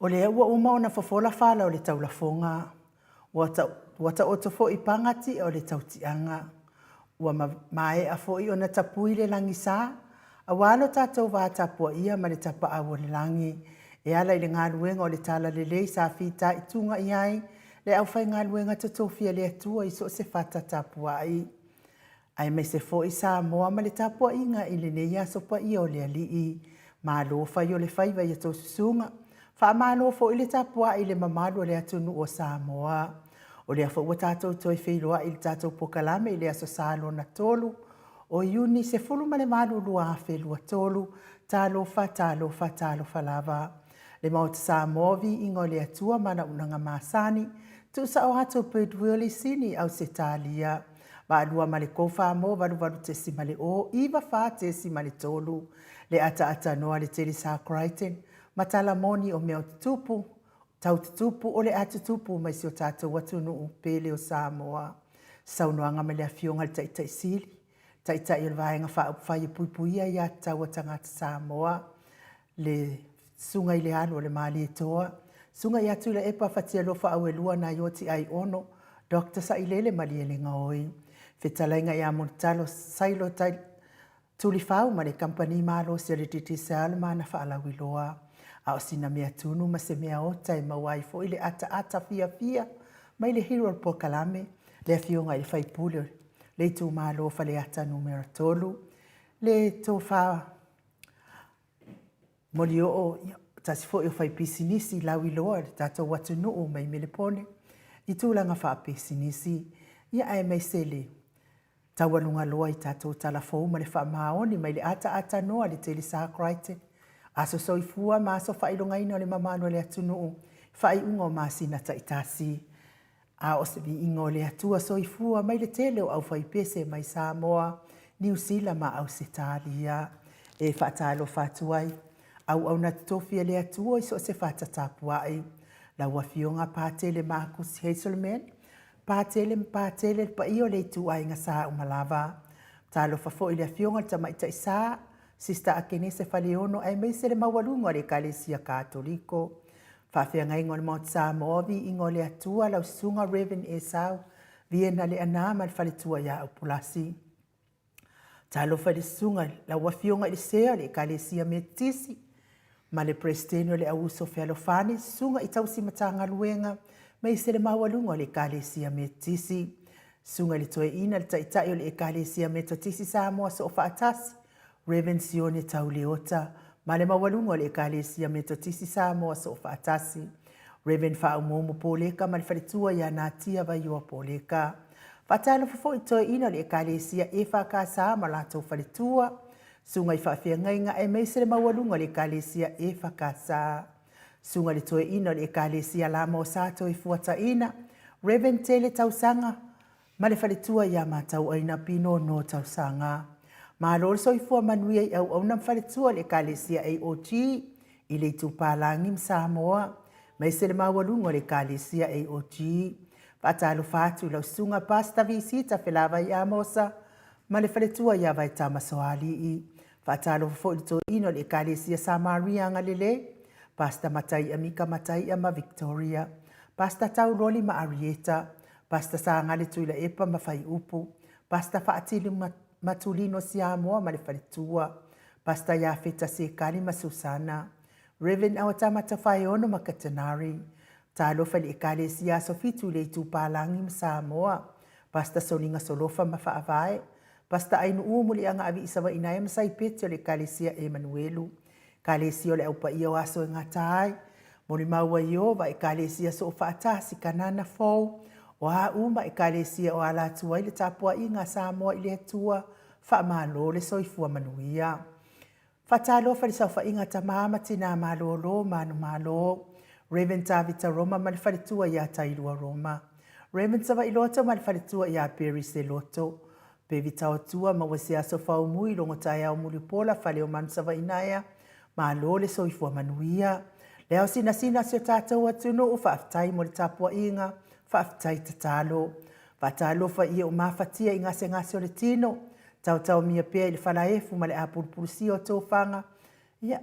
O lea ua uma ona fofola fala o le taulafoga, ua taoto foi paga ti'a o le tautiaga. Ua maea foi ona tapui le lagisa, aua lo tatou va tapuaia ma le tapaau o le lagi, e ala i le galuega o le Talalelei sa fitaituga i ai le aufaigaluega totofi a le Atua i so o se fata tapuai. Aemaise foi Samoa ma le tapuaiga i lenei aso paia o le Alii. Malo fai o le faiva i a outou susuga. Faamalo foi le tapuai i le mamalu o le atunuu o Samoa. O lea foi ua tatou toe feiloai i le tatou pokalame i le Aso Sa lona 3 o Iuni 18 2023. Talofa, talofa, talofa lava. Le Maota Samoa, viiga o le Atua ma ana unaga masani. Tuusao atu Birdwheel i Sini, Ausetalia. Vaalua ma le Kofa mo 88.0 94.3 le ataatanoa le tele sa Crichton ma tala moni o mea o tutupu, tau tutupu o le a tutupu mai si o tatou atunuu pele o Samoa. Saunoaga mai le Afioga i le Taitai Sili, Taitai o le Vaega Faaupufai e Puipuia Aia Tatau a Tagata Samoa, le Susuga i le Alu o le Malietoa, Susuga ia Tuilaepa Fatialofa Auelua Naioti Aiono, Doctor Sailele Malielegaoi, Fetalaiga ia Mulitalo Sailo Tulifau ma le Kamupani Malosi a le Digicel ma ana faalauiloa. A o sina mea tunu ma se mea ota e maua ai foi le ataata fiafia mai le hero o le polokalame, le Afioga i le Faipule o le itumalo o Faleata Numera 3, le Tofa Molioo, ia, tasi foi o faipisinisi lauiloa i le tatou atunuu mai Melepone i tulaga faapisinisi, ia aemaise le taualuga loa i tatou tala fou ma le faamaoni mai le ataaatanoa le tele sa Crichton, aso soifua ma aso faailogaina o le mamalu o le atunuu, faaiuga o masina taitasi. A o se viiga o le Atua soifua mai le tele o aufaipese mai Samoa, Niu Sila ma Ausetalia. E faatalofa atu ai, auauna totofi a le Atua i so o se fata tapuai. Lau Afioga Patele Marcus Hazelman, Patele ma Patele le paia o le ituaiga sa uma lava. Talofa foi i le Afioga i le Tamaitai Sa, Sister Akenese Faleono aemaise le maualuga o le Ekalesia Katoliko. Faafeagaiga o le Maota Samoa, Viiga o le Atua, lau Susuga Rev. Esau Viena Leaana ma le faletua ia Aupulasi. Talofa i le susuga i lau Afioga i le Sea o le Ekalesia Metotisi ma le Peresetene o le Au Uso Fealofani, Susuga i Tausi Matagaluega maise le maualuga o le Ekalesia Metotisi. Susuga i le Toeaina, le Taitai o le Ekalesia Metotisi Samoa Soofaatasi, Rev. Sione Tau Leota, ma le maualuga o le Ekalesia Metotisi Samoa Soofaatasi, Rev. Faaumuumu Poleka ma le faletua ia Natia Vaioa Poleka. Faatalofa foi i toeaiina o le Ekalesia EFKS ma latou faletua, susuga i faafeagaiga aemaise le maualuga o le Ekalesia EFKS. Susuga i le toeaina o le Ekalesia Lama o Sa Toefuataiina, Rev. Tele Tausaga, ma le faletua ia Matauaina Pinono Tausaga. Malo le soifua manuia i auauna ma faletua o le Ekalesia AOG i le Itupalagi ma Samoa, aemaise le maualuga o le Ekalesia AOG. Faatalofa atu i lau susuga Pastor Visita Felavai Amosa ma le faletua ia Vaetama Soalii. Faatalofa foi i le toeaina o le Ekalesia Samaria Agalelei, Pastor Mataia Mika Mataia ma Victoria, Pastor Tauloli ma Arieta, Pastor Sagale Tuilaepa ma Faiupu, Pastor Faatili Matulino Siamoa ma le faletua, Pastor Iafeta Sekali ma Susana, Rev. Awatama Tafaeono ma Katanari. Talofa i le Ekalesia Aso Fitu i le Itupālagi ma Samoa, Pastor Soliga Solofa ma Faavae, Pastor Ainu'u Muliaga Aviisavainaea ma Saipeti o le Ekalesia Emanuelu. Ekalesia o le Au Paia o Aso e Gata Ai, Molimau ai Ieova, Ekalesia Soofaatasi, Kanana Fou, o a uma Ekalesia o ala atu ai le tapuaiga a Samoa i le Atua, faamalo le soifua manuia. Faatalofa i le saofaiga a tama ma tinā malōlō manumalo, Rev. Tavita Roma ma le faletua iā Tailua Roma, Rev. Savailoto ma le faletua iā Perry Seloto, Pevi Taotua maua se aso faumui logo taeao mulipola fale o Manusavainaea, malo le soifua manuia. Le ao sinasina o si o tatou atunuu, faafetai mo le tapuaiga, faafetai tatalo. Faatalofa i e o mafatia i gasegase o le tino, taotaomia pea i le falaefu ma le apulupulusia o tofaga, ia,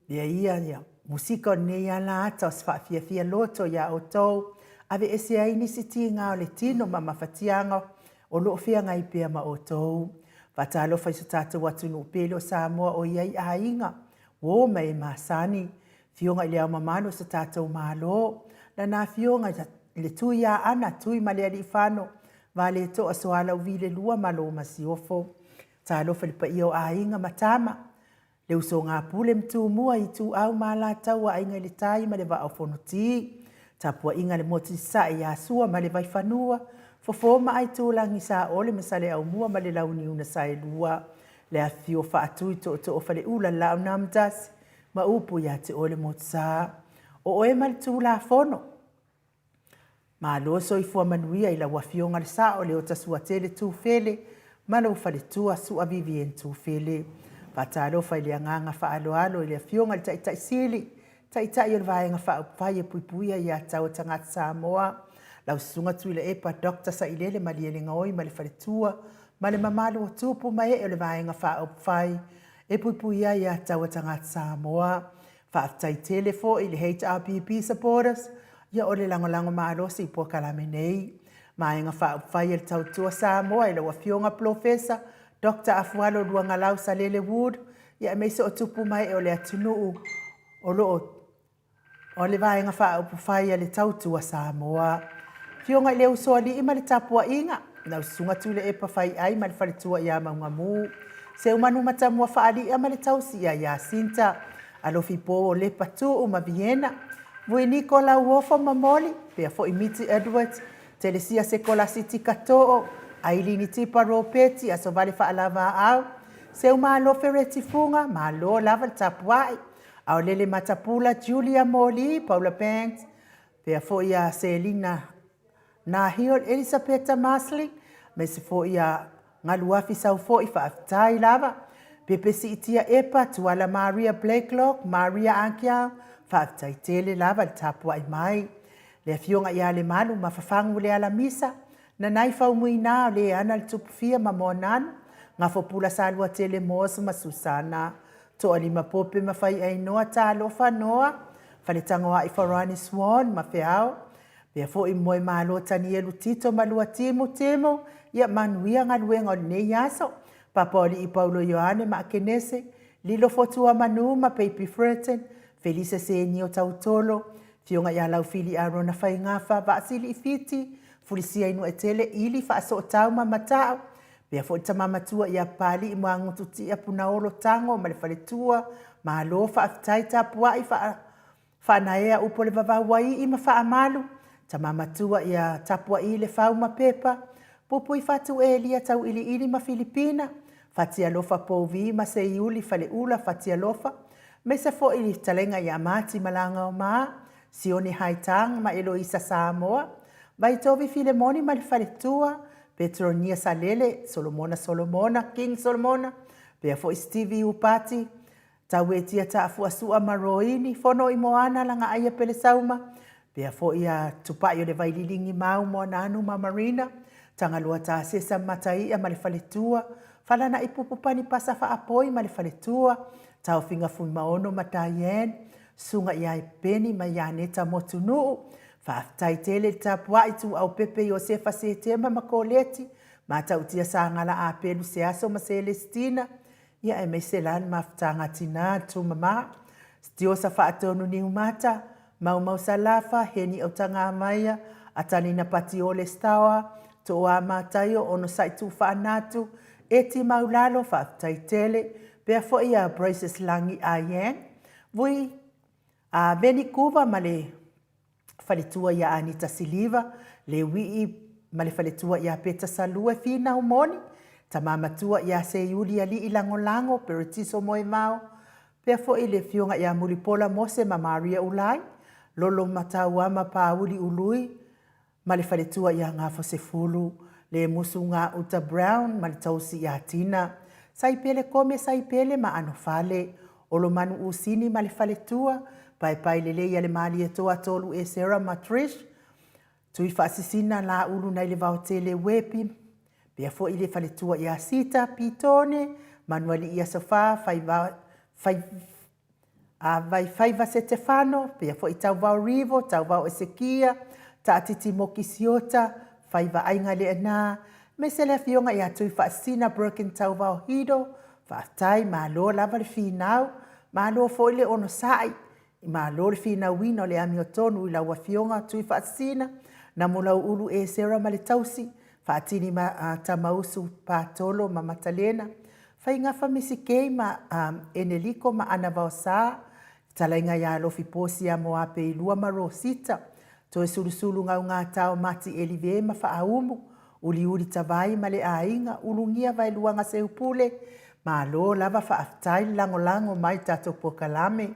mea ia, ia. Musika o lenei ala ata o se faafiafia loto iā outou, aveese ai nisi tiga o le tino ma mafatiaga o lo o feagai pea ma outou. Faatalofa i so tatou atunuu pele o Samoa o i ai aiga, uo ma e masani, Afioga i Le Ao Mamalu o so tatou Malo, Lana Afioga i le Tuiaana Tuimalealiifano Vaaletoa Sualauvi le Lua Malo Masiofo. Talofa i le paia o aiga ma tama, le usoga Pule ma Tumua, Ituau ma Alataua, Aiga i le Tai ma le Vaa o Fonoti, tapuaiga a le Motu i Sasae ia Sua ma le Vaifanua, Fofo ma Aitulagi, Saole ma Saleaaumua ma le Launiu na Saelua, le afifio o Faatui, Tootoo o Faleula, le Laau na Amotasi ma upu ia te oe le Motusa. O oe ma le Tulafono. Malo soifua manuia i lau Afioga le Sao Leota Suatele Tufele ma lou faletua Sua Vivien Tufele. Faatalofa i le agaga faaaloalo i le Afioga i le Taitai Sili, Taitai o le Vaega Faaupufai e Puipuia Ia Tatau a Tagata Samoa, lau Susuga Tuilaepa Doctor Sailele Malielegaoi ma le faletua ma le mamalu o tupu ma ee o le Vaega Faaupufai e Puipuia Ia Tatau a Tagata Samoa. Faafetai tele foi i le HRPP supporters, ia o le lagolago malosi i polokalame nei. Vaega Faaupufai a le Tautua Samoa i lau Afioga Polofesa Doctor Afualo Luagalau Salele Wood, ia aemaise o tupu ma ee o le atunuu o lo o o le Vaega Faaupufai a le Tautua Samoa. Afioga i le Usoalii ma le tapuaiga, lau Susuga Tuilaepa Faiai ma le faletua ia Maugamu, Seumanu Matamua Faali'a ma le tausi ia Iasinta, Alofi Po o Lepa Tuu ma Viena, Vuiniko Lauofo ma Moli, pea foi Miti Edwards, Telesia Sekolasi Tikatoo, Ailini Tipa Ropeti, Asovale Faalavaau, Seumalo Fereti Fuga, malo lava le tapuai, Aolele Matapula, Julia Moli, Paula Banks, pea foi ia Selina Nahiol, Elisapeta Masley, aemaise foi ia Galuafi Saufo'i, faafetai lava. Pepe Siitia Epa, Tuala Maria Blakelock, Maria Ankiao, faafetai tele lava le tapuai mai. Le Afioga ia Lemalu Mafafagu Lealamisa, Nanai Faumuina o Leana le Tupufia ma Moananu, Gafopula Saluatele Moores ma Susana, Toalima Pope ma Faiainoa, Talofa Noa, Faletagoai Farani Swan ma Feao, Pea foi Moemalo Tanielu Tito ma Lua Timu Timu, ia manuia galuega o lenei aso. Papaoalii Paulo Ioane ma Akenese, Lilo Fotua Manu ma Peipi Freton, Felise Senio Tautolo, Afioga ia Laufili Arona Faigafa, Vaasili Fiti, Fulisia Inuetele, Ili Faasootau ma Matau, pea foi le tama matua ia Papalii Moagutu Tia Punaolo Tago ma le faletua, malo faafetai tapuai faa Faanaea upu o le vavau ai i ma faamalu, tama matua ia tapuai le fau ma pepa, pupui fatu Elia tauiliili ma Filipina, Fatialofa Pouvi ma Seiuli Faleula Fatialofa, maise foi le fetalaiga ia Mati Malagaoma, Sione Haitang ma Eloisa Samoa, Vaitovi Filemoni ma le faletua, Petronia Salele, Solomona Solomona, King Solomona, pea foi Stevie Upati, Tauetia Taafuasua ma Roini, Fono i Moana Lagaaia Pelesauma, pea foi a Tupai o le Vaililigi Mau Moananu ma Marina, Tagaloa Tasesa Mataia ma le faletua, Falana'i Pupu Pani Pasa Faapoi ma le faletua, Taofiga Fuimaono ma Diane, Susuga ia Peni ma Ianeta Motunuu, Faafetai tele i le tapuai Ituau Pepe Iosefa Setema ma Koleti, Matautia Sagala Apelu Seaso ma Selesitina, Ia aemaise la le mafutaga a Tina, Tumama, Stiosa Faatonu Niumata, Maumau Salafa, Heni Autagamaia, Atalina Patiole Staoa, Tooa Mataio, Onosai Tuufaanatu, Eti Maulalo, faafetai tele, pea foi ia Braces Lagi Ayang, Vui a Veni Kuva ma le faletua ia Anita Siliva, Leuii ma le faletua ia Peta Salue Finau Moni, tama matua ia Seiuli Alii Lagolago, Peretiso Moemao, pea foi le afioga ia Mulipola Mose ma Maria Ulai, Lolo Matauama Pauli Ului ma le faletua ia Gafosefulu, Lemusu Gauta Brown ma le tausi ia Tina, Saipele Kome Saipele ma Anofale, Olomanu Usini ma le faletua, Paepae lelei a le Malietoa Tolu Esera ma Trish, Tuifaasisina Laulu nai le Vaotele Wepi, pea foi le faletua ia Sita Pitone, Manualii Asofa, Fai, Fai, Vaifaiva Setefano, pea foi Tauvao Rivo, Tauvao Esekia, Taatiti Moki Siota, Faiva Aiga Leena, aemaise le Afioga ia Tuifaasisina Broken Tauvao Hido, faafetai, malo lava le finau, malo foi le onosai, malo le finauina o le amiotonu i lau Afioga Tuifaasisina, Namulauulu Esera ma le tausi, Faatini ma Tamausu Patolo ma Matalena, Faigafa Misikei ma Eneliko ma Ana Vaosa, Fetalaiga ia Alofi Posia Moapeilua ma Rosita, Toesulusulu Gaugatao Mati Elive ma Faaumu, Uliuli Tavai ma le aiga, Ulugia Vaeluaga Seupule, Malo lava faafetai le lagolago mai tatou polokalame,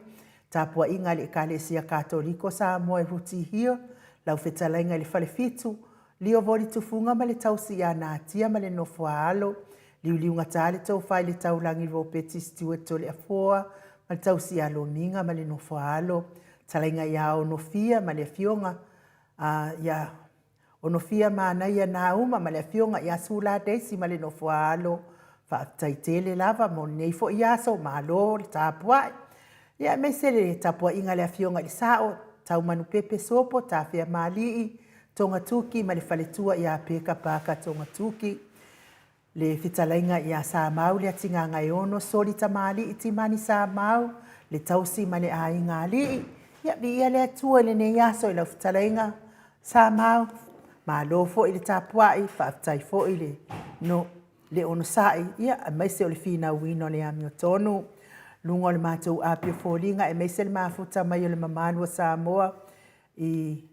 tapuaiga a le Ekalesia Katoliko Samoa i Ruti Hill, lau fetalaiga i le Falefitu, Lio Voli Tufuga ma le tausi ia Natia ma le nofo a alo, Liuliugata le tofa i le taulagi Ropeti Stewart Toleafoa ma le tausi ia Lomiga ma le nofo a alo, Talaiga ia Onofia ma le afioga ia Onofia Manaia Nauma ma le afioga ia Sula Daisy ma le nofo a alo. Faafetai tele lava mo lenei foi aso, malo le tapuai. Ia aemaise le tapuaiga a le Afioga i le Sao, Taumanupepe Sopo, Tafeamalii, Togatuki ma le faletua ia Peka Parker Togatuki, le fetalaiga ia Samau Leatigagaeono, Soli Tamalii Timani Samau, le tausi ma le aiga alii. Ia, viia le Atua i lenei aso i lau fetalaiga Samau, malo foi le tapuai, faafetai foi le no le onosai, ia, aemaise o le finauina o le amiotonu. Luga o le matou api o foliga, aemaise le mafuta mai o le mamalu o Samoa i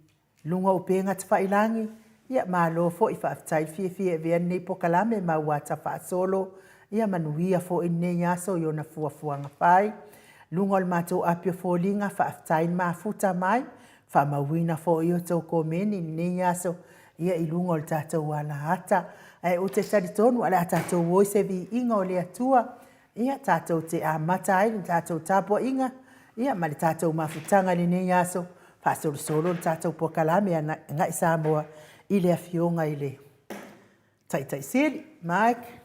luga o upega tafailagi, ia, malo foi, faafetai le fiafia e avea lenei polokalame ma ua ata faasolo, ia manuia foi lenei aso i ona fuafuaga fai. Luga o le matou api o foliga, faafetai le mafuta mai, faamauina foi o tou komeni i lenei aso, ia i luga o le tatou alaata. Ae ou te talitonu o le a tatou o i se viiga o le Atua, ia tatou te amata ai le tatou tapuaiga, ia ma le tatou mafutaga i lenei aso, faasolosolo le tatou polokalame Agai Samoa i le Afioga i le Taitai Sili. Mike.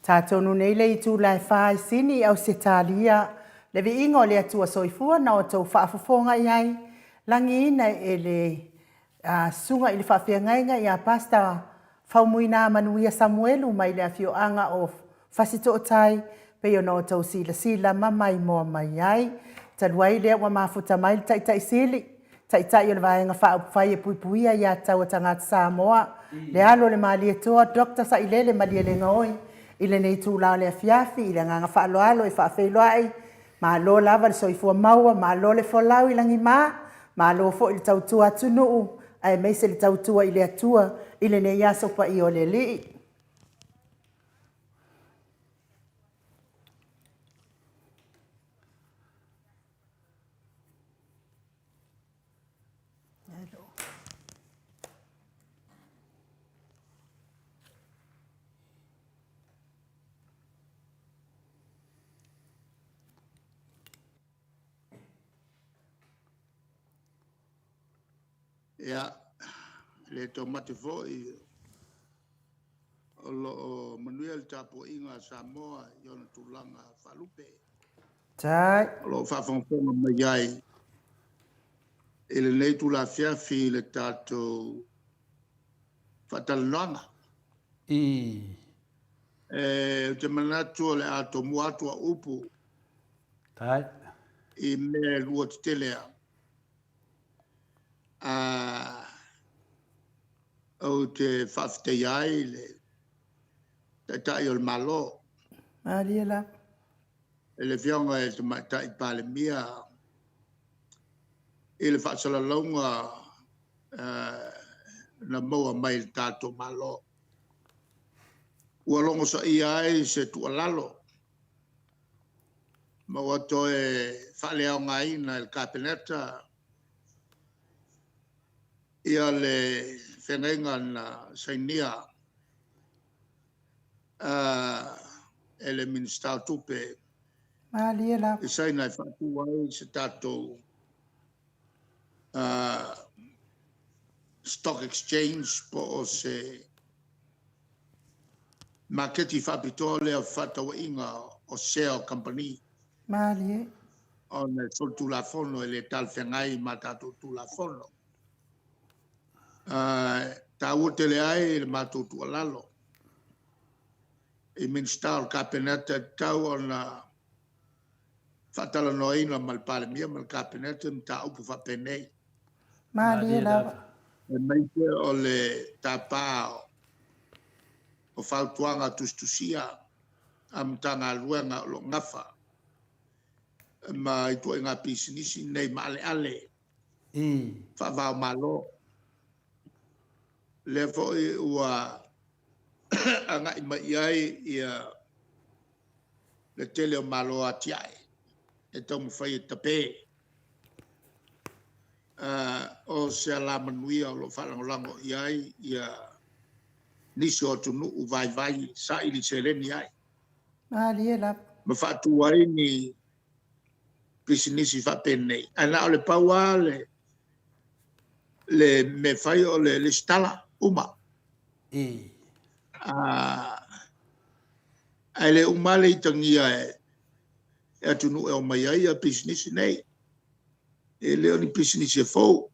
Tatonu nei le itula e fa i Sini i Ausetalia, le viiga o le Atua Soifua na outou faafofoga i ai, lagiina e le Susuga i le Faafeagaiga ia Pastor Faumuina Manuia Samuelu mai le afioaga o Fasitootai, pei ona outou silasila ma maimoa mai ai. Talu ai lea ua mafuta mai le Taitai Sili, Taitai o le Vaega Faaupufai e Puipuia Aia Tatau a Tagata Samoa, le alo o le Malietoa Doctor Sailele Malielegaoi, i lenei itula o le afiafi i le agaga faaaloalo e faafeiloai, malo lava le soifua maua, malo le folau i lagima, malo foi le tautua atunuu aemaise le tautua i le Atua i lenei aso paia o le Alii. Ia, e le taumate foi o lo o manuia le tapuaiga a Samoa i ona tulaga faalupe. Tai. O lo o faafogafoga mai ai i lenei itula afiafi i le tatou faatalanoaga. Ou te manatu o le a tomua atu au upu Tai. i mea e lua tetele lava. Ou te faafetaia ai le Taitai o le Malo, Malie lava. le Afioga i le Tamaitai Palemia i le faasalalauga na maua mai i le tatou Malo. Ua logosaia ai se tuualalo ma ua toe faaleaogaina e le Kapeneta le feagaiga na sainia e le Minisita o Tupe Malie lava. i Saina e faatu ai se tatou stock exchange po o se maketi faapitoa lea o fefaatauaiga o sea o kamupani. Malie. Ona e solitulafono e le talafeagai ma tatou Tulafono. E taua tele ai le matou tuualalo i Minisita o le Kapeneta, e tatau ona faatalanoaina ma le Palemia ma le Kapeneta mataupu faapenei. Malie lava. Aemaise o le tapa o fautuaga tusitusia a Matagaluega o lo o nafa ma ituaiga pisinisi nei maaleale faava o Malo. Lea foi ua agai mai i ai le tele o Malo atiae e taumafai e tape. O se alamanuia o lo o faalagolago i ai nisi o atunuu vaivai e saili seleni ai Malie lava. ma faatu ai ni pisinisi faapenei. Ae na o le pau lava le mea e fai o le resitala uma. Ae le uma lava le itagia e atunuu e omai ai pisinisi nei. E le o ni pisinisi e fou.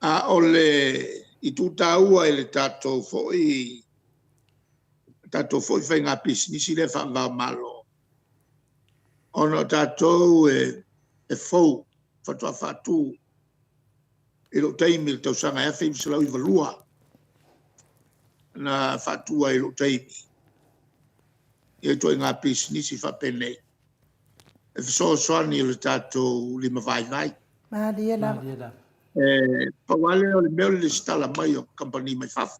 A o le itu taua i le tatou foi faiga pisinisi lea faava o Malo, ona o tatou e fou faatoa faatu i lou taimi i le tausaga e 1992 na faatu ai i lou taimi ituaiga pisinisi faapenei e fesoasoani i le tatou limavaivai. Malie lava. E pau lava lea o le mea o le resitala mai o kamupani mai fafo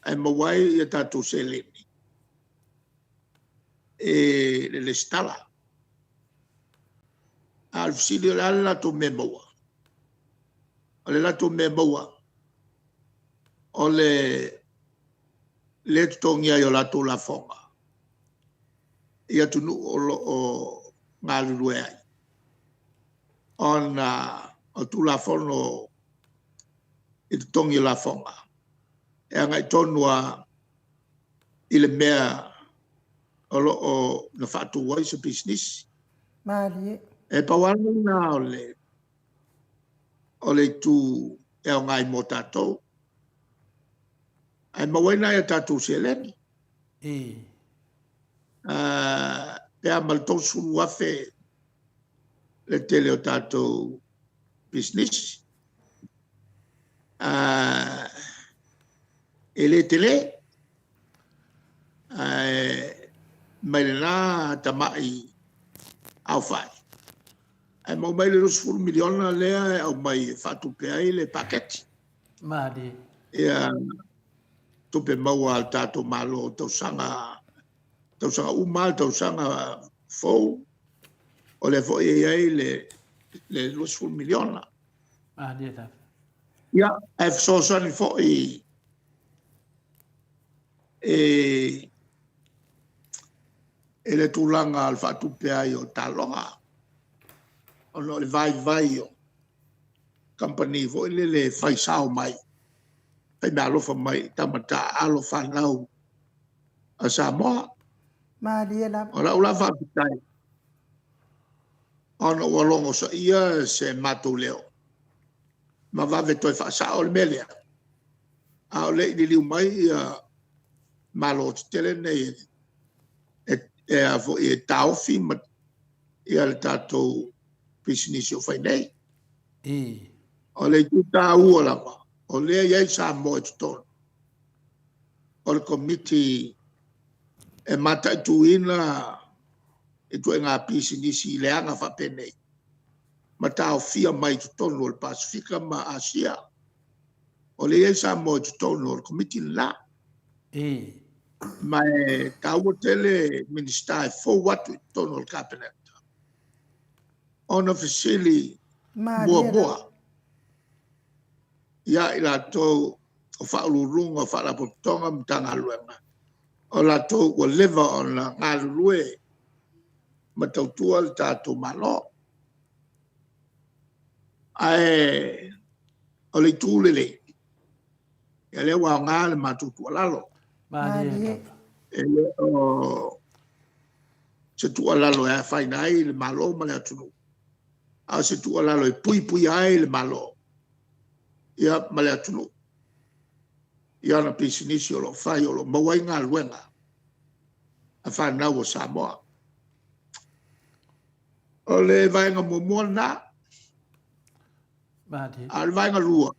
ae maua ai a tatou seleni i le resitala. A o le fesili o le a le latou mea e maua? O le latou mea e maua, o le le totogia ai o latou lafoga i atunuu o lo o galulue ai, ona o Tulafono i totogi o lafoga, e agai tonu lava i le mea o lo o na faatu ai se pisinisi. Malie. E pau lava lena o le itu e aoga ai mo tatou. Ae maua ai nai a tatou seleni. Pe a ma le $30,000 le tele o tatou pisinisi. E le tele, ae mai lena tamai aofai, ae maua mai le $20 miliona lea e aumai e faatupe ai le paketi. Malie. Ia, tupe maua a le tatou Malo tausaga, tausaga uma lava, tausaga fou, o lea foi e i ai le $20 miliona. Malie lava. Ia, ae fesoasoani foi i le tulaga o le faatupe ai o taaloga, ona o le vaivai o kamupani foi lele e fai sao mai, fai meaalofa mai i tama taaalo fanau a Samoa. Malie lava. O lau la faafetai, ona ua logosaia se matou leo, ma vave toe faasao le mea lea, a o le i liliu mai Malo tetele nei e taofi le tatou pisinisi o fai nei. O le itu taua lava, o lea e i ai Samoa i totonu o le Komiti e mataituina ituaiga pisinisi leaga faapenei, ma taofia mai totonu o le Pasefika ma Asia. O lea e i ai Samoa i totonu o le Komiti lena. Ma e taua tele Minisita e fou atu i totonu o le Kapeneta, ona fesili Malie lava. Muamua ia i latou o Ofisa Sili o Pulega o Faalapotopotoga ma Matagaluega, o latou ua leva ona galulue ma tautua lo tatou Malo. Ae o le itu lelei, ia lea ua aoga le matou tuualalo. Malie lava. E le o se tuualalo e afaina ai le Malo ma le atunuu, a o se tuualalo e puipuia ai le Malo ma le atunuu i ana pisinisi o lo o fai o lo o maua ai galuega a fanau a Samoa. O le vaega muamua lena. Malie. A o le vaega lua,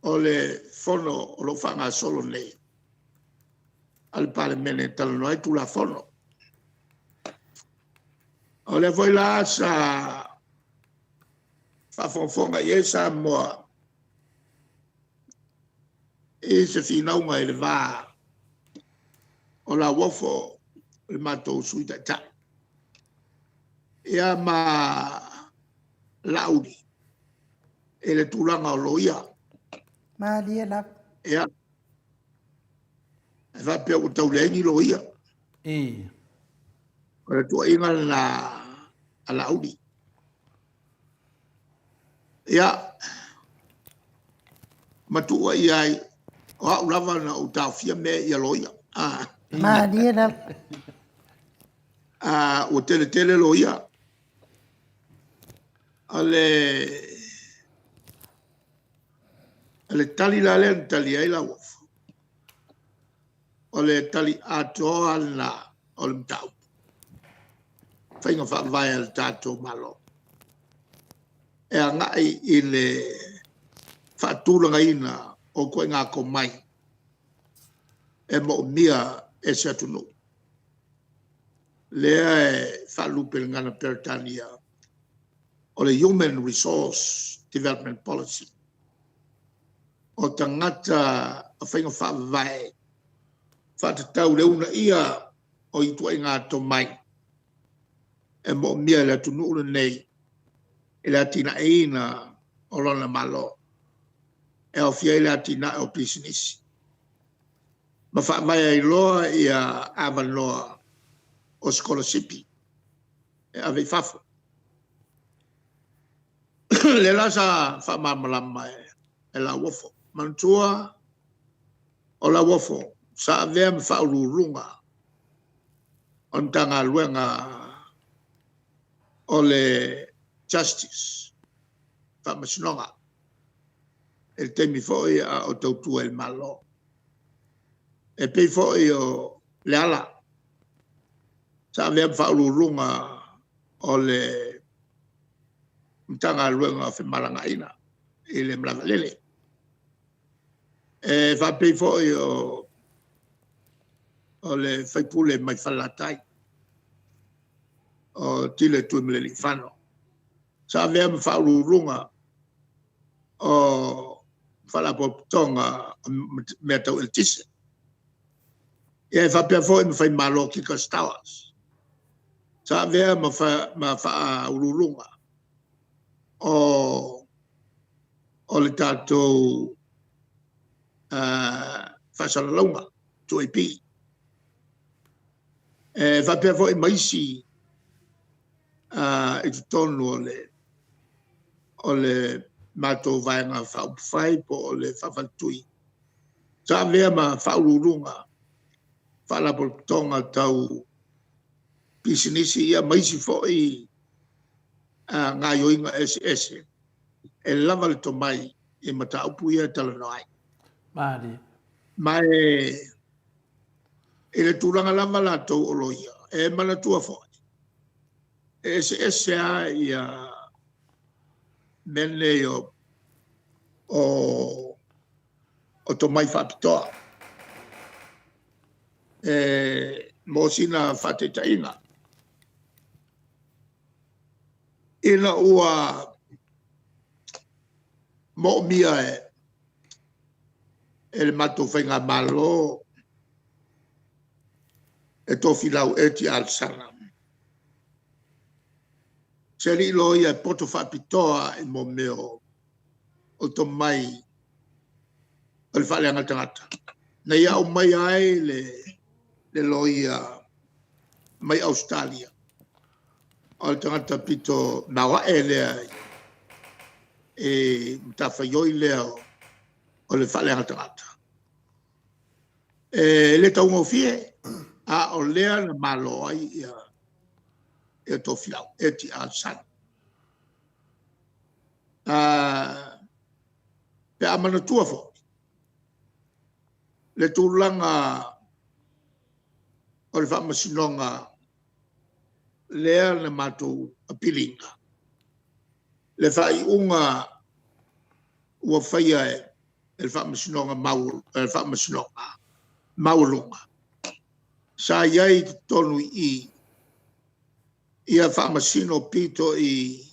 o le fono o lo o faagasolo nei a le Palemene e talanoa ai Tulafono. O lea foi la sa faafogafoga i ai Samoa i se finauga i le va o Lauofo, le matou Sui Taitai, ia ma Laauli i le tulaga o loia. Malie lava. Ia, e faapea ua tau leai ni loia. O le tuuaiga lena a Laauli. Ia, ma tuuaia ai, o au lava na ou taofia mea ia loia. Malie lava. Ua tele tele loia. O le tali la lea na tali ai Lauofo, o le tali atoa lena o le mataupu, faiga faavae a le tatou Malo e agai i le faatulagaina o ituaiga tomai e moomia e se atunuu. Lea e faalupe i le gagana Peretania o le Human Resource Development Policy. O tagata o faiga faavae faatatau i le uunaia o ituaiga tomai e moomia e le atunuu lenei i le atinaeina o lona Malo, e aofia ai le atinae o pisinisi ma faavae ai loa avanoa o sikolasipi e ave i fafo. O lea la sa faamalamalama e e Lauofo. Manatua o Lauofo sa avea ma faauluuluga o le Matagaluega o le Justice, Faamasinoga, i le taimi foi a o tautua i le Malo. E pei foi o Leala sa avea ma faauluuluga o le Matagaluega o Femalagaaiga i le malae vaalele. E faapei foi o le sui usufono mai Falelatai o Tile Tuimalealiifano, sa avea ma faauluuluga o Faalapotopotoga o Mea Tau Eletise. Ia e faapea foi ma Faimalo Kika Stowers, sa avea ma faauluuluga o le tatou faasalalauga 2AP. E faapea foi ma isi i totonu o le matou Vaega Faaupufai po o le Faafaletui, sa avea ma faauluuluga Faalapotopotoga tau pisinisi ia ma isi foi gaoioiga eseese e lava le tomai i mataupu ia e talanoa ai. Malie. Ma i le tulaga lava latou o loia, e manatua foi, e eseese lava ia mea nei o tomai faapitoa. E mo sina faataitaiga, ina ua moomia e le matou Faigamalo e Tofilau Eti Alesana, se alii loia e poto faapitoa i mea o tomai o le faaleaga tagata, na ia aumaia ai le loia mai Ausetalia, o le tagata pito maoae lea i matafaioi lea o le faaleaga tagata. E le taugofie, a o lea na malo ai Tofilau Eti Alesana. Pe a manatua foi le tulaga o le Faamasinoga lea na matou apili ina, le faaiuga ua faia e le Faamasinoga Maualuga, sa i ai i totonu i i, ia Faamasino pito i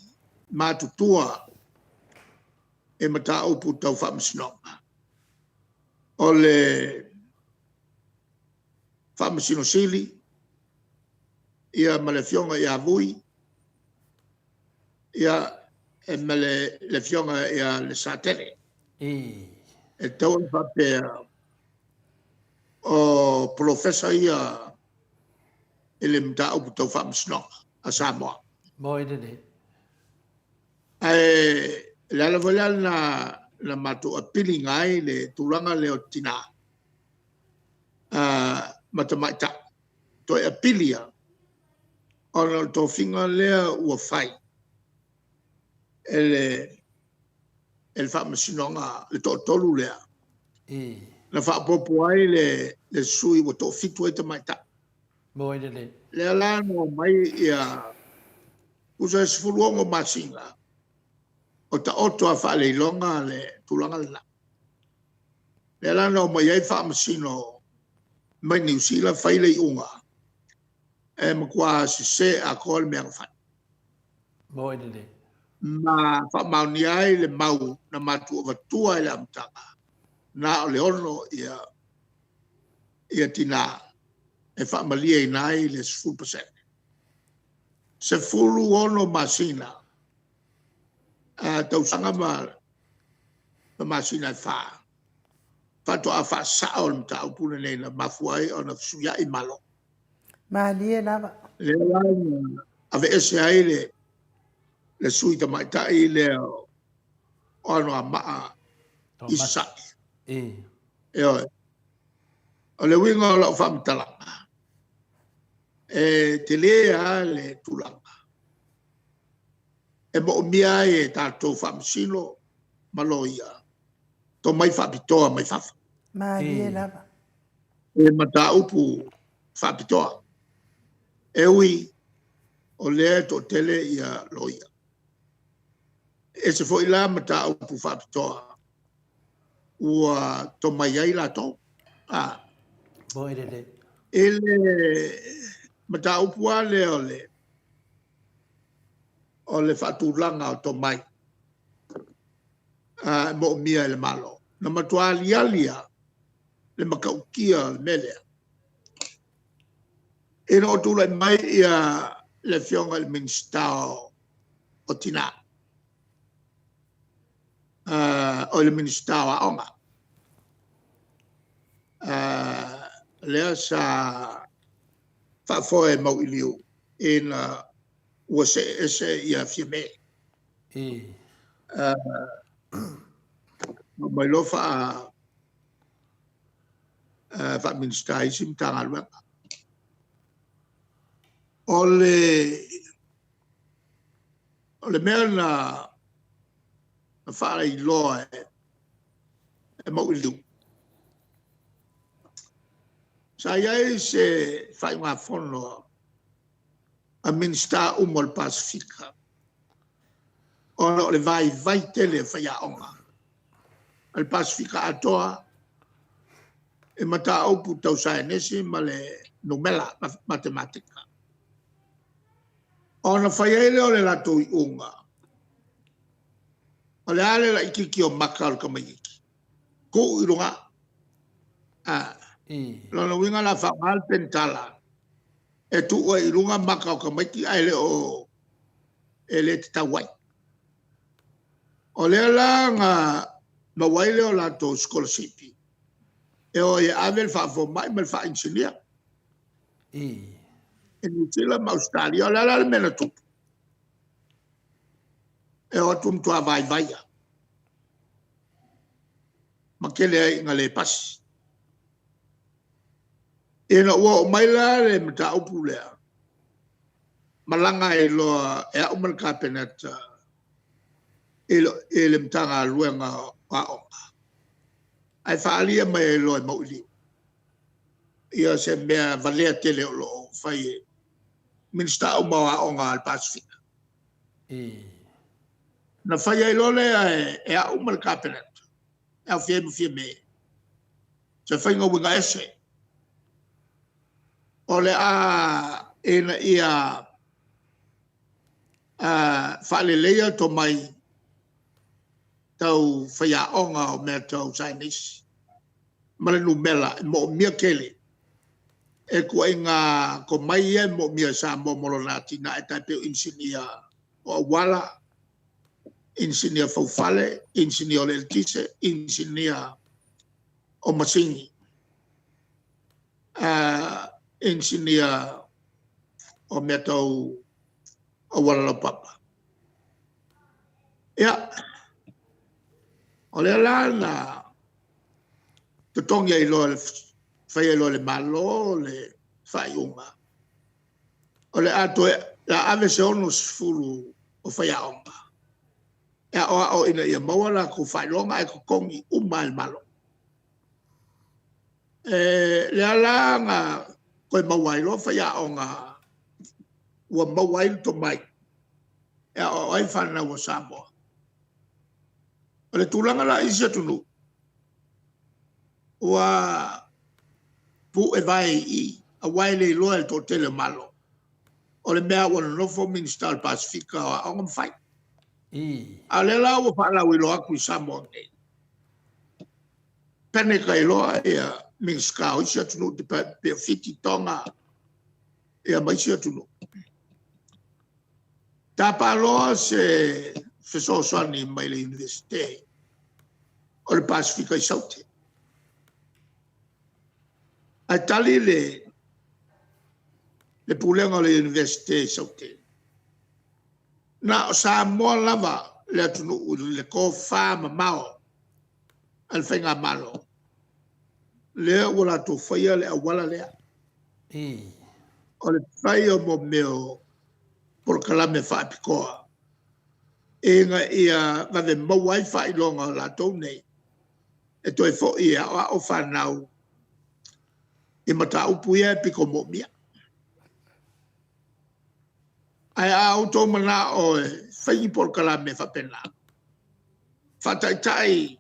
matutua i mataupu tau faamasinoga. O le Faamasino Sili ia ma le Afioga ia Vui, ia ma le Afioga ia Lesatele. E tatau ona faapea, o polofesa ia i le mataupu tau faamasinoga a Samoa. Moi lelei. Ae o le ala foi la lena na matou apili ai le tulaga lea o tina ma tamaitai, toe apili lava, ona o le tofiga lea ua fai e le Faamasinoga le toatolu lea, na faaopoopo ai le sui ua toafitu ai tamaitai. Moi lelei. Lea la na omai tusa e 16 masina o taoto lava faaleiloga le tulaga lena. Lea la na omai ai faamasino mai Niu Sila fai le iuga, e matua sese atoa le mea na fai. Moi lelei. Ma faamaonia ai le mau na matou avatua i le amataga, na o le 6 tina e faamalieina ai le 10%. 16 masina, tausaga ma masina e 4, faatoa faasao le mataupu lenei na mafua ai ona fesuiai Malo. Malie lava. Lea la na aveese ai le sui tamaitai lea o Anoamaa I Sasae. Ioe. O le uiga o lau faamatalaga, e tele lava le tulaga e moomia ai e tatou faamasino ma loia tomai faapitoa mai fafo. Malie lava. E mataupu faapitoa. E ui o lea e toatele ia loia. E ese foi la mataupu faapitoa ua tomai ai latou. Moe lelei. I le mataupu lava lea o le faatulaga o tomai e moomia e le Malo. Na matua aliali lava le matautia o le mea lea, ina ua tulai mai le Afioga i le Minisita o Tina, oi le Minisita o Aoga, lea sa faafoe e Mauiliu ina ua see ese Fiame. Aumai loa faa-Minisita i isi Matagaluega. O le mea na faailoa e Mauiliu, sa i ai se faaiugafono a Minisita uma o le Pasefika, ona o le vaivai tele o faiaoga a le Pasefika atoa i mataupu tau saienisi ma le numera, matematika. Ona fai ai lea o le latou iuga, o le a le laitiiti o maka o le tamaitiiti, tuu i luga. O lona uiga o le a faaaoga le penitala e tuu ai i luga maka o tamaiti ae le tatau ai. O lea la na maua ai lea o latou sikolasipi e o ai e ave le faafomai ma le faainisinia i Niu Sila ma Ausetalia. O le a la le mea na tupu? E o atu ua matua vaivai lava, ma tele ai ina le pasi. Ina ua oo mai la le mataupu lea, malaga ai loa e au ma le Kapeneta i le Matagaluega o Aoga, ae faaalia mai ai loa e Mauiliu se mea valea tele o lo o fai e Minisita uma o Aoga a le Pasefika. Na fai ai loa lea e au ma le Kapeneta, e aofia ai ma Fiame, se faiga uiga ese. O le a, ina ia faaleleia tomai tau faiaoga o mea tau saienisi ma le numera e moomia tele e ituaiga tomai ia e moomia e Samoa mo lona atinae, e tai pei o inisinia o auala, inisinia faufale, inisinia o le eletise, inisinia o masini, inisinia o mea tau auala laupapa. Ia, o lea la na totogi ai loa, fai ai loa e le Malo le faaiuga, o le a ave se 60 o faiaoga e aoao ina ia maua o latou faailoga ae totogi uma lava e le Malo. O lea la na toe maua ai loa faiaoga ua maua ai le tomai e aoao ai fanau a Samoa. O le tulaga la i isi atunuu, ua puevae i i, aua e le iloa e le toatele o Malo. O le mea lava ua nonofo Minisita o le Pasefika o Aoga ma fai. A o lea la ua faalauiloa atu i Samoa nei, panic ai loa Minisita o isi atunuu e pei o Fiti, Toga ma isi atunuu. Tapa loa se fesoasoani mai le Iunivesite o le Pasefika i Saute. Ae tali le pulega o le Iunivesite i Saute, na o Samoa lava le atunuu i le tofamamao. a le Faigamalo, lea ua latou faia le auala lea. O le fai o mo mea o polokalame faapitoa ina ia vave maua ai faailoga o latou nei e toe foi e aoao fanau i mataupu ia e pito moomia. Ae a outou manao e fai ni polokalame faapena, faataitai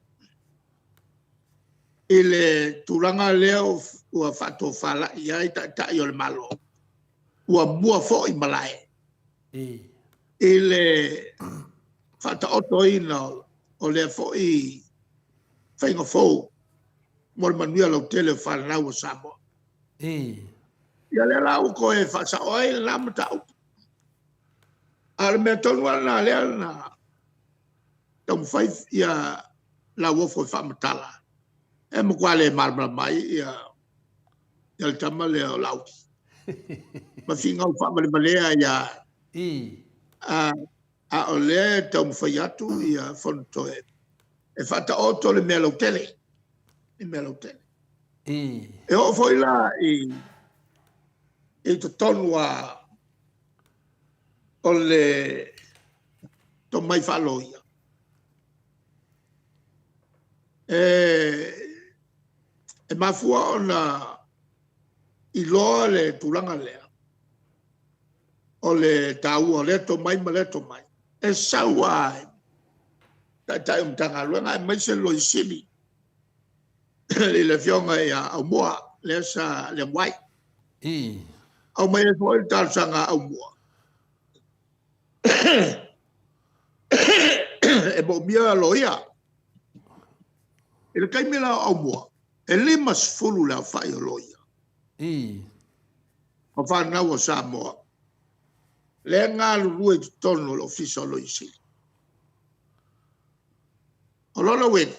i le tulaga lea ua faatofalai i ai Taitai o le Malo, ua mua foi malae i le faataotoina o lea foi faiga fou mo le manuia lautele o fanau a Samoa. Ia lea la ua toe faasao ai lena mataupu. A o le mea tonu lava lena lea na taumafai Lauofo e faamatala, e matua le malamalama ai le tama lea o Laauli ma finau faavalevalea ai lava. A o lea e taumafai atu Fonotoe e faataoto le mea lautele, le mea lautele. E oo foi la i totonu lava o le tomai faa-loia, e mafua ona iloa le tulaga lea, o le taua o lea tomai ma lea tomai, e sau lava i Taitai o Matagaluega aemaise le Loia Sili i le Afioga ia Aumua, lea sa Lealuai. Aumai ai foi le talosaga a Aumua, e moomia loia. I le taimi la o Aumua, e 50 le aofai o loia o fanau a Samoa lea e galulue i totonu o le Ofisa o le Loia Sili. O lona uiga,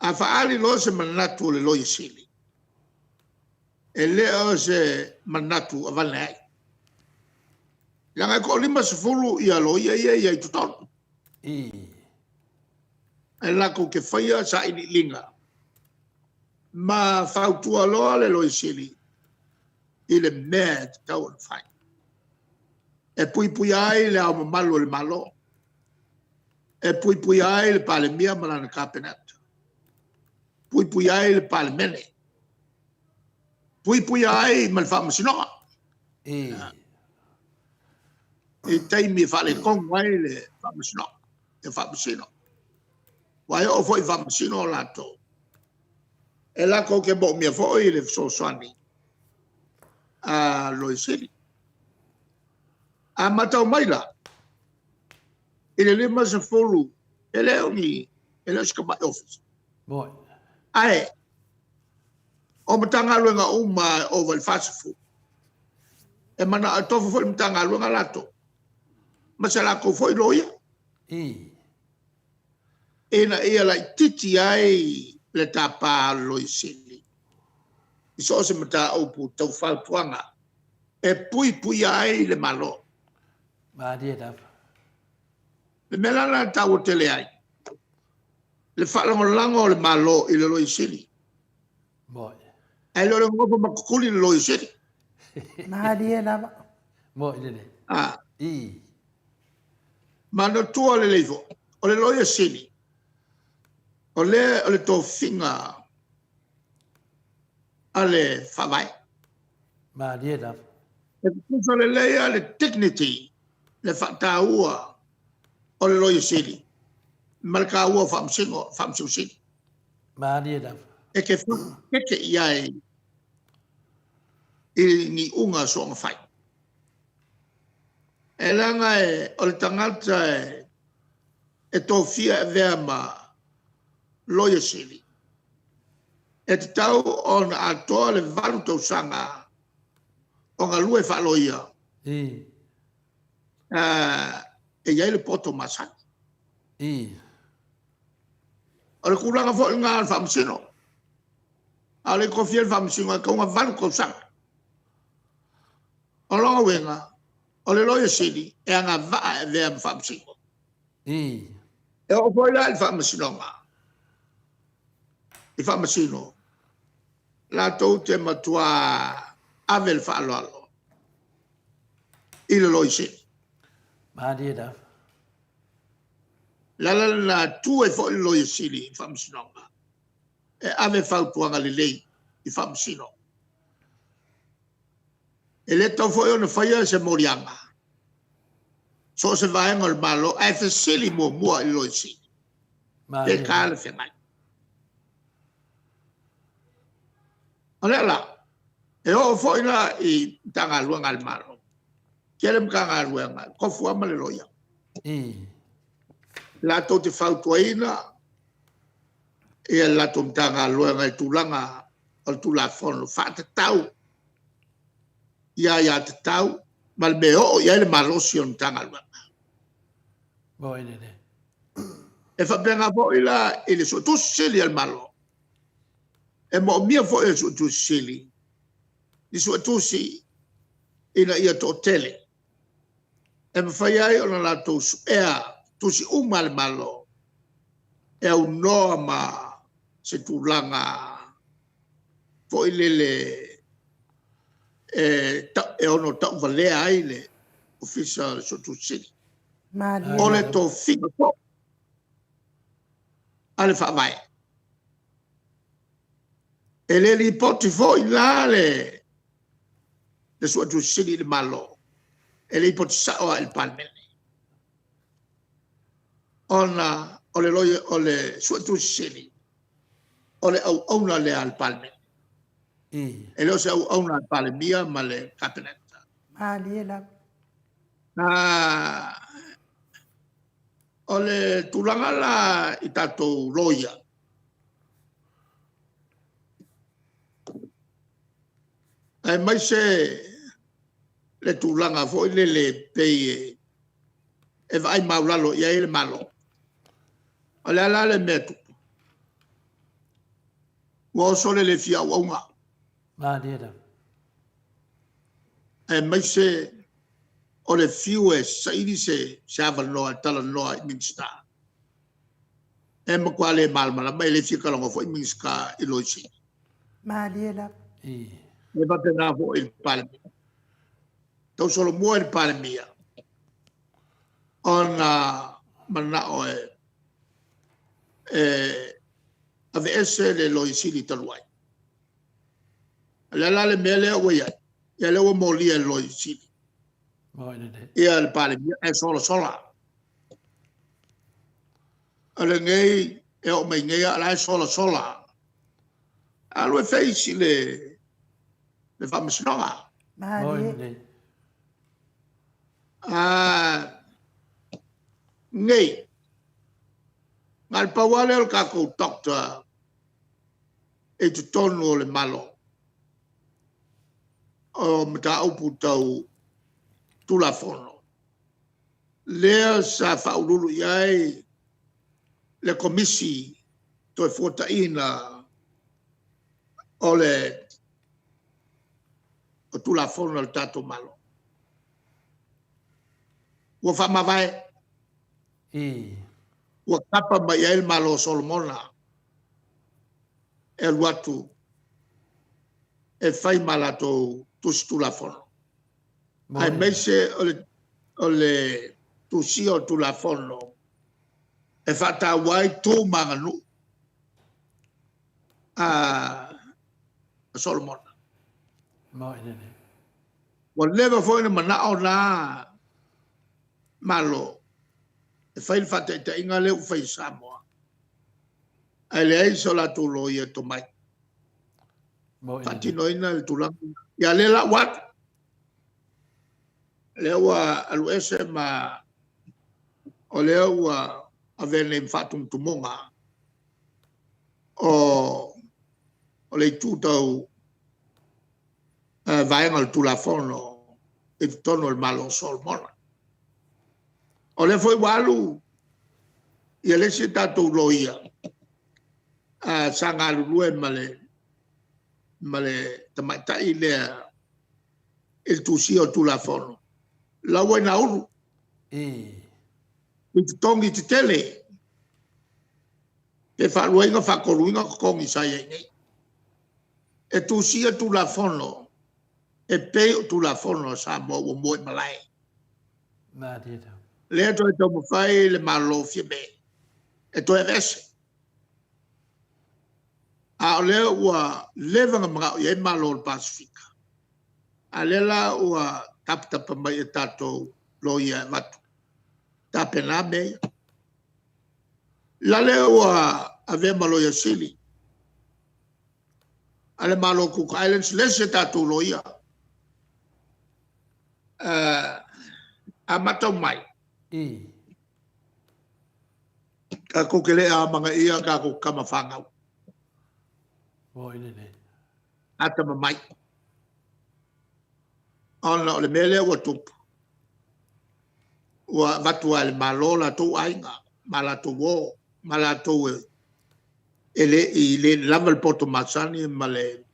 a faaali loa se manatu o le Loia Sili, e le o se manatu avane ai, leaga e toa-50 loia ia e i ai i totonu, ae latou te faia sailiiliga ma fautua loa le Loia Sili i le mea e tatau ona fai, e puipuia ai Le Ao Mamalu o le Malo, e puipuia ai le Palemia ma lana Kapeneta, puipuia ai le Palemene, puipuia ai ma le Faamasinoga i taimi e faaletonu ai le Faamasinoga, ia faamasino. Aua e oo foi i faamasino latou, e latou te moomia foi le fesoasoani a le Loia Sili. A matau mai la i le 50, e le o se tamai Ofisa, ae o Matagaluega uma lava e ova i le 40, e manao e tofu foi le Matagaluega latou ma se latou foi loia, ina ia laitiiti ai le tapa o le Loia Sili i so o se mataupu tau fautuaga e puipuia ai le Malo. Malie lava. Le mea la lena e taua tele ai le faalagolago o le Malo i le Loia Sili, ae le o le nonofo ma tutuli le Loia Sili. Malie lava. Moi lelei. Manatua lelei foi, o le Loia Sili, o lea o le tofiga a le Faavae. Malie lava. E tutusa lelei lava le dignity, le faataua o le Loia Sili ma le taua o Faamasino, Faamasino Sili. Malie lava. E te faaeteete i ai i ni iuga soona fai. E leaga o le tagata e tofia e avea ma Loia Sili, e tatau ona atoa le 8 tausaga o galue faa-loia, e i ai le poto masani. O le tulaga foi lena o le Faamasino. A o le i tofia le Faamasino, e tatau ona 8 tausaga. O lona uiga, o le Loia Sili, e agavaa e avea ma Faamasino. E oo foi la i le Faamasinoga, I faamasino, latou te matuā ave le faaaloalo i le Loia Sili. Malie lava. O le ala lena e tu ai foi le Loia Sili i faamasinoga, e ave fautuaga lelei i faamasino. E le tatau foi ona faia se moliaga so o se vaega o le Malo ae fesili muamua i le Loia Sili pe talafeagai. O lea la, e oo foi la i Matagaluega a le Malo, tele Matagaluega e tofu lava ma le loia. Latou te fautuaina ia le latou Matagaluega i tulaga o le Tulafono faatatau i aia tatau ma le mea e oo i ai le malosi o le Matagaluega. E faapena foi la i le Suetusi Sili a le Malo, e moomia foi e le Suetusi Sili ni suetusi ina ia toatele, e mafai ai ona latou suea tusi uma a le Malo e aunoa ma se tulaga foi lele e ono tauvalea ai le Ofisa o le Suetusi Sili. O le tofiga foi a le Faavae. E le lipoti foi la le Suetusi Sili i le Malo, e lipoti sao lava i le Palemene. Ona o le Suetusi Sili, o le auauna lea a le Palemene. E le o se auauna a le Palemia ma le Kapeneta. Malie lava. O le tulaga la i tatou loia, aemaise le tulaga foi lele e pei e vaai maualalo i ai le Malo. O le a la le mea e tupu? Ua oso le le fia auauna. Malie lava. Aemaise o le fiu e saili se avanoa e talanoa i Minisita, e matua le malamalama, e le fia talanoa foi Minisita i le Loia Sili. Malie lava. E faapena foi i le Palemia. Tausolomua i le Palemia ona manao e aveese le Loia Sili talu ai. O le a la le mea lea ua i ai? Ia lea ua molia e le Loia Sili ia le Palemia ae sola sola. O lenei e oo mai nei o la e sola sola. Alu e face le faamasinoga. Nei, na o le pau lava lea o le tatou doctor i totonu o le Malo o mataupu tau Tulafono, lea sa faauluulu i ai le Komisi Toefuataiga o le Tulafono a le tatou Malo. Ua faamavae. Ua tapa mai i ai le Malo o Solomona e alu atu e fai ma latou tusi Tulafono, aemaise o le tusia o Tulafono e faataua ai tu ma aganuu a Solomona. Ua leva foi ona manao na Malo e fai le faataitaiga lea ua fai e Samoa, ae leai so latou loia tomai e faatinoina le tulaga lena. Ia lea la ua alu, lea ua alu ese ma o lea ua avea nei ma faatumutumuga o le itu tau vaega o le Tulafono i totonu o le Malo o Solomona. O lea foi ua alu le isi tatou loia sa galulue ma le tamaitai lea i le tusia o le Tulafono, o la ua i Nauru i totogi tetele. Pe faaluaina faatoluina totogi sa i ai nei. E tusia Tulafono e pei o Tulafono a Samoa ua mua i malae. Lea toe taumafai le Malo Fiame e toe aveese. A o lea ua leva ona manao i ai Malo o le Pasefika, a lea la ua tapatapa mai e tatou loia e avatu, tapena mea ia. La lea ua avea ma Loia Sili a le Malo o Cook Islands le isi a tatou loia. A matau mai, tatou te le amanaia a tatou tama fanau. Atamamai. Ona o le mea lea ua tupu, ua avatu lava e le Malo o latou aiga ma latou uo ma latou e le i le lava le poto masani ma le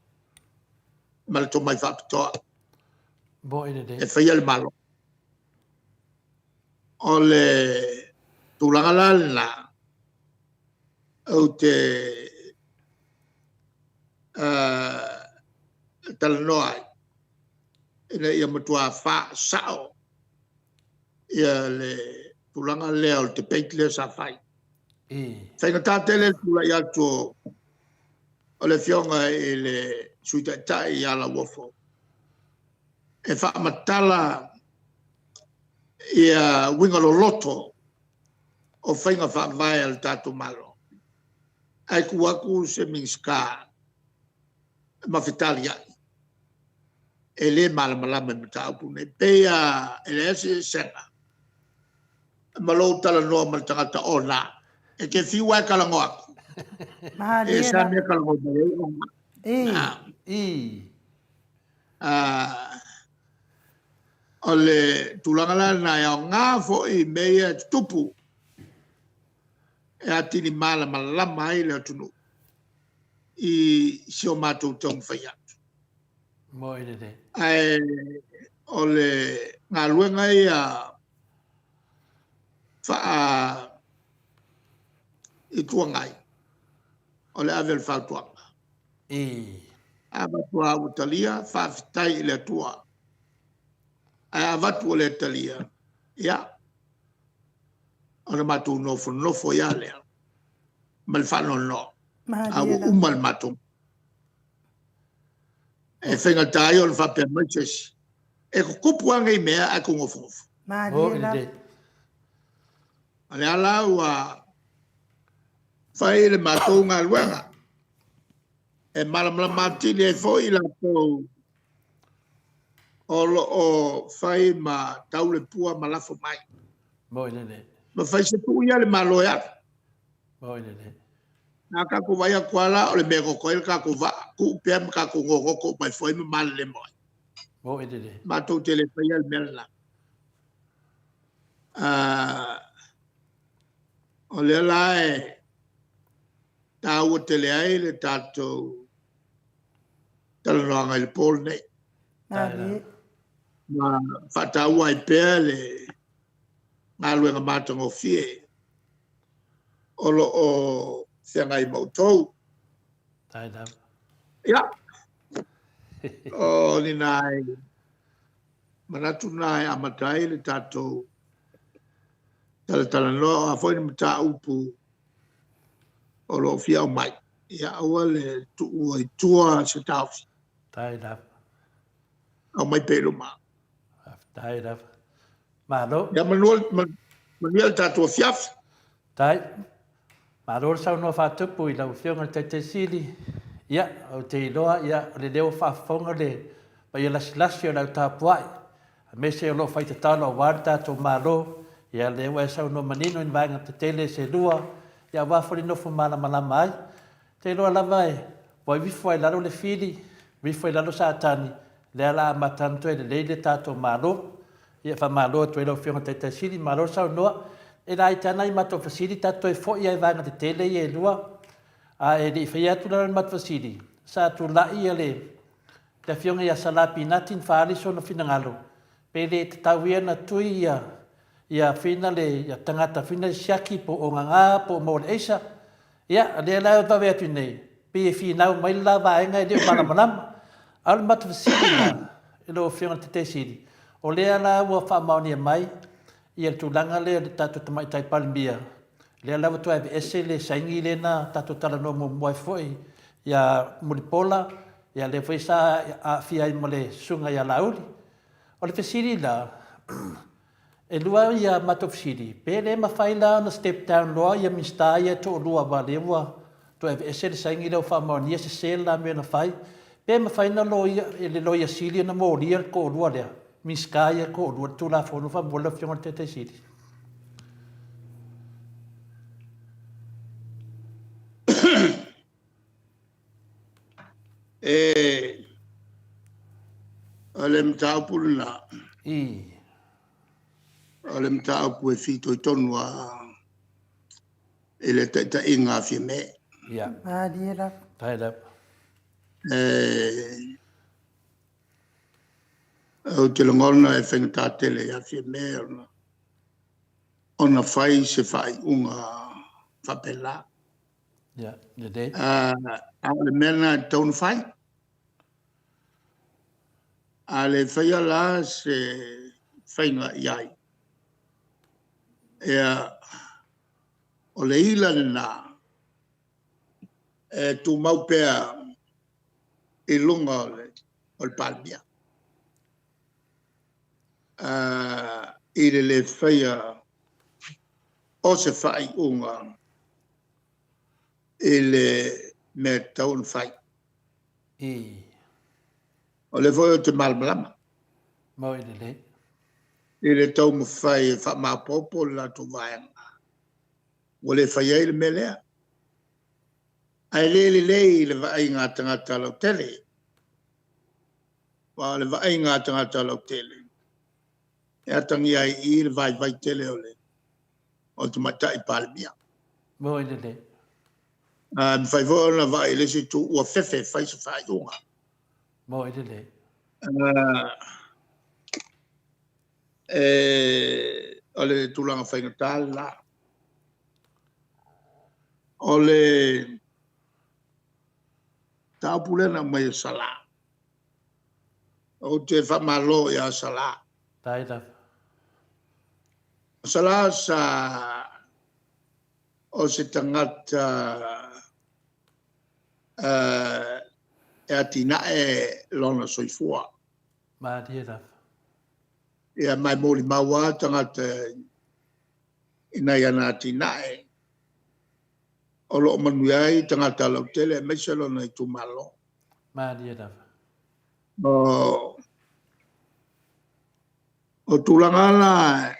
tomai faapitoa e faia le Malo. O le tulaga la lena, ou te talanoa ai, ina ia matua faasao ia le tulaga lea o le debate lea sa fai. E faigata tele le tulai atu o le Afioga i le Sui Taitai ia Lauofo e faamatala ia uiga loloto o faiga faavae a lo tatou Malo, ae tu atu se Minisita ma fetaliai e le malamalama i mataupu nei. E pei lava e leai se eseesega ma lou talanoa ma le tagata ona e te fiu lava e talanoa atu, e ese lava le mea e talanoa mai ai ona. O le tulaga la lena, e aoga foi i mea ia e tutupu e atili malamalama ai le atunuu i si o matou taumafai atu. Ae o le galuega ia faa-Itu Agai, o le ave o le fautuaga. A avatu lava ua talia, faafetai i le Atua. Ae a avatu ua le talia, ia ona matou nofonofo ai lava lea ma le faanoanoa, a ua uma le matou. E faigata ai ona faapea mai se isi, e tutupu lava nei mea ae tou nofonofo. O lea la ua fai le matou galuega, e malamalama atili ai foi i latou o lo o fai ma tau le pua ma lafo mai. Ma fai se tuu ia le Malo e alu. A tatou vaai atu lava la o le mea e goto ai le tatou vaa, tuu pea ma tatou gogoto uma ifo ai ma malelemo ai. Matou te le faia le mea lena. O lea la e taua tele ai le tatou talanoaga i le po lenei. Ma faataua ai pea le galuega matagofie o lo o feagai ma outou. Ia, o ni nai manatu na e amata ai le tatou talatalanoa. O a foi ni mataupu o lo o fia aumai, ia aua le tuua i tua se taofi. Aumai pea i luma. Faafetai lava. Malo. Ia manuia le tatou afiafi. Faafetai. Malo le saunoa faatupu i lau Afioga i le Taitai Sili. Ia, ou te iloa, ia, o le leo faafofoga le paia lasilasi o le au tapuai, aemaise o lo o fai tatalo aua le tatou Malo. Ia, lea ua e saunoa manino i ni vaega tetele se lua, ia aua foi le nofo malamalama ai. Ou te iloa lava e ua ifo ai i lalo le fili, ua ifo ai i lalo Satani, lea o le a amata ona toe lelei le tatou Malo. Ia faamalo atu ai lau Afioga i le Taitai Sili, malo le saunoa. E laiti lava nai matou fesili, tatou toe foi lava i vaega tetele ia e lua. A e le i faia atu la le matou fesili, sa tulai le Afioga ia Sala Pinati na faaali sona finagalo, pe le tatau ia ona tui ia, ia, fina le, ia tagata fina le siaki po o ogaga po o maua i le aisa. Ia, o lea la e vave atu nei, pei e finau mai le la vaega e le o malamalama. A o le matou fesili la i lau Afioga i le Taitaifono Sili, o lea la ua faamaonia mai ia le tulaga lea i le tatou Tamaitai Palemia, lea la ua toe aveese le saini lea na tatou talanoa muamua ai foi ia Mulipola, ia lea foi sa aafia ai ma le Susuga ia Laauli. O le fesili la, E lua ia matou fesili, pe le mafai la ona step down loa ia Minisita ia e toalua aua lea ua toe aveese le saini lea ua faamaonia sese le la mea na fai, pe mafai na loia e le Loia Sili ona molia le toalua lea, Minisita ia e toalua i le Tulafono faamolemole lau Afioga i le Taitai Sili. E, o le mataupu lena. I. O le mataupu e fitoitonu lava i le taitaiga a Fiame. Ia. Malie lava. Faafetai lava. E, ou te lagona e faigata tele ia Fiame ona, ona fai se faaiuga faapena. Ia, lelei. A o le mea lena e tatau ona fai. A le faia la se faiga i ai, ia, o le ila lena e tumau pea i luga o le Palemia i le le faia o se faaiuga i le mea e tatau ona fai. I. O lea foi ou te malamalama. Moi lelei. I le taumafai e faamaopoopo le latou vaega, ua le faia ai le mea lea. Ae le lelei i le vaaiga a tagata lautele. Aua o le vaaiga a tagata lautele, e atagia ai i i le vaivai tele o le Tamaitai Palemia. Moi lelei. E mafai foi ona vaai i le isi itu ua fefe e fai se faaiuga. Moi lelei. O le tulaga faigata lena. O le mataupu lea na aumai e Sala, ou te faamalo ia Sala. Faafetai lava. O Sala sa o se tagata e atinae lona soifua. Malie lava. Ia, ma e molimau lava tagata i nai ana atinae o lo o manuia ai tagata lautele aemaise lona itumalo. Malie lava. O tulaga la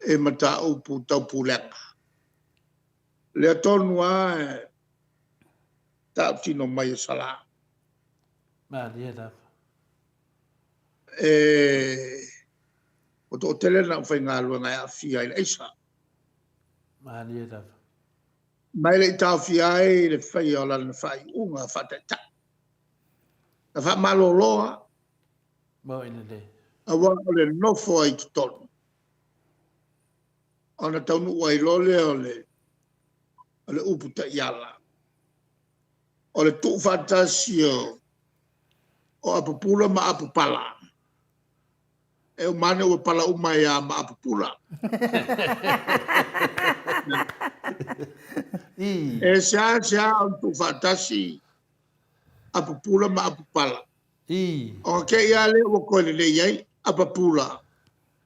i mataupu tau pulega, lea tonu lava e tautino mai e Sala. Malie lava. E, ua toatele le aufaigaluega e aafia i le aisa. Malie lava. Ma e le i taofia ai le faia o lana faaiuga faataitai. Na faamalolo lava. Moi lelei. Aua o le nofo ai i totonu, ona taunuu ai loa lea o le upu taiala, o le tuufaatasi o apopula ma apopala, e uma ane ua pala uma ai lava ma apopula. E seasea ona tuufaatasi apopula ma apopala. Ona te i lava lea ua toe lelei ai apapula,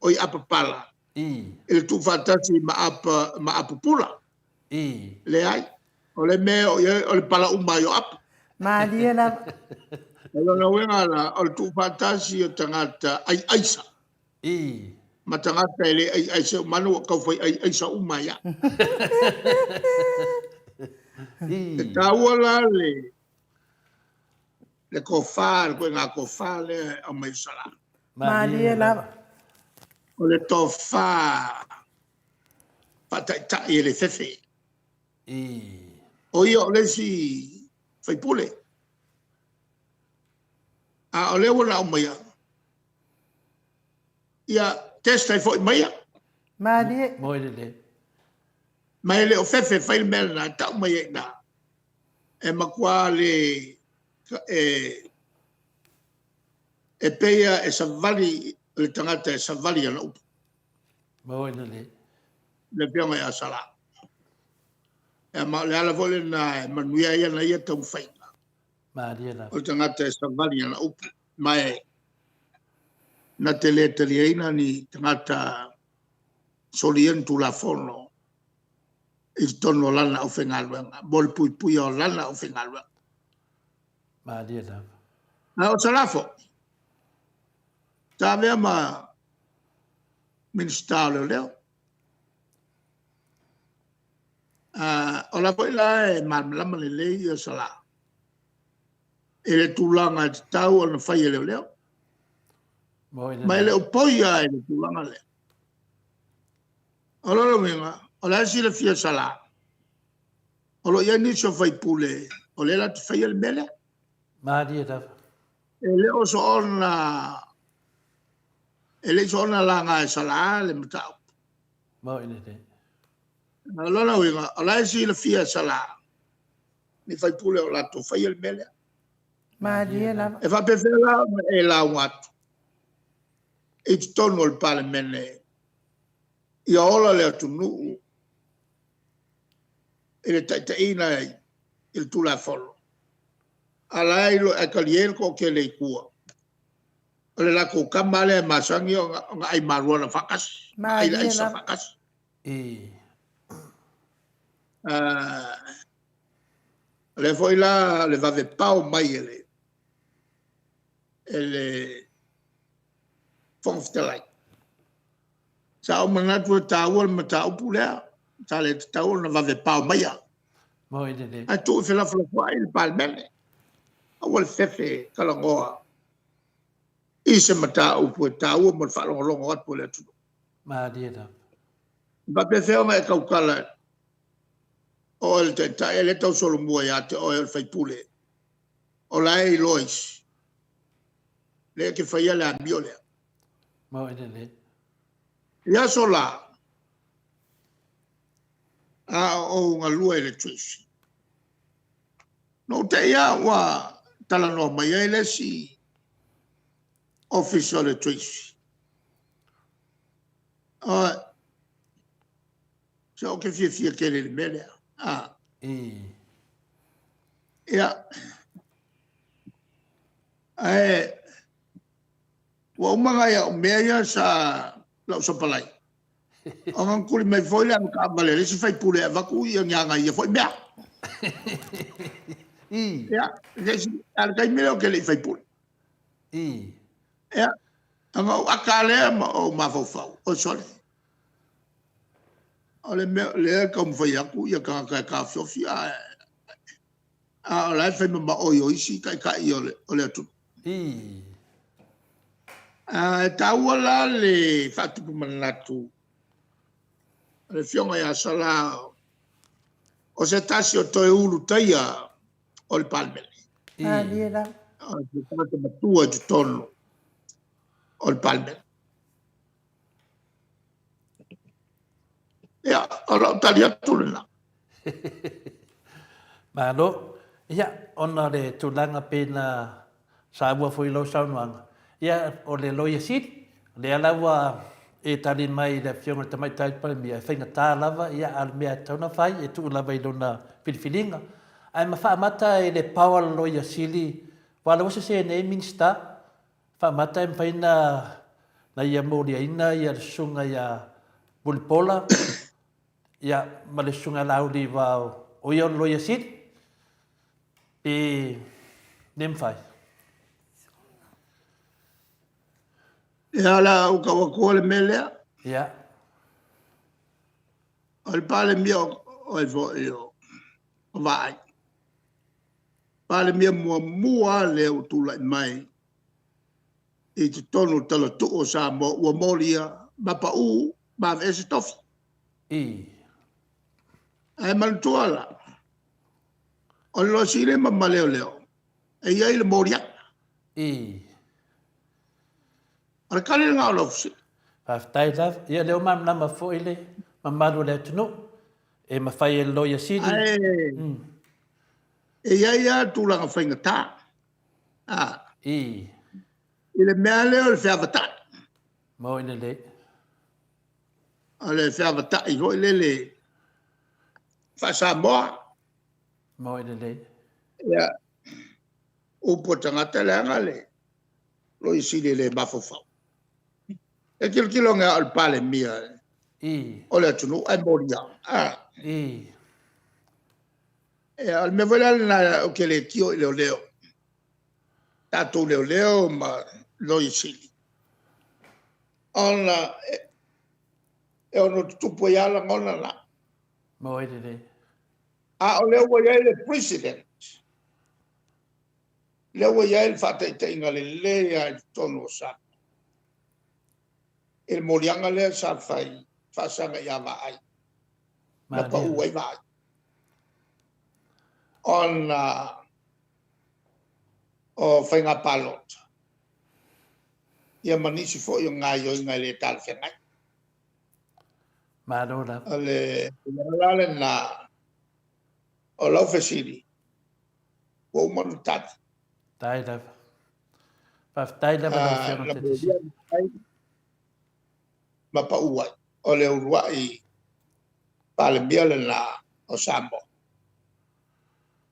oi apapala, i le tuufaatasi ma apa ma apupula. Leai. O le mea o i ai, o le pala uma ai o apu. Malie lava. O lona uiga la, o le tuufaatasi o tagata aiaisa. Ma tagata e le aiaisa uma ane ua tau fai aiaisa uma ai lava. E taua la le le tofa, le ituaiga tofa lea e aumai e Sala. Malie lava. O le tofa faataitai e le fefe. O ia o le isi faipule. A o lea ua na aumaia, ia test ai foi ma ia. Malie. Moi lelei. Ma e le o fefe e fai le mea lena, e tau mai ai i ina, e matua le... e, e pei lava e savali le tagata e savali i ana upu. Maua ina le. Le afioga ia Sala. Ia ma o le ala foi lena e manuia ai ana ia taumafaiga. Malie lava. O le tagata e savali i ana upu. Ma e na te le taliaina ni tagata solia ni Tulafono i totonu o lana aufaigaluega mo le puipuia o lana aufaigaluega. Malie lava. A o Salafo, sa avea ma Minisita o Leoleo. O la foi la e malamalama lelei ia Sala i le tulaga e tatau ona fai e leoleo. Ma e le o poi lava i le tulaga lea. O lona uiga, o la e silafia e Sala, o lo o i ai nisi o faipule o lea latou te faia le mea lea. Malie lava. E le o soona, e le i soona laga e Sala le mataupu. Maoi lelei. O lona uiga, o la e silafia e Sala ni faipule o latou faia le mea lea. Malie lava. E faapefea la ona e lauga atu i totonu o le Palemene ia ola le atunuu i le taitaiina i le Tulafono, a o la e talie le toatele i tua, o le latou tama lava lea e masani ona ai mariuana faatasi, ai le aisa faatasi. O lea foi la o le vave pao mai e le Fofoga Fetalai, sa ou manatu e taua le mataupu lea, sa le tatau ona vave pao maia. Ae tuu e felafolafoai le Palemene. Aua le fefe e talanoa i se mataupu e taua mo le faalogologo atu a le atunuu. Malie lava. E faapefea ona e tautala o oe o le Taitai a o lea e tausolomua ia te oe o le sui usufono, o la e iloa e isi, lea e te faia le amio lea. Maoi lelei. I aso la, a o ou galue i le Treasury, na ou te i lava ua talanoa mai ai le isi Ofisa o le Treasury. Se ou te fiafia tele i le mea lea. Ia, ae ua uma nai au mea ia sa, lau sapalai, ona na tuli mai foi le avetaavale a le isi faipule e avatu ni ana ia foi mea. Ia, a o le taimi lea ou te le i faipule. Ia, ona ou ata lava lea ma ou mafaufau, oi sole, o le mea o lea e taumafai atu tagata e taofiofi, a o la e fai ma maoi o isi taitai o le atunuu. E taua la le faatupu manatu a le Afioga ia Sala o se tasi o toe ulutaia o le Palemene. Malie lava. O se tagata matua i totonu o le Palemene. Ia, o lau tali atu lena. Malo. Ia, ona o le tulaga pei na saua foi i lau saunoaga, ia, o le Loia Sili, lea la ua e tali mai i le Afioga i le Tamaitai Palemia, e faigata lava, ia, a o le mea e tatau ona fai, e tuu lava i lona filifiliga. Ae ma faamata i le power a le Loia Sili, aua o lea ua sese nei Minisita, Faamata e mafai na ia moliaina ia le susuga ia Mulipola ia ma le susuga ia Laauli aua o ia o le Loia Sili pe le mafai? Ia o le a ou tau atua le mea lea. Ia. O le Palemia o ai foi o Vaai, Palemia muamua lava lea ua tulai mai i totonu o le talatuu o Samoa ua molia ma pau ma aveese tofi. Ae manatua la, o le Loia Sili ma Leoleo, e i ai le moliaga. O le tali lena o lau fesili. Faafetai lava. Ia o lea ua malamalama foi le mamalu o le atunuu. e mafai e le Loia Sili. Ae e i ai lava tulaga faigata. A. I. I le mea lea o le feavatai. Mo i lelei. O le feavatai foi lele faa-Samoa. Mo i lelei. Ia, upu a tagata leaga le Loia Sili e le mafaufau. E tilotilo ane lava o le Palemia I. o le atunuu ae molia. A. I. Ia, o le mea foi la lena ou te le tio i leoleo, tatou leoleo ma Loia Sili, ona e ono tutupu ai lava lagona na. Mo i lelei. A o lea ua i ai le President, lea ua i ai le faataitaiga lelei lava i totonu o Samoa, i le moliaga lea sa fai faasaga ia Vaai, na pau ai Vaai. Ona o faiga palota, ia ma nisi foi o gaoioiga e le talafeagai. Malo lava. O le tulaga la lena o lau fesili, ua uma ona tali. Tai lava. Faafetai lava lau Afioga i le Taitaifono. Ma pau ai, o le uluai Palemia lena o Samoa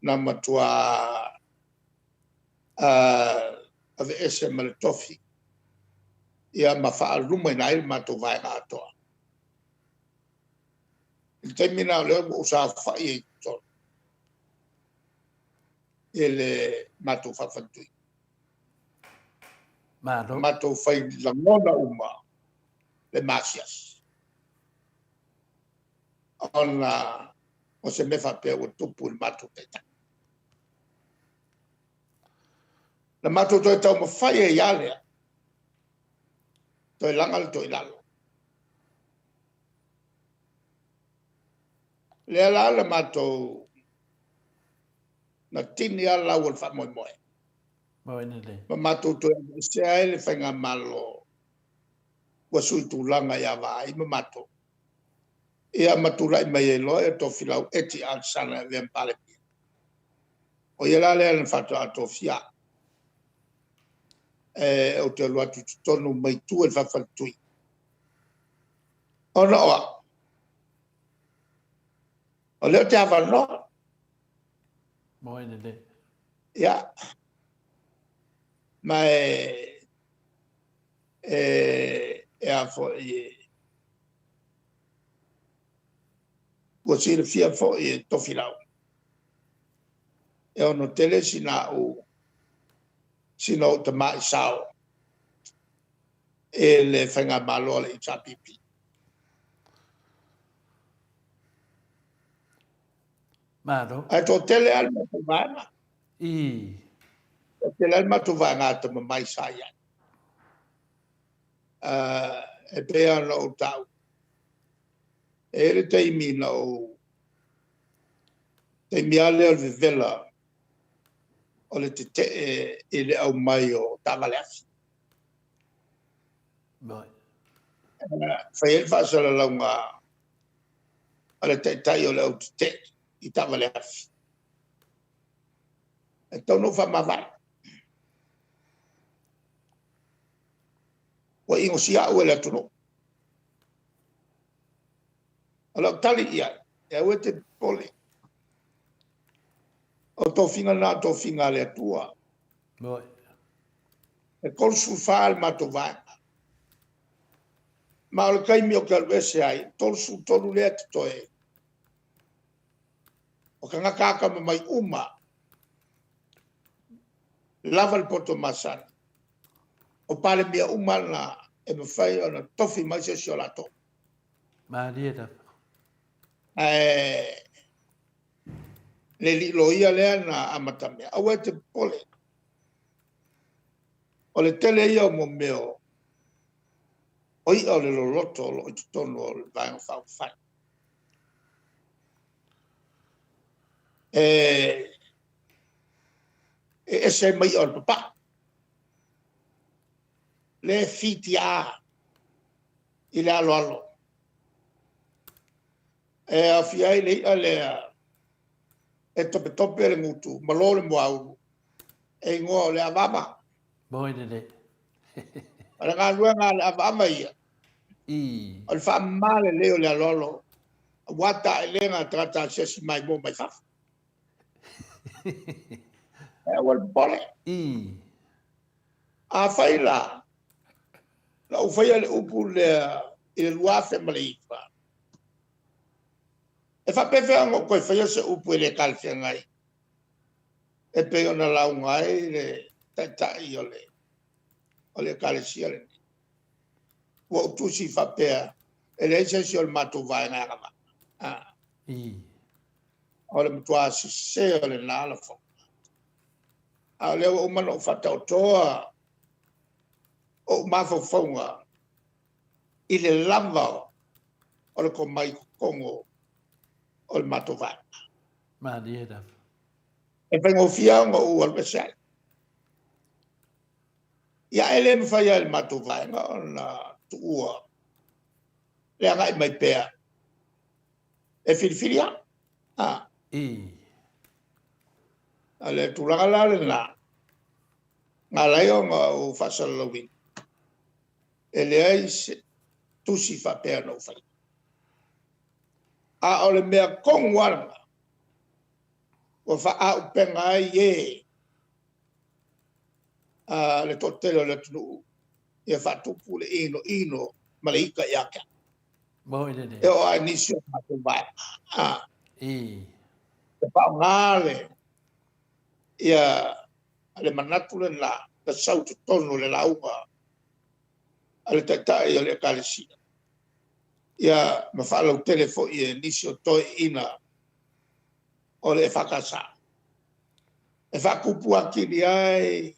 na matua aveese ma le tofi ia ma faalumaina ai le matou vaega atoa. I le taimi lena o lea ua ou saofai ai i totonu i le matou faafaletui. Malo. Matou fai lagona uma le masiasi ona o se mea faapea ua tupu i le matou taitai. Na matou toe taumafai ai lava lea, toe laga le toilalo. Lea la na matou na tini lava lau o le faamoemoe. Ma matou toe aveesea ai le Faigamalo ua sui tulaga ia Vaai ma matou. Ia ma tulai mai ai loa Tofilau Eti Alesana e avea ma Palemia. O ia la lea na faatoa tofia au ou te alu atu i totonu mai tua i le faafaletui. Ona o au, o lea ou te avanoa. Moi lelei. Ia, ma e a foi, ua silafia foi e Tofilau, e ono tele sina au, sina ou tamai sao i le Faigamalo a le HRPP. Malo. Ae toatele lava le matou vaega. I. Toatele lava le matou vaega atamamai sa i ai. E pei ona ou taua, e i ai le taimi na ou taimi lava lea o le vevela o le tetee i le aumai o taavale afi. Moi. Fai ai le faasalalauga a le taitai o le au tetee i taavale afi. E tatau ona ou faamavae. Ua inosia au e le atunuu. O lau tali i ai, e aua e te popole. O tofiga na o tofiga a le Atua. Moi. E 34 le matou vaega. Ma o le taimi ou te alu ese ai, 33 lea totoe. O tagata atamamai uma, lava le poto masani, o Palemia uma na e mafai ona tofi mai se isi o latou. Malie lava. Ae le alii loia lea na amatamea, aua e te popole. O le tele ia o mea o i'a o le loloto o lo o i totonu o le Vaega Faaupufai. E ese ai ma i'a o le papa'i, lea e fitia i le aloalo. E aofia ai le i'a lea e topetope le gutu ma lo le muaulu, e igoa o le avaava. Moi lelei. O le galuega a le avaava ia, I. o le faamama lelei o le aloalo aua taelega a tagata asiasi maimoa mai fafo. E aua le popole. I. Afai la, na ou faia le upu lea i le 2009, e faapefea ona ou toe faia se upu e le talafeagai e pei ona lauga ai le taitai o le o le ekalesia lenei. Ua ou tusi faapea, e leai se isi o le matou vaega e agavaa. Ah. I. O le matua sese o lena lafoga. A o lea ua uma ona ou faataotoa ou mafaufauga i le lava o le tomai i totonu o le matou vaega. Malie lava. E faigofie ona ou alu ese ai. Ia, e le mafai lava e le matou vaega ona tuua le agai mai pea e filifili au. Ah. I. O le tulaga la lena, na ala ai ona ou faasalalauina, e leai se tusi faapea na ou faia. A o le mea tonu lava lena, ua faaauupega ai e le toatele o le atunuu ia faatupu le inoino ma le ita ia te au. Moi lelei. E oo lava i nisi o matou vaega. A. I. E faaaoga le, ia, le manatu lena na sau i totonu o le lauga a le Taitai o le Ekalesia, ia ma faalautele foi e nisi o toeaiina o le EFKS, e faatupu atili ai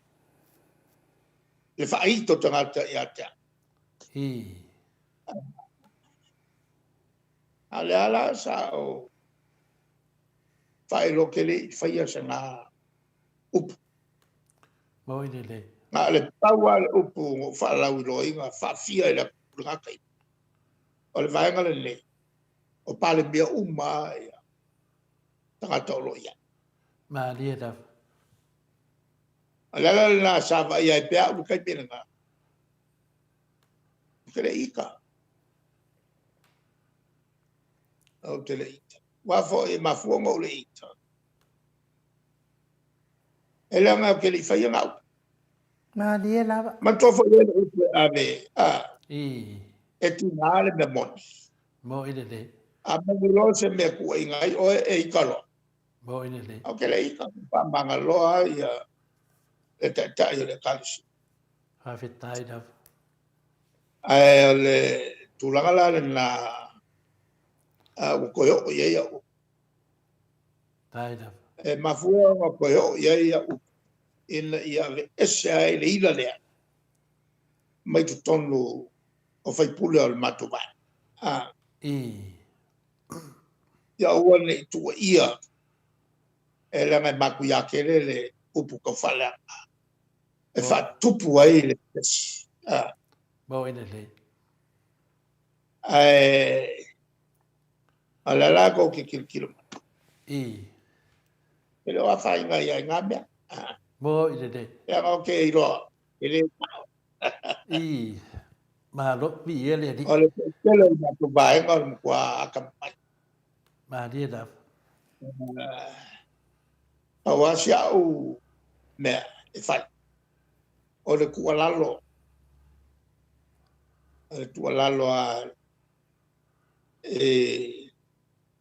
le faaito o tagata ia te au. A o lea la sa ou faailoa ou te le i faia sana upu. Moi lelei. Na o le pau lava le upu na ou faalauiloaina faafia i le atunuu i lena taimi, o le vaega lenei, o Palemia uma lava ia tagata o lo o i ai. Malie lava. O le ala lena sa vaaia ai pea au i le taimi lena, ou te le i ita. Ou te le i ita. Aua foi e mafua ona ou le i ita, e leaga ou te le i faia na upu. Malie lava. Manatua foi e le upu e ave, a, I. e tiga le mea moni. Moi lelei. A moni loa se mea tuuaiina ai oe, e ita loa. Moi lelei. Ou te le i ita, faamagaloa ia le taitai o le ekalesia. Faafetai lava. Ae o le tulaga la lena ua toe oo i ai au upu. Faafetai lava. E mafua ona toe oo i ai au upu ina ia aveese ai le ila lea mai totonu o faipule o le matou vaega. A. I. Ia aua ne i tuuaia e leaga e matuia tele le upu taufaaleaga e faatupu ai le pepesi. A. Moi lelei. Ae o le la tou te tilotilo mai. I. E le o afaina ia i ngā mea. Moi lelei. Leaga ou te iloa, e le sao. I. Malo, viia le Alii. O le toatele o le matou vaega o le matua atamamai. Malie lava. Pau lava si au mea e fai, o le tuualalo, o le tuualalo lava i,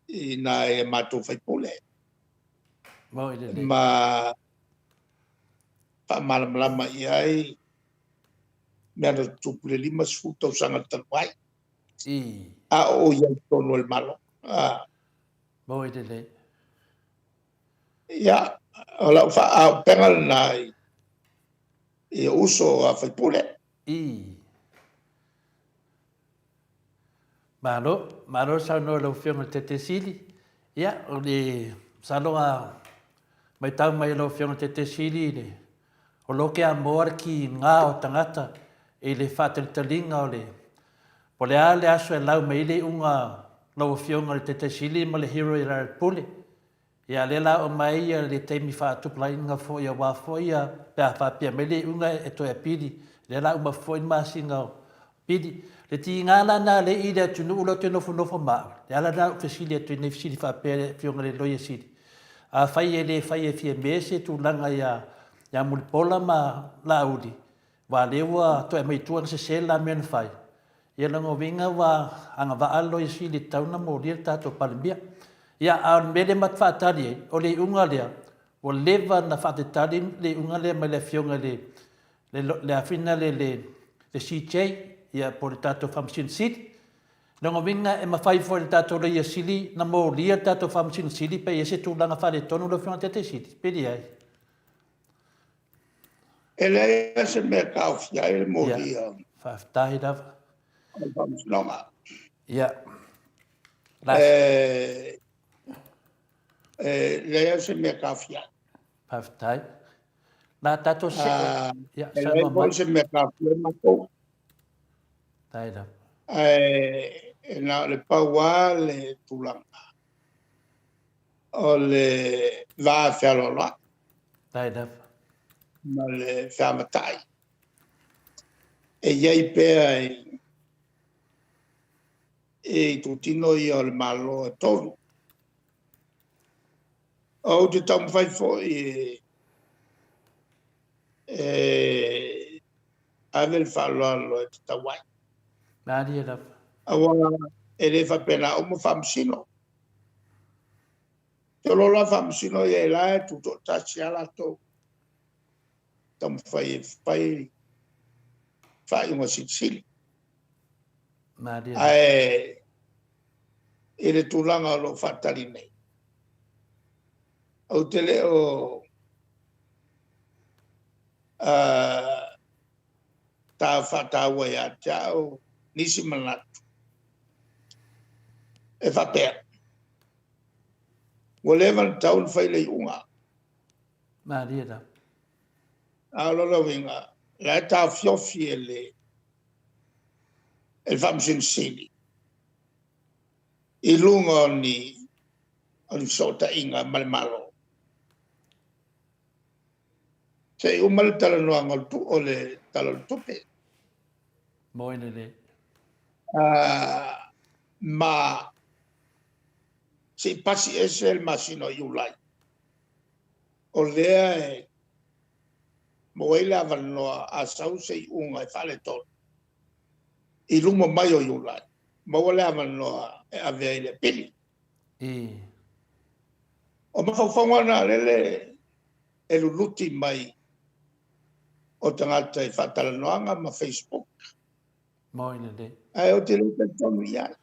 i nai a matou faipule. Moi lelei. Ma faamalamalama i ai mea na tutupu i le 50 tausaga talu ai. I. A o i ai i totonu o le Malo. A. Moi lelei. Ia, o lau faaauupega lena i, i uso a faipule. I. Malo, malo saunoa lau Afioga i le Taitaisili. Ia, o le masalo a matau mai e lau Afioga i le Taitaisili i le o lo ke amoa le kiga o tagata i le faatalitaliga o le po o le a le aso e lau mai ai le iuga lau Afioga i le Taitai Sili ma le Hero ia Larry Pule. Ia lea la oo mai ai le taimi faatupulaina foi aua foi ia pe a faapea mai le iuga e toe apili. Lea la uma foi le masina o Apili. Le tiga la na lea i le atunuu lea ou te nofonofo ma au, le ala lena ou fesili atu i nei fesili faapea i le Afioga i le Loia Sili, afai e le fai e Fiame se tulaga ia ia Mulipola ma Laauli, aua lea ua toe aumai i tua na sese le la mea na fai, ia lona uiga ua agavaa le Loia Sili e tatau ona molia le tatou Palemia. Ia, a o le mea lea matou te faatali ai, o le iuga lea, ua leva ona faatetali le iuga lea mai le Afioga i le le afina le le CJ ia po o le tatou Faamasino Sili. Lona uiga e mafai foi e le tatou Loia Sili na molia le tatou Faamasino Sili pe i ai se tulaga faaletonu lau Afioga i le Taitai Sili, pe leai. E leai lava se mea e taofia ai le molia. Ia, faafetai lava. O le Faamasinoga. Ia. E leai lava se mea e taofia ai. Faafetai. Na tatou see. Ia, e leai foi se mea taofia ai matou. Faafetai lava. Ae e na o le pau lava le tulaga o le va fealoaloai. Faafetai lava. Ma le feavatai e i ai pea i itutino ia o le Malo e tolu. Ou te taumafai foi e ave le faaaloalo e tatau ai. Malie lava. Aua e le faapena uma faamasino. Te olo la faamasino ia e la e tutoatasi lava latou. Taumafai e fai faaiuga silisili. Malie lava. Ae i le tulaga o lo o faatali nei, ou te le o faataua ia te au nisi manatu e faapea, ua leva ona tatau ona fai le iuga. Malie lava. A o lona uiga, o la e taofiofi e le Faamasino Sili i luga o ni fesootaiga ma le Malo. Se i uma le talanoaga o le Tala o le Tupe. Moi lelei. Ma se i pasi ese le masina o Iulai, o lea e maua ai le avanoa a sau se iuga e faaletonu i luma mai o Iulai, maua le avanoa e ave ai le apili. O mafaufauga na lele e luluti mai o tagata i faatalanoaga ma Facebook. Moi lelei. Ae ou te le talitonu i ai.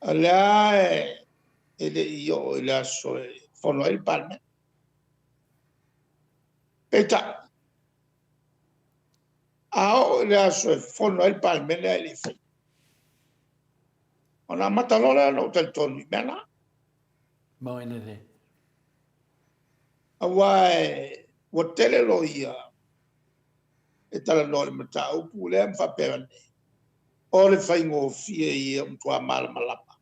O lea e le i oo i le aso e fono ai le Palemene. Peitai, a oo i le aso e fono ai le Palemene ae le i faia, ona amata loa lea ona ou talitonu i mea na. Moi lelei. Aua ua tele loia e talanoa i le mataupu lea ma faapea ane, o le faigofie ia ua matua malamalama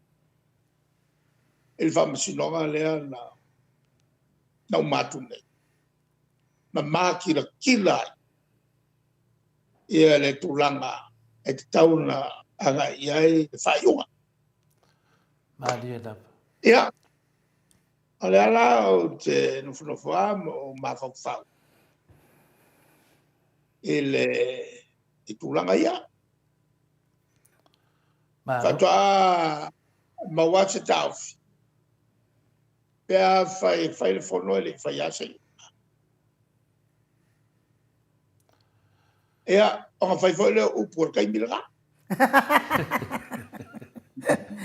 i le faamasinoga lea na uma atu nei, ma makilatila ai ia le tulaga e tatau ona agai i ai le faaiuga. Malie lava. Ia, o lea la ou te nofonofo lava ma ou mafaufau i le i tulaga ia. Malo. Faatoa maua se taofi pe a fai e fai le fono e le i faia se iuga. Ia, ona fai foi lea o upu o le taimi lena.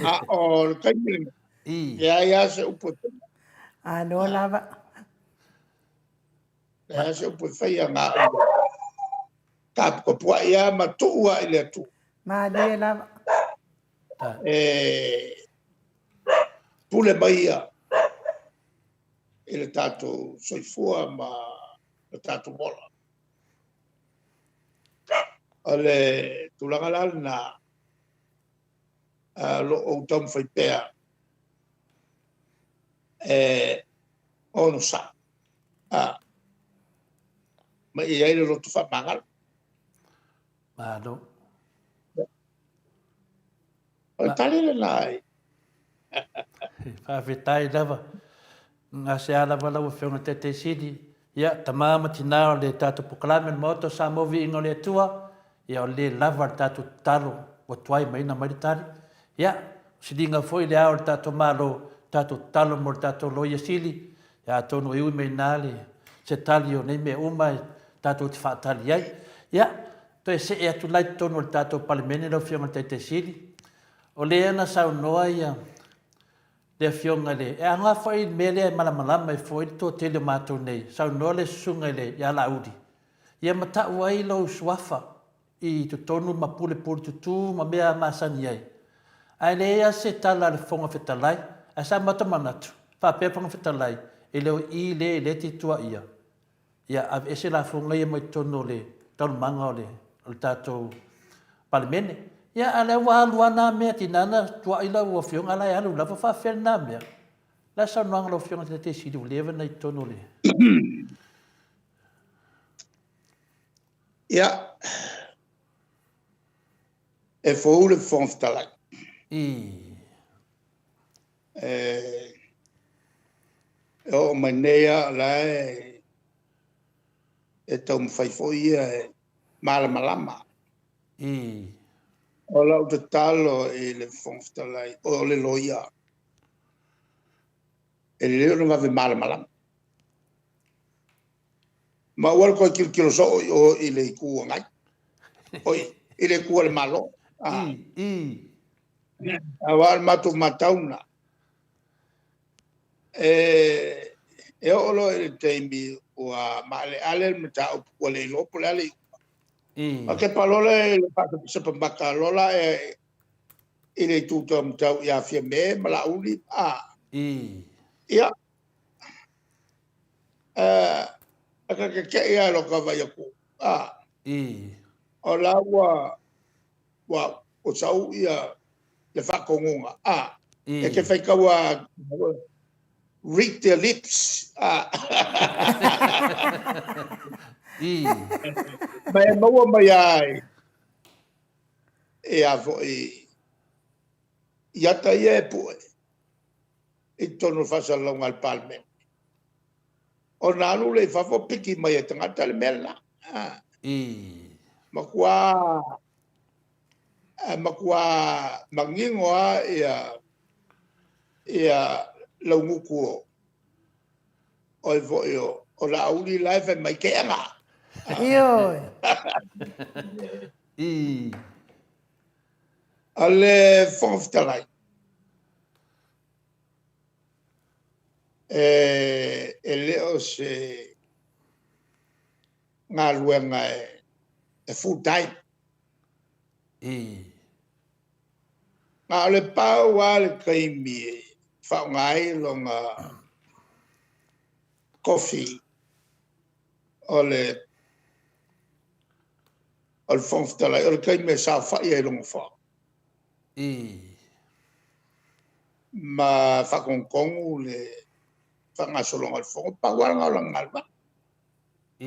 A o le taimi lena, leai lava se upu e faia. Alo lava. Leai lava se upu e faia na o taputapuai lava ma tuu lava i le Atua. Malie lava. E pule mai ia i le tatou soifua ma le tatou ola. O le tulaga la lena. O lo o ou taumafai pea e onosai ma i ai le loto faamagalo. Malo. O le tali lena ai. Faafetai lava. Gasea lava lau Afioga i le Taitaisili. Ia, tama ma tina o le tatou polokalame o le Maota o Samoa Viiga o le Atua, ia o le lava le tatou tatalo ua tuai mai na mai le tali. Ia, siliga foi le ao o le tatou Malo, tatou tatalo mo le tatou Loia Sili, ia atonu e ui mai ina le se tali o nei mea uma e tatou te faatali ai. Ia, toe see atu la i totonu o le tatou Palemene lau Afioga i le Taitaisili, o lea na saunoa ia le Afioga i le, e aoga foi le mea lea e malamalama ai foi le toatele o matou nei, saunoa le Susuga i le, ia Laauli, ia ma tau ai lou suafa i totonu ma pulepule tutū ma mea masani ai. Ae leai lava se tala a le Fofoga Fetalai, ae sa matou manatu, faapea le Fofoga Fetalai, e le o i le lea e te tuuaia, ia aveese lafoga ia mai totonu o le taualumaga o le o le tatou Palemene. Ia a o lea ua alu lava na mea, tiga na tuuai lau Afioga a o la e alu lava, faafefea lena mea? O le a le saunoaga a lau Afioga i le Taitaifono Sili ua leva ona i totonu o le... Ia, e fou le Fofoga Fetalai. E oo mai nei lava o la e taumafai foi ia e malamalama. O lau tatalo i le Fofoga Fetalai, o le loia, e lelei ona vave malamalama. Ma aua le toe tilotilo soo i o i le Itu Agai, oi, i le Itu a le Malo. Aua o le matou matau lena, e oo loa i le taimi ua maaleale le mataupu ua le iloa po o le a le iuga, ona tepa loa lea i le faasapasapa mata loa lea i le itu taumatau ia Fiame ma Laauli. Ia, e ta te te i lava i lota vaai atu, o la ua sau le faatonuga. E te faitau lava, read their lips. Ma e maua mai lava i a foi i ata ia e pue i totonu o faasalalauga a le Palemene, ona alu lea i fafo piki mai e tagata le mea lena. Matua manino lava ia laugutu o ai foi o Laauli la e fai mai teena. Ioe. O le Fofoga Fetalai, e le o se galuega e full time. Na o le pau lava le taimi e faaaoga ai lona tofi o le Fofoga Fetalai, o le taimi e saofai ai i lona nofoa ma faatonutonu le faagasologa o le Fono. Pau lava lena o lana galuega. E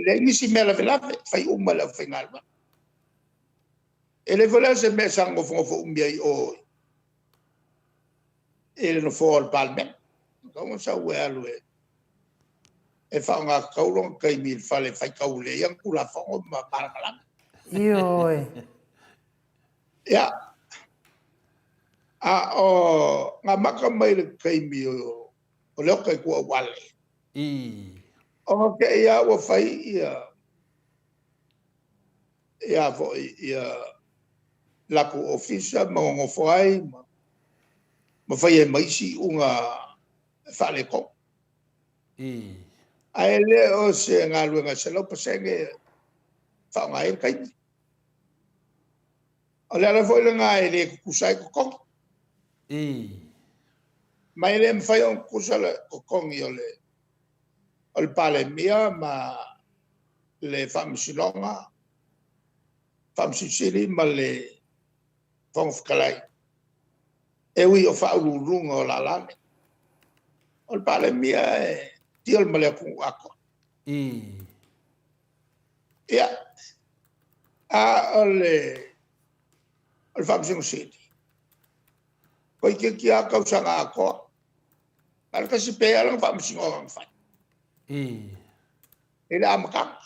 leai nisi mea lavelave, fai uma e le aufaigaluega. E leai foi la se mea e saga nofonofo umi ai i o i le nofoa o le Palemene. E tatau ona sau e alu e faaaoga tatau lona taimi i le fale e faitau lelei ai ana Tulafono ma malamalama. Ioe. Ia, a o na amata mai le taimi o Leota i Tuauale, ona te i lava ua fai ia foi ia latou ofisa ma nonofo ai ma fai ai ma isi iuga faaletonu. Ae le o se galuega 100% e faaaoga ai le taimi. O le ala foi lena e le tutusa ai totogi. Ma e le mafai ona tutusa le totogi o le Palemia ma le Faamasinoga, Faamasino Sili ma le Fofoga Fetalai, e ui o faauluuluga o lala nei. O le Palemia e deal ma le atunuu atoa. Ia, a o le Faamasino Sili, toeitiiti lava tausaga atoa, na o le tasi pea lana faamasinoga na fai i le amataga.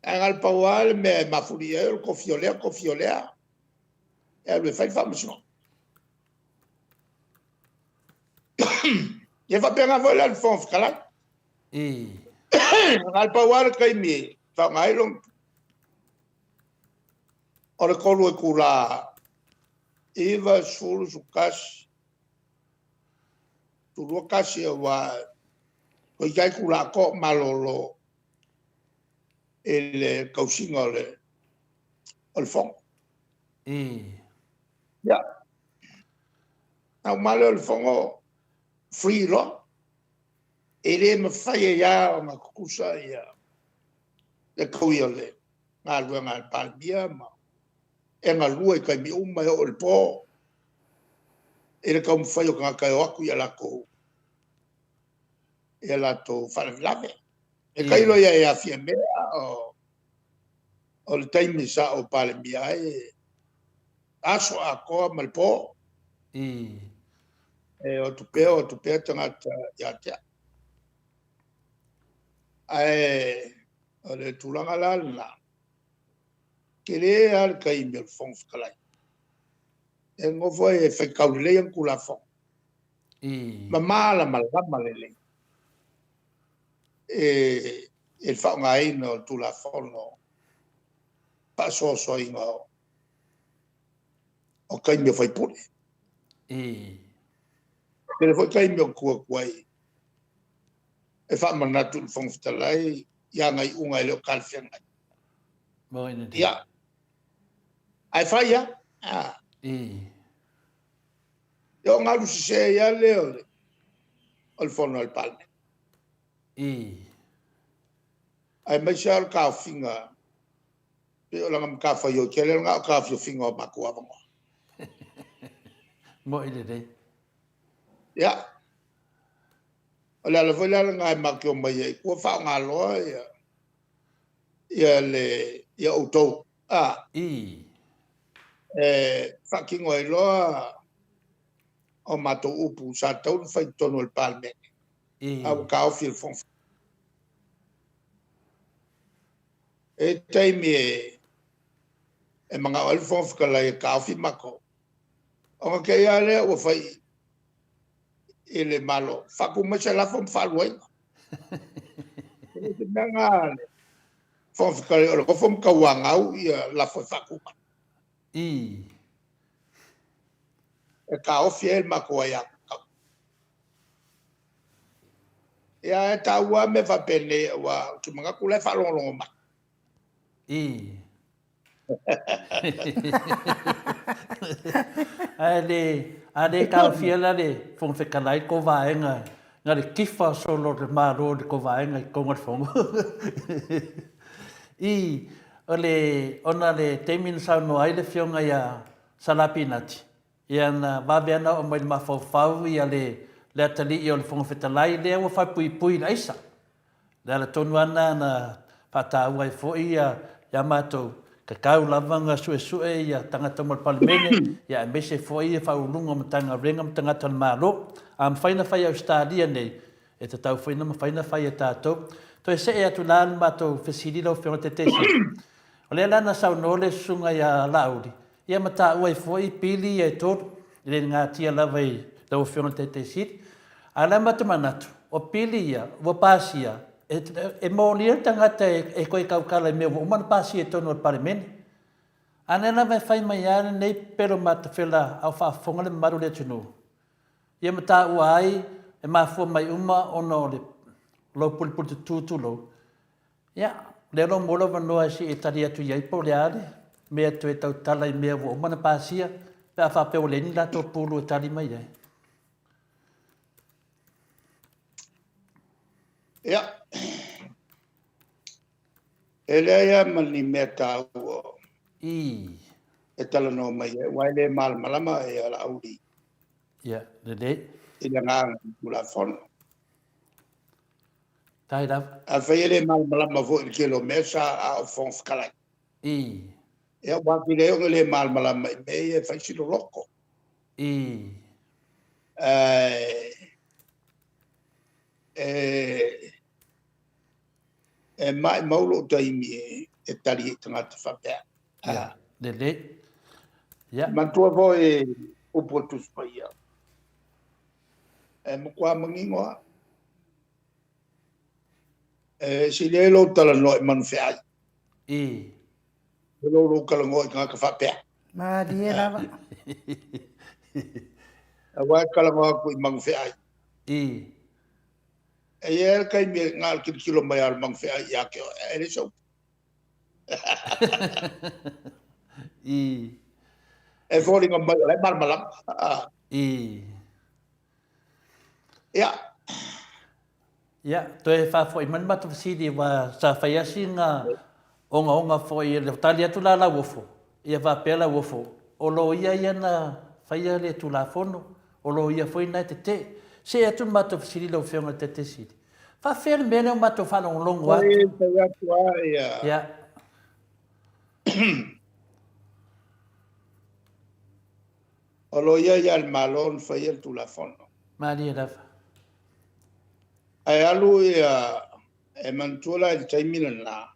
Ae na o le pau lava le mea e mafuli i ai o le tofi o lea tofi o lea e alu e fai le faamasinoga. Ia faapena foi la i le Fofoga Fetalai. Na o le pau lava le taimi e faaaoga ai lona, o le 3 itula, 9, 10, 11, 12, 1, aua toeitiiti lava itula atoa o malolo i le tausiga o le Fono. Ia, ona uma lava lea o le Fono free loa. E le mafai ai lava ona tutusa le tauia o le galuega a le Palemia ma e galue i taimi uma e oo i le po i le taumafai o tagata e o atu i a latou faalavelave. E tailo i ai ia Fiame, o le taimi sa ou Palemia ai, e aso atoa ma le po, e o atu pea o atu pea tagata ia te au. Ae o le tulaga la lena, e tele lava le taimi o le Fofoga Fetalai e nonofo ai e faitau lelei ana Tulafono ma malamalama lelei i le faaaogaina o Tulafono faasoasoaina o taimi o sui usufono. E tele foi taimi ou te tu atu ai e faamanatu i le Fofoga Fetalai ia ana iuga e le o talafeagai. Ia, ae fai lava. Ia ona alu sese ai lava lea o le Fono a le Palemene. Aemaise lava o le taofiga, pei o lana matafaioi tele lena o le taofiofiga o matou avanoa. Moi lelei. Ia, o le ala foi la lena e matou te omai ai i tua faaaoga loa outou e faatino ai loa o matou upu sa tatau ona fai i totonu o le Palemene, a ua taofi e le Fofoga Fetalai. E i ai taimi e manao ai le Fofoga Fetalai e taofi matou, ona te i lava lea ua fai i le Malo, faatu mai se lafo ma faaluaina. E le o se mea lena a le Fofoga Fetalai o le nofo ma tauanau lafo e faatu mai, e taofi ai le matou aiatatau. Ia, e taua lava mea faapenei aua ou te manatu o la e faalogologo mai. Ae le, a le taofia la le Fofoga Fetalai le tou vaega na le tifa solo o le Malo i le tou vaega i totonu o le Fono. I, o le, ona le taimi na saunoa ai le Afioga ia Sala Pinati, ia na vave lava ona oo mai i le mafaufau ia le, le atalii o le Fofoga Fetalai lea ua falepuipui i le aisa. O le ala tonu lava lena na faataua ai foi ia matou, tatau lava ona suesue tagata uma o le Palemene, aemaise foi Ofisa Sili o Pulega o Matagaluega ma tagata o le Malo. A mafai ona fai e Ausetalia nei, e tatau foi ona mafai ona fai e tatou. Toe see atu la le matou fesili lau Afioga i le Taitaifono. O lea la na saunoa le Susuga ia Laauli, ia ma taua ai foi pili ia e tolu, e le natia lava i lau Afioga i le Taitai Sili. A o le a matou manatu, o pili ia ua pasia, e molia le tagata e toe tautala i mea ua uma ona pasia i totonu o le Palemene. A o lea lava e fai mai lava lenei pepelo matafela a o faafofoga le mamalu o le atunuu, ia ma taua ai e mafua mai uma ona o lou pulepuletutu tulou, Ia, o lea o lo o maua le avanoa se i e tali atu i ai po o le a le mea e toe tautala i mea ua uma ona pasia pe a faapea ua leai ni latou pulu e tali mai ai. Ia, e leai lava ma ni mea taua. I. e talanoa mai ai, aua e le malamalama ia Laauli Ia, lelei. i le agaga o le Tulafono. Faafetai lava. Afai e le malamalama foi i le tele o mea sa a o Fofoga Fetalai. I. Ia, ua atili ai ona le malamalama i mea ia e fai si loloto. I. Ae e, e maimau lou taimi e, e tali ai i tagata faapea. Ia, lelei. Ia. Manatua foi upu o le Tusi Paia. E matua manino lava. E sili ai lou talanoa i manufeai. I. I lo lou talanoa i tagata faapea. Malie lava. Aua e talanoa atu i manufeai. I. E i ai le taimi e na o le tilotilo mai lava o le manufeai ia te oe, ae le se upu. I. E foliga mai o la e malamalama. I. Ia. Ia, toe faafoi mai le matou fesili aua sa fai lava sina ogaoga foi, e tali atu la Lauofo, ia faapea Lauofo, o loia ia na faia le Tulafono, o loia foi na e tetee. See atu le matou fesili lau Afioga i le Taitaifono Sili, faafefea le mea lea ua matou faalogologo atu? Oi, fai atu lava ia. Ia. O loia ia a le Malo na faia le Tulafono. Malie lava. Ae alu ia, e manatua la i le taimi lena,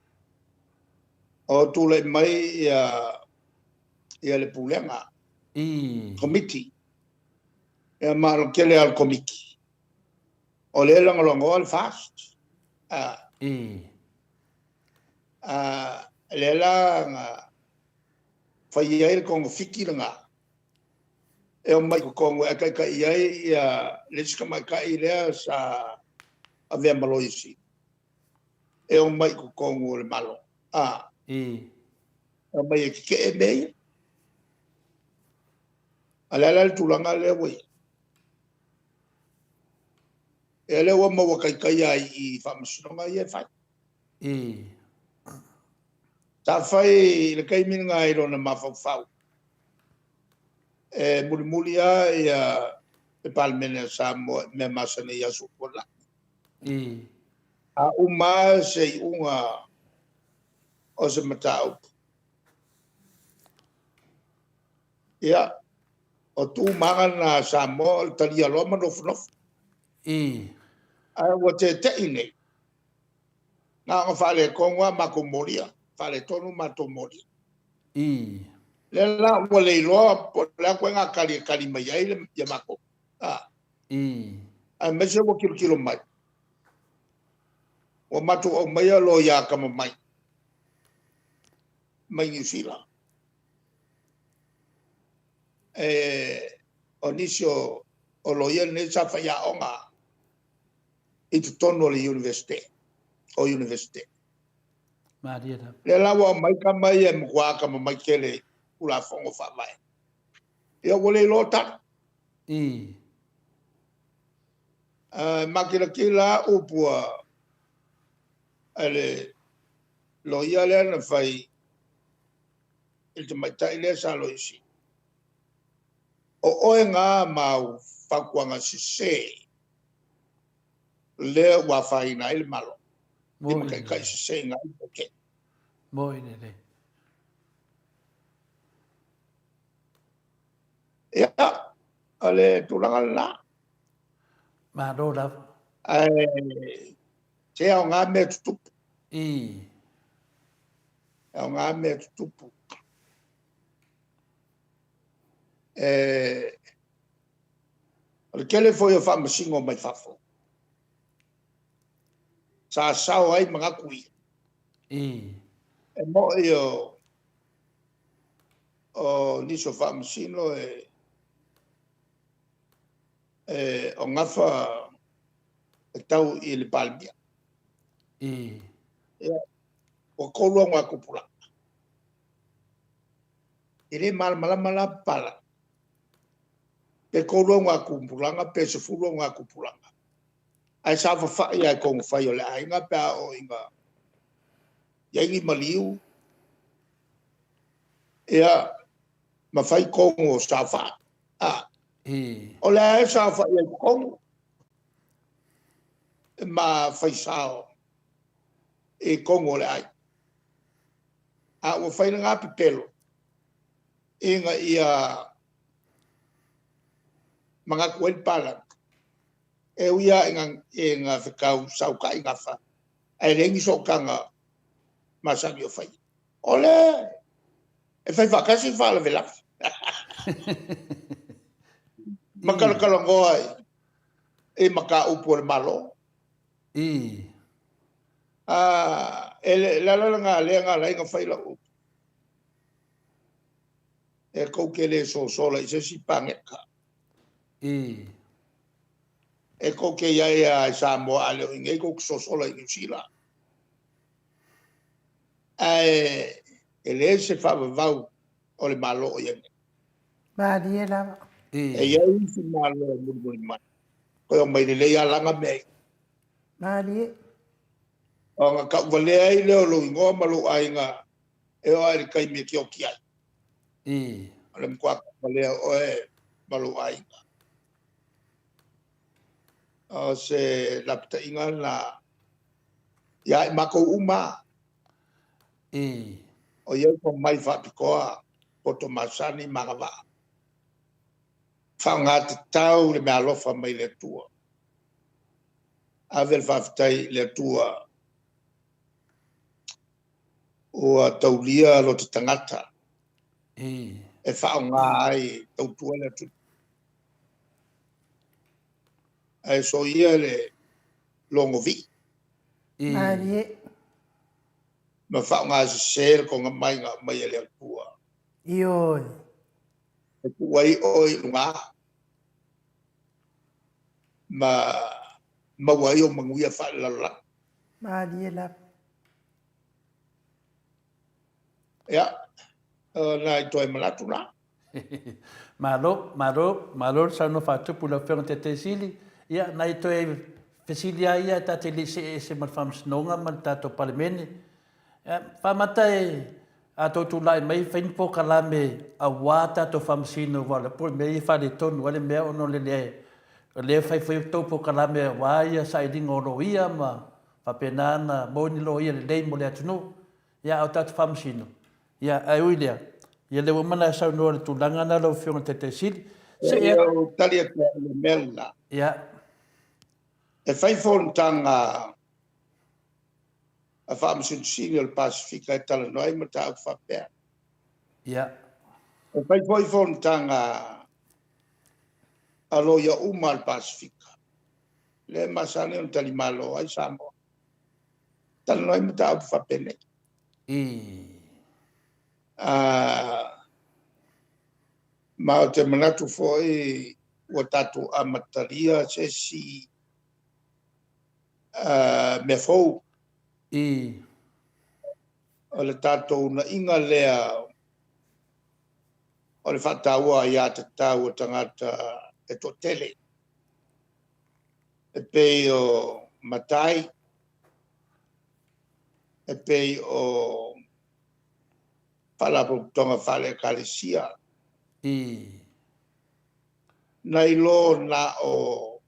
o tulai mai ia, ia le Pulega, I. Komiti. Ia ma o le tele lava o le Komiti, o lea e lagolagoa le FAST. A, I. a, lea la na fai ai le togafiti lena, e omai i totonu e taita'i ai ia le isi tamaitai lea sa avea ma Loia Sili, e omai i totonu o le Malo, a, I. e omai e tetee mea ia. A o le a la le tulaga lea ua i ai? Ia lea ua maua taitaia ai i faamasinoga ia e fai. I. Sa fai i le taimi lena i lona mafaufau, e mulimuli lava ia le Palemene a Samoa i mea masani i aso ua tuanai. I. A uma lava se iuga o se mataupu, ia, o tu ma aga na a Samoa o le talia loa ma nofonofo. I. Ae ua tete'i nei, na ona faaletonu lava matou molia, faaletonu matou molia. I. Lea la ua le iloa po o le a ituaiga tali e tali mai ai ia matou. A. I. Aemaise ua tilotilo mai, ua matou aumaia loia atamamai mai Niu Sila. E, o nisi o, o loia nei sa faiaoga i totonu o le Iunivesite, o Iunivesite. Malie lava. Lea la ua aumai tama ia e matua atamamai tele i Tulafono Faavae. Ia ua le iloa tali. I. Uh, makilatila lava upu a, a le loia lea na fai i le tamaitai lea sa loia sili. O oe na ma au fautuaga sese lea ua afaina ai le Malo i limataitaiseseina ai le toatele. Moi lelei. Ia, o le tulaga lena. Malo lava. Ae se aoga mea tutupu. I. E aoga mea tutupu. E, O le tele foi o faamasino mai fafo sa sao ai manatu ia. I. E mo'i o, o nisi o faamasino e, e o gafa e tau i le Palemia. I. Ia, ua tolu ona tupulaga. E le malamalama la papalagi. Pe 3 augatupulaga pe 10 augatupulaga, ae saofafai lava i togafai o le aiga pe a oo ina i ai ni maliu, ia, Ma fai kogo o saofai. A. I. O le a e saofai ai totonu ma fai sao i totonu o le aiga. A ua fai lena pepelo ina ia manatu ai le palagi, e ui lava ina fetau sautai gafa, ae leai ni sootaga masani o faia. O lea e fai faatasi faalavelave. Ma talatalanoa i mataupu a le Malo. I. E le ala lena lea na ala ai ona fai lau upu. E tou te le sosola i se isi paneta. I. E tou te i ai lava i Samoa, a le o i inei tou te sosola i Niu Sila. Ae e leai se faavavau o le Malo o i ai nei. Malie lava. E i ai isi Malo e mulimuli mai, toe omai lelei lava laga mea ia. Malie. Ona tauvalea ai lea o lou igoa ma lou aiga e oo lava i le taimi e te oti ai. O le matua tauvalea o oe ma lou aiga. O se lapataiga lena ia i matou uma. O i ai tomai faapitoa, poto masani ma agavaa. Faaaoga tatau le meaalofa mai le Atua. Ave le faafetai i le Atua ua taulia lo ta tagata e faaaoga ai e tautua le atunuu. Ae soia le logovii. Malie. Ma faaaoga sese le togamai na aumai e le Atua. Ioe. E tuu ai oe i luga ma maua ai ou manuia faalelalolagi. Malie lava. Ia, o nai toe manatu na. Malo, malo, malo le saunoa faatupu i lau Afioga i le Taitaifono Sili. Ia, nai toe fesili lava ia ta te le i see ese ma le Faamasinoga ma le tatou Palemene. Ia, faamata e a tou tulai mai fai ni polokalame aua tatou Faamasino aua o le a mea ia e faaletonu ai le mea ona o le le o lea e fai foi tou polokalame aua ia sailiga o loia ma faapena ona maua ni loia lelei mo le atunuu. Ia, a o tatou Faamasino, ia, ae ui i lea, ia lea ua uma ona e saunoa i le tulaga lena lau Afioga i le Taitai Sili. Se i ou tali atu i le mea lena. Ia. E fai fonotaga a Faamasino Sili o le Pasefika e talanoa ai mataupu faapea. Ia. E fai foi fonotaga a loia uma a le Pasefika, lea e masani ona talimalo ai Samoa. Talanoa ai mataupu faapenei. Ma ou te manatu foi ua tatou amatalia se isi mea fou. O le tatou unaiga lea o le faataua aiatatau a tagata e toatele, e pei o matai, e pei o faalapotopotoga faale-Ekalesia, nai lo na o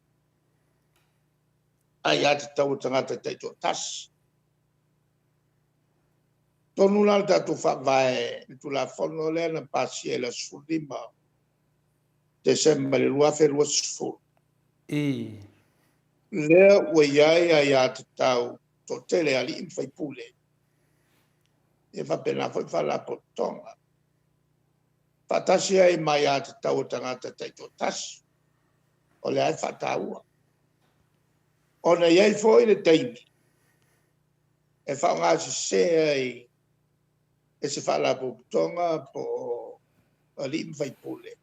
aiatatau a tagata taitoatasi. Tonu la le tatou Faavae, le Tulafono lea na pasia i le aso 15 Tesema i le 2020, lea ua i ai aiatatau toatele alii ma faipule, e faapena foi faalapotopotoga, faatasi ai ma aiatatau a tagata taitoatasi, o lea e faataua. Ona e i ai foi le taimi e faaaoga sese ai e se faalapotopotoga po o alii ma faipule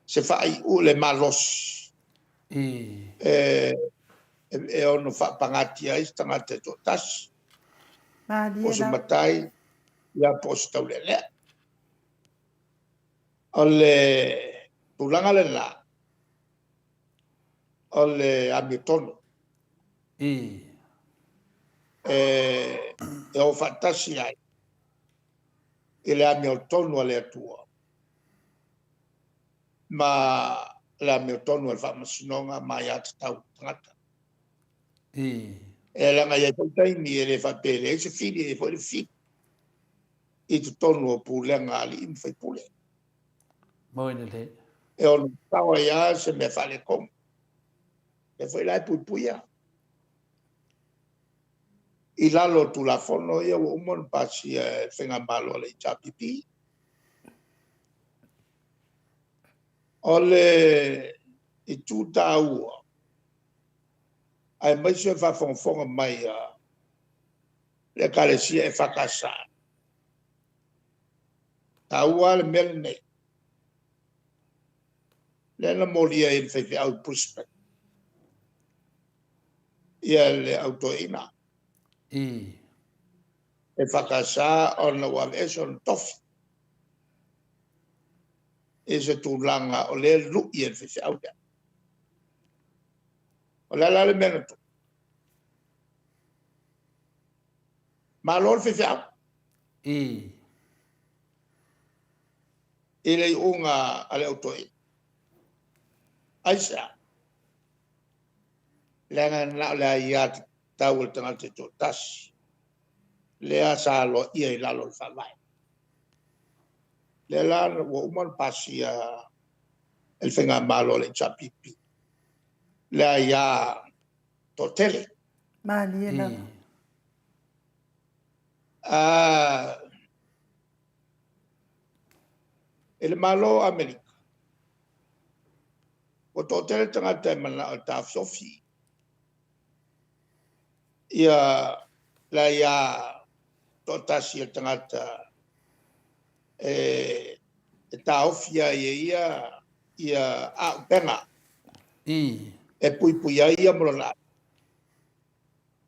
se faaiu le malosi e ono faapagatia ai se tagata e toatasi, po o se matai, ia po o se taulealea. O le tulaga lena, o le amiotonu. E o faatasi ai I le amiotonu a le Atua ma le amiotonu a le Faamasinoga ma aiatatau tagata. E leaga e i ai foi taimi e le faapea e leai se fili, e i ai foi le fili i totonu o pulega a alii ma faipule. Moi lelei. E ono sao ai lava se mea faaletonu. Lea foi la e puipuia i lalo o Tulafono ia ua uma ona pasia e le Faigamalo a le HRPP. O le itu taua, aemaise o le faafogafoga mai a le Ekalesia EFKS, e taua lava le mea lenei, lea na molia ai e le faifeau i Brisbane le au toeaina EFKS ona ua aveese ona tofi i se tulaga o lea e lui e le faifeau lea. O le a la le mea na tupu? Malo le faifeau i le iuga a le au toeaina. Aisea? Leaga na o le aiatatau a le tagata e toatasi lea sa aloaia i lalo o le Faavae. Lea la ua uma ona pasia e le Faigamalo a le HRPP le aia toatele. Malie lava. I le Malo o Amerika, ua toatele tagata e mananao e taofiofi le aia toatasi a le tagata e taofi ai e ia auupega e puipui ai ia ma lona aiga.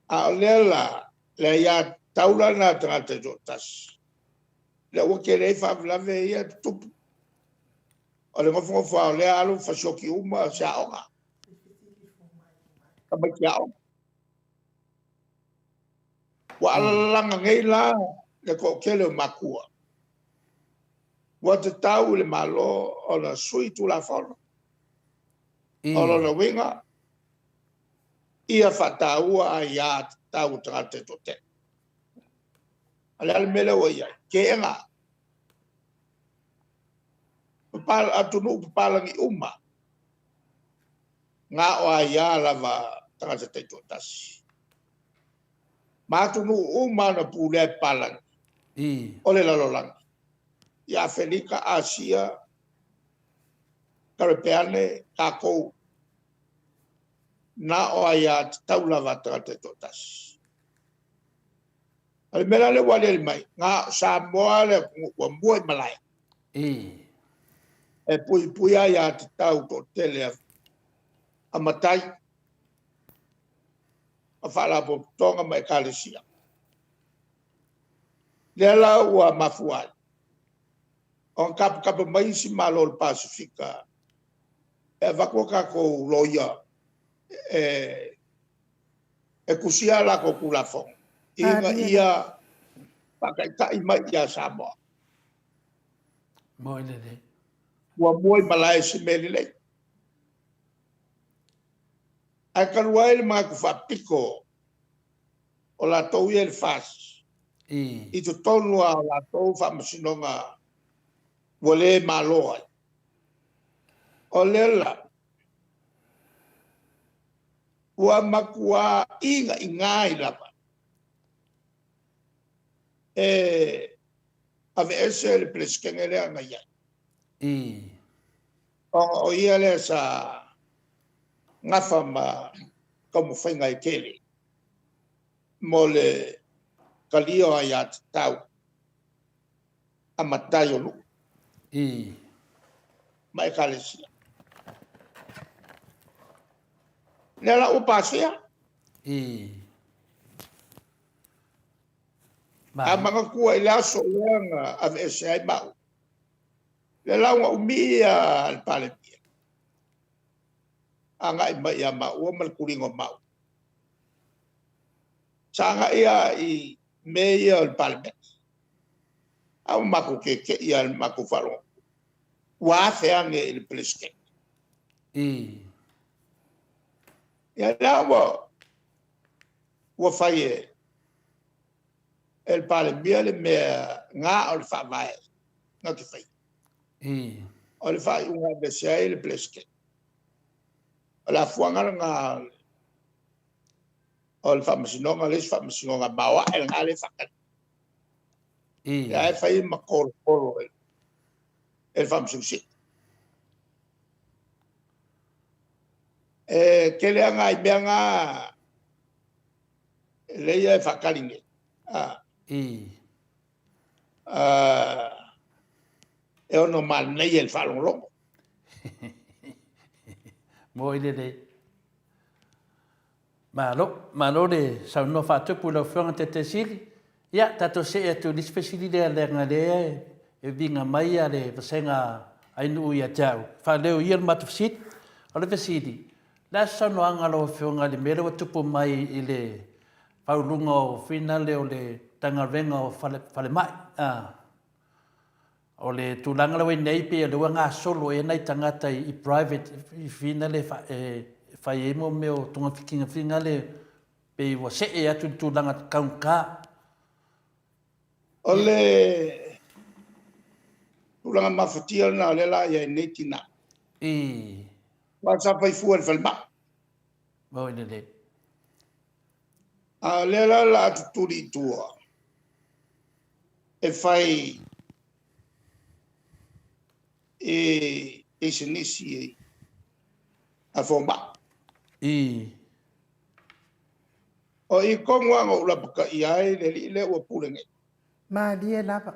A o lea la, le aiatatau la lena a le tagata e toatasi, lea ua tele ai faalavelave ia e tutupu. O le nofonofo lava o lea alu fasioti uma se aoga, tamaiti aoga. Ua alalaga nei la le toatele o matua, ua tatau i le Malo ona sui Tulafono. O lona uiga, ia faataua aia tatau a tagata e toatele. O le a le mea lea ua i ai? Teena. O atunuu papalagi uma, na o aia lava a tagata taitoatasi. Ma atunuu uma lava na pulea e papalagi o le lalolagi, i Aferika, Asia, Karepeane, tatou, na o aia tatau lava a tagata e toatasi. O le mea la lea ua aliali mai, na o Samoa le atunuu ua mua i malae e puipuia aia tatau toatele a matai, o faalapotopotoga ma ekalesia. Lea la ua mafua ai ona tapatapa mai isi Malo o le Pasefika e avatu a tatou loia e tusia a latou Tulafono ina ia faataitai mai ia Samoa. Moi lelei. Ua mua i malae i se mea lelei. Ae talu ai le manatu faapito o latou ia i le FAST i totonu lava o latou faamasinoga ua le malo ai. O lea la, ua matua inaina ai lava e aveese le Peresetene lea na i ai. Ona o ia lea sa nafa ma taumafaiga e tele mo le talia o aia tatau a matai o nuu ma ekalesia. Lea la ua pasia. A manatua i le aso lea na aveese ai maua, lea la ua umi le Palemia agai mai ia maua ma le tuliga o maua. Sa agai lava i mea ia o le Palemene. A ua matou kekeʻi lava i le matou faalogo atu, ua afe ane i le Peresetene. Ia lea ua ua fai e e le Palemia le mea na o le faavae na te faia. O le faaiuga e aveese ai le Peresetene. O le afuaga lena o le faamasinoga, le isi faamasinoga maoae lena lea e faatali. Ia ae fai ma tolotolo e le Faamasino Sili. E tele lava nai mea na lea e faatali nei. E ono manaia i le faalogologo. Moi lelei. Malo, malo le saunoa faatupu i lau Afioga Taitaisili. Ia, tatou see atu i le isi fesili lea leaga lea e viga mai a le vasega ainuu ia te au. Faaleo ia le matou fesili. O le fesili, le a se saunoaga a lau Afioga i le mea lea ua tupu mai i le faauluga o finale o le Matagaluega o Falemai? O le tulaga lea ua i ai nei pei o lea ua gasolo ea nai tagata i private i finale e fai ai mo mea o togafitiga finale pei ua see atu i le tulaga taugata. O le tulaga mafatia lena o lea la i ai nei tina. Aua sa fai fua i le falemai. Oi lelei. A o lea la o le a tutuli i tua e fai i pisinisi a fomai. O i tonu lava na ou lapataia ai le alii lea ua pule nei. Malie lava.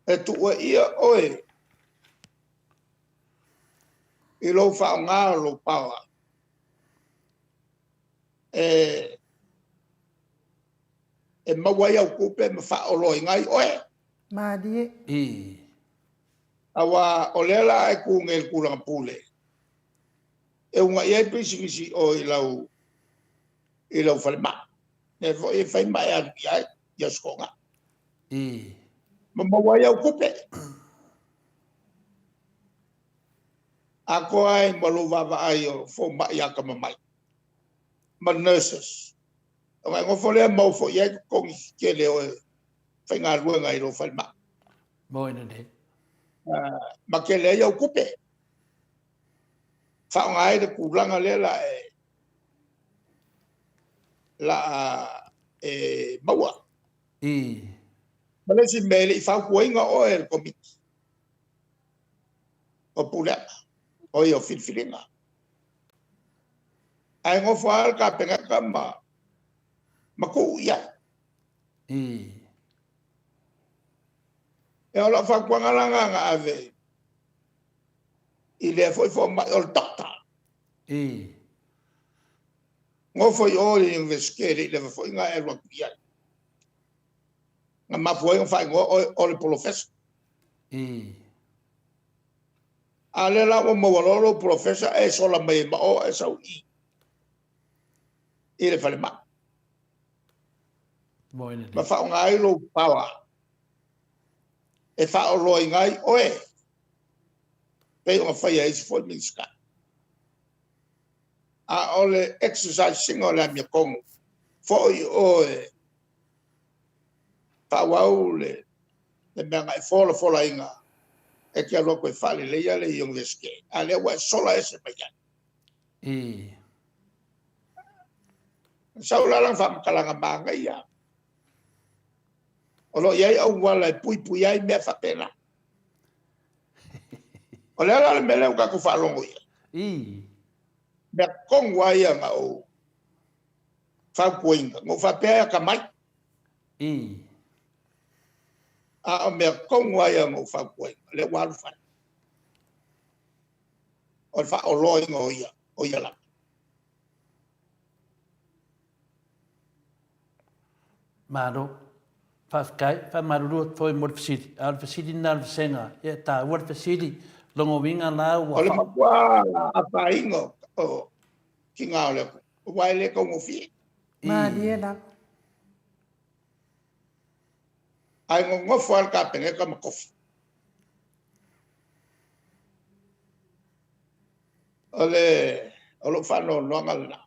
E tuuaia oe i lou faaaoga o lou power e e maua ai au tupe ma faaoloaina ai oe. Malie. Aua o lea la e tu nei i le tulaga pule, e uunai ai pisinisi i o i lau i lau falemai. Lea foi e fai ma e alu i ai i Aso Toonai. Ma maua ai au tupe. Atoa ai ma lou vaavaai o fomai atamamai ma nurses. Ona e nofo lea maua foi i ai totogi tetele o e faigaluega i lou falemai. Moi lelei. Ma tele ai au tupe. Faaaoga ai le tulaga lea la e la e maua. Ma le isi mea, e le i fautuaina oe e le Komiti o Pulega, o ia o filifiliga. Ae nofo lava le Kapeneta ma ma tuu i ai. O lau fautuaga la lena na ave i lea foi fomai o le doctor. Nofo i o i le Iunivesite e le i leva foi ona e alu atu i ai. Na mafua ai ona faaigoa oe o le polofesa. A o lea la ua maua loa lou polofesa e sola mai ai ma o ae sau i i le falemai. Ma faaaoga ai lou power e faaoloaina ai oe pei ona faia e isi foi Minisita. A o le exercise ina o le amiotonu, foi oe faaauau le mea na e folafolaina e te alu atu e faaleleia le Iunivesite, a o lea ua e sola ese mai ai. Sau la lana faamatalaga manaia, o lo o i ai auala e puipui ai mea faapena. O le ala le mea lea ua tatou faalogo i ai. Mea tonu lava ia na ou fautuaina, na ou faapea e atamai. A o mea tonu lava ia na ou fautuaina, lea ua alu fai. O le faaoloaina o ia, o ia lava. Malo. Faafetai. Faamalulu atu foi mo le fesili. A o le fesili lena a le vasega, ia e taua le fesili. Lona uiga la ua... O le matua afaina o tiga o le atunuu, aua e le taugofie. Malie lava. Ae gogofo lava le Kapeneta ma tofi. O le o lou faanoanoaga lena.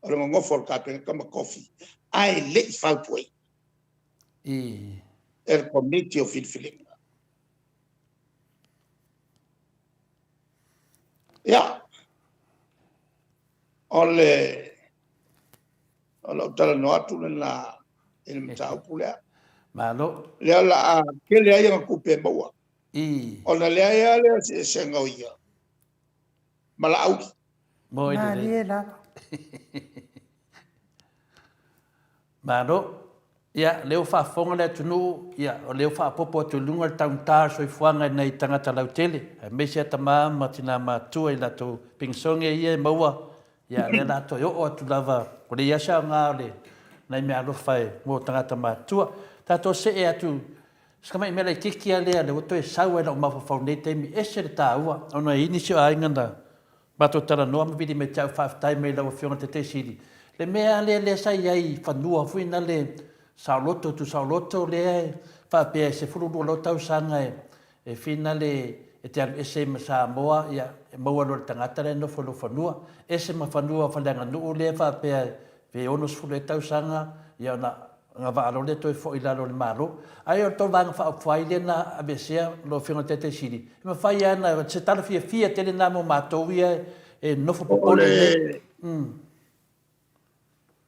O le gogofo o le Kapeneta ma tofi, ae le i fautuaina e le Komiti o Filifiliga. Ia, o le o lau talanoa atu lena i le mataupu lea. Malo. Lea o le a tele ai ana tupe e maua. Ona leai lava lea o se eseesega o ia ma Laauli. Moi lelei. Malie lava. Malo. Ia, lea ua faafofoga le atunuu, ia, o lea ua faaopoopo atu i luga le taugata o le soifuaga i nai tagata lautele, aemaise a tama ma tina matutua i latou penisione ia e maua, ia, lea o le a toe oo atu lava, ua leai lava se aoga o le nai meaalofa e mo tagata matutua. Tatou see atu, si tamai mea laitiiti lava lea, lea ua toe sau lava i lou mafaufau i lenei taimi, e ese le taua, ona e i ai nisi o aiga na matou talanoa ma vili mai ia te au, faafetai mai i lau Afioga i le Taitaifono Sili, le mea lava lea lea sa i ai i fanua foi na le saoloto, tuusaoloto lea e faapea e 12 loa tausaga e fina le e te alu ese ai ma Samoa, ia e maua loa e le tagata la e nofo i lou fanua. Ese ma fanua faaleaganuu lea e faapea pe 60 ea tausaga, ia ona agavaa loa lea toe foi i lalo o le Malo. Ae o le tou Vaega Faaupufai lea na aveesea lau Afioga i le Taitai Sili, e mafai lava ona, se tala fiafia tele lena mo matou ia e nofo popole i mea.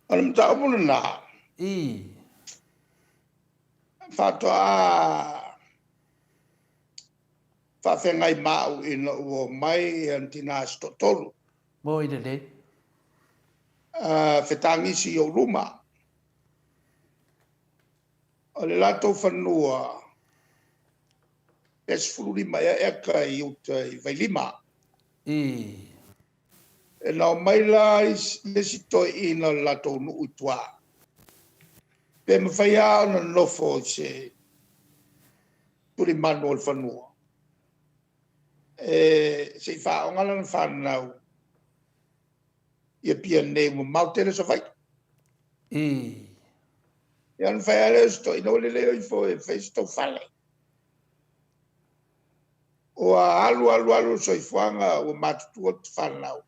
O le mataupu lena, faatoa faafeagai ma au ina ua omai ona tina se toatolu. Moi lelei. Fetagisi i ou luma. O le latou fanua pe 15 ea eka i uta i Vailima. Na omai la le isi toeaina o le latou nuu i tua, pe mafai lava ona nofo i se tulimanu o le fanua e se i faaaoga lana fanau i Apia nei, ua mamao tele Savaii. Ia ona fai lava lea o si toeaina, ua lelei o ifo e fai so tou fale. Ua alu alu alu le soifuaga ua matutua fanau,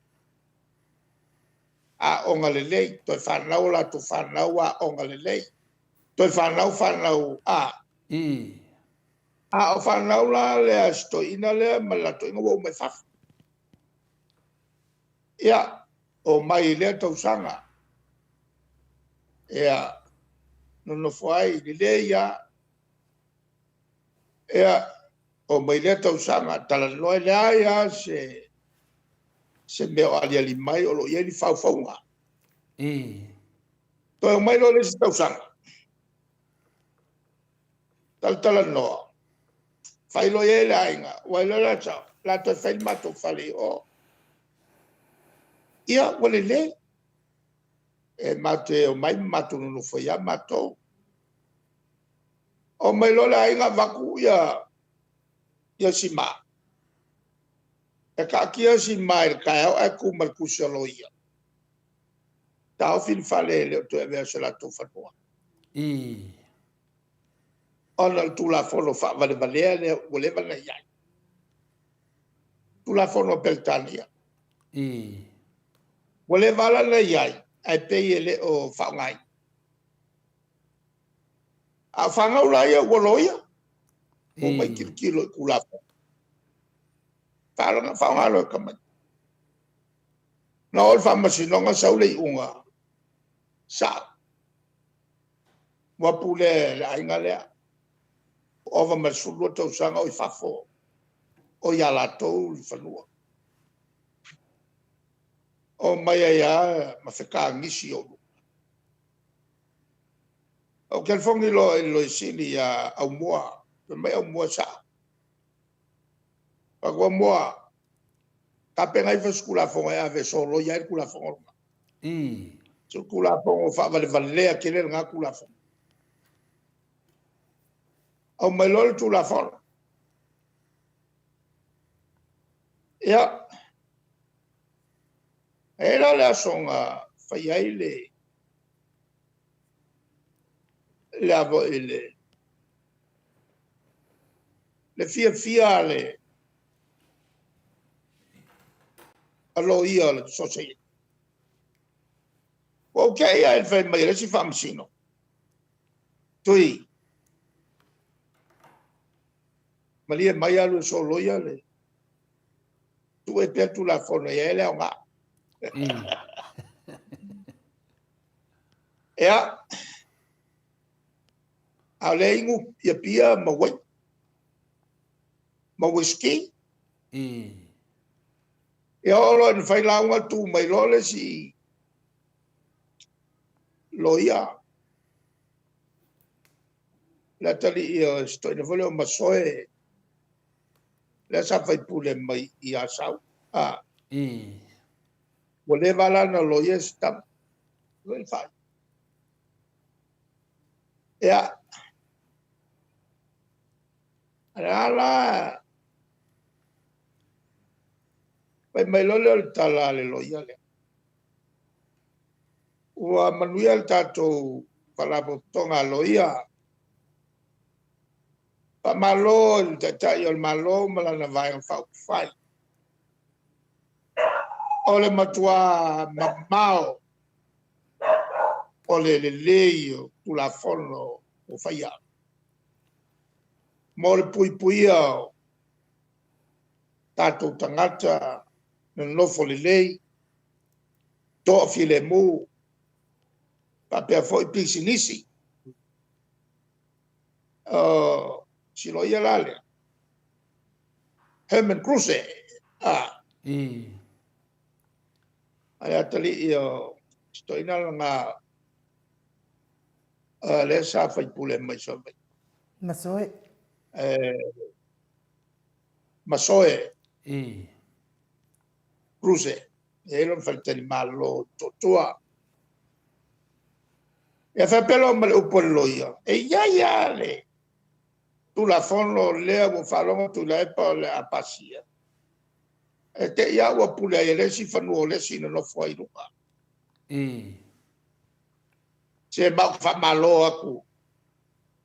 aoga lelei, toe fanau a latou fanau aoga lelei, toe fanau fanau a. A o fanau la lea a si toeaina lea ma le latou toeaina ua uma i fafo. Ia, omai i lea tausaga, ia, nonofo ai, lelei lava. Ia, omai lea tausaga, talanoa, e leai lava se mea o aliali mai o lo o i ai ni faufauga. Toe omai loa le isi tausaga, talatalanoa, fai loa i ai le aiga, ua iloa le sao, o le a toe fai le matou fale i o. Ia, ua lelei, e matou te omai ma matou nonofo ai lava matou. Omai loa le aiga avatu ia sima. E taatia sima i le taeao ae tu ma le tusi a loia, taofi le fale e le o toe avea o se latou fanua. Ona o le Tulafono faavalevalea lea ua leva ona i ai. Tulafono a Peretania. Ua leva la ona i ai, ae pei e le o faaaogaina. A o fanau la ia ua loia, ua omai tilotilo i Tulafono. Faaaoga loa e tamaiti. Na oo i le faamasinoga sau le iuga, sao, ua pulea e le aiga lea. Ua ova ma le 12 tausaga o i fafo, o ia latou le fanua. Omai ai lava ma fetagisi i ou luma. Ou telefoni loa i le Loia Sili ia Aumua, fai mai Aumua e sao. Ou fai atu, Aumua, tapena ifo se Tulafono e ave e soloia ai le Tulafono lena. Se Tulafono faavalevalea tele lena Tulafono. Aumai loa le Tulafono. Ia, e i ai la le aso na fai ai le le a foi le le fiafia a le a loia o le Sosaiete. Ua ou te i ai fai mai e le isi faamasino. Tui, malie mai alu e soloia le tuu e pea Tulafono e ai le aoga. Ia, a o lea inu ia pia ma uai, ma uisiki. Ia oo loa ina fai lauga tu mai loa le isi loia. Le atalii o si toeaina foi lea o Masoe, lea sa faipule mai i Asau. Ah. Ua leva la na loia si tama. Ua fai. Ia. A la fai mai loa lea o le tala a le loia lea. Ua manuia le tatou faalapotopotoga a loia. Faamalo i le Taitai o le Malo ma lana Vaega Faaupufai. O le matua mamao o le lelei o Tulafono ua faia mo le puipuia o tatou tagata nonofo lelei, toafilemu, faapea foi pisinisi. O si loia la lea, Herman Kruse, a le atalii o si toeaina lena lea sa faipule mai Savaii. Masoe. Masoe. Kruse, e i ai lona faletalimalo i Motootua. Ia faapea loa ma le upu a le loia, e i ai lava le Tulafono lea ua ou faalogo Tuilaepa o le a pasia, e te i lava ua pule ai e le isi fanua o le isi nonofo ai i luga. Se ma ou te faamalo atu,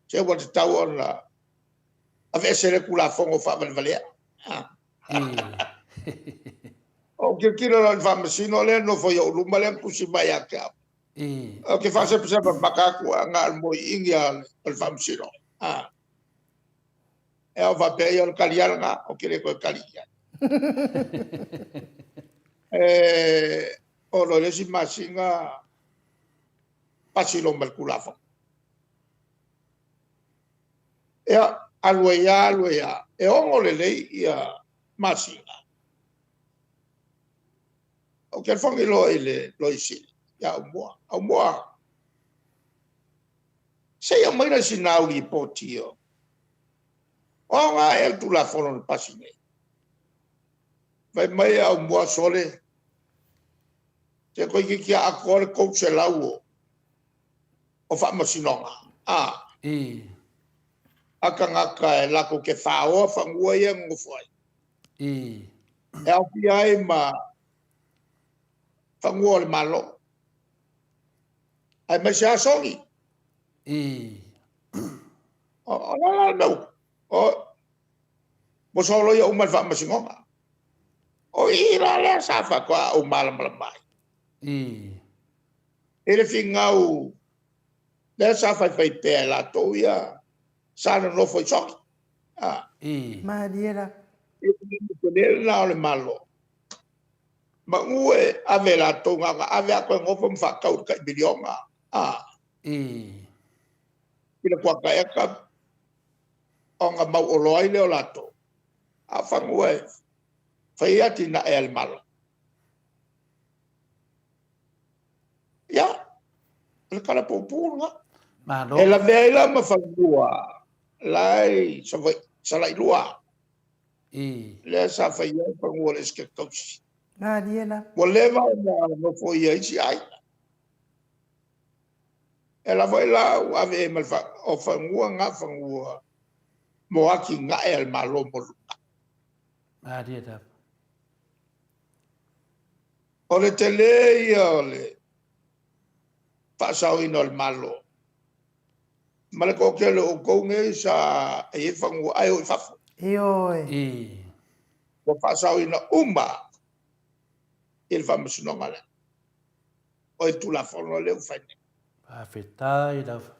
se ua tatau ona aveese lea Tulafono faavalevalea. Ou tilotilo loa i le faamasino lea e nofo i ou luma lea na tusi mai ia te au. Ou te faasepasapa maka atu ae na o le moeini lava o le faamasino. E au faapea ia o le tali lava lena, ou te le toe tali i ai. Oo loa i le isi masina pasi loa ma le Tulafono. Ia, alu ai lava alu ai lava, e 6 lelei ia masina, ou telefoni loa i le Loia Sili ia Aumua. Aumua, se i aumai sina au lipoti o a ea le Tulafono na pasi nei? Fai mai Aumua, sole, se toeitiiti lava atoa le 300 o faamasinoga a tagata e latou te faoa fanua ia e nonofo ai. E aofia ai ma fanua o le Malo, aemaise lava sogi. O le a la le mea ua soloia uma e le faamasinoga. O i la lea sa faatoa ou malamalama ai. I le finau lea sa faifai pea e latou ia sa nonofo i sogi. Malie la. I le na o le Malo. Manu e ave latou na ona ave a toe nofo ma faatau i le tai miliona. I le kuata eka ona mauoloa ai lea o latou. A o fanua e fai ai atinae a le Malo. Ia, o le tala puupuu lena. Malo. E lavea ai la ma fanua la e i Savaii, Salailua. Lea sa fai ai fanua o le Esetete Tausi. Malie la. Ua leva ona nofoia isi aiga. E la foi la ua ave i ai ma le o fanua na fanua mo atinae a le Malo mo lumanai. Malie lava. O le tele ia o le faasaoina o le Malo. Ma le toatele o outou nei sa e i ai fanua ae o i fafo. Ioe. I. Ua faasaoina uma i le faamasinoga lea. O le Tulafono lea ua fai nei. Faafetai lava.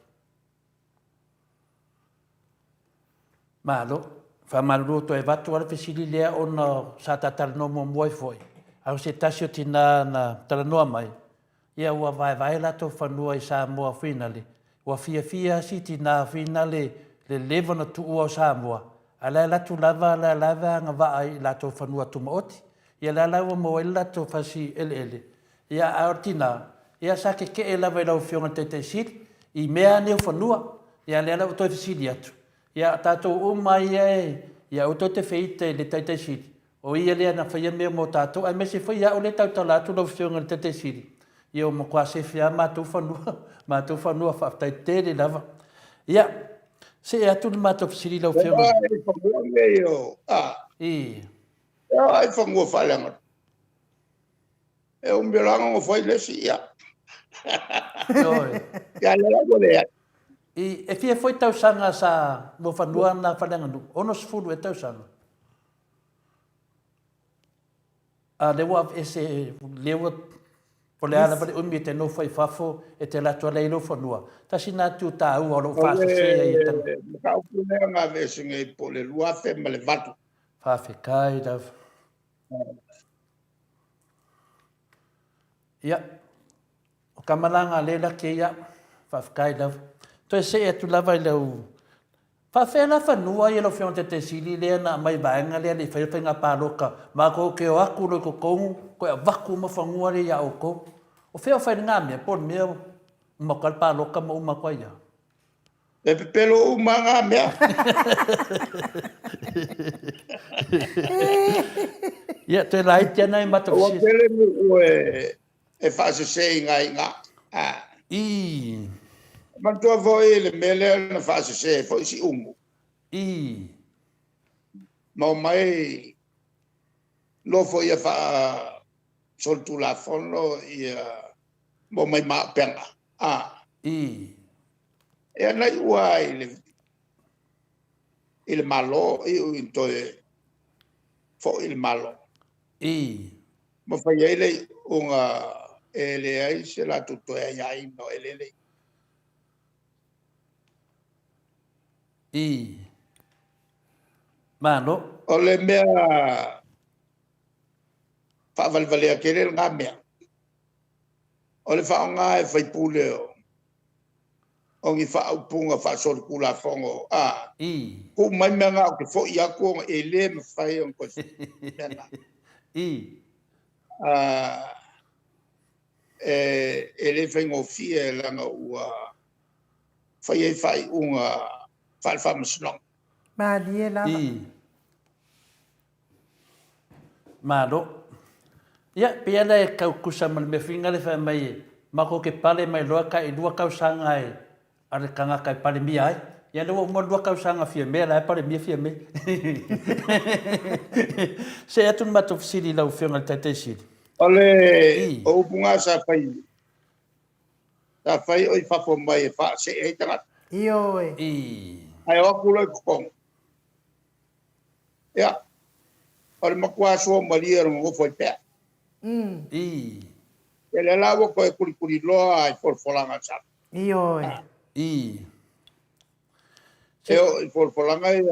Malo. Faamalulu toe avatu lava le fesili lea ona sa ta talanoa muamua ai foi, a o se tasi o tina na talanoa mai, ia ua vaevae latou fanua i Samoa finale, ua fiafia si tina finale le leva ona tuua o Samoa, a la e alu atu lava la e agavaa i latou fanua tumaoti, ia la la ua maua ai le latou fasi eleele, Ia, a o le tina, ia sa keke'e lava i lau Afioga i le Taitai Sili i mea nei o fanua. Ia lea la ua toe fesili atu, ia o tatou uma ia e, ia aua tou te feita i le Taitai Sili, o ia lea na faia mea mo tatou, aemaise foi au lea e tautala atu lau Afioga i le Taitai Sili, ia ua matua sefe lava matou fanua, matou fanua, faafetai tele lava. Ia, see atu le matou fesili i lau Afioga. E i fanua nei o, a. I. E i fanua faaleaganuu. E umi o laga nofo ai le isi, ia. Ioe. Ia lea la ua leai. I, e fia foi tausaga sa mo fanua na faaleaganuu? 60 ea tausaga? A lea ua aveese, lea ua, o le a lava le umi e te nofo ai i fafo, e te alu atu lava i lou fanua. Tasi lena itu taua o lo o O le faasese ai e tanga. mataupu lea na aveese nei po o le 2008. Faafetai lava. Ia, o ka malaga a le laki ia, faafetai lava. Toe see atu lava i lau... Faafefea la fanua ia lau Afioga i le Taitai Sili lea na aumai vaega lea le i faia faiga palota, matou te o atu loa i totonu toe avatu uma fanua lea ia outou. O fea o fai lena mea po o le mea uma atu lava le palota ma uma atu ai lava? E pepelo uma ngā mea. Ia, toe laiti ana i matou Ua tele nuu e, e faasese i ngā iga. Ah. I. Manatua foi le mea lea na faasese ai foi Siumu. I. Ma omai nofo ia faasolitulafono ia ma omai ma auupega. Ah. I. Ia na iu lava i le, i le Malo, iu ina toe foi i le Malo. I. Ma fai ai le iuga e leai se latou toe aiaina o eleele ia. I. Malo. O le mea faavalevalea tele lena mea, o le faaaoga e faipule o o ni faaupuga faasolitulafono, a I. tuu mai mea na ou te foi atu ona e le mafai ona toe foi mea na. I. A, e, e le faigofie leaga ua fai ai faaiuga faale-faamasinoga. Malie lava. I. Malo. Ia, pei lava e tau tusa ma le mea foi lea fai mai e matou te pale mai loa tailua tausaga e a le tagata e palemia ai. Ia lea ua uma le lua tausaga Fiamē, la e palemia Fiamē. See atu le matou fesili i lau Afioga i le Taitai Sili. O le I. o upu na sa fai sa fai o i fafo mai e faasee ai tagata. Ioe. I. Ae o atu loa i totonu. Ia, o le matua suamalie o le nonofo ai pea. I. Ia lea la ua toe kulikuliloa i folafolaga a Samoa. Ioe. I. E oo i folafolaga ia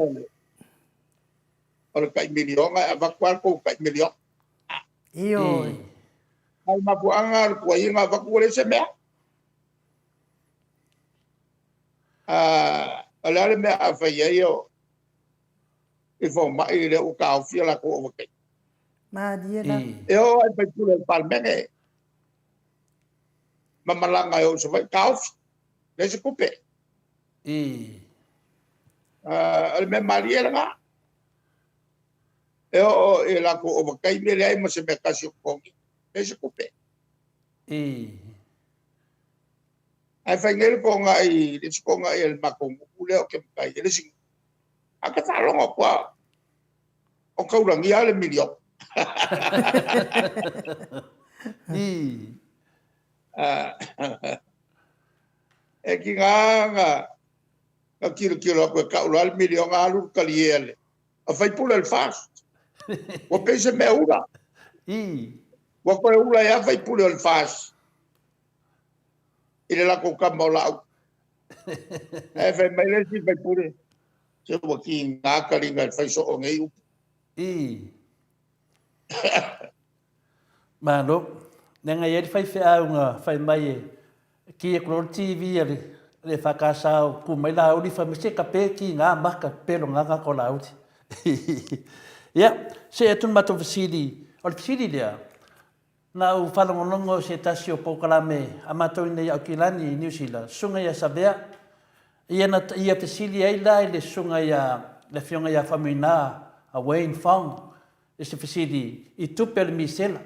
o le tai miliona e avatu lava le tou tai miliona. Ioe. I. A o le mafuaaga o le tuuaiga avatu ua leai se mea. A, o le a le mea a fai ai o i fomai lea ua taofi a latou ovataimi. Malie lava. E oo lava i sui usufono o le Palemene ma malaga e o i Savaii, taofi, leai se tupe. O le mea malie lena. E oo i latou ovataimi e leai ma se mea tasi o totogi, leai se tupe. Ae fai nei le togai, le isi togai a le matou nuu lea ou te matai ai, le isi nuu. Ae ou te faalogo atu lava, o taulagia le miliona. E tiga na Na tilotilo atu e tau loa le miliona alu le talie a le a faipule o le FAST. Ua pei se mea ula. Ua toe ula ai lava faipule o le FAST i le latou tama o Laauli. Ae fai mai le isi faipule, se ua tiga taliga e fai soo nei upu. Malo. Leaga e i ai le faifeau na fai mai e ki atu loa le TV a le le EFKS o tu mai Laauli fai mai se kape kiga maka pelo gaga atu o Laauli. Ia, see atu le matou fesili, o le fesili lea, na ou faalogologo i se tasi o polokalame a matou i inei i Aukilani i Niu Sila, susuga ia Savea, ia na ia fesili ai la i le susuga ia le afioga ia Faumuina a Wayne Fong i se fesili i tupe a le misela.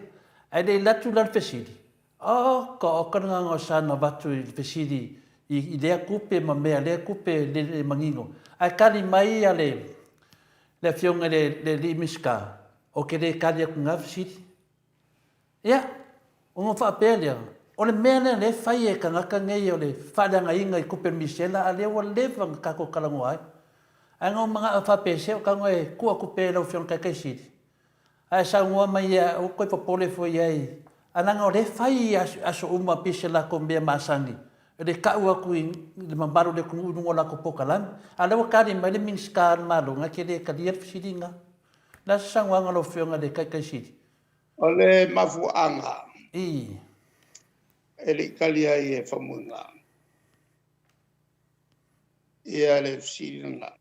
Ae le i alu atu la le fesili, Oka oka le agaga o sa na avatu i le fesili i lea tupe ma mea lea tupe le manino. Ae tali mai a le le afioga i le le alii Minisita, ou te le tali atu i na fesili. Ia, ona faapea lea, o le mea lea lea e fai e tagata nei o le faaleagaina i tupe misela a lea ua leva ona tatou talanoa ai. Ae na ou manao faapea se o tago e tuu atu pea i lau Afioga i le Taitai Sili, ae saunoa mai ia aua toe popole foi i ai, ae leaga o lea e fai i aso uma pei se latou mea masani, le tau atu i le mamalu o le atunuu i luga o latou polokalame. A o lea ua tali mai le Minisita o le Malo, na te le talia le fesili lena. O le a se saunoaga a lau Afioga i le Taitai Sili? O le mafuaaga e le i tali ai e Faumuina ia le fesili lena.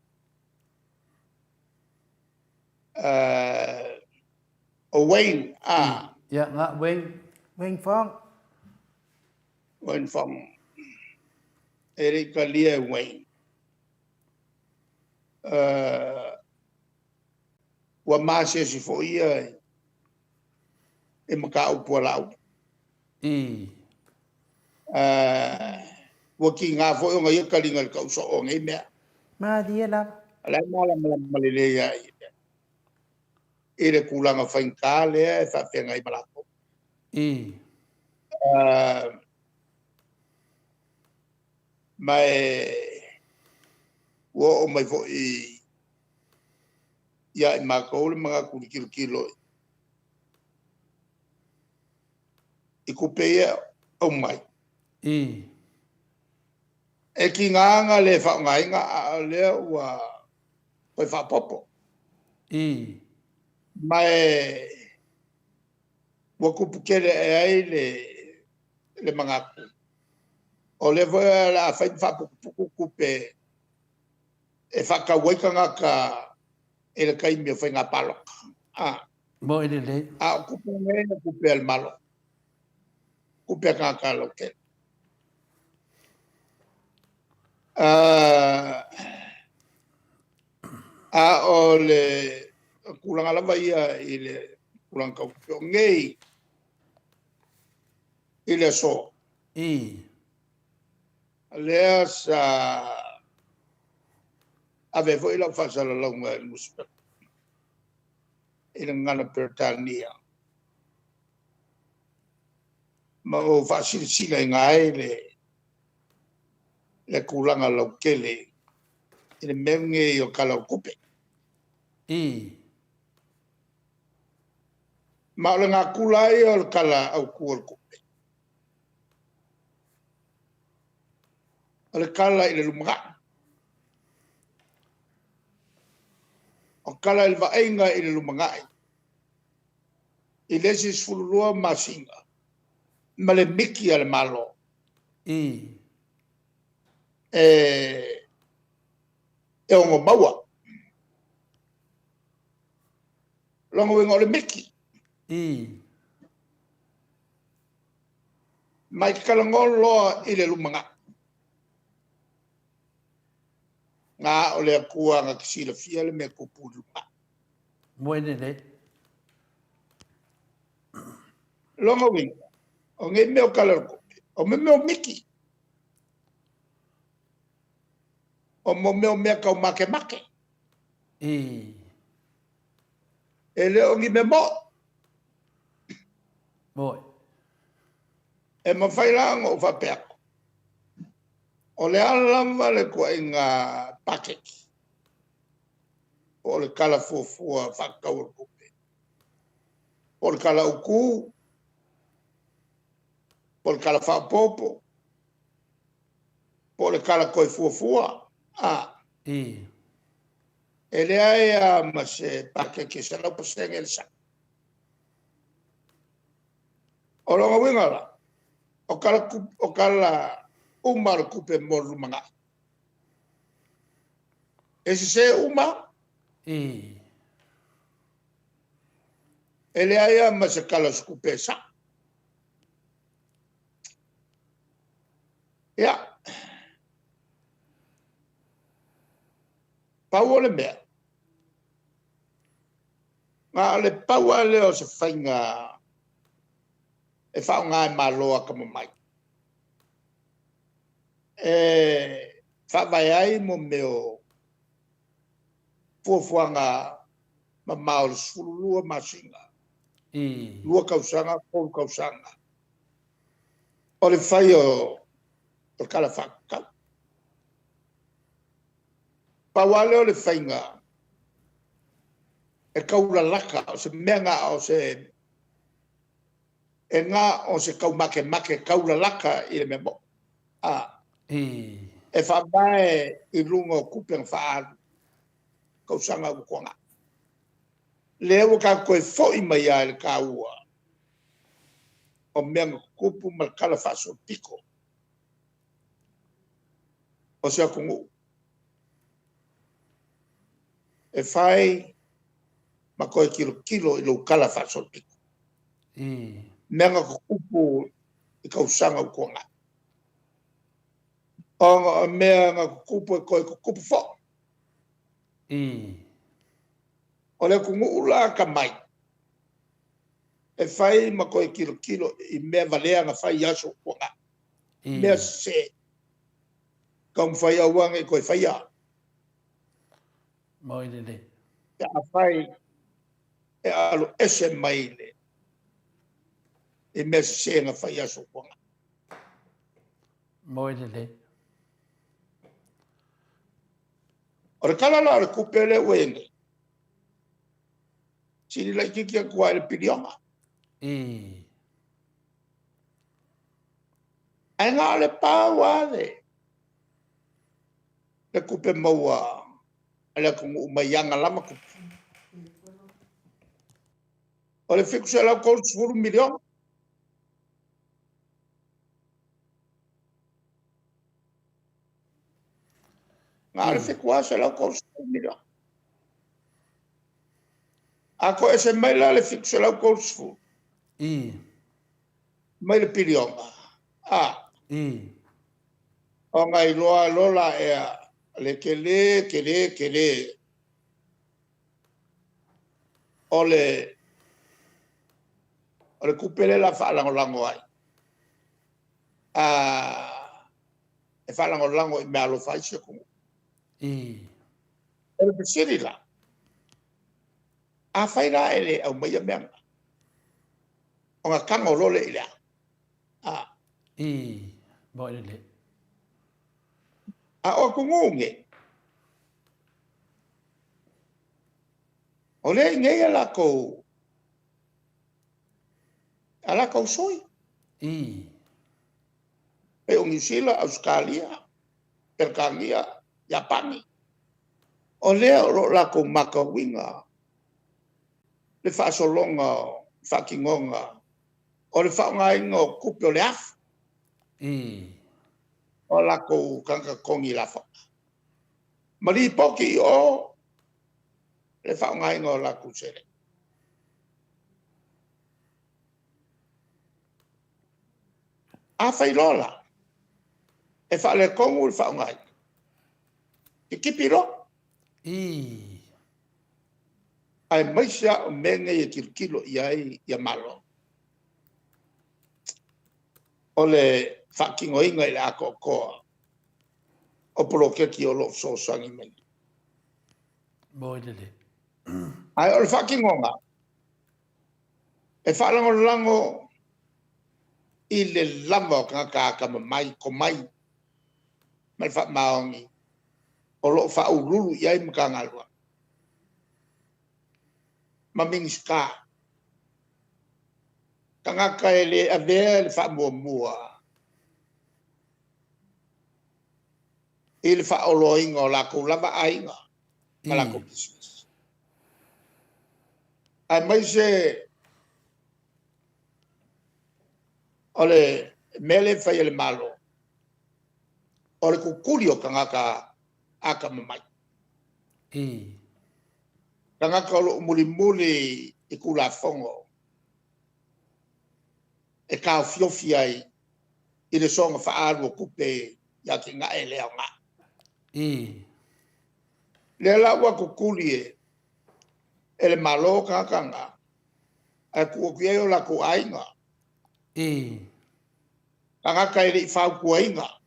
O Wayne, a? Ia, na, Wayne. Wayne Fong. Wayne Fong. E le i talia e Wayne. Ua masiasi foi ia i mataupu a Laauli. Ua tiga foi ona ia taliga i le tau soo o nei mea. Malie lava. O la e malamalama lelei lava ia i le tulaga faigata lea e faafeagai ma latou. Ma ua oo mai foi ia i matou le manatu i le tilotilo i tupe ia e aumai. E tiga ona le faaaogaina, a o lea ua toe faaopoopo. Ma ua tupu tele ae ai le manatu, o lea foi o le a fai ma faaputuputu tupe e faatau ai tagata i le taimi o faiga palota. Moi lelei. A o tupe nei o tupe a le Malo, tupe a tagata lautele. A o le tulaga lava ia i le tulaga tau tupe, o nei i le aso, lea sa ave ai foi lau faasalalauga i le nusipepa i le gagana Peretania, ma ou faasilasilaina ai le tulaga lautele i le mea lenei o le Tala o le Tupe. Ma o le natura lava ia o le Tala Autu o le Tupe, o le tala i le lumanai. O tala i le vaaiga i le lumanai, i le isi 12 masina ma le miti a le Malo e ono maua. O lona uiga o le miti. Ma e te talanoa loa i le lumanai, na o le Atua na te silafia le mea tupu i le lumanai. Moe lelei. Lona uiga, o nei mea o Tala o le Tupe, o mea o miti. O mea o mea tau makemake. E le o ni mea moo. Moe. E mafai la ona ou faapea atu, O le a lava le ituaiga paketi po o le Tala Fuafua Faatatau o le Tupe, po o le Tala Autu, po o le Tala Faaopoopo, po o le Tala Toe Fuafua. E leai lava ma se paketi e 100% le sao. O lona uiga la, o Tala uma o le Tupe mo le lumanai, e sese uma lava. E leai lava ma se Tala o se Tupe e sao. Ia, pau o le mea, na o le pau lava lea o se faiga e faaaoga e Malo atamamai e faavae ai mea o fuafuaga mamao o le 12 masina, 2 tausaga, 3 tausaga, o le fai o le Tala Faatatau. Pau lava lea o le faiga e taulalata, o se mea e na o se taumakemake taulalata i le mea moni. E faavae i luga o tupe na faaalu i tausaga ua tuanai. Lea ua tatou toe foi mai lava i le taua o mea na tutupu ma le talafaasolopito o se atunuu. E fai ma toe tilotilo i lou talafaasolopito, mea na tutupu i tausaga ua tuanai. Ona o mea na tutupu e toe tutupu foi. O le atunuu la atamai, e fai ma toe tilotilo i mea valea na fai i aso ua tuanai, mea sese, taumafai e aua ne i toe faia. Moi lelei. Pe afai e aloese mai i mea sese na fai i aso ua tuanai. Moi lelei. O le Tala la o le Tupe lea ua i ai nei, sili laitiiti atu lava i le piliona. Ae na o le pau lava le tupe maua a le atunuu mai ana lava tupe, o le $730 miliona. Na o le $730 miliona. A toese mai la le 730 mai le piliona, ona iloa loa lea o le tele tele tele o le tupe lea o le a faalagolago ai, e faalagolago i meaalofa ai si atunuu. O le fesili la, afai la e le aumaia mea na, ona tago loa lea i le a? Moi lelei. A o atunuu nei, o lea e i inei a latou sui, pei o Niu Sila, Ausetalia, Peretania, Iapani. O lea o lo o latou matauina le faasologa o le faatinoga o le faaaogaina o tupe o le afu o latou tagata totogi lafoga, ma lipoti i o le faaaogaina o latou seleni. Afai loa la e faaletonu le faaaogaina, titipi loa. Aemaise lava o mea nei e tilotilo i ai Malo, o le faatinoina i le atoatoa o poloketi o lo o fesoasoani mai nei. Moi lelei. Ae o le faatinoga, e faalagolago i le lava o tagata atamamai, tomai. ma le faamaoni o lo o faauluulu i ai Matagaluega ma Minisita. Tagata e le avea le faamuamua i le faaoloaina o latou lava aiga ma latou pisinisi, aemaise o le mea lea e fai e le Malo, o le tutuli o tagata atamamai. Tagata o lo o mulimuli i Tulafono e taofiofi ai i le soona faaalu o tupe i atinae le aoga. O lea la ua tutuli e le Malo tagata na, ae tuu atu i ai o latou aiga. Tagata e le i fautuaina,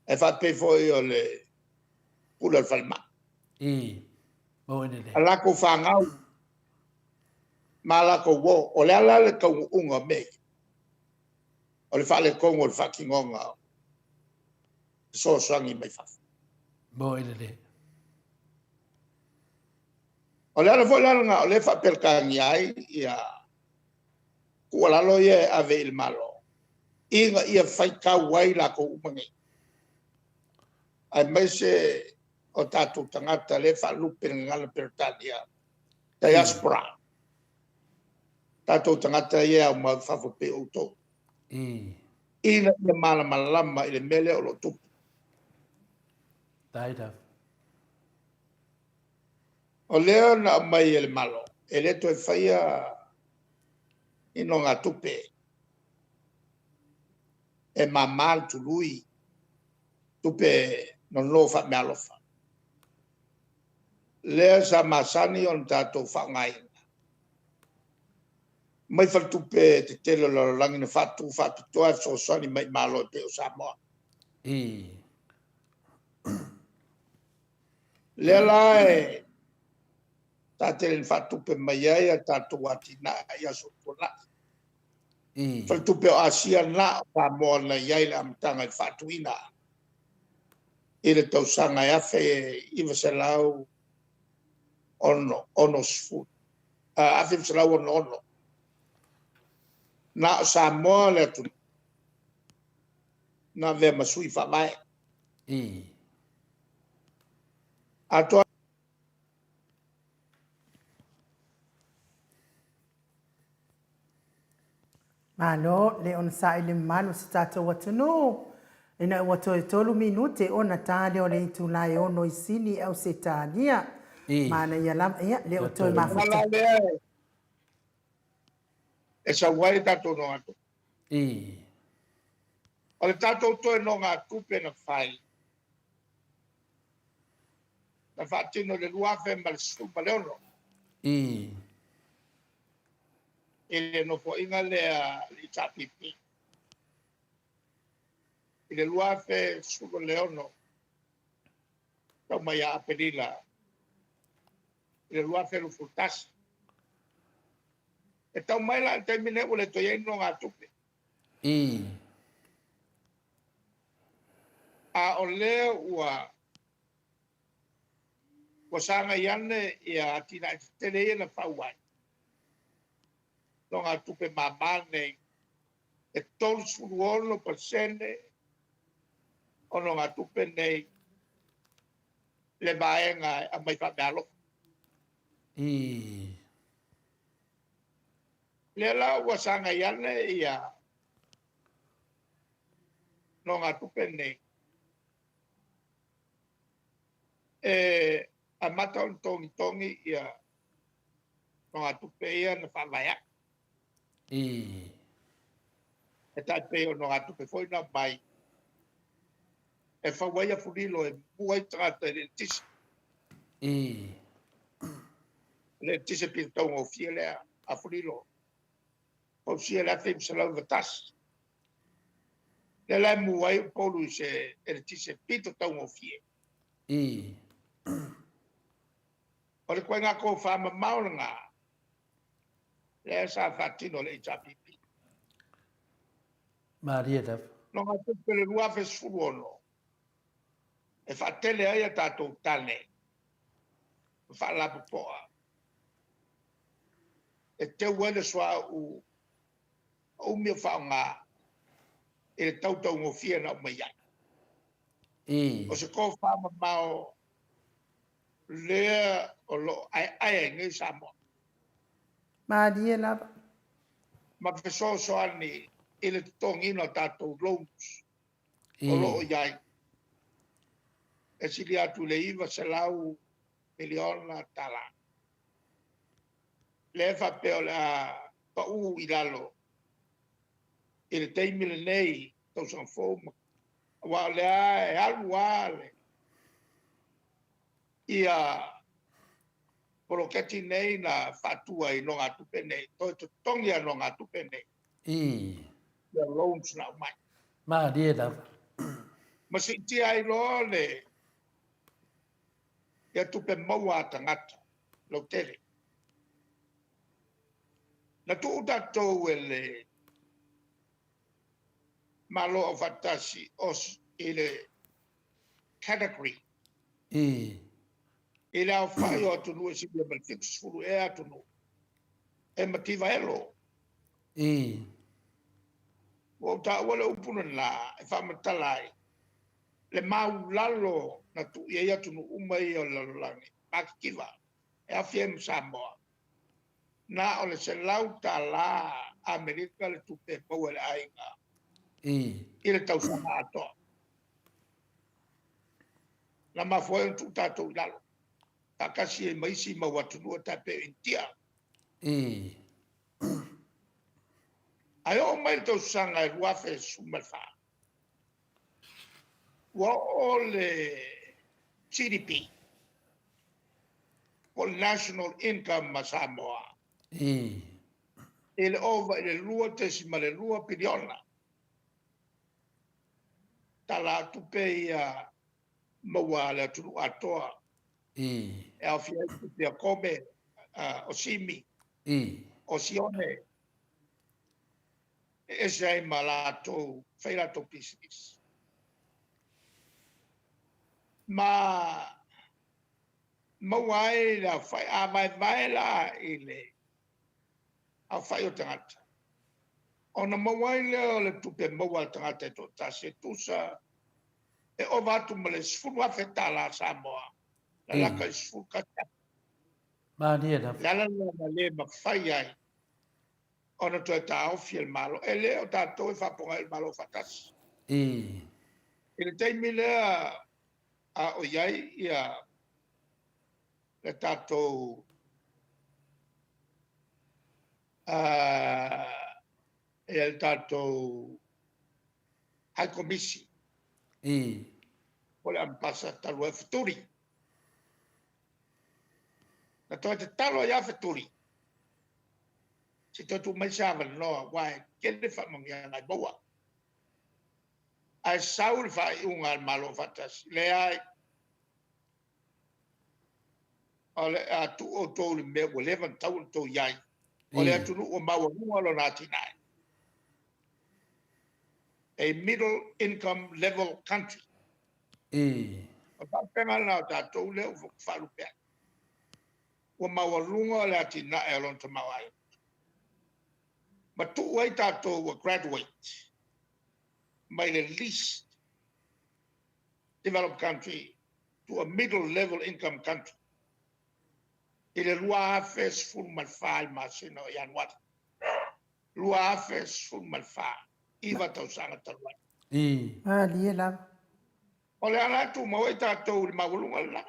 e faapei foi o le Pule o le Falemai. A latou fanau ma latou uo. O le a la le taunuuga o mea ia? O le faaletonu o le faatinoga o fesoasoani mai fafo. O le ala foi la lena o lea e faa-Peretania ai ia tuualalo ia e ave i le Malo, ina ia faitau ai i latou uma nei, aemaise o tatou tagata o lea e faalupe i le gagana Peretania, diaspora. O tatou tagata ia e aumai i fafo e pei o outou, ina ia malamalama i le mea lea o lo o tupu. O lea na aumai e le Malo, e le toe faia ni nonogatupe, e mama le tului, tupe nono faameaalofa. Lea sa masani ona tatou faaaogaina mai faletupe tetele o le lalolagi na faatu faapitoa lava e fesoasoani mai i Malo e pei o Samoa. O lea la e tele ina faatupe mai ai a tatou atinae i aso ua tuanai. Faletupe o Asia na o Samoa na i ai i le amataga i le faatuina i le tausaga e 1966. Na o Samoa le atunuu na avea ma sui faavae. Atoa Malo le onosai i le mamalu o si tatou atunuu. Ina ua toe 3 minute ona ta lea o le itula e 6 i Sini, Ausetalia. Manaia lava, ia, lea ua toe mafuta. E sau ai tatou nogatupe. O le tatou toe nogatupe na fai, na faatino i le 2016. I le Nofoaiga lea a le HRPP. I le 2016, tau mai ia Aperila i le 2021. E tau mai la i le taimi lenei ua le toe i ai ni nogatupe. A o lea ua sagai ane ia atinae tetele ia na fau ai, nogatupe mama nei, e 36% o nogatupe nei le vaega e aumai faameaalofa. Lea la ua sagai ane ia nogatupe nei, e amata ona togitogi ia nogatupe ia na faavae ai. E tai pei o nogatupe foi na aumai e fau ai afulilo e mumu ai tagata i le eletise. O le eletise pito taugofie lea, afulilo, fausia i le 1991. Lea la e mumu ai Upolu i se eletise pito taugofie. O le ituaiga tofa mamao lena, lea sa faatino e le HRPP. Malie lava. Nogatupe le 2016 e faatele ai a tatou tane ma faalapopoa e teu ai le suauu o umi o faaaoga i le tau taugofie na aumai ai. O se tofamamao lea o lo o aeae ai nei Samoa. Malie lava. Ma fesoasoani i le totogiina o tatou loans o lo o i ai. E sili atu i le $900 miliona tala. Lea e faapea o le a pau i lalo i le taimi lenei tausaga fou, aua o lea e alu lava le ia poloketi nei na faatu ai nogatupe nei, toe totogi a nogatupe nei. Ia loans na aumai. Malie lava. Ma siitia ai loa le ia tupe maua a tagata lautele. Na tuu tatou e le Malo Aufaatasi i le category i le aofai o atunuu e silia ma le 70 ea atunuu e mativa elo. Ua ou taua le upu lena e faamatala ai le maulalo na tuu i ai atunuu uma ia o le lalolagi matitiva e aofia ai ma Samoa. Na o le $100 Amerika le tupe e maua e le aiga i le tausaga atoa. Na mafua ai ona tuu tatou i lalo faatasi ai ma isi mau atunuu e tai pei o Initia. Ae oo mai le tausaga e 2014, ua oo le GDP, po o le National Income ma Samoa, i le ova i le 2.2 piliona tala tupe ia maua a le atunuu atoa. E aofia ai tupe a Kome, o Simi, o Sione, e ese ai ma latou, fai latou pisinisi. Ma maua ai le aofai, a vaevae la i le aofai o tagata, ona maua ai lea o le tupe maua a le tagata e toatasi e tusa e ova atu ma le $10,000 Samoa, na laka i 11,000. Malie lava. Le ala lea na le mafai ai ona toe taofi e le Malo. E le o tatou e faapogai i le Malo faatasi. I le taimi lea a o i ai ia le tatou ia le tatou High Commission. O le Ambassador talu ai Fetuli. Na toe tatalo ai ia Fetuli, se toe tuu mai se avanoa, aua e tele faamanuiaga e maua. Ae sau le faaiuga a le Malo Faatasi, leai, o le a tuu outou i le mea ua leva ona tatau ona outou i ai. O le atunuu ua maualuga lona atinae. A middle income level country. O le faapena lena o tatou lea ua faalupe ai. Ua maualuga le atinae o lona tamaoaiga. Ma tuu ai tatou ua graduate mai le least developed country to a middle level income country i le 2014 i masina o Ianuari. 2014, 9 tausaga talu ai. Malie lava. O le ala e tumau ai tatou i le maualuga lena.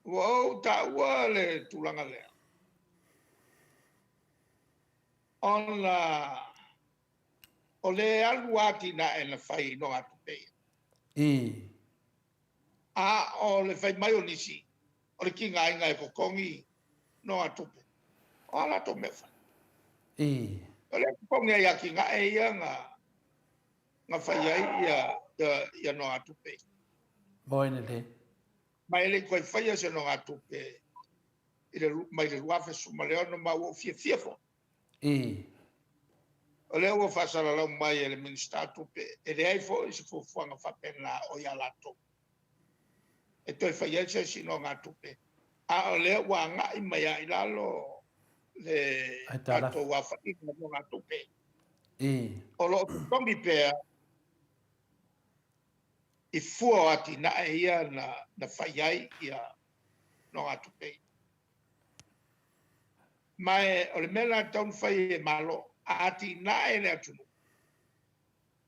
Ua ou taua le tulaga lea, ona o le alu atinae na fai i nogatupe ia. A o le fai mai o nisi, o le tigaina e totogi nogatupe, o a latou mea fai. O le totogi ai atinae ia na fai ai ia nogatupe ia. Moi le. Ma e le i toe faia se nogatupe i le, mai le 2016 ma ua ou fiafia foi. O lea ua faasalalau mai e le Minisita o Tupe, e leai foi se fuafuaga faapena o ia latou e toe fai ai se isi nogatupe, a o lea ua agai mai lava i lalo le tatou aofaiga o nogatupe. O lo o totogi pea i fua o atinae ia na fai ai nogatupe ia. Ma o le mea lena e tatau ona fai e Malo, a atinae le atunuu,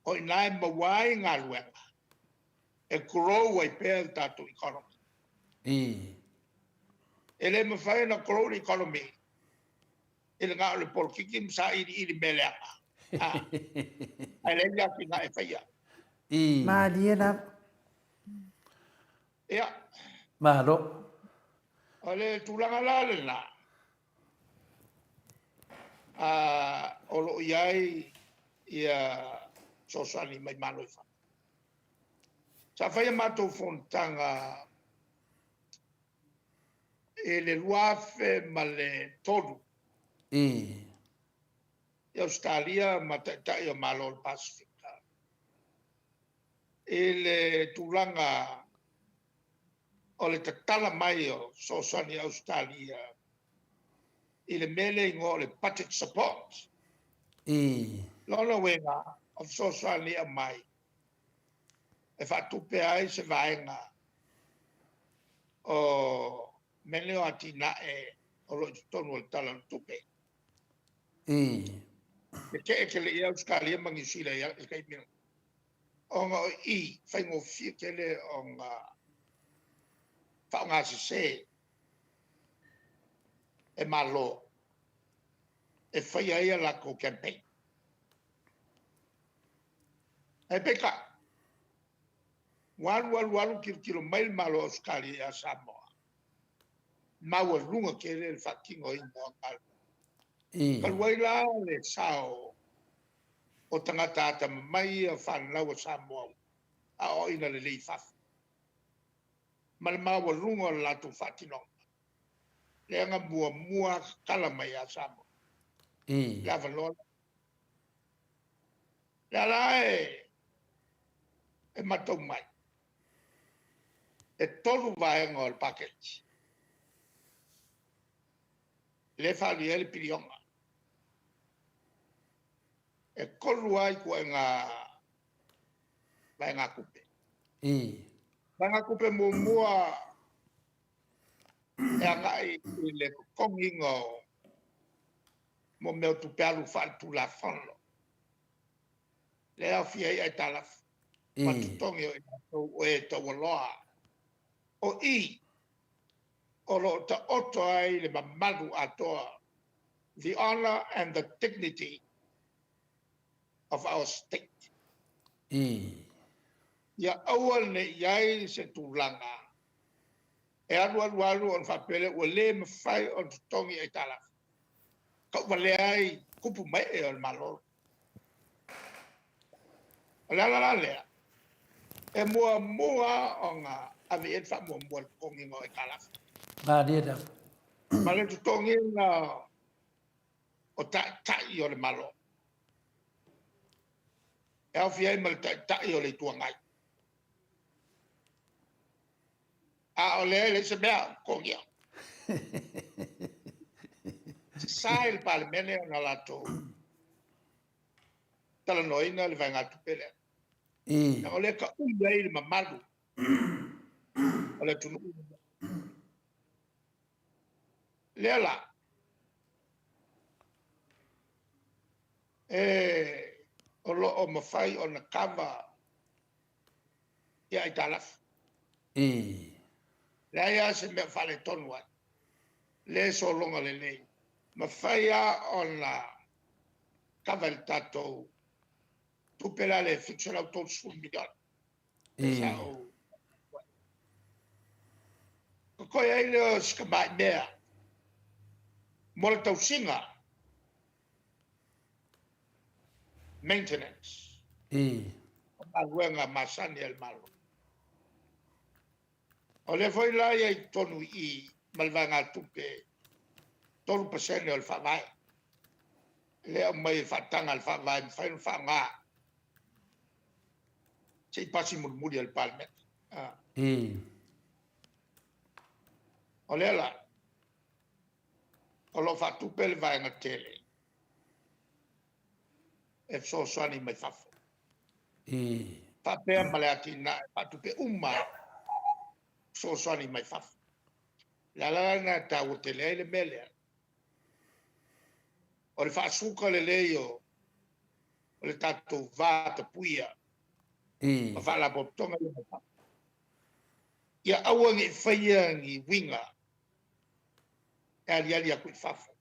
o i ina e maua ai galuega, e grow ai pea le tatou economy. E le mafai ona grow le economy i le na o le polokiki ma sailiili mea leaga, ae leai ni atinae e faia. Malie lava. Ia. Malo. O le tulaga la lena, o lo o i ai ia fesoasoani mai Malo i fafo. Sa fai a matou fonotaga i le 2003 i Ausetalia ma Taitai o Malo o le Pasefika i le tulaga o le tatala mai o fesoasoani a Ausetalia i le mea lea e igoa o le budget support. O lona uiga, o fesoasoani e aumai e faatupe ai se vaega o mea nei o atinae o lo o i totonu o le Tala o le Tupe. Tetee tele i ai Ausetalia ma Niu Sila i le taimi lena, ona o i faigofie tele ona faaaoga sese e Malo e faia ai a latou campaign. Ae peitai, ua alu alu alu tilotilo mai le Malo o Ausetalia ia Samoa, maualuga tele le faatinoina o galuega. Talu ai la le sao o tagata atamamai ia fanau a Samoa aoaoina lelei i fafo, ma le maualuga o le latou faatinoga, lea na muamua tatala mai ia Samoa le avanoa lea. O lea la e matau mai, e 3 vaega o le paketi, lea e faaalu ai le piliona. E 3 lava ituaiga vaegatupe. Vaegatupe muamua e agai i le totogiina o mea o tupe alu faale-tulafono, lea e aofia ai aitalafu ma totogi o i latou o e taualoa. O i o lo o taoto ai le mamalu atoa, the honor and the dignity of our state. Ia aua ne i ai se tulaga e alu alu alu ona faapea lea ua le mafai ona totogi aitalafu, tauvalea ai tupu ma ee o le Malo. O le ala la lea, e muamua ona ave i ai le faamuamua i le totogiina o aitalafu. Malie lava. Ma le totogiina o taitai o le Malo, e aofia ai ma le Taitai o le Itu Agai. A o lea e leai se mea o totogia. Sa i le Palemene ona latou talanoaina le vaegatupe lea. Leaga o lea e taui ai le mamalu o le atunuu. Lea la, o lo o mafai ona kava ia aitalafu. Leai lava se mea o faaletonu ai, lea e sologa lelei. Mafai lava ona kava e le tatou tupe la lea e $730 miliona. Totoe ai lea o si tamai mea mo le tausiga, maintenance o galuega masani a le Malo. O lea foi la e i ai i totonu i i ma le vaegatupe 3% o le Faavae. Lea aumai e faataga e le Faavae e mafai ona faaaoga se i pasi mulimuli e le Palemene. O lea la, o lo o faatupe le vaega tele e fesoasoani mai fafo. Faapea ma le atinae, faatupe uma lava e fesoasoani mai fafo. O le ala la lena e taua tele ai le mea lea, o le faasuka lelei o le tatou vatapuia ma faalapotopotoga ia mai fafo. Ia aua ne i faia ni uiga e aliali atu i fafo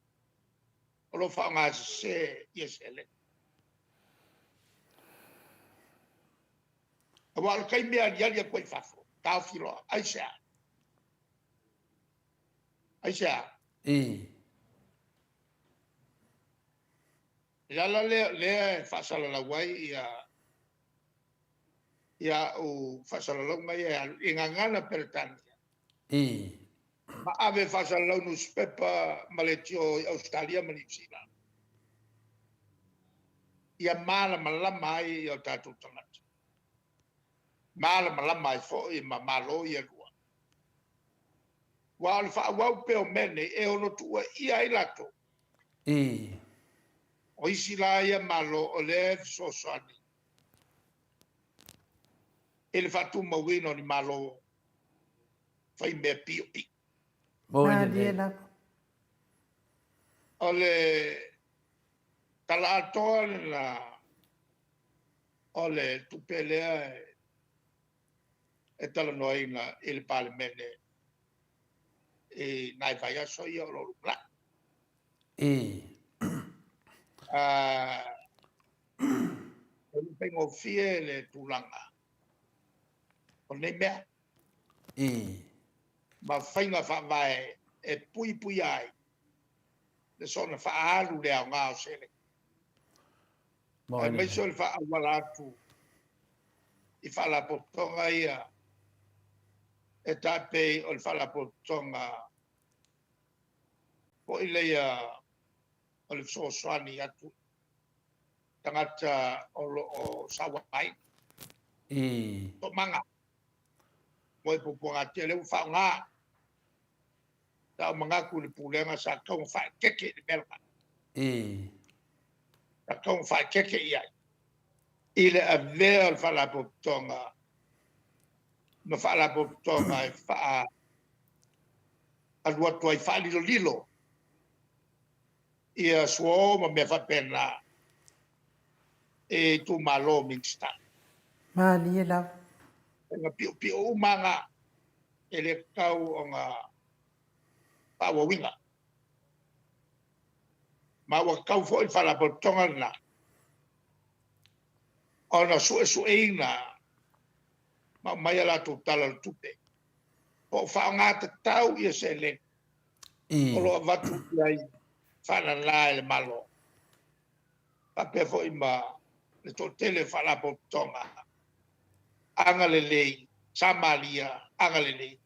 o lo o faaaoga sese ia seleni. Aua o le taimi e aliali atu ai i fafo, taofi loa. Aisea? Aisea? O le ala lea o lea e faasalalau ai ia au faasalalauga ia e alu i gagana Peretania, ma ave e faasalalau i nusipepa ma leitio i Ausetalia ma Niu Sila, ia malamalama ai o tatou tagata, malamalama ai foi ma Malo ia e lua. Aua o le faaauau pea o mea nei, e ono tuuaia ai latou. O isi la ia Malo o lea e fesoasoani i le faatumauina o ni Malo faimea piopio. Malie lava. O le tala atoa lena o le tupe lea e talanoaina i le Palemene i nai vaiaso ia o lo o lumanai. E le faigofie le tulaga o nei mea ma faiga faavae e puipuia ai le soona faaalu le aoga o seleni, aemaise o le faaauala atu i faalapotopotoga ia e tai pei o le faalapotopotoga foi lea o le fesoasoani atu tagata o lo o sauaina, toomaga mo le puapuagatia lea ua faaaoga. Sa ou manatu i le pulega sa tatau ona faaeteete i le mea lena. Sa tatau ona faaeteete i ai i le avea o le Faalapotopotoga ma Faalapotopotoga e alu atu ai faalilolilo ia suo ma mea faapena i itumalo o Minisita. Malie lava. Faiga piopio uma lava na, e le tatau ona faaauauina. Ma ua tatau foi le Faalapotopotoga lena ona suesueina ma aumai a latou tala o le tupe, po o faaaoga tatau ia seleni o lo o avatu i ai faanana e le Malo, faapea foi ma le toatele o Faalapotopotoga agalelei, Samaria agalelei,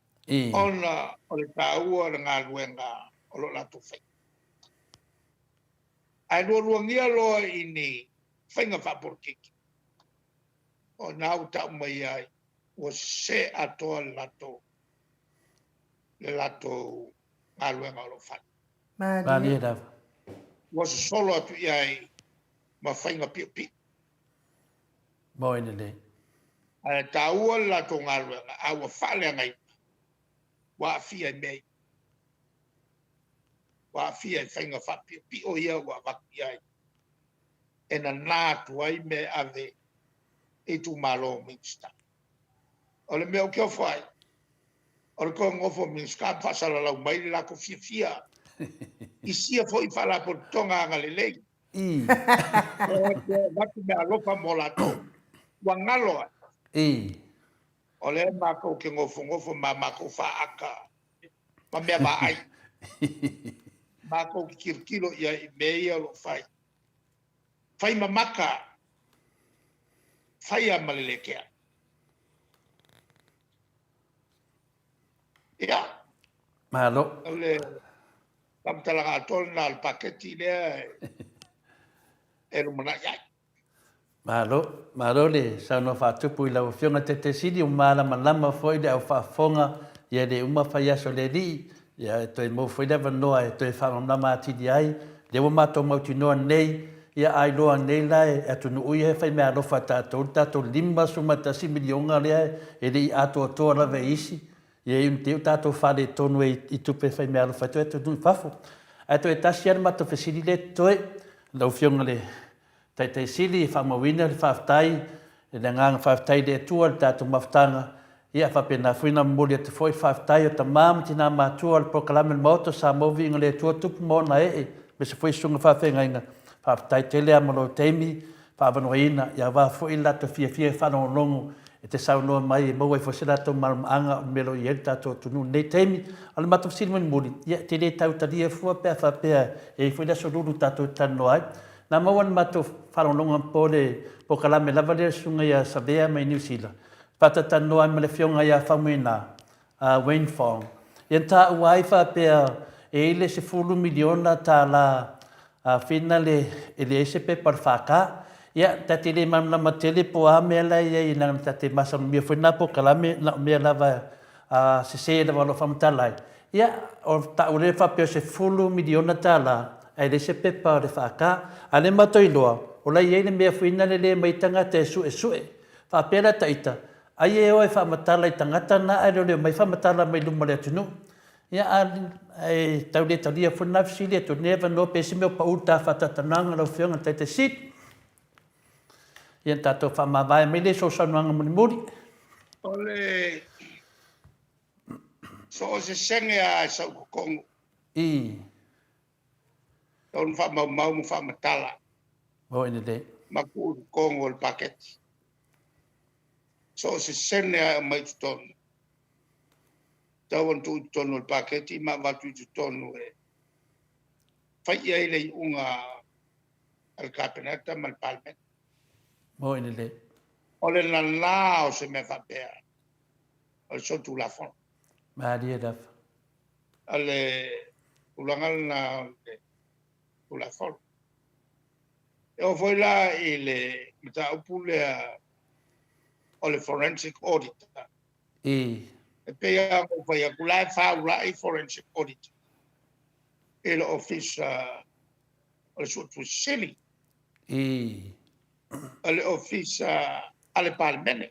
ona o le taua o le galuega o lo o latou faia. Ae lualuagia loa i ni faiga faapolokiki, o i ina ua tau mai ai ua sese atoa le latou galuega o lo o fai. Malie lava. Ua sosolo atu i ai ma faiga piopio. Moi lelei. Ae taua le latou galuega, a ua faaleagaina, ua aafia i mea ia. Ua aafia i faiga faapiopio ia ua avatu i ai e nana atu ai mea e ave i itumalo o Minisita. O le mea ou te ofo ai, o le toe nonofo o Minisita ma faasalalau mai le latou fiafia i sia foi faalapotopotoga agalelei. O atu e avatu meaalofa mo latou. Ua galo ai. O lea matou te nofonofo ma matou faata ma mea vaai. Matou te tilotilo i ai i mea ia o lo o fai. Fai mamata, faia ma le lekea. Ia. Malo. O le faamatalaga atoa lena o le paketi lea. e lumanai ai. Malo, malo le saunoa faatupu i lau Afioga Tete Sili, ua malamalama foi le au faafofoga ia le uma fai aso le alii, ia e toe maua foi le avanoa e toe faamalamalama atili ai, lea ua matou mautinoa nei, ia a iloa nei la e atunuu ia e fai meaalofa tatou le tatou $51 miliona lea e le i atoatoa lava e isi, ia i te i ua tatou faaletonu ai i tupe e fai meaalofa ai toe atunuu i fafo. Ae toe tasi lava le matou fesili lea e totoe, lau Afioga i le Taitai Sili, e faamauina le faafetai, le agaga faafetai i le Atua i le tatou mafutaga, ia faapena foi ona momoli atu foi le faafetai o tama ma tina matua o le polokalame o le Maota o Samoa Viiga i le Atua Tupu ma ona ee, aemaise foi susuga faafeagaiga, faafetai tele lava mo lou taimi faaavanoaina, ia aua foi le latou fiafia e faalogologo e te saunoa mai e maua ai foi se latou malamalamaaga o le mea o lo o i ai le tatou atunuu i lenei taimi. A o le matou fesili mulimuli, ia e te le tau talia fua pe a faapea e i ai foi le aso lulu tatou te talanoa ai. Na maua i le matou faalogologo anapo le polokalame lava lea a le susuga ia Savea mai Niu Sila, faatatalanoa ai ma le afioga ia Faumuina, Wayne Fong. Ia na taua ai faapea e i ai le $10 miliona tala fina le e leai se pepa o le FK. Ia ta te le malamalama tele po o a mea la e i ai leaga ta te masalomia foi lena polokalame na o mea lava a sese lava o lo o faamatala ai. Ia, o taua lea faapea o se $10 miliona ae leai se pepa o le FK. A o lea matou iloa, o la e i ai le mea foi lena e le mai ai tagata e suesue. Faapea la taita, ai e o e faamatala i tagata na ae le o mai faamatala mai luma o le atunuu. Ia, a, e tau le talia foi lena fesili atu i lenei avanoa pe i ai se mea o pau i le ta faatatalanoaga lau Afioga i le Taitai Sili. Ia, ona tatou faamavae mai lea i sou saunoaga mulimuli. O le so o se sene lava e sau i totonu. I. Tau na faamaumau ma faamatala. Oi lelei. Ma tuu i totonu o le paketi. So o se sene lava e aumai i totonu. Tau ona tuu i totonu o le paketi ma avatu i totonu e fai i ai le iuga a le Kapeneta ma le Palemene. Oi lelei. O le nana o se mea faapea o le solitulafono. Malie lava. O le tulaga lena o le Tulafono. E oo foi la i le mataupu lea o le forensic auditor. I. E pei lava ona ou fai atu, la e faulai forensic auditor i le Ofisa o le Suetusi Sili. I. O le Ofisa a le Palemene.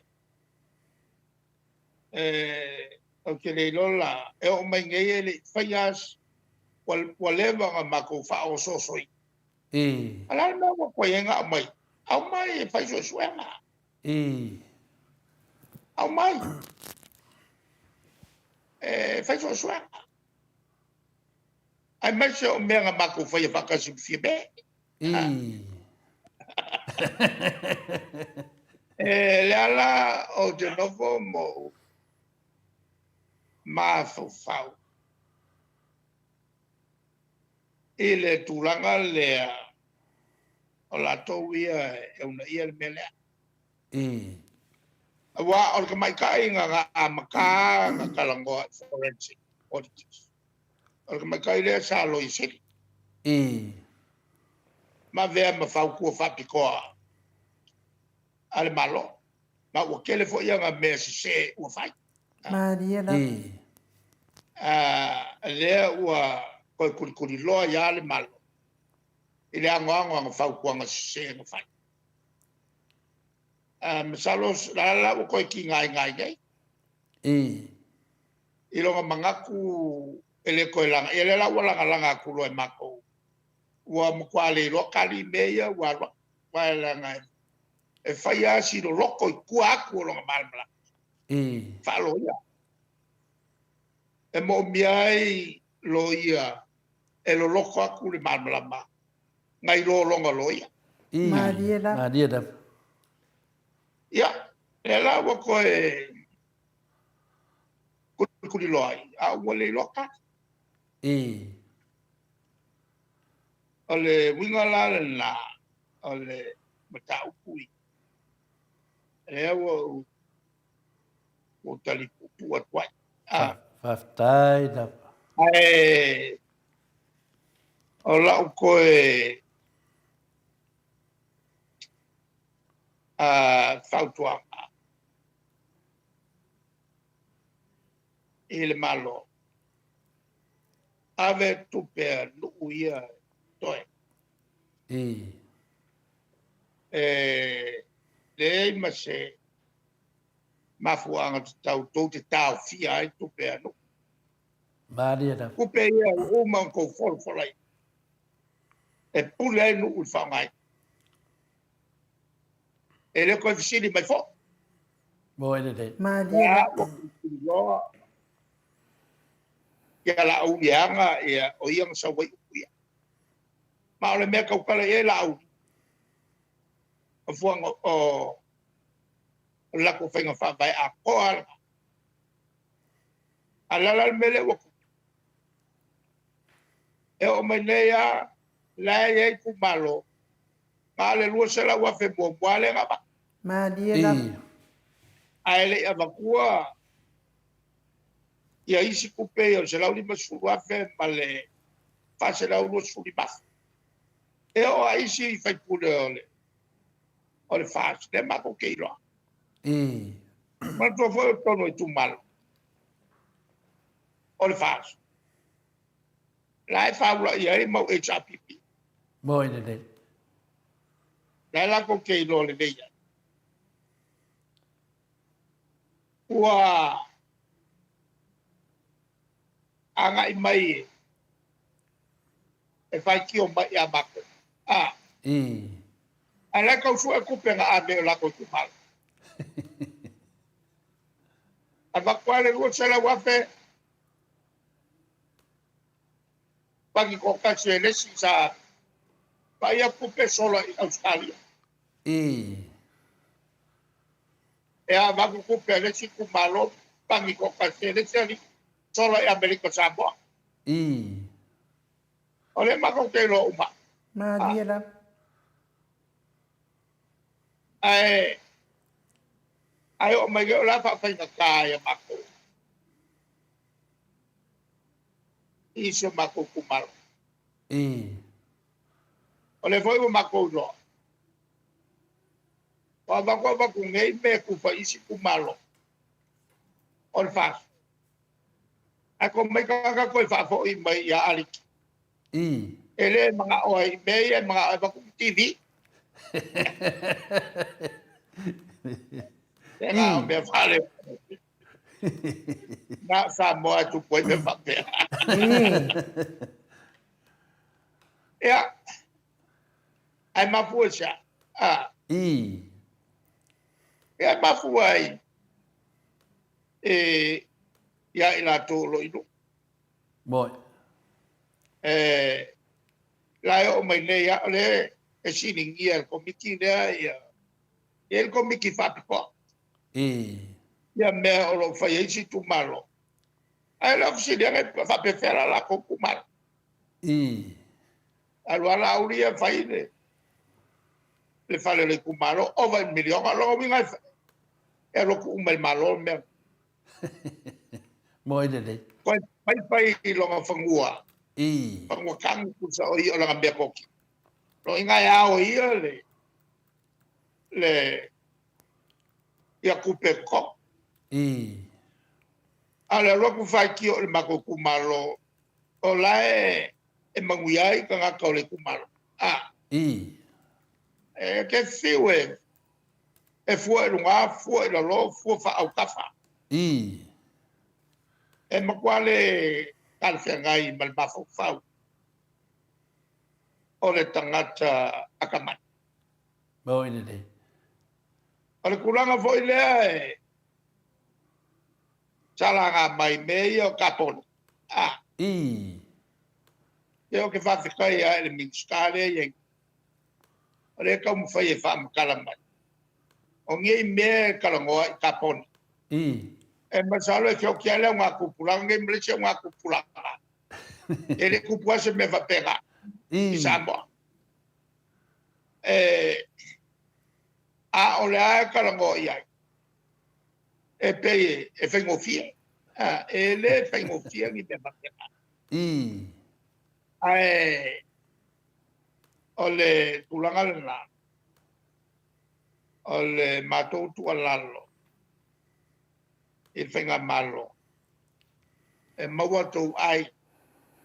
Ou te le iloa la, e oo mai nei e le i faia lava, ua leva ona matou faaosoosoina. A o le a le mea ua tuai ai ona aumai? Aumai e fai suesuega. Aumai e fai suesuega. Aemaise o mea na matou faia faatasi ma Fiame. E lea la ou te nofo ma ou mafaufau i le tulaga lea o latou ia e uunaia le mea lea. Aua o le tamaitai na amata ona talanoa i forensic auditors, o le tamaitai lea sa Loia Sili. Ma avea ma fautua faapitoa a le Malo. Ma ua tele foi ana mea sese ua fai. Malie lava. Lea ua toe tulituliloa ai lava le Malo i le anoano o ana fautuaga sese na fai. Masalo la la ua toe tigaina ai nei. I lona manatu e le toe laga, ia lea la ua lagalaga atu loa e matou, ua matua le iloa tali mea ia ua alu atu. Aua e leaga e fai lava si loloto i tua atu o lona malamalama faaloia. E moomia ai loia e loloto atu le malamalama nai lo lona loia. Malie lava. Malie lava. Ia, lea la ua toe tulituliloa ai, a ua le iloa tali. O le uiga la lena o le mataupu ia, lea ua ou tali puupuu atu ai. Faafetai lava. Ae o lau toe Fautuaga i le Malo, ave tupe a nuu ia toe. E leai ma se mafuaaga tatau tou te taofia ai tupe a nuu. Malie lava. Tupe ia ua uma ona tou folafolaina e pule ai nuu i le faaaogaina. E le toe fesili mai foi. Moe lelei. Malie lava. Ua tuliloa ia Laauli e aga ia, o ia na sau ai upu ia. Ma o le mea tautala i ai Laauli, o fuaga o le latou faiga faavae atoa lava lena. A o le a la le mea lea ua tupu? E oo mai nei lava, la e i ai itumalo, na o le $200,000 muamua lea na avatu. Malie lava. Ae le i avatua ia isi tupe ia o le $150,000 ma le $425,000. E oo lava isi sui usufono o le FAST, lea matou te iloa. Manatua foi o totonu o itumalo o le FAST, la e faulai ai mau HRPP. Moi lelei. La e latou te iloa lelei ai. Ua agai mai e faitio mai ia matou. Ae la e tau sue tupe na ave i o latou itumalo. Avatu lava le $200,000, pagi toatasi e le isi sa vaaia tupe sola i Ausetalia. E avatu tupe a le isi itumalo, pagi toatasi e le isi alii, sola i Amerika Samoa. O lea matou te iloa uma. Malie lava. Ae oo mai nei o le a faafaigata ia matou i si o matou itumalo. O lea foi ua matou iloa, ua avatu avatu nei mea e tufa i isi itumalo o le FAST. Ae to mai tagata toe faafoi mai ia Aliki. E le manao ai i mea ia, e manao e avatu i TV. E na o mea fale. Na Samoa e tupu ai mea faapea. Ia, ae mafua i se a? Ia, e mafua ai e ia i latou o lo o i luga. Moi. E la e oo mai nei lava, o lea e siligia e le komiti lea ia, e i ai le komiti faapitoa. Ia mea o lo o fai ai isi itumalo. Ae o le fesiliga e faapefea la latou itumalo. Alu lava Laauli ia fai le fale o le itumalo, ova i le miliona. O lona uiga e alu atu uma i le Malo le mea. Moi lelei. Toe fai fai i lona fanua. Fanua tanu tusa o ia o lana mea toki. Lona uiga e ao e ia le ia tupe totogi. A o le alu atu faitio i le matou itumalo, o la e manuia ai tagata o le itumalo. E te fiu e fua i luga, fua i lalo, fua faaautafa. E matua le talafeagai ma le mafaufau o le tagata atamai. Moi lelei. O le tulaga foi lea e sa laga mai mea ia o kaponi. Ia ou te faafetai lava i le Minisita lea e i ai, o lea e taumafai e faamatala mai. O nei mea e talanoa i kaponi. E masalo e feoti lava le augatupulaga nei ma le isi augatupulaga. E le tupu lava se mea faapena i Samoa. A o le a e talanoa i ai, e pei e faigofie. E le faigofie ni mea faapena. Ae o le tulaga lena, O le matou tuualalo i le Faigamalo, e maua tou ai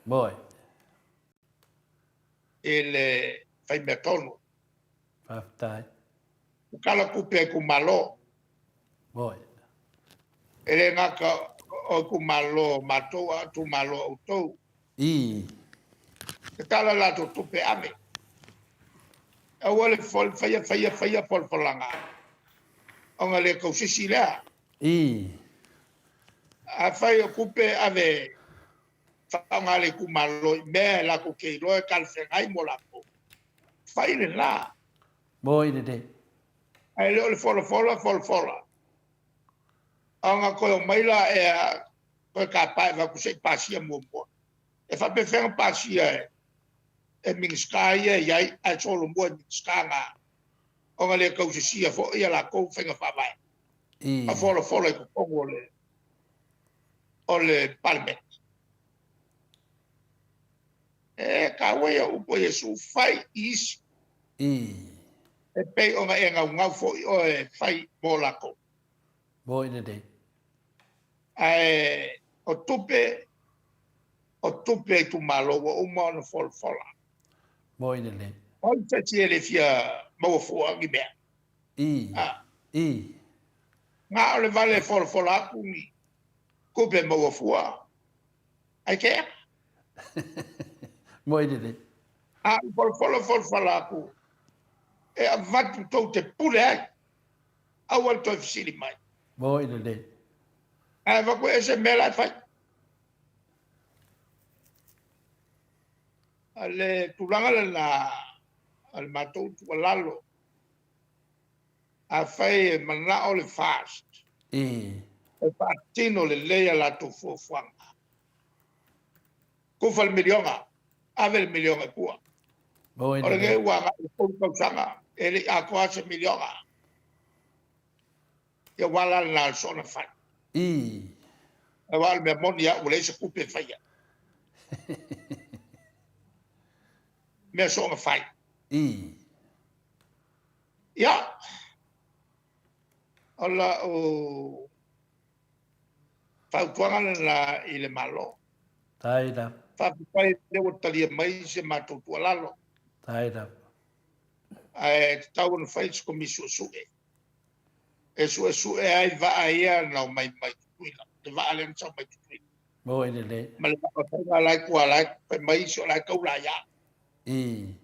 Moi. i le faimea tonu. Faafetai. Tatala tupe a itumalo. Moi. E le gata o itumalo o matou, a o itumalo o outou. I. Tatala latou tupe ave. Aua le faia faia faia folafolaga ona le tausisi lea. I. Afai o tupe ave faaaoga le itumalo i mea latou te iloa e talafeagai mo latou, fai lena. Moi lelei. Ae le o le folafola folafola. Ona toe omai la ea toe tapa e avatu se i pasia muamua. E faapefea ona pasia e Minisita ia e i ai ae solomua e Minisita na ona le tausisia foi a latou faiga faavae. I. Ma folafola i totonu o le Palemene. E taua ia upu a Iesu, fai i isi. I. E pei ona e naunau foi oe e fai mo latou. Moi lelei. Ae o tupe, o tupe a itumalo ua uma ona folafola. Moi lelei. O ai se isi e le fia maua fua ni mea? I. A. I. Na o le vale e folafola atu ni tupe maua fua. Ai ke ea? Moi lelei. A u folafola folafola atu, e avatu tou te pule ai. Aua le toe fesili mai. Moi lelei. Ae avatu e ese mea la e fai. A le tulaga lena a le matou tuualalo, afai e manao le FAST I. e faatino lelei a latou fuafuaga, tufa le miliona, ave le miliona i tua. Moi O lenei lelei. ua agai i le 3 tausaga e le i atoa se miliona. Ia ua la lena o le soona fai. I. Aua o le mea moni lava ua leai se tupe e faia. Mea soona fai. I. Ia, o lau fautuaga lena i le Malo. Tai lava. Faafetai lea ua talia mai se matou tuualalo. Tai lava. Ae tatau ona fai se komisi suesue. E suesue ai vaa ia na omai mai Tutuila, le vaa lea na sau mai Tutuila. Moi lelei. Ma le vaa o faiga la e tua la e fai mai isi o la e taula ia. I.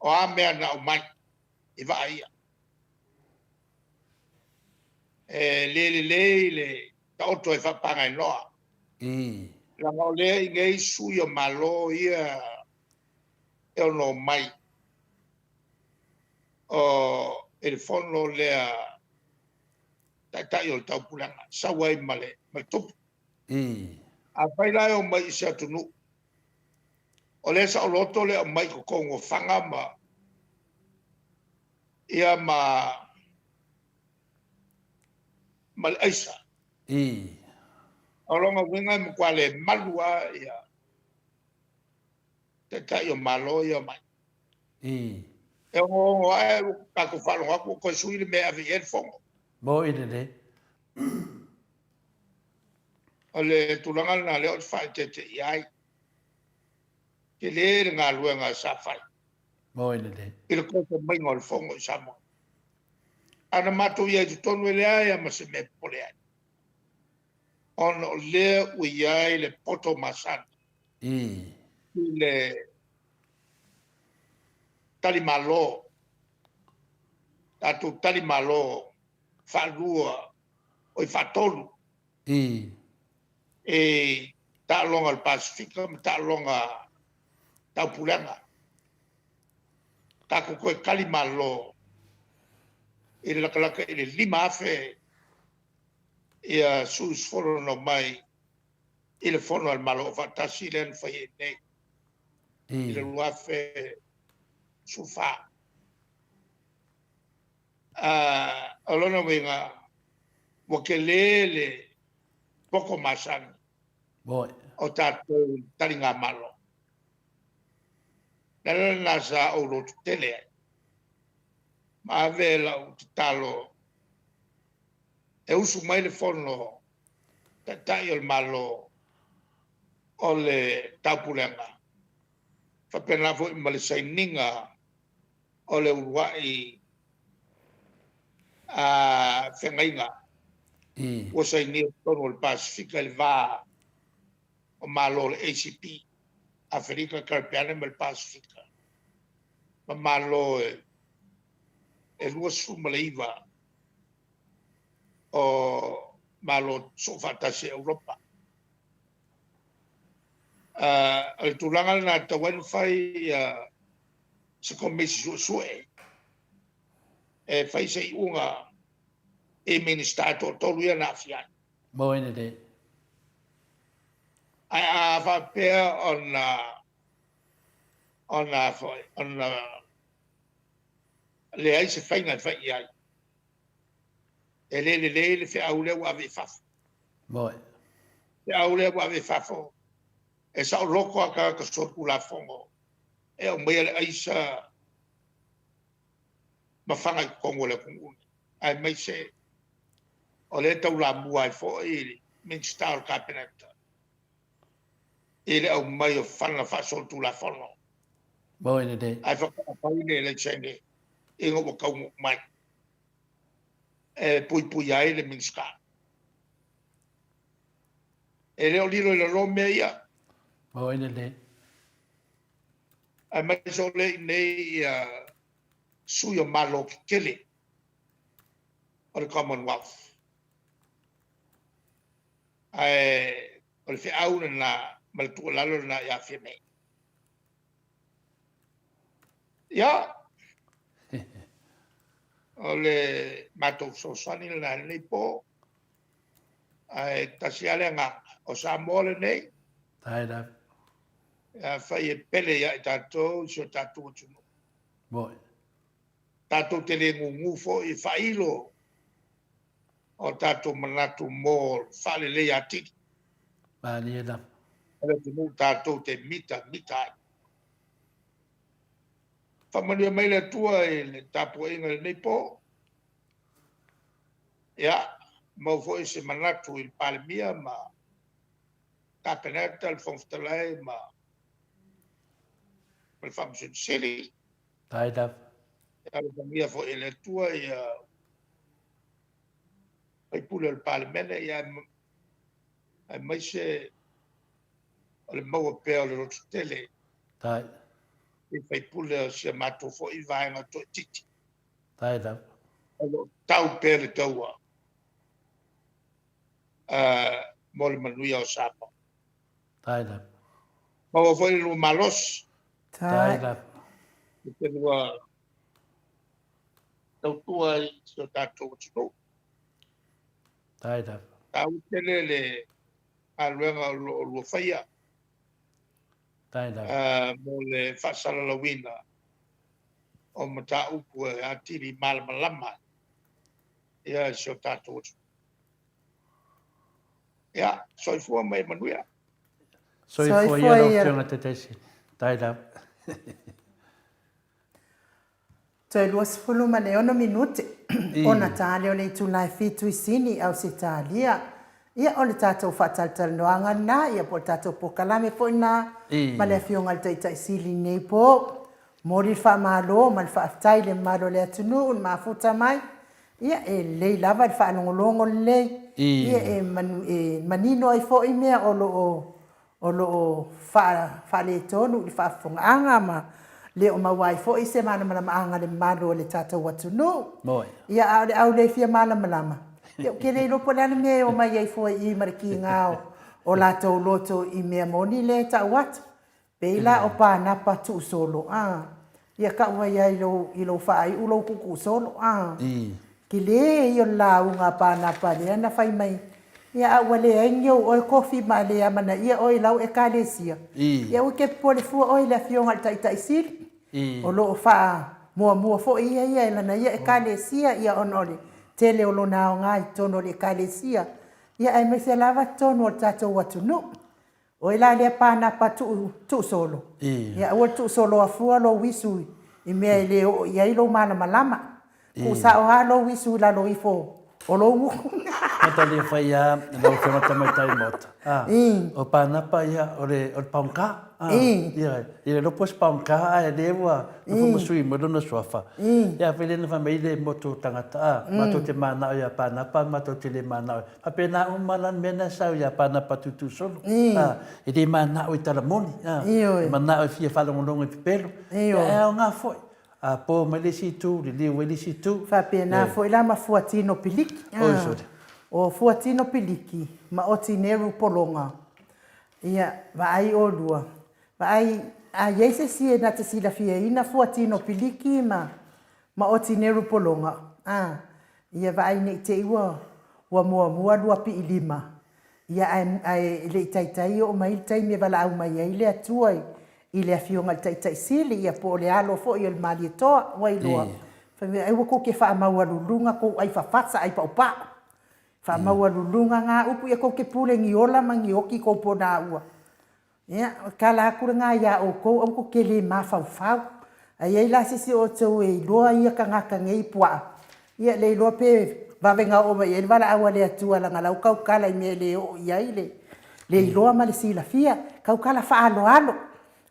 O a mea na aumai i vaa ia. E le lelei le taoto e faapagainoa. I. Leaga o lea i nei sui o Malo ia e ono omai o i le fono lea taitai o le taupulega, sau ai ma le tupu. I. Afai la e omai i se atunuu, o lea saoloto le aumai i totonu o Faga ma ia ma le aisa. I. O lona uiga e matua le malu lava ia taitai o Malo ia omai. I. E onoono ae ua tatou faalogo atu ua toe sui le mea e ave i ai le fono. Moi lelei. O le tulaga lena lea ou te faaeteete i ai. Tele le galuega sa fai Moi lelei. i le toe maiga o le fono i Samoa. A na matou i ai i totonu e leai lava ma se mea e popole ai. Ona o lea ua i ai le poto masani I. i le talimalo, tatou talimalo faalua, oi faatolu I. e taaloga o le Pasefika ma taaloga taupulega. Tatou toe talimalo i le latalata i le 5,000 ia sui usufono na omai i le fono a le Malo Aufaatasi lea na fai ai nei i le I. 2014. O lona uiga ua tele le poto masani Moi. o tatou taligamalo. Le ala lena sa ou lototele ai. Ma ave lau tatalo e usu mai le fono Taitai o le Malo o le Taupulega, faapena foi ma le sainiga o le uluai feagaiga ua sainia i totonu o le Pasefika i le va o Malo o le ACP, Aferika, Karepeane ma le Pasefika, ma Malo e 29 o Malo Soofaatasi o Europa. O le tulaga lena e tatau ai ona fai se Komisi Suesue e fai se iuga i Minisita e toatolu ia na aafia ai. Mo lelei. Ae a faapea ona foi ona leai se faiga e fai i ai, e le lelei le feau lea ua ave i fafo. Moi. Feau lea ua ave i fafo, e saoloto lava tagata solitulafono e aumaia le aisa ma fana i totonu o le atunuu, aemaise o lea e taulamua ai foi le Minisita o le Kapeneta i le aumai o fana faasolitulafono. Moi lelei. Ae faatoa fai le laisene ina ua taunuu mai e puipuia ai le Minisita. E le o lilo i lalo mea ia. Moi lelei. Aemaise o lea e i inei sui o Malo tetele o le Commonwealth. Ae o le feau lena ma le tuualalo lena ia Fiame. Ia, o le matou fesoasoani lena i lenei po. Ae tasi lava le agaga, o Samoa lenei. Faafetai lava. Afai e pele ia i tatou si o tatou atunuu, Moi. tatou te le gugu foi e faailo o tatou manatu mo le faaleleia atili Malie lava. o le atunuu tatou te mitamita ai. Faamanuia mai le Atua i le tapuaiga i lenei po. Ia, maua foi se manatu i le Palemia ma le Kapeneta, le Fofoga Fetalai ma le Faamasino Sili. Faafetai lava. Ia alofagia foi e le Atua ia sui usufono o le Palemene, aemaise o le maua pea o le lototele i sui usufono o si a matou foi vaega toaitiiti. Faafetai lava. O lo o tau pea le taua mo le manuia o Samoa. Faafetai lava. Maua foi le lua malosi. Faafetai lava. I te lua tautua i si o tatou atunuu. Faafetai lava. Taua tele le galuega o lo o lua faia. Faafetai lava. Mo le faasalalauina o mataupu e atili malamalama ai si o tatou atunuu. Ia, soifua ma ia manuia. Soifua ia lau Afioga Taitaisini. Faafetai lava. Toe 26 minute ona ta lea o le itula e fitu i Sini, Ausetalia. Ia, o le tatou faatalatalanoaga lena, ia po o le tatou polokalame foi lena ma le Afioga i le Taitai Sili i lenei po. Momoli le faamalo ma le faafetai i le mamalu o le atunuu i le mafuta mai. Ia, e lelei lava le faalogologo lelei, ia e manino ai foi mea o lo o o lo o faaletonu i le faafofogaaga ma le o maua ai foi se malamalamaaga i le mamalu o le tatou atunuu. Ia, a o le au le fia malamalama, ia ou te le iloa po o le a le mea e omai ai fua i i ma le kiga o latou loto i mea moni lea e tau atu. Pei la o Panapa tuusolo a. Ia tau mai ai i lou faaiu lou tuutuusolo a. Tele ia o le lauga a Panapa lea na fai mai, ia a ua leai ni ou oe kofi ma le amanaia oe i lau Ekalesia, ia aua e te popole fua oe i le Afioga i le Taitai Sili, o lo o faamuamua foi ia ia e lana ia Ekalesia, ia ona o le tele o lona aoga i totonu o le Ekalesia, ia aemaise lava totonu o le tatou atunuu. Oe la lea Panapa tuu tuusolo, ia aua le tuusoloa fua lou isu i mea e le oo i ai lou malamalama. Tuu sao lava lou isu i lalo ifo o lou gutu. Mata le fai a lau Afioga Tamaitai Maota. O Panapa ia o le o le paoga. Ia ia le po se paoga ae le ua nofo ma sui mai lona suafa. Ia fai le na fai mai le motu tagata a matou te manao ia Panapa matou te le manao. Faapena uma la le mea na sau ia Panapa tutu solo. E le manao i tala moni. E manao e fia faalogologo i pepelo. Ia e aoga foi. A po mai le isi itu, liliu ai le isi itu. Faapena foi la ma Fuatino Piliki. Oi sole. O Fuatino Piliki ma Otineru Pologa, ia, vaai olua, vaai, a i ai se isi e na te silafiaina Fuatino Piliki ma, ma Otineru Pologa, a, ia vaai ne i te i ua, ua muamua Luapiilima Ia, ae, ae e le i taitai oo mai le taimi e valaau mai ai le Atua i, i le Afioga i le Taitai Sili, ia, po o le alo foi o le Malietoa, ua iloa, fai mai, aua kou te faamaualuluga kou ai fafasa ai paupau. Faamaualuluga ngā upu, ia kou te pule ni ola ma ni oki kou ponā ua. Ia, o le tala atu lena iā outou, aua tou te le mafaufau. A i ai la se isi o outou e iloa ia tagata nei puaa, ia le iloa pe vave na oo mai i ai le valaau a le Atua leaga o la ua tautala i mea e le oo i ai le le iloa ma le silafia. Tautala faaaloalo.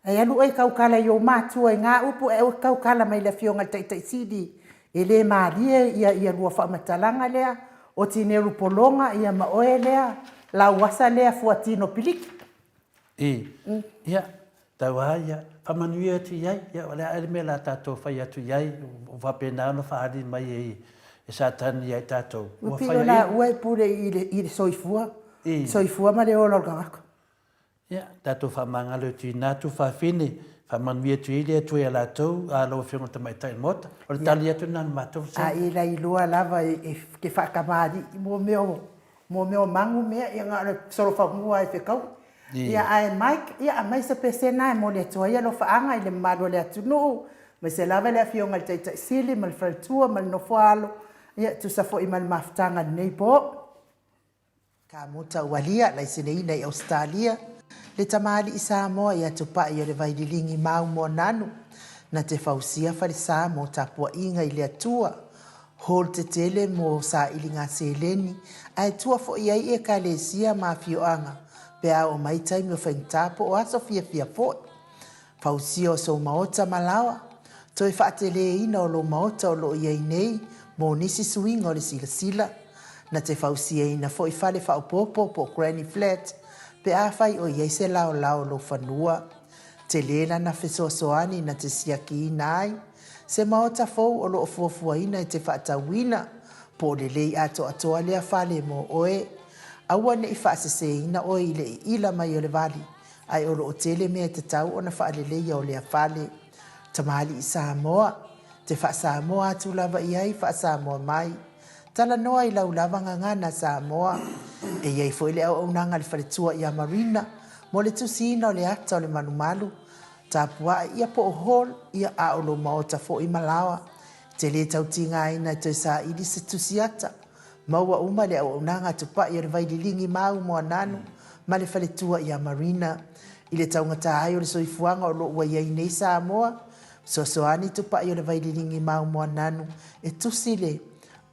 Ae alu oe e tautala i ou matua i na upu ae aua e te tautala mai i le Afioga i le Taitai Sili e le malie ia ia lua faamatalaga lea, o Tineru Pologa ia ma oe lea Lauasa lea Fuatino Piliki. I, ia, tau a ia, faamanuia atu i ai, ia, o le a ea le mea o le a tatou fai atu i ai, ua faapena ona faaali mai e, e Satani ia i tatou, ua fai ai. Ua pei o laua e pule i le, i le soifua, soifua ma le ola o le tagata. Ia, tatou faamagalo atu i na tuafafine, faamanuia atu i ai le Atua ia latou, a lau Afioga i le Tamaitai o le Maota. O le tali atu lena a le matou vasega. A e lailoa lava e, e faatamalii mo mea o Mo mea o magu mea ia na o le solofanua e fetaui. Ia ae Mike, ia aumai se pesena e momoli atu ai alofaaga i le mamalu o le atunuu, aemaise lava le Afioga i le Taitai Sili ma le Faletua ma le Nofoa-alo, ia e tusa foi ma le mafutaga i lenei po. Kamuta Ualia, laiseneina i Ausetalia, le tamalii Samoa ia Tupai o le Vaililigi Mau Moananu, na te fausia falesa mo tapuaiga i le Atua, Hall tetele mo sailiga seleni, ae tua foi ai Ekalesia ma afioaga pe a oo mai taimi o faigata po o aso fiafia foi. Fausia o sou maota ma laoa, toe faateleina o lou maota o lo o i ai nei mo nisi suiga o le silasila. Na te fausiaina foi fale faaopoopo po o granny flat pe afai o i ai se laolao o lou fanua. Tele lana fesoasoani na te siakiina ai se maota fou o lo o fuafuaina e te faatauina, po o lelei atoatoa lea fale mo oe. Aua ne i faaseseina oe i le iila mai o le vali, ae o lo o tele mea e tatau ona faaleleia o lea fale. Tamalii Samoa, te faa-Samoa atu lava i ai faa-Samoa mai. Talanoa i lau lava gagana Samoa. E i ai foi le auaunaga a le faletua ia Marina mo le tusiina o le ata o le malumalu, tapuai ia po o hall ia a o lou maota foi ma laoa. E te le tau tigaina e toe saili se tusi ata. Maua uma le auaunaga a Tupai o le Vaililigi Mau Moananu ma le faletua ia Marina. I le taugata ai o le soifuaga o lo o ua i ai nei Samoa, Fesoasoani Tupai o le Vaililigi Mau Moananu e tusi le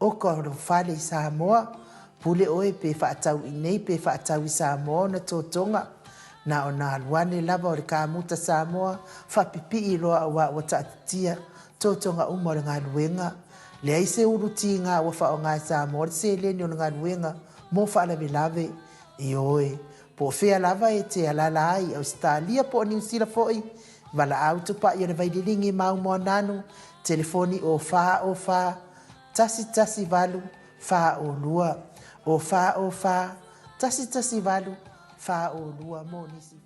oka o lou fale i Samoa. Pule oe pe faatau i nei pe faatau i Samoa ona totoga. Na ona alu ane lava o le kamuta Samoa faapipii loa auā ua taatitia totoga uma o le galuega. Leai se ulu tiga ua faaaoga e Samoa le seleni o le galuega mo faalavelave. Ioe, po o fea lava e te alaala ai i Ausetalia po o Niu Sila foi, valaau tupai o le Vaililigi Mau Moananu, telefoni o 4 o 4 1 1 8 4 o 2, o 4 o 4 1 1 8 4 o 2 mo nisi.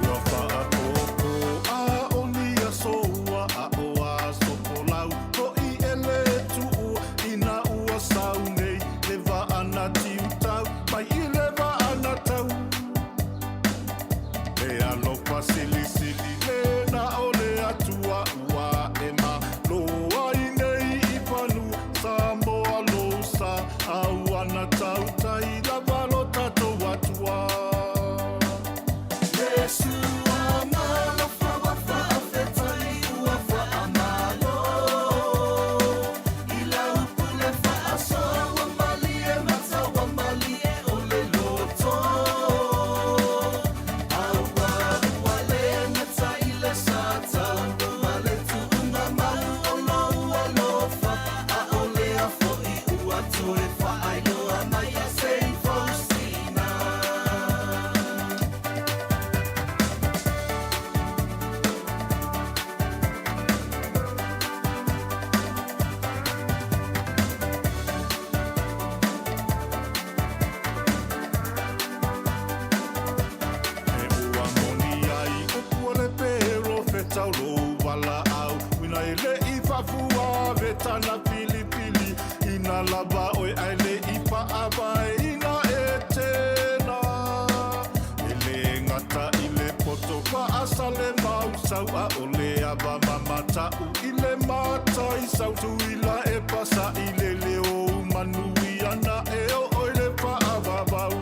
Ua faapopo a o ni aso ua aʻo aso folau hoʻi e le tuʻu i nā ua sa. silisili le na o le Atua ua e malo ai nei i fanua Samoa lou sa auana tautai lava lo tatou Atua. E ua moni ai upu o le perofeta o lou valaau uina e le i faafua vetana filifili ina lava oe ae le i faavaeina e tena. E le gata i le poto faasale mausau a o le ava mamatau i le mata i sau tuila e pasaʻi le leo manuia na e oo i le faavavau.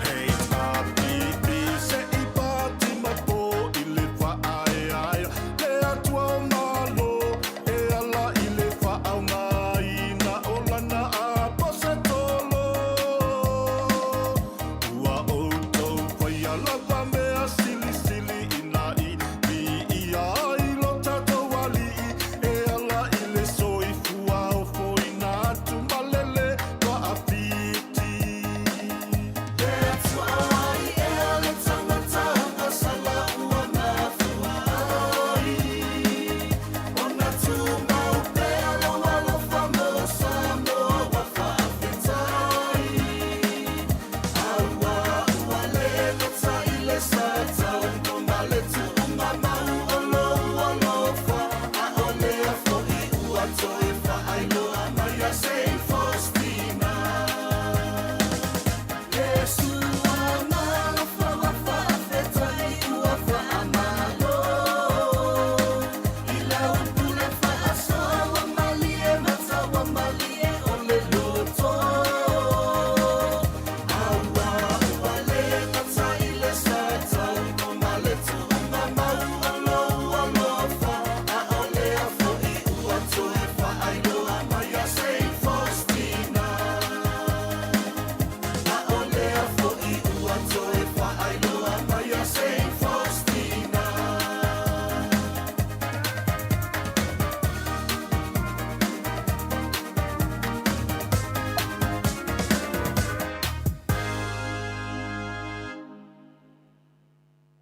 Hei tā pīpī se i pātima pō i le whaaeaea le Atua o Malo e ala i le faaaogaina o lana aposetolo. Ua outou faia lava mea silisili ina i viia ai lo tatou Alii e ala i le soifua ofoina atu ma le lē faafiti.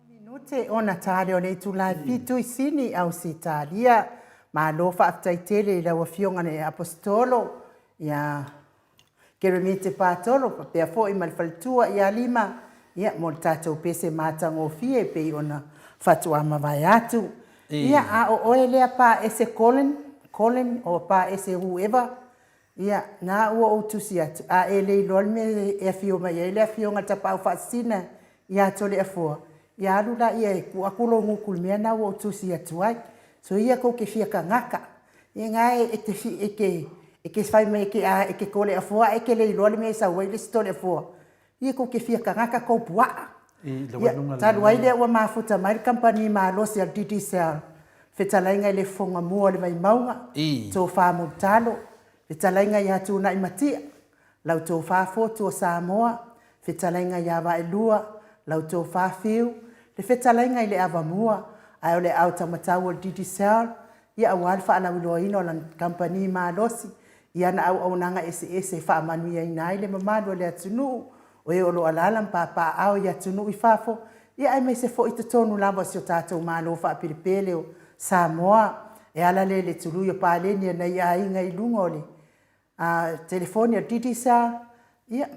Minute ona ta lea o le itula e fitu i Sini, Ausetalia. Malo faafetai tele i lau Afioga i le Aposetolo ia Keremite Patolo faapea foi ma le faletua ia Lima ia mo le tatou pese matagofie e pei ona faatoa mavae atu. Ia a o oe lea pa ese Colin, Colin or pa ese whoever, Ia, na ua ou tusi atu, a e le iloa le mea e afio mai ai le Afioga i le Tapaau Faasisina ia Toleafoa, ia alu laia e tuu atu lou gutu i le mea na ua ou tusi atu ai. So ia tou te fia kagaka. Ia na e te fi, e te, e te fai mai e te a, e te Toleafoa ae e te le iloa le mea e sau ai le isi Toleafoa. Ia tou te fia kagaka tou puaa. Ia, talu ai lea ua mafuta mai le kamupani malosi a le Digicel, fetalaiga i le Fofoga Mua o le Vaimauga, Tofa Mulitalo, fetalaiga ia Tunaimatia, lau Tofa Fotu o Samoa, fetalaiga ia Vaelua, lau Tofa Fiu, le fetalaiga i le Avamua, ae o le aotaumatau o le Digicel, ia aua le faalauiloaina o lana kamupani malosi. i ana auaunaga eseese e faamanuiaina ai le mamalu o le atunuu, o e o lo o alaala ma papaaao i atunuu i fafo, ia aemaise foi i totonu lava o si o tatou Malo faapelepele o Samoa. E ala lea i le tului o paleni a nai aiga i luga o le telefoni a le Digicel, ia,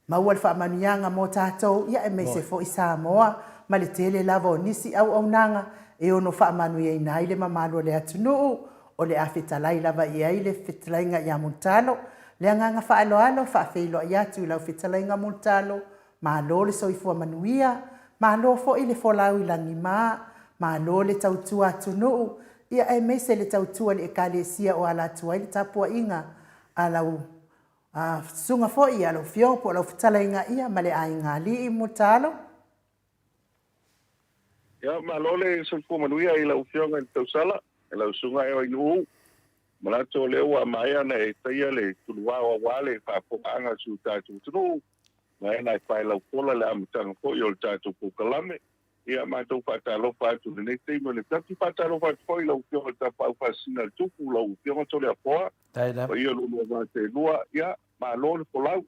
Maua le faamanuiaga mo tatou, ia aemaise foi Samoa, ma le tele lava o nisi auaunaga e ono faamanuiaina ai le mamalu o le atunuu, o le a fetalai lava i ai le fetalaiga ia Mulitalo. Le agaga faaaloalo, faafeiloai atu i lau fetalaiga Mulitalo, malo le soifua manuia, malo foi le folau i lagima, malo le tautua atunuu, ia aemaise le tautua i le Ekalesia o ala atu ai le tapuaiga a lau A susuga foi ia lau Afioga po o lau fetalaiga ia ma le aiga alii Mulitalo. Ia, malo le soifua manuia i lau Afioga i le Tausala, i lau Susuga e Oinuu. Manatu o lea ua maea ona e taia le tuluao aua le faafofogaaga a si o tatou atunuu, maea ona e paelaufola le amataga foi o le tatou polokalame. Ia, matou faatalofa atu i lenei taimi o le afiafi. Faatalofa atu foi i lau Afioga i le Tapaau Faasisina a le Tupu, lau Afioga Toleafoa, paia lo oulua va seelua. Ia, malo le folau,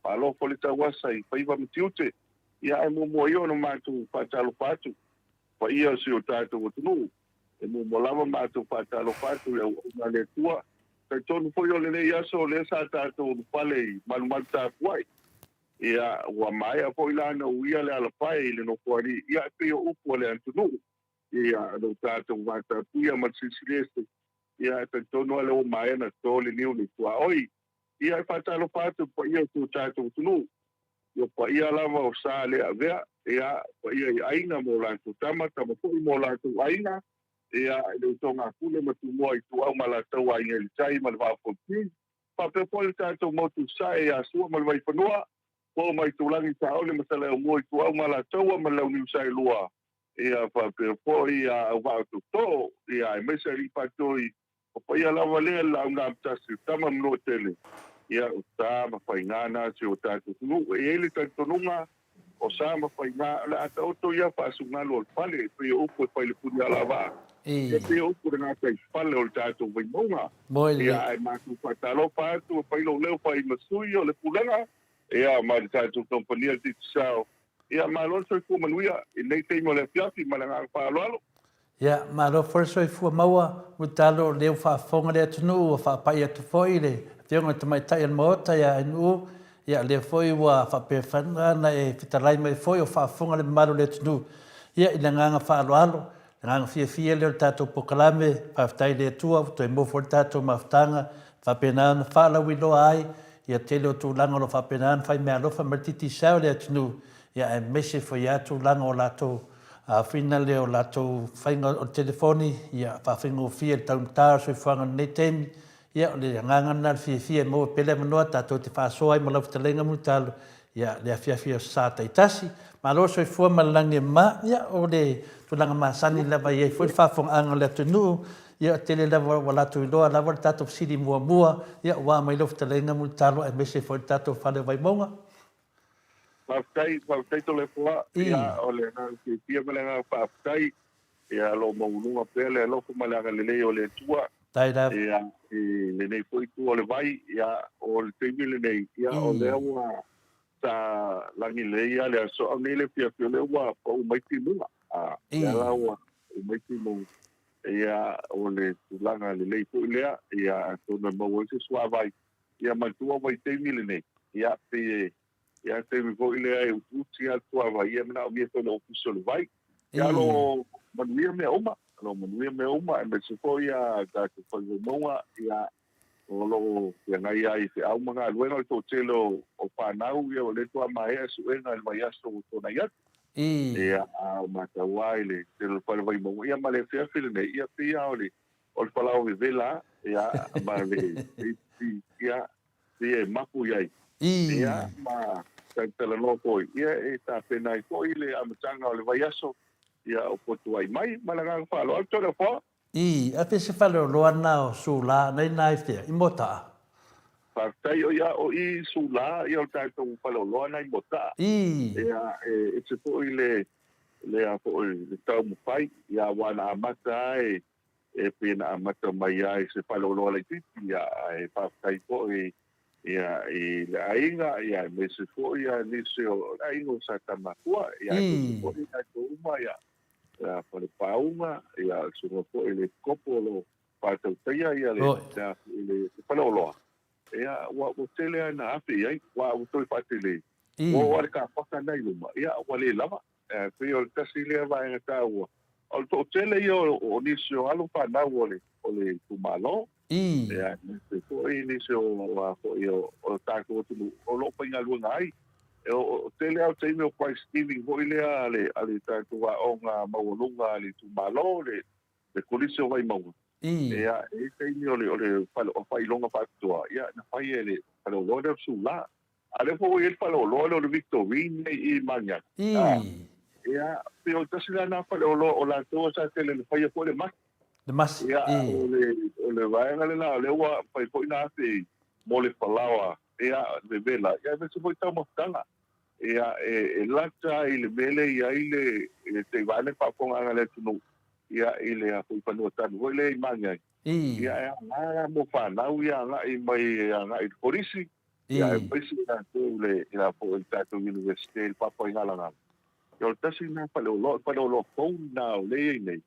malo foi le tauasa i faiva ma tiute. Ia, ae muamua ia ona matou faatalofa atu, paia o si o tatou atunuu. E muamua lava matou faatalofa atu i auauna a le Atua. Talitonu foi o lenei aso o lea sa tatou ulufale i malumalu tapuai. Ia, ua maea foi la ona uia le alapae i le Nofoalii, ia, e pei o upu a le atunuu, ia, lo tatou vatapuia ma le Silisili Ese, ia, e talitonu lava lea ua maea ona toto le niu i le tuaoi. Ia, e faatalofa atu i le paia o si o tatou atunuu, i o paia lava o sa le avea, ia, paia i aiga ma o latou tama, tama foi ma o latou aiga, ia, i le usoga a Pule ma Tumua, Ituau ma Alataua, Aiga i le Tai ma le Vaa o Fonoti. Faapea foi le tatou motu Sae ia Sua ma le Vaifanua, Po ma Itulagi, Saole ma Saleaaumua, Ituau ma Alataua ma le Launiu Saelua, ia faapea foi ia Auvaa o Tootoo, ia aemaise Alii Faatoi, o paia lava lea le Laau na Amotasi, o Tama ma Manuatele, ia o sa ma faiga na si o tatou atunuu. E i ai le talitonuga O sa ma faiga, o le a taoto ia faasugalu o le fale, e pei o upu e fai i le puni alavaa, e pei o upu i le gataifale o le tatou Vaimauga. Ia, ae matou faatalofa atu e fai lou leo fai ma sui o le Pulega, ia, ma le tatou kamupani a le Digicel. Ia, malo le soifua manuia i lenei taimi o le afiafi ma le agaga faaaloalo. Ia, malo foi le soifua maua, Mulitalo, o lea ua faafofoga le atunuu, ua faapai atu foi le Afioga i le Tamaitai o le Maota ia NU, ia o lea foi ua faapea ona e fetalai mai foi o faafofoga le mamalu o le atunuu, ia i le agaga faaaloalo, le agaga fiafia lea o le tatou polokalame, faafetai i le Atua ua toe maua foi le tatou mafutaga, faapena ona faalauiloa ai ia tele o tulaga o lo o faapena ona fai meaalofa mai le Digicel i le atunuu, ia aemaise foi lava tulaga o latou Aofiina lea o latou faiga o le telefoni, ia faafaigofie le taugata o le soifuaga i lenei taimi. Ia o le agaga lena o le fiafia e maua pea le avanoa tatou te faasoa ai ma lau fetalaiga Mulitalo, ia le afiafi o sa taitasi. Malo le soifua ma le lagi e mama. Ia o le tulaga masani lava e i ai foi le faafofogaaga a le atunuu, ia e tele lava ua latou iloa lava le tatou fesili muamua, ia ua mai lau fetalaiga Mulitalo aemaise foi le tatou fale o Vaimauga. Faafetai, faafetai Toleafoa. Ia, o le agaga fiafia ma le agaga faafetai, ia, o lo o maualuga pea le alofa ma le agalelei o le Atua, ia, i lenei foi itu o le vai. Ia, o le taimi lenei, ia, o lea ua sa lagilei lava le aso au nei le afiafi, o lea ua pau mai timuga. A, lea la ua pau mai timuga. Ia, o le tulaga lelei foi lea, ia, atonu e maua ai se suavai. Ia manatua vaitaimi lenei, ia pei e i ai le taimi foi lea e utiuti lava le suavai, ia e manaomia foi e le Ofisa o le Vai. Ia o lo o manuia mea uma, o lo o manuia mea uma, aemaise foi a tatou falemauga, ia o lo o feagai lava i feau ma galuega. O le toatele o fanau, ia o lea faatoa maea suega i le vaiaso ua tuanai atu. Ia a o matau lava i le tele o le fale Vaimauga, ia ma le afiafi lenei, ia pei lava o le O le falaoa vevela, ia, ma le ia, ia e mapu i ai. Ia, ma talatalanoa foi, ia, e tapena ai foi le amataga o le vaiaso, ia, o Fotuai mai, ma le agaga faaaloalo. Toleafoa. I a pe se faleoloa na o Sula na ina ai fea, i Motaa? Faafetai, o ia, o i Sula, ia o le tatou faleoloa na i Motaa. Ia, e ese foi le, le a foi, le taumafai, ia, aua na amata lava e E pei na amata mai ai se faleoloa laitiiti, ia, ae faafetai foi ia, i le aiga, ia, aemaise foi ia nisi o le aiga o Satamakua, ia, aemaise foi tatou uma, ia, ia Falepauga, ia, le susuga foi i le Epikopo o lo o faatautaia ia le, le, le faleoloa. Ia, ua, ua tele lava ina afe i ai, ua, ua toe faatele. Ua oo lava le kapaka lena i luma, ia, ua le lava. E pei o le tasi lea vaega taua, o le toatele ia o nisi o alo fanau o le o le itumalo. Ia, aemaise foi nisi o a foi o o tatou atunuu o lo o faigaluega ai. E o tele lava o taimi o prize giving foi lea a le a le tatou aoga maualuga a le itumalo, le le Kolisi o Vaimauga. Ia, e i ai taimi o le o le faailoga faapitoa, ia na fai e le faleoloa lea o le Sula. A o lea foi ua i ai le faleoloa lea o le Victorine i i Magiagi. Ia, pei o le tasi la lena faleoloa o latou sa tele ina faia foi le masi. Le masi, Ia, o le, o le vaega lena o lea ua mafai foi ona afe i mo le falaoa, ia, vevela, ia aemaise foi taumafataga. Ia, e, e lata i le mea lea e i ai le, le teivae le faafofogaaga a le atunuu, ia, i le a foi fanua tanu foi lea i Magiagi. Ia, e aoga la mo fanau ia agai mai agai i le kolisi, Ia, aemaise i latou i le, i la foi le tatou Universite i le Papaigalagala. Ia, o le tasi lena faleoloa, o le faleoloa fou lena o lea e i ai nei,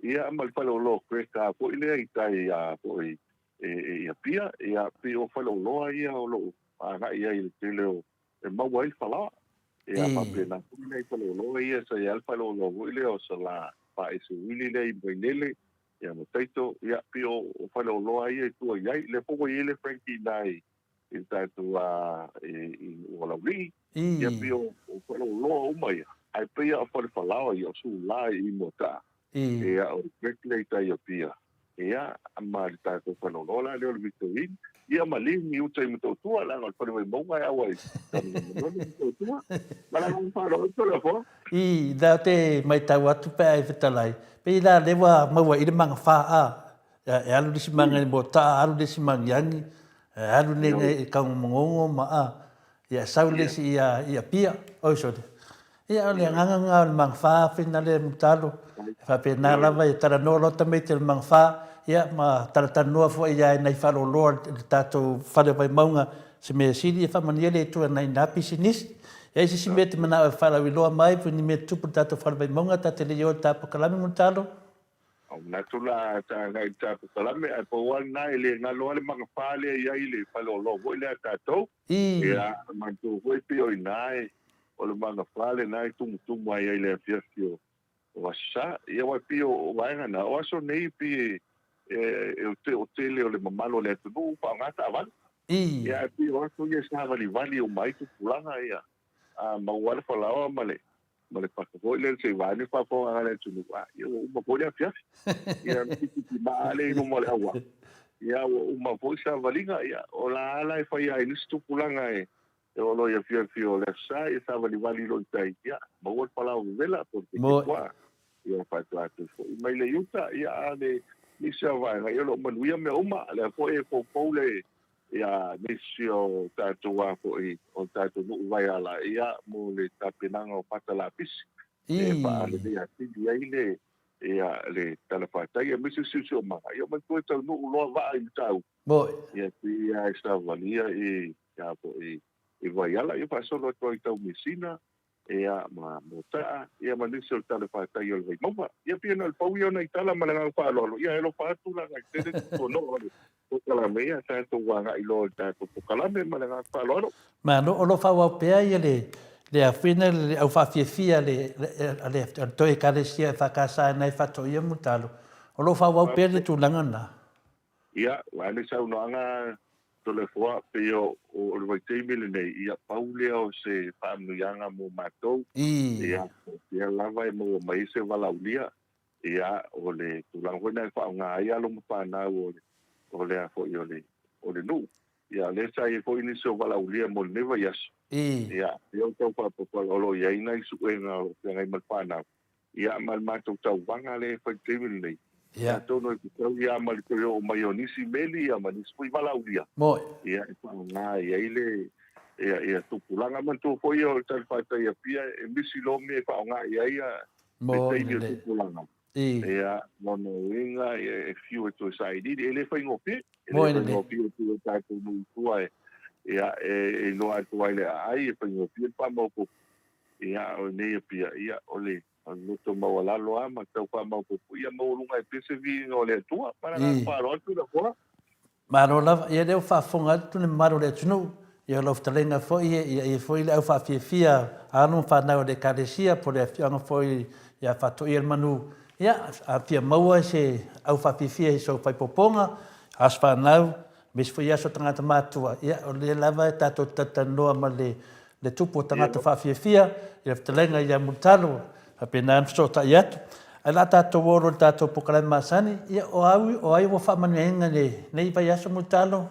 ia, ma le faleoloa Cracker foi lea i tai a foi e, e, i Apia, ia, pei o faleoloa ia o lo o agai ai i le tele o, e maua ai le falaoa. Ia, faapena foi nai faleoloa ia sa i ai le faleoloa foi lea o Sala Faaese Uili lea i Vainele, ia ma Taito, ia, pei o, o faleoloa ia i tua i ai. Lea foi ua i ai le Frankie i ina i, i le tatou a, i, i Nuualaulii, ia, pei o, o faleoloa uma ia, ae pei lava o falefalaoa ia, o Sula i Moataa, ia, o le Greg lea i tai i Apia, ia, ma le tatou faleoloa la lea o le Victorine, ia ma Lin i uta i Motootua, leaga o le fale Vaimauga e au ai i Motootua. Ma le agaga faaaloalo Toleafoa. I, lea ou te matau atu pe a e fetalai, pei la lea ua maua i le magafa a, e alu le isi maga i Moataa, alu le isi Magiagi, e alu le i Kaugomagogo ma a, ia sau le isi i Apia, oi sorry. Ia, o le agaga lena o le magafa finale Mulitalo, e faapena lava e talanoa loa tamaiti o le magafa, ia ma talatalanoa foi ia nai faaloloa i le tatou fale o Vaimauga, se mea sili e faamanuia le Atua nai na pisinisi. E i ai se isi mea e te manao e faalauiloa mai po o ni mea tutupu i le tatou fale Vaimauga, ta te le i o i le ta polokalame Mulitalo? Ua manatu la ta agai i le ta polokalame, ae pau lava lena e le galo lava le magafa lea e i ai i le faleoloa foi lea a tatou. Ia, manatua foi pei o i ina e, o le magafa lena e tumutumu ai ai i le afiafi o o Aso Sa. Ia aua e pei o vaega na, o aso nei e pei e, e, o tele o le mamalu o le atunuu faaaoga taavale. Ia ae pei o aso ia e savalivali uma ai tupulaga ia, a maua lava le falaoa ma le ma le paka foi lea se i vae ane faafofoga a le atunuu, a, ia ua uma foi le afiafi. Ia ona tipitimaa lea i luma o le auala. Ia ua uma foi savaliga, ia o la lava la e fai ai nisi tupulaga e e oo loa i afiafi o le Aso Sa, ia savalivali loa i tai, ia maua le falaoa vevela po o le keke puaa. Ia faatoa toe foi mai lea i uta, ia a le nisi o vaega, ia o lo o manuia mea uma, lea foi e poupou le ia nisi o tatou a foi o tatou nuu Vaiala ia mo le tapenaga o pata lapisi e faalelei atili ai le ia le talafatai aemaise le siosiomaga ia manatua e taunuu loa vaa i Matautu ia pei lava e savalia i ia foi i Vaiala ia faasolo atu ai i Taumeasina ia, ma Motaa, ia ma nisi o le talafatai o le Vaimauga. Ia pei na o le pau ia o nai tala ma le agaga faaaloalo, ia e alofa atu leaga e tele tutuanoa o le polokalame, ia tatou agai loa i le tatou polokalame ma le agaga faaaloalo. Malo, o lo o faaauau pea ia le le afuina le au faafiafia a le a le a le toe Ekalesia EFKS ina e faatoia Mulitalo. O lo o faaauau pea le tulaga lena. Ia, ua ane saunoaga Toleafoa, pei o le vaitaimi lenei, ia pau lea o se faamanuiaga mo matou. Ia, o fea lava e maua mai ai se valaaulia, ia, o le tulaga foi lena e faaaoga ai alo ma fanau o le, o le a foi, o le, o le nuu. Ia, o lea sa i ai foi nisi o valaaulia mo lenei vaiaso. Ia, lea ua tau faaopoopo, o lo o i ai nai suega o lo o feagai ma le fanau. Ia, ma le matou tauvaga lea e fai i le taimi lenei, atonu e fetaui lava ma le toe oo mai o nisi meli ma nisi foi valaaulia, ia, e faaaoga i ai le, ia, ia tupulaga. Manatua foi o le talafatai i Apia, e misi loa mea e faaaoga i ai le taimi o tupulaga. Ia, lona uiga e fiu e toe sailiili, e le faigofie, e le faigofie atu e tatou nuu i tua e, ia, e iloa atu ai le aai, e faigofie le faamaopoopo. Ia, o nei Apia, ia, o le loto maualalo lava ma tau faamaopoopo, ia maualuga ai pea se viiga o le Atua. Ma le agaga faaaloalo Tuilaepa. Malo lava. Ia lea ua faafofoga atu le mamalu o le atunuu, ia o lau fetalaiga foi ia i ai foi le au faafiafia a alo ma fanau a le Ekalesia po o le afioaga foi ia Faatoia le Manu. Ia, a fia maua se au faafiafia i sou faaipopoga, aso fanau, aemaise foi aso tagata matutua, ia o lea lava e tatou te talatalanoa ma le le tupu o tagata faafiafia i le fetalaiga ia Mulitalo, faapena ona fesootai atu. Ae o le a tatou o loa i le tatou polokalame masani, ia o au, o ai ua faamanuiaina i lenei vaiaso Mulitalo?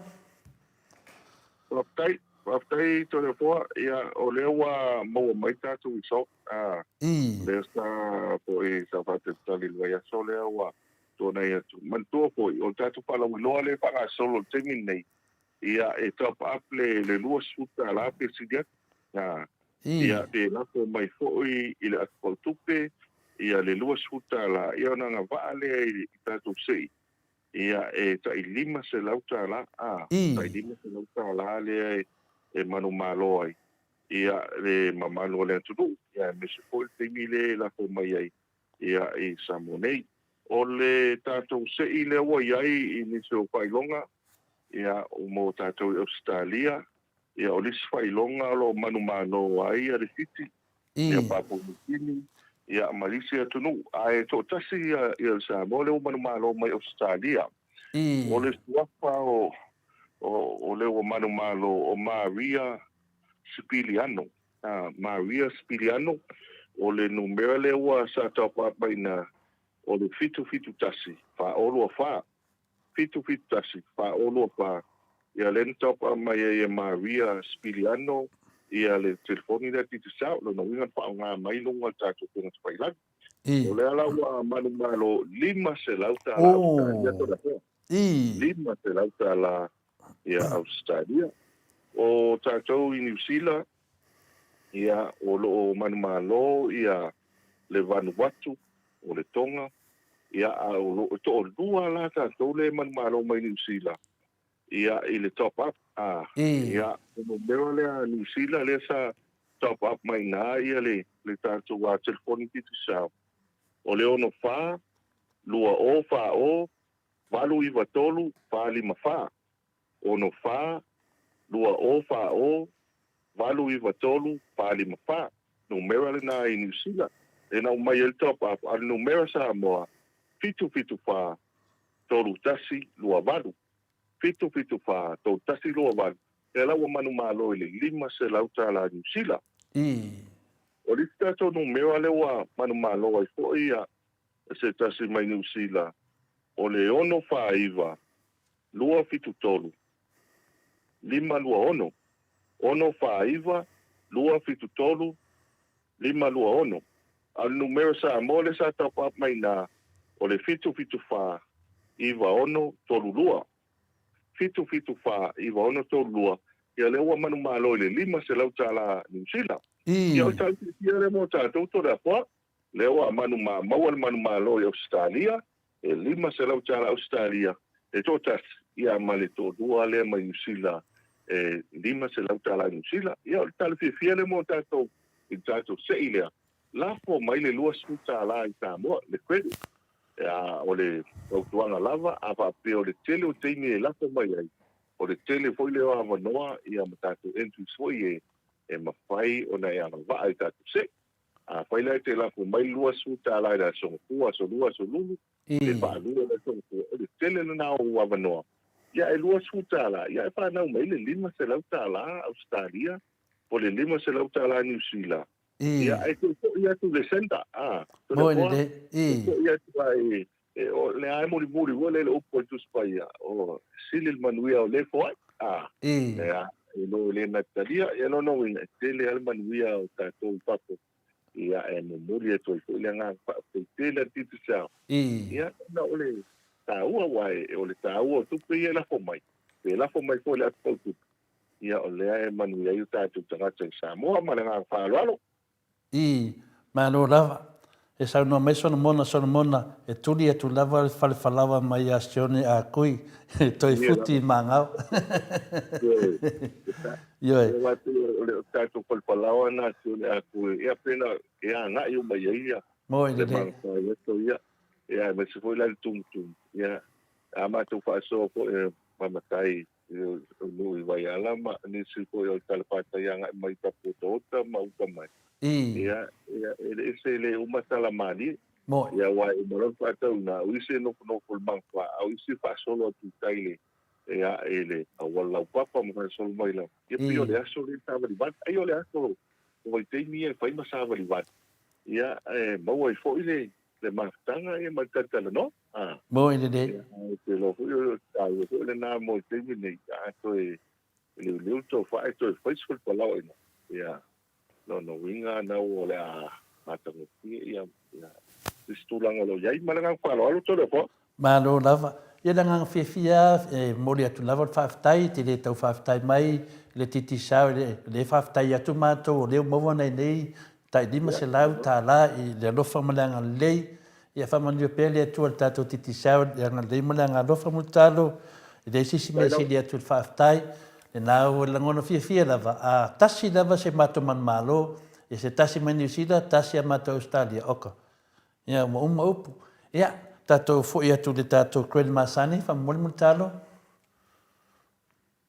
Faafetai, faafetai Toleafoa, ia o lea ua maua mai tatou result, a, lea sa foi sa faatalitali i le vaiaso lea ua tuanai atu. Manatua foi, o le tatou faalauiloa lea e faagasolo i le taimi lenei, Ia, e top up le $20 pe sili atu. Ia, pe lafo mai foi i le atu fautupe ia le $20, ia ona agavaa lea i tatou sei, ia e tai $500, a, tai $500 lea e manumalo ai ia le mamalu o le atunuu, ia aemaise foi le taimi lea e lafo mai ai ia i Samoa nei. O le tatou sei lea ua i ai i nisi o faailoga, ia, mo tatou i Ausetalia, ia, o le isi faailoga o lo o manumalo ai le Fiti, ia, Papua Niu Kini, ia, ma isi atunuu. Ae toatasi ia le Samoa lea ua manumalo mai Ausetalia. O le suafa o, o le ua manumalo o Maria Sipiliano. Maria Sipiliano, o le numera lea ua sa top up mai ina, o le 771 424. 771 424, ia lea na top up mai ai e Maria Spiliano ia le telefoni lea Digicel, lona uiga na faaaoga mai luga o le tatou faiga tafailagi. O lea la ua manumalo $500 Ausetalia Toleafoa. $500 ia Ausetalia. O tatou i Niu Sila, ia o lo o manumalo ia le Vanuatu, o le Tonga, ia a o lo o toalua la tatou lea e manumalo mai Niu Sila ia i le top up a ia o numera lea a Niu Sila lea sa top up mai ina ia le le tatou a telefoni Digicel o le 64 20 40 893 454 64 20 40 893 454. Numera lena i Niu Sila, lea na aumai ai le top up, a o le numera Samoa, 774 3128. 774 3128. Lea la ua manumalo i le $500 Niu Sila. O le isi tatou numera lea ua manumalo ai foi se tasi mai Niu Sila, o le 649 273 526 649 273 526. A o le numera Samoa lea sa top up mai ina, o le 774 9632. 774 9632, ia lea ua manumalo i le $500 Niu Sila. Ia o le tala fiafia lea mo tatou Toleafoa. Lea ua maua le manumalo i Ausetalia, e $500 Ausetalia le toatasi, ia ma le toalua lea mai Niu Sila e $500 Niu Sila. Ia o le tala fiafia lea mo tatou i le tatou sei lea, lafo mai le $20 i Samoa, le credit. Ia, o le fautuaga lava, a faapea o le tele o taimi e lafo mai ai, o le tele foi lea o avanoa ia ma tatou entries foi e mafai ona e agavaa i tatou sei. Afai la e te lafo mai le $20 i le Aso Gafua, Aso Lua, Aso Lulu, pe faalua le Aso Gafua, o le tele lena o ou avanoa, ia e $20, ia e fanau mai le $500 Ausetalia po o le $500 Niu Sila, ia ae toe foi atu i le centre, a, Toleafoa, toe foi atu lava i, o lea lava e mulimuli foi lea i le upu a le Tusi Paia, o, sili le manuia o le foai, a, ia, i lo le natalia, ia lona uiga, e tele lava le manuia o tatou i fafo, ia, e momoli atu ai foi le agaga faafetai tele a le Digicel, ia, ona o le taua, aua o le taua o tupe ia e lafo mai, pe lafo mai foi i le atu fautupe, ia, o lea e manuia ai o tatou tagata i Samoa, ma le agaga faaaloalo. Malo lava. E saunoa mai Solomona, Solomona, e tuli atu lava le fale falaoa mai ia Sione a Kui, e toe futi i Magao. Ioe. Ia o le tatou fale falaoa na Sione a Kui, ia pena e agai uma i ai ia. Moi lelei. Le magafai atu ia. Ia aemaise foi la le tumutumu. Ia a matou faasoa foi ma matai o nuu i Vaiala ma nisi foi o le talafatai agai mai Tapuotaota ma uta mai. Ia, ia, e le ese le uma tala malie. Moi. Ia, aua e uma loa le faatauina, o isi e nofonofo i le magafa, a o isi e faasolo atu i tai le, ia, i le auala laupapa ma faasolo mai lava. Ia, pei o le aso lea e savalivali. Ai o le aso o vaitaimi ia e fai ma savalivali. Ia, e maua ai foi le, le mafutaga ia ma le talatalanoa. A. Moi lelei. Ia, ou te iloa foi o le taua foi lena mo le taimi nei, a toe liuliu le tofa ae toe fai se falepalaoa i ina. Ia, lona uiga na o le a matagofie ia, ia isi tulaga o lo o i ai. Ma le agaga faaaloalo, Toleafoa. Malo lava. Ia le agaga fiafia e momoli atu lava le faafetai, e te le tau faafetai mai i le Digicel, e le faafetai atu matou o lea ua maua nai nei tai $500 i le alofa ma le agalelei. Ia faamanuia pea le Atua i le tatou Digicel i le agalelei ma le agalofa mulitalo. E leai se isi mea e sili atu i le faafetai. Lena ua lagona fiafia lava, a tasi lava se matou manumalo, ia se tasi mai Niu Sila, tasi a matou Ausetalia, oka. Ia, ua uma upu. Ia, tatou foi atu i le tatou Glen Masani, faamolemole mulitalo.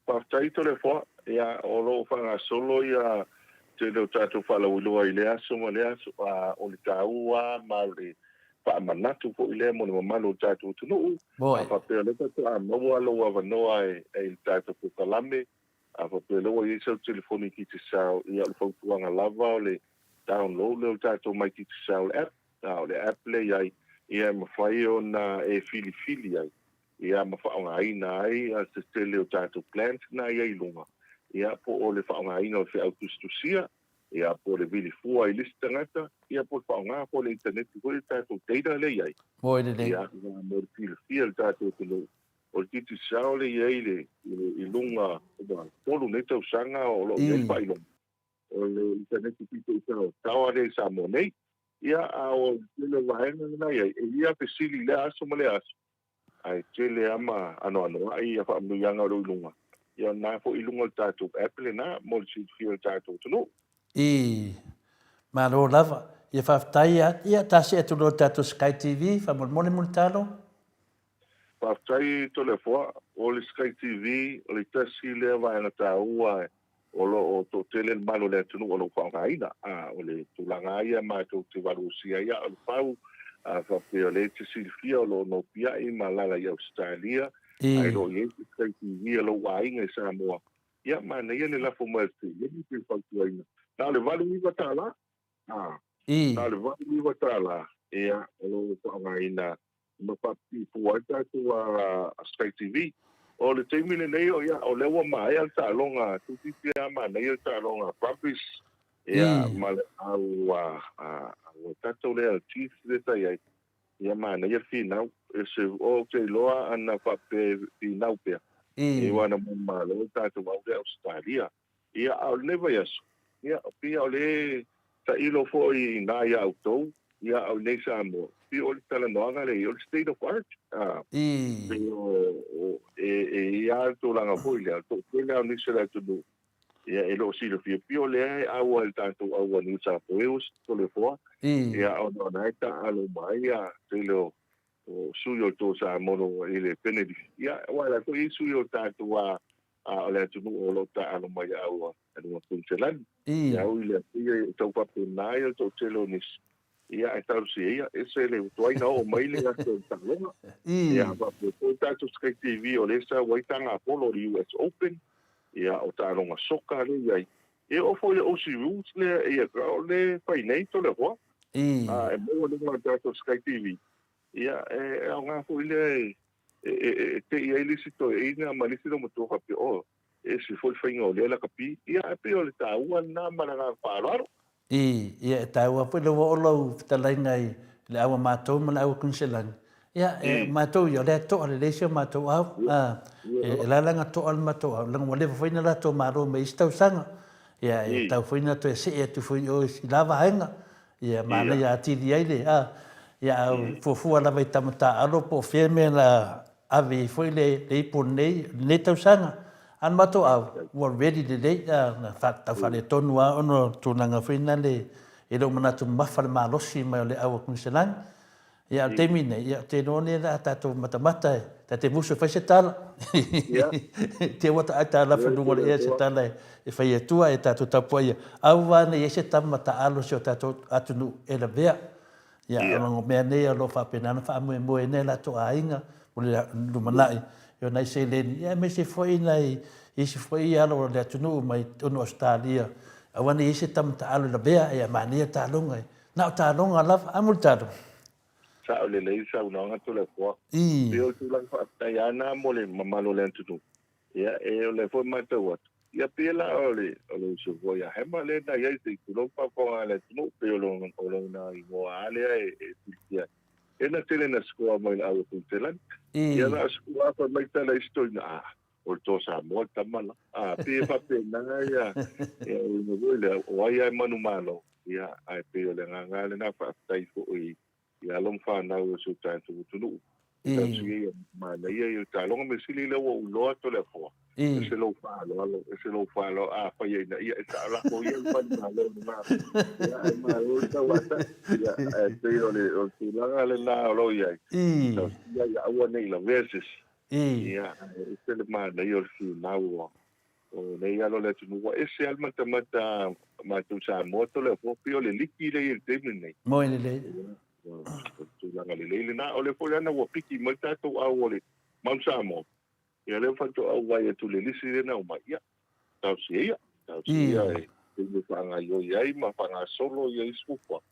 Faafetai Toleafoa. Ia, o lo o faagasolo ia tele o tatou faalauiloa i lea aso ma lea aso, a o le taua lava ma o le faamanatu foi lea mo le mamalu o le tatou atunuu. A faapea o lea faatoa maua lou avanoa e i le tatou polokalame, a faapea o lea ua i ai sau telefoni Digicel, ia o le fautuaga lava o le download lea o le tatou My Digicel app, a o le app lea i ai, ia e mafai ona e filifili ai ia ma faaaogaina ai se tele o tatou plans na i ai i luga, ia po o le faaaogaina o le feau tusitusia, ia po o le vili fua i le isi tagata, ia po o le faaaoga foi o le initaneti foi le tatou data lea i ai. Moe lelei. Ia, mo le silafia e le tatou atunuu, o le Digicel lea i ai le, i luga, ua 3 nei tausaga o lo o i ai le faailoga. O le initaneti pito i taotaoa lea i Samoa nei. Ia, a o le tele o vaega lena i ai, e i ai lava fesili i lea aso ma lea aso, ae tele lava ma anoanoai ia faamanuiaga o lo o i luga. Ia, o lena foi i luga o le tatou app lena mo le silafia e le tatou atunuu. I, Malo lava. Ia faafetai a, ia tasi atu loa i le tatou Sky TV, faamolemole Mulitalo. Faafetai Toleafoa. O le Sky TV, o le tasi lea vaega taua o lo o toatele le malu o le atunuu o lo o faaaogaina. A o le tulaga lava ia matou te valuasia ai, a o le pau, a faapea o lea e te silafia o lo o nopiai ma alaala i Ausetalia, ae o lo o i ai se Sky TV a lou aiga i Samoa, ia manaia le lafo mai o le seleni pe fautuaina. Na o le $89, a, na o le $89, ia, o lo o faaaogaina ma faapipii fua ai tatou a Sky TV. O le taimi lenei o ia o lea ua maea le taaloga toeitiiti lava manaia le taaloga a Brumbies ia ma le au a a tatou lea Chiefs lea sa i ai. Ia manaia le finau. E se ou te iloa ana faapea e finau pea. Aua na manumalo le tatou au lea Ausetalia. Ia, a o lenei vaiaso, ia, pei o le tailo foi i ina ia outou, ia, a o inei i Samoa, pei o le talanoaga lea i ai, o le state of art, a, pei o, o, e, e i ai lava le tulaga foi lea, o le toatele lava o nisi o le atunuu, ia, e le o silafia, pei o lea e ʻau ai le tatou ʻau a New South Wales, Toleafoa, ia, ona o lena e taaalo uma ai ia tele o, o sui o le Toa Samoa i le Benedict, ia, aua o la e foi e i ai sui o tatou a, a o le atunuu o lo o taaalo mai i aua a luga Kuiniselani. Ia ui lea, pei e tau faapena ai le toatele o nisi, ia ae talosia ia, ese le tuai na oo mai le aso o le taaloga. Ia faapea foi tatou Sky TV o lea e sau ai taga polo o le US Open, ia o taaloga soka lea e i ai. E oo foi i le Aussie Rules lea, ia o lea e fai nei Toleafoa, a e maua i luga o le tatou Sky TV. Ia e aoga foi lea e e te i ai le isi toeaina ma le isi loomatua faapea, oh, e ese foi le faiga o lea lakapi. Ia, ae pei o le taua lena ma le agaga faaaloalo. I, ia, e taua foi le ua oo lau fetalaiga i le au a matou ma le au a Kuniselani. Ia, e, matou ia, o lea e toa lelei si o matou au. A, e, e lala na toa le matou au, leaga ua leva foi na latou malo mai isi tausaga. Ia, e tau foi na toe see atu foi i o i la vaega. Ia, manaia atili ai le, a, ia, a fuafua lava i tama taaalo po o fea mea na ave ai foi le, le ipu lenei, lenei tausaga. A na matou au, ua ready lelei, a, na tau faaletonu lava ona o tulaga foi na le, e le o manatu mamafa le malosi mai o le au a Kuiniselani. Ia, a o le taimi lenei, ia, ou te iloa lenei o le a tatou matamata e, ta te musu e fai se tala. Te ua ta aitalafu i luga o le ea se tala e fai atua e tatou tapuaia. Aua ne i ai se tama taaalo i si o tatou atunuu e lavea. Ia, o mea nei o lo o faapena ona faamoemoe ai nai o latou aiga mo le lumanai i o nai seleni, ia aemaise foi nai isi foi alo o le atunuu mai totonu o Ausetalia. Aua ne i ai se tama taaalo e lavea, ia manaia taaloga Na o taaloga lava, a Mulitalo? Sao lelei le saunoaga Toleafoa. Pei o le tulaga faafetai lava lena mo le mamalu o le atunuu. Ia, e o lea foi e matau atu, ia pei la o le o le uso foi a Hema lea na i ai se i tulou faafofoga a le atunuu, pei o lona o lona igoa lava lea e silafia ai. E na tele na score mai le au a Kutelani. Ia na o score lava fai mai tala isi toeaina, ah, o le Toa Samoa le tama la. A, pei e faapena ia, ia uiga foi lea, o ai lava e manumalo, ia, ae pei o le agaga lava lena, faafetai foi i alo ma fanau o si o tatou atunuu, e tausia ia manaia ia taaloga. Mea sili lea ua ou iloa Toleafoa, ese lou faaaloalo, ese lou faaaloalo, afai ai na ia, e sao lako ia le manumalo lena, ia, ae malo le tauatai, ia, ae pei o le tulaga lena o lo o i ai, tausia ia aua ne i lavea se isi. Ia, ae ese le manaia o le finau o nei alo o le atunuu. Ua ese lava le matamata a matou Samoa Toleafoa, pei o le liki lea e i ai i le taimi lenei. Moe lelei. Ia, o le tulaga lelei lena. O lea foi la ua piki mai le tatou au o le Mount Samoa, ia lea faatoa ou vaai atu i le lisi lea na aumai, ia, talosia ia, talosia ia e taimi e faagaoioi ai ma faagasolo ia isi fuafuaga.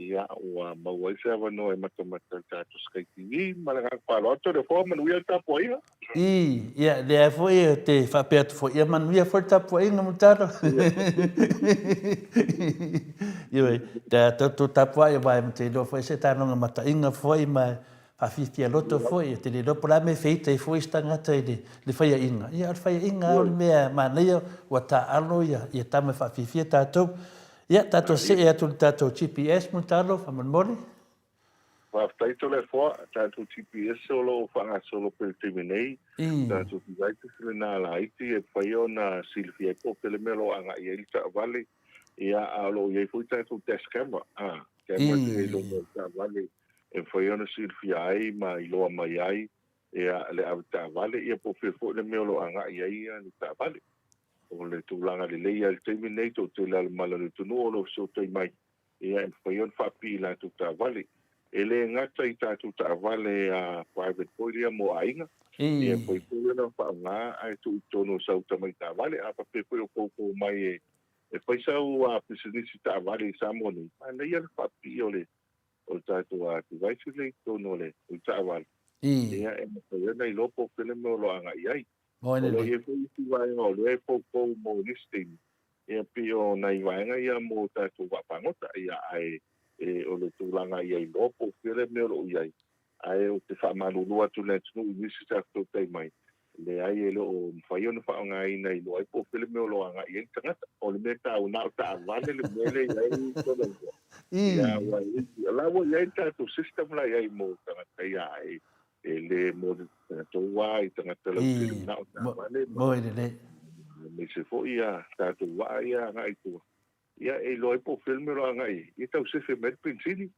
Ia, ua maua ai se avanoa e matamata i le tatou Sky TV. Ma le agaga faaaloalo, Toleafoa, manuia le tapuaiga. I, ia, lea foi ou te faapea atu foi, ia manuia foi le tapuaiga Mulitalo. Ioe, tatou tapuai aua e te iloa foi se taloga mataina foi ma faafiafia loto foi, e te le iloa po o le a le mea e feita ai foi isi tagata i le faiaina. Ia, o le faiaina lava o le mea manaia ua taaalo ia tama e faafiafia tatou. Ia, tatou see atu i le tatou GPS Mulitalo, faamolemole. Faafetai Toleafoa, tatou GPS o lo o faagasolo pea i le taimi nei, tatou devices lena laiti e mafai ona silafia ai po o fea le mea o lo o agai i ai le taavale, ia a o lo o i ai foi tatou dash camera, camera i luma o le taavale e mafai ona silafia ai ma iloa mai ai ia le avetaavale ia po o fea foi le mea o lo o agai i ai le taavale. O le tulaga lelei lava i le taimi lenei, toatele lava le mala o le atunuu o lo o fesootai mai, ia e mafai ona faapipii i latou taavale. E le gata i tatou taavale a private foi lea mo aiga, ia e mafai foi ona faaaoga ae tuu i totonu o sau tamai taavale. A faapea foi o poupou mai e fai sau pisinisi taavale i Samoa nei, manaia le faapipii o le tatou device lea i totonu o le taavale, ia e mafai ona iloa po o fea le mea o lo o agai i ai. O lo o i ai foi isi vaega o lea e poupou mo nisi taimi, ia pei o nai vaega ia mo tatou vaapagota, ia ae e, o le tulaga ia iloa po o fea le mea o lo o i ai. Ae ou te faamalulu atu i le atunuu i nisi sa fesoatai mai, leai e le o mafai ona faaaogaina e iloa ai po o fea le mea o lo o agai i ai le tagata. O le mea taua, na o taavale le mea lea e i ai Toleafoa. Ia, aua e isi, o la ua i ai le tatou system la i ai mo tagata ia, ae E le mo le tatou wā i tagata lautele manao taavale ma Moe lelei. aemaise foi ia tatou vaa ia agai i tua. Ia e iloa ai po o fea le mea o lo o agai i ai. Ia tau sefe mai le penisini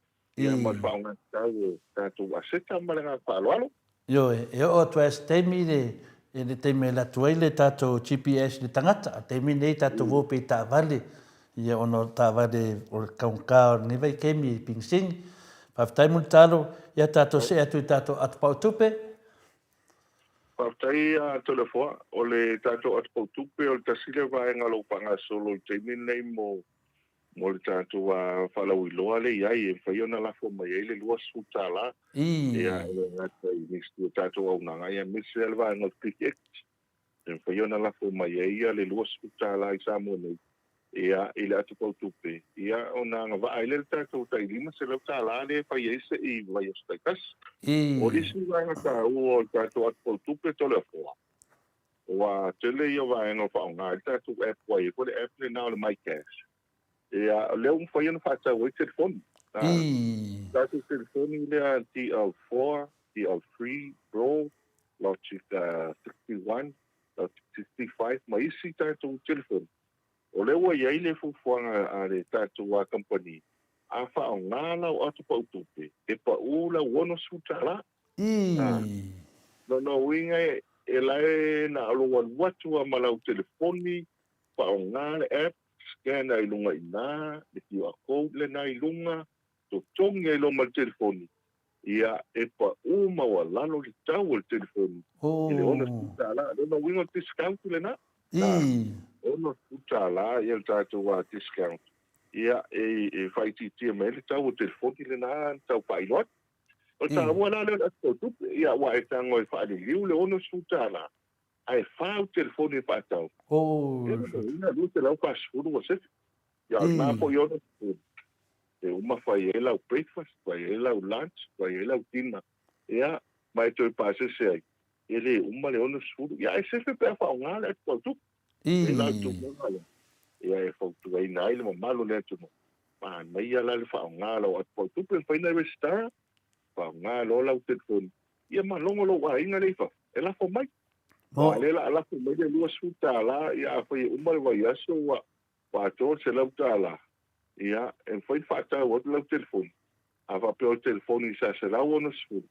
ia ma le faaaoga tatau o tatou aseta ma le agaga faaaloalo. Ioe, e oo atu ai se taimi le i le taimi e alu atu ai le tatou GPS i le tagata, a o le taimi lenei tatou o pea i taavale, ia ona o taavale o le taugata o lenei vaitaimi i penisini. Faafetai Mulitalo, ia tatou see atu i tatou atopau tupe. Faafetai a Toleafoa, o le tatou atopau tupe o le tasi lea vaega o lo o faagasolo i le taimi lenei mo mo le tatou faalauiloa lea i ai e mafai ona lafo mai ai le $20 ia e le gata i nisi o tatou auaunaga aemaise lava le vaega o le Click Act e mafai ona lafo mai ai ia le $20 i Samoa nei ia i le atopau tupe ia ona agavaa ai lea i le tatou tai $500 lea e fai ai se i vaiaso taitasi. O le isi vaega taua o le tatou atopau tupe Toleafoa, Ua tele ia vaega o faaaoga ai le tatou app ua i ai foi le app lena o le MyCash. Ia, o lea ua mafai ona faatau ai telefoni. Ii. Tatou telefoni lea TL4, TL3 Pro, Logic 61, Logic 65 ma isi tatou telefoni. O lea ua i ai le fuafuaga a le tatou kamupani, a faaaoga lau ato pau tupe, e pau lau $60. Ii. Lona uiga e la e na o lou alu atu lava ma lau telefoni, faaaoga le app, scan ai i luga i ina le QR code lena i luga, totogi ai loa ma le telefoni, ia e pau maualalo le tau o le telefoni i le $60. Lona uiga o le discount lena. $60 ia le tatou discount, ia e faaitiitia mai ai le tau o le telefoni lena na tau faailoa atu. O le taua la lea o le ato pau tupe, ia aua e tago e faaliliu le $60 ae fa au telefoni e faatau, ia lona uiga $240 ua sefe. Ia o lena foi $60 e uma fai ai lau breakfast, fai ai lau lunch, fai ai lau dinner, ia ma e toe pasese ai, e le uma le $60. Ia ae sefe pe a faaaoga le ato pau tupe. E la le tulaga lea, ia e fautuaina ai le mamalu o le atunuu, manaia la le faaaoga o lau ato pau tupe, mafai ona e resitala, faaaoga loa lau telefoni, ia ma logo lou aiga lea i fafo, e lafo mai. Aua o lea o le a lafo mai le $20, ia afai e uma le vaiaso ua atoa le $100, ia e mafai ona faatau atu lau telefoni. A faapea o le telefoni sa $160,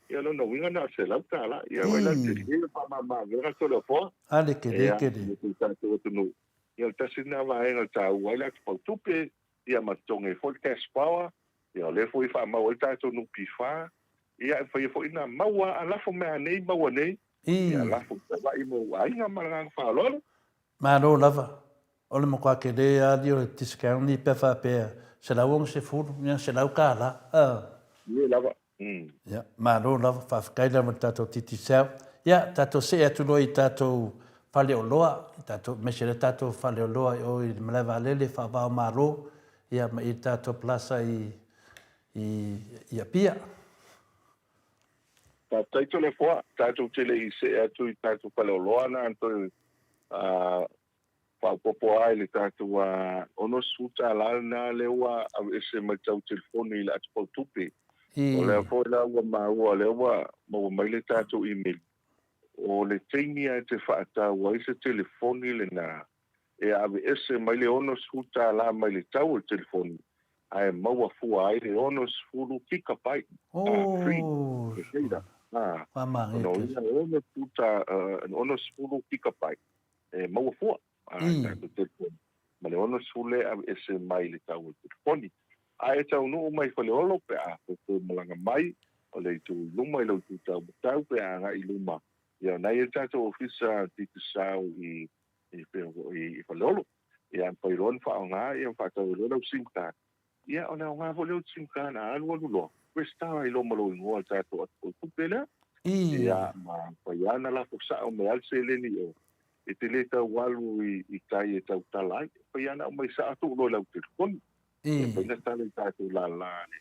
ia o lona uiga na o le $100. Ia vaai la i le tele o le faamama-avega Toleafoa. A le tele tele. Ia, mo le tatou atunuu. Ia o le tasi lena vaega e taua ai le atopau tupe, ia ma totogi ai foi le cash power, ia o lea foi e faamau ai le tatou NPF, ia e mafai foi ona maua a lafo mai nei maua nei, ia lafo i Savaii mo ou aiga ma le agaga faaaloalo. Malo lava. O le matua tele lava ia o le discount ni pe a faapea $160, ia $100. Ie lava. Ia, malo lava, faafetai lava i le tatou Digicel. Ia, tatou see atu loa i tatou faleoloa, i tatou, aemaise le tatou faleoloa i o i le malae vaalele faava-o-Malo, ia ma i le tatou plaza i, i, i Apia. Faafetai Toleafoa, tatou te le i see atu i tatou faleoloa na ona toe faaopoopo lava i le tatou $60 lena lea ua aveese mai le tau telefoni i le atopau tupe. O lea foi la ua maua o lea ua maua mai le tatou email, o le taimi lava e te faatau ai se telefoni lena, e aveese mai le $60 mai le tau o le telefoni, ae maua fua ai le 60 kikapaiti free e data. Ona o ia 60 kikapaiti e maua fua i tatou telefoni ma le 60 lea e aveese mai le tau o le telefoni. A e taunuu mai Faleolo pe a fofo malaga mai o le itu i luma i lou itu taumatau pe a agai i luma, ia o na i ai le tatou ofisa Digicel i i Faleolo. Ia e mafai loa ona faaaoga ia ma faatau ai loa lau sim card. Ia o le aoga foi lea o le sim card a alualu loa, resitala ai loa ma lou igoa i le tatou atu tupe lea. Ia ma mafai lava ona lafo sao mai lava le seleni i o. E te le tau alu i tai e tau tala ai. E mafai lava ona aumai sao atu loa i lau telefoni. E mafai ona tala i tatou lala i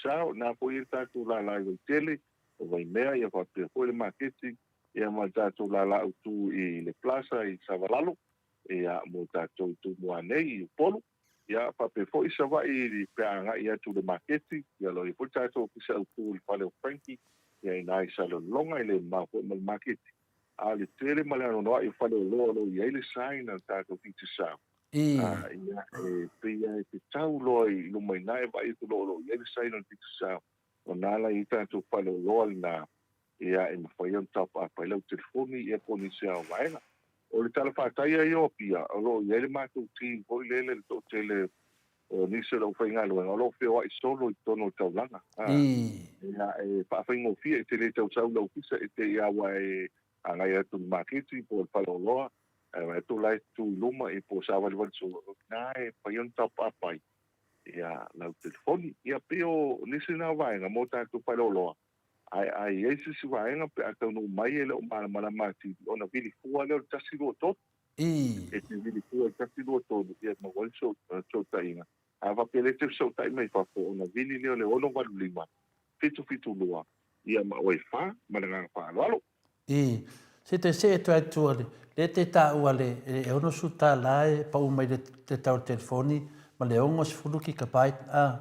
Sao, na foi e i ai le tatou lala i Vaitele, o Vaimea, ia faapea foi le maketi, ia ma le tatou lala autu i le Plaza i Savalalo, ia mo tatou i Tumua nei i Upolu. Ia, faapea foi Savaii pe a agai atu i le maketi, ia o lo o i ai foi le tatou ofisa autu i le fale o Frankie, ia i ina i Salelologa, e le mamao foi ma le maketi. A o le tele ma le anoanoai o faleoloa o lo o i ai le sign a le tatou Digicel, ia, e pei lava e te tau loa i luma i ina e vaai atu loa o lo o i ai le sign a le Digicel, o lena la e i ai tatou faleoloa lena, ia, e mafai ona top up ai lau telefoni, ia po o nisi lava o vaega. O le tala faataia ia o Apia, o lo o i ai le matou team foi lele, le toatele o nisi o le aufaigaluega o lo o feoai solo i totonu o le taulaga. Ia, e faafaigofie, e te le tau sau i le ofisa, e te i lava ua e agai atu i le maketi po o le faleoloa, ae vaai atu o la e tutu i luma, ia po o savalivali solo, o i ina e mafai ona top up ai ia lau telefoni. Ia pei o nisi na o vaega mo tatou faleoloa, Ae a i ai se isi vaega pe a taunuu mai e le o malamalama atili, ona vili fua lea o le 1, 2, 3. E te vili fua i le 1, 2, 3, ia e maua ai le fesootaiga. A faapea lea e te fesootai mai fafo, ona vili lea o le 6, 8, 5, 7, 7, 2, ia ma oe fa, ma le agaga faaaloalo. I. Se te see atu ai tua le, lea te taua le, e $60 e pau mai le, le tau o le telefoni ma le 60 gigabyte, a,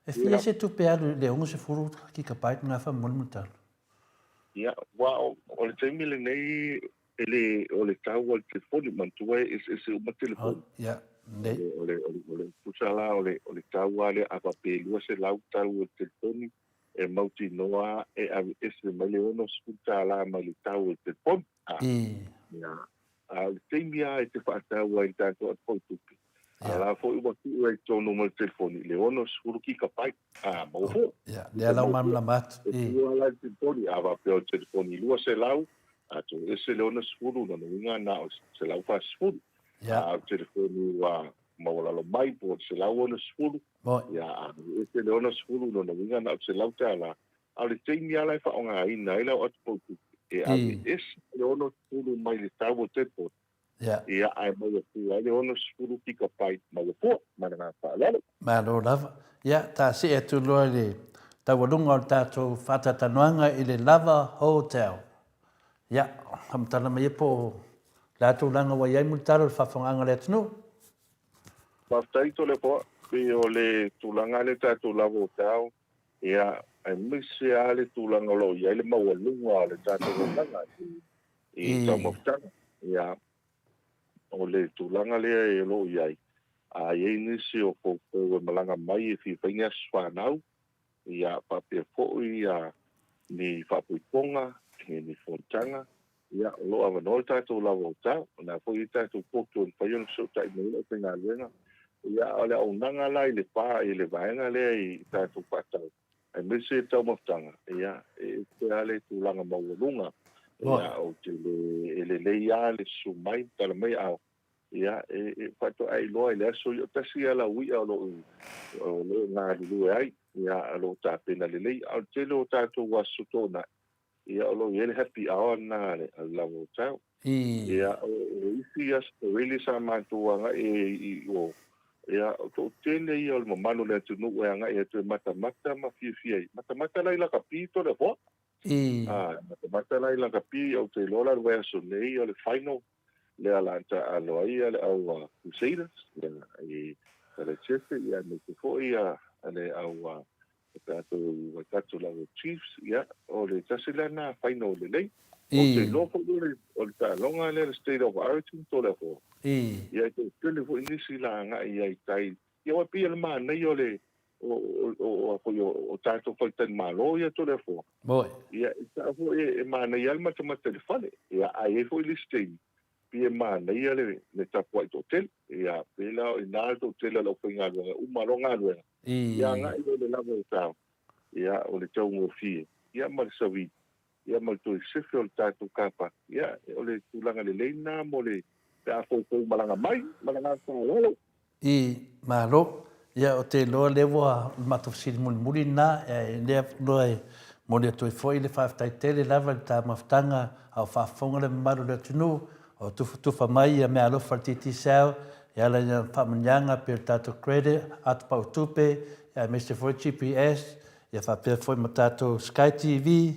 e fia se tupe alu i le 60 gigabyte lena faamolemole Mulitalo? Ia, aua o le taimi lenei e le, o le tau o le telefoni, manatua e eseese uma telefoni. Ia, lelei. O le, o le, o le, tusa la o le, o le tau lava lea, a faapea e 200 tau o le telefoni, e mautinoa e aveese mai le $60 mai le tau o le telefoni. Ia, a o le taimi lava e te faatau ai i le tatou app fautupe, a la foi ua tuu ai i totonu ma le telefoni le 60 gigabyte, a maua foi. Ia, lea la ua malamalama atu. E tua la i le telefoni, a faapea o le telefoni 200, a toese le 60, lona uiga na o le 140. A o le telefoni ua maualalo mai po o le 160, ia, a ese le 60, lona uiga na o le $100. A o le taimi lava la e faaaogaina ai lau atupautupe, e aveese le 60 mai le tau o telefoni, ia, ae maua fua ai le 60 gigabyte maua fua. Ma le agaga faaaloalo. Malo lava. Ia, ta see atu loa i le taualuga o le tatou faatalatalanoaga i le Lava Hotel. Ia, faamatala mai ia po o le a tulaga ua i ai Mulitalo i le faafofogaaga a le atunuu. Faafetai Toleafoa. Pei o le tulaga lea tatou Lava Hotel, ia, aemaise lava le tulaga o lo o i ai le maualuga o le tatou auaunaga i taumafataga. Ia, o le tulaga lea o lo o i ai, a i ai nisi o foufou e malaga mai e fia fai ni aso fanau, ia, faapea foi ni faapoipoga, ni fonotaga, Ia, o lo o avanoa le tatou lava o tau. O lena foi e i ai tatou potu e mafai ona fesootai mai ai le aufaigaluega. Ia, a o le auaunaga la i le pa, i le vaega lea i tatou faatau, aemaise le taumafataga, ia, e ese lava le tulaga maualuga. Ia, ou te le, e lelei lava le susu mai, tala mai, a, ia, e faatoa e iloa i le aso ia, tasi lava lau i'a o lo o, o lo o galulue ai, ia, o lo o tapena lelei. A o le tele o tatou aso toonai, Ia, o lo o i ai le happy hour lena a le Lava Hotel. Ia, o isi aso really sa matou agai i o, ia, o toatele ia o le mamalu o le atunuu e agai atu e matamata ma fiafia ai. Matamata la i lakapi Toleafoa. Matamata la i lakapi, ou te iloa la i le vaiaso nei o le final lea la taaalo ai le au Crusaders ia, i Falechefe, ia, aemaise foi ia le au O tatou Waikato lava Chiefs, ia, o le tasi lea na final lelei. Ou te iloa foi o le, o le taaloga lea le State of Origin Toleafoa. Ia, e toatele foi nisi la agai ai i tai. Ia, aua e pei o le manaia o le, o, o, o, o, foi o, o tatou faletalimalo ia Toleafoa. Ia, e sao foi e, e manaia lava le matamata i le fale. Ia, ae i ai foi le isi taimi, pei e manaia le, le tapuai toatele. Ia, pei la o i ina le toatele o le aufaigaluega, uma loa galuega, Ia agai loa i le lava o tao, ia, o le taugofie, ia, ma le savili, ia, ma le toe sefe o le tatou kapa, ia, o le tulaga lelei lena mo le, pe a foufou malaga mai, malaga faaaloalo. I, Malo. Ia, ou te iloa lea ua, o le matou fesili mulimuli lena, e lea loa e momoli atu ai foi le faafetai tele lava i le ta mafutaga a o faafofoga le mamalu o le atunuu, O tufatufa mai ia meaalofa a le Digicel e ala i ana faamanuiaga pei o le tatou credit, ata pau tupe, aemaise foi GPS, ia faapea foi ma tatou Sky TV.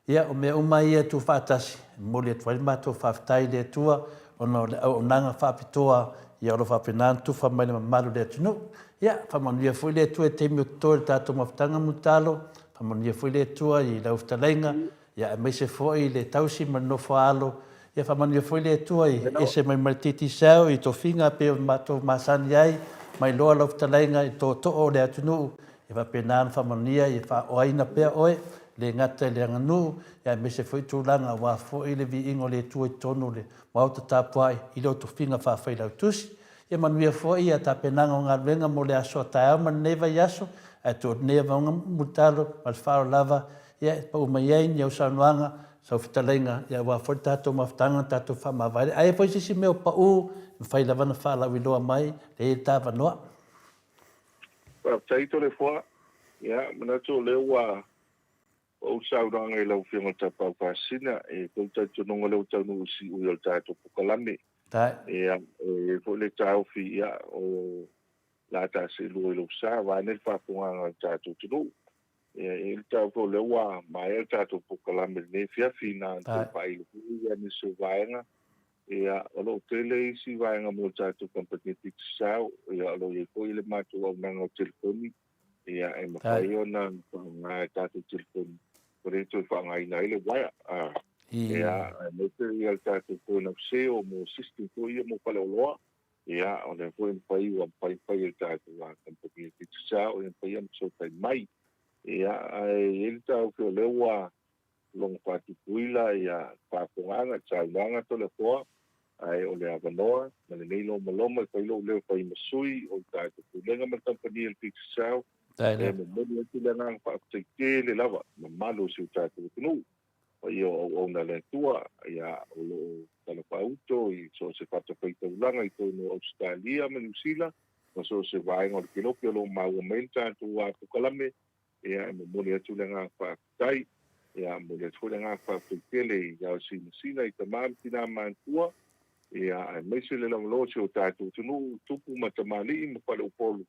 Ia, o mea uma ia e tuufaatasi, e momoli atu ai le matou faafetai i le Atua ona o le auaunaga faapitoa ia o lo o faapena ona tufa mai le mamalu o le atunuu. Ia, faamanuia foi le Atua i taimi o totoe o le tatou mafutaga Mulitalo, faamanuia foi le Atua i lau fetalaiga, Ia aemaise foi le tausi ma le nofo a alo, ia faamanuia foi le Atua i ese mai ma le Digicel i tofiga pei ona matou masani ai, mai loa lau fetalaiga i tootoo o le atunuu, ia faapena ona faamanuia ia faaoaina pea oe, le gata i le aganuu, ia aemaise foi tulaga aua foi le viiga o le Atua i totonu o le Maota tapuai i lou tofiga faafailautusi. Ia manuia foi ia tapenaga o galuega mo le aso a taeao ma lenei vaiaso, ae tuu atu nei avanoa mulitalo ma le faaaloalo lava Ia, e pau mai ai ni au saunoaga, sau fetalaiga, ia aua foi le tatou mafutaga na tatou faamavae. Ae i ai foi se isi mea o pau, e mafai lava ona faalauiloa mai, lea e i ai le ta avanoa. Faafetai Toleafoa. Ia, manatu o lea ua pau le saunoaga i lau Afioga i le Tapaau Pasina, e i ai foi le talitonuga o lea ua taunuu i siui o le tatou polokalame. Ia, e i ai foi le taofi, ia, o le a ta seelua i lou sa, vaeane le faafofogaaga a le tatou atunuu. Ia, e i ai le taofi o lea ua maea le tatou polokalame i lenei afiafi, na ona toe faailo foi nisi o vaega. Ia, o lo o tele isi vaega mo le tatou kamupani e Digicel, ia o lo o i ai foi le matou auaunaga o telefoni, ia e mafai ona faaaoga e tatou telefoni ua le toe faaaogaina ai le uaea. Ia, aemaise ia le tatou point of sale mo system foi ia mo faleoloa, ia o lea foi e mafai ua mafai ona fai e le tatou kamupani e Digicel, ia mafai ona fesootai mai. Ia, ae i ai le taofi o lea ua logo faatupuila ia faafofogaaga i saunoaga Toleafoa, ae o le avanoa ma lenei lomaloma e fai lou leo e fai ma sui o le tatou Pulega ma le Kamupani a le Digicel e momoli atu le agaga faafetai tele lava i mamalu o si o tatou atunuu, paia o auauna a le Atua ia o lo o talafaauto i so o se fatafaitaulaga i totonu o Ausetalia ma Niu Sila ma so o se vaega o le kelope o lo o maua mai le tatou polokalame. Ia, e momoli atu le agaga faafetai. Ia, e momoli atu foi le agaga faafetai tele i aosinasina i tama ma tina matutua, ia, aemaise le lavaloa o si o tatou atunuu, tupu ma tamalii ma faleupolu,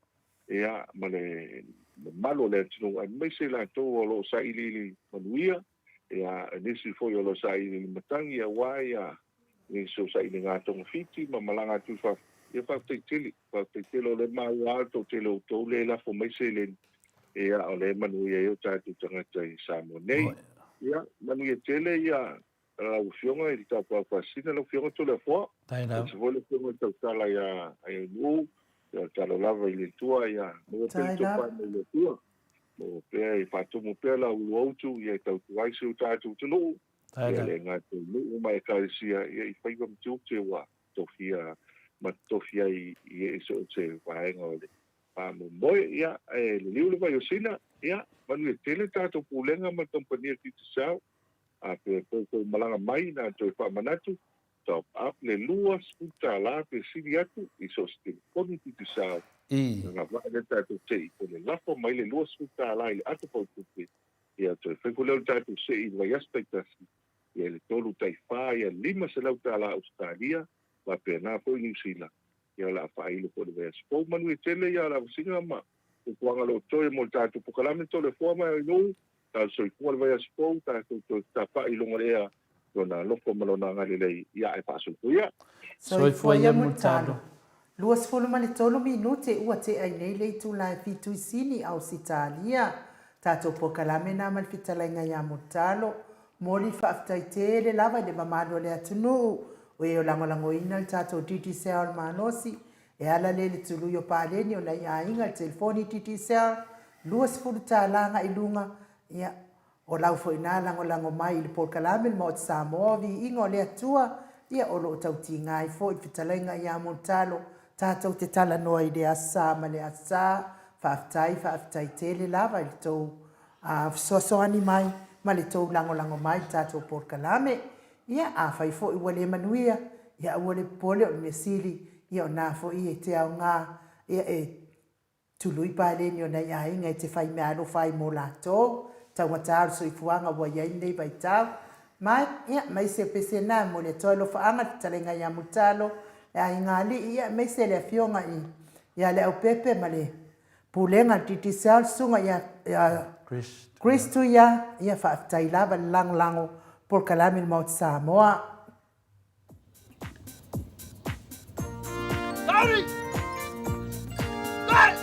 ia, ma le mamalu o le atunuu, aemaise i latou o lo o sailiili manuia, ia, nisi foi o lo o sailiili matagi aua ia nisi o sailiga togafiti ma malaga atu i fafo. Ia, faafetai tele, faafetai tele o lea e maua lava le toatele o outou lea e lafo mai seleni, ia, o lea e manuia ai o tatou tagata i Samoa nei. Ia, manuia tele ia lau Afioga i le Tapaau Faasisina, lau Afioga Toleafoa, aemaise foi le Afioga i le Tautala ia Aionu'u, ia tatalo lava i le Atua ia maua pea le tofa mai le Atua, maua pea e faatumu pea la ulua utu ia e tautua ai si o tatou atunuu, ia le gata i nuu ma ekalesia ia i faiva ma tiute ua tofia ma tofi ai i ee so o se vaega o le faamoemoe. Ia, e liliu le vai o Sina, ia, manuia tele tatou pulega ma le kamupani a le Digicel, a pe tou malaga mai na toe faamanatu, top up le $20 pe sili atu i so o se telefoni Digicel, na agavaa lea tatou te i po le lafo mai le $20 i le ato fautupe, ia toe fai foi lea o le tatou sei i le vaiaso taitasi, ia i le tolu tai fa, ia $500 Ausetalia, faapena foi Niu Sila, ia o le a faailo foi i le vaiaso fou. Manuia tele ia lavasiga ma fuafuaga o lo o totoe mo le tatou polokalame Toleafoa ma Nuu, talo soifua le vaiaso fou, tatou toe fetapa'i i luga o le ea, Lona alofa ma Lona agalelei, ia ae faasoifua ia. Soifua ia Mulitalo. 23 minute ua tea ai nei le itula e fitu i Sini, Ausetalia. Tatou polokalame na ma le fetalaiga ia Mulitalo. Moli faafetai tele lava i le mamalu o le atunuu o e o lagolagoina le tatou Digicel malosi e ala lea i le tului o paleni o nai aiga i le telefoni Digicel, $20 agai luga, ia, o lau foi na lagolago mai i le polokalame le Maota Samoa, viiga o le Atua, ia, o lo o tautiga ai foi le fetalaiga ia Mulitalo, tatou te talanoa i le Aso Sa ma le Aso Sa, faafetai, faafetai tele lava i le tou A fesoasoani mai ma le tou lagolago mai i le tatou polokalame. Ia, afai foi ua le manuia, ia aua le popole o le mea sili, ia o na foi e te aoga, ia e tului paleni o nai aiga e te fai meaalofa ai mo latou, taugata o le soifuaga ua i ai lenei vaitau. Ma, ia, maise o pese na, momoli atu ai alofaaga, le fetalaiga ia Mulitalo, le aiga alii, ia, aemaise le afioga i, ia Leaupepe ma le Pulega a le Digicel, Susuga ia Chris Tuia, ia faafetai lava le lagolago polokalame i le Maota Samoa. Sauni! Vai!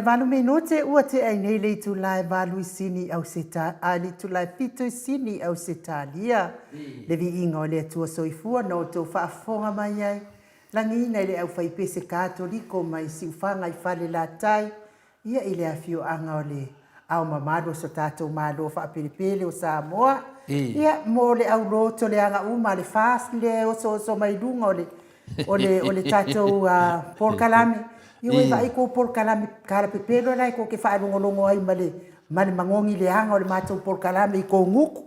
28 minute ua tea ai nei le itula e valu i Sini Auseta, a le itula e fitu i Sini Ausetalia. Le viiga o le Atua Soifua na outou faafofoga mai ai, lagiina i le aufaipese Katoliko mai Siufaga i Falelatai, ia i le afioaga o le Ao mamalu o so tatou Malo faapelepele o Samoa, ia, mo le auloto leaga uma a le FAST lea e osooso mai luga o le, o le, o le tatou polokalame. Ia ua e vaai kou polokalame kalapepelo la e kou te faalogologo ai ma le, ma le magogi leaga o le matou polokalame i kou gutu.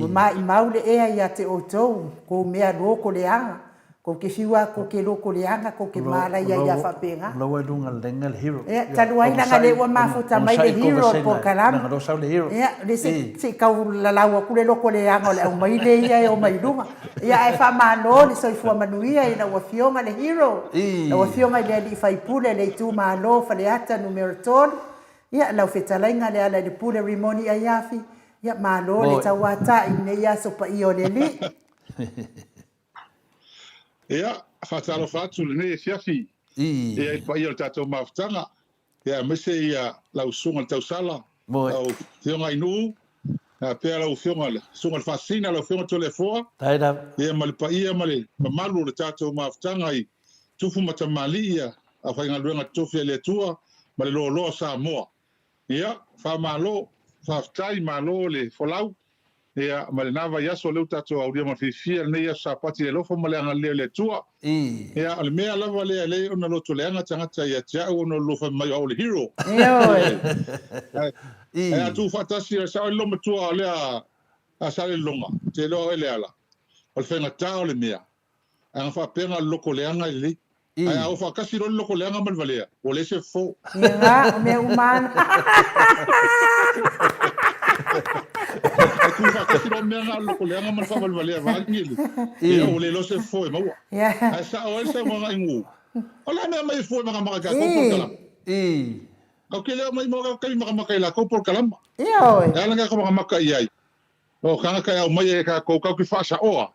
Ua maimau le ea ia te outou, kou mea loko leaga, kou te fiu a kou te loko leaga, kou te malaia ia faapena. Loa i luga lenga le hero. Ia, talu ai leaga lea ua mafuta mai le hero o le polokalame. Ia, lea se i tau lalau atu le loko leaga o le aumaile ia e o mai luga. Ia, ae faamalo le soifua manuia i lau Afioga le hero, lau Afioga i le alii faipule o le itumalo o Faleata 3, ia, lau fetalaiga Lealailepule Rimoni Aiafi, Ia, malo le tauata i lenei aso paia o le Alii. Ia, faatalofa atu i lenei afiafi ia i le paia o le tatou mafutaga, ia aemaise ia lau Susuga i le Tausala, lau Afioga Ainuu, faapea lau Afioga le Susuga i le Faasisina, lau Afioga Toleafoa, ia ma le paia ma le mamalu o le tatou mafutaga i tupu ma tamalii ia aufaigaluega totofi a le Atua ma le loaloa o Samoa. Ia, faamalo, faafetai, malo le folau, ia, ma lena vaiaso lea ua tatou aulia ma le fiafia lenei aso Sapati i le alofa ma le agalelei o le Atua. Ia, o le mea lava lea e lei ona loto leaga tagata ia te au ona o le lua fai mai o au o le hero. Ioe. Ae a tuu faatasi, o le sao ai le loomatua o lea a Salelologa, ou te iloa oe Leala, o le faigata o le mea, Ae na faapea na o le loko leaga e lelei. Ae a o faatasi loa le loko leaga ma le valea, ua leai se fofo. Ia, o mea uma lava. Ae tu faatasi loa mea na o le loko leaga ma le faavalevalea vaeane le, ia ua le iloa se fofo e maua. Ae sao ai le saunoaga i Nuu, o le a mea mai e fua i makamaka i tatou polokalama? Ou te le o mai mo taimi makamaka i latou polokalama. Ioe. E ala na makamaka i ai, o tagata e aumai e tatou tatou te faasaoa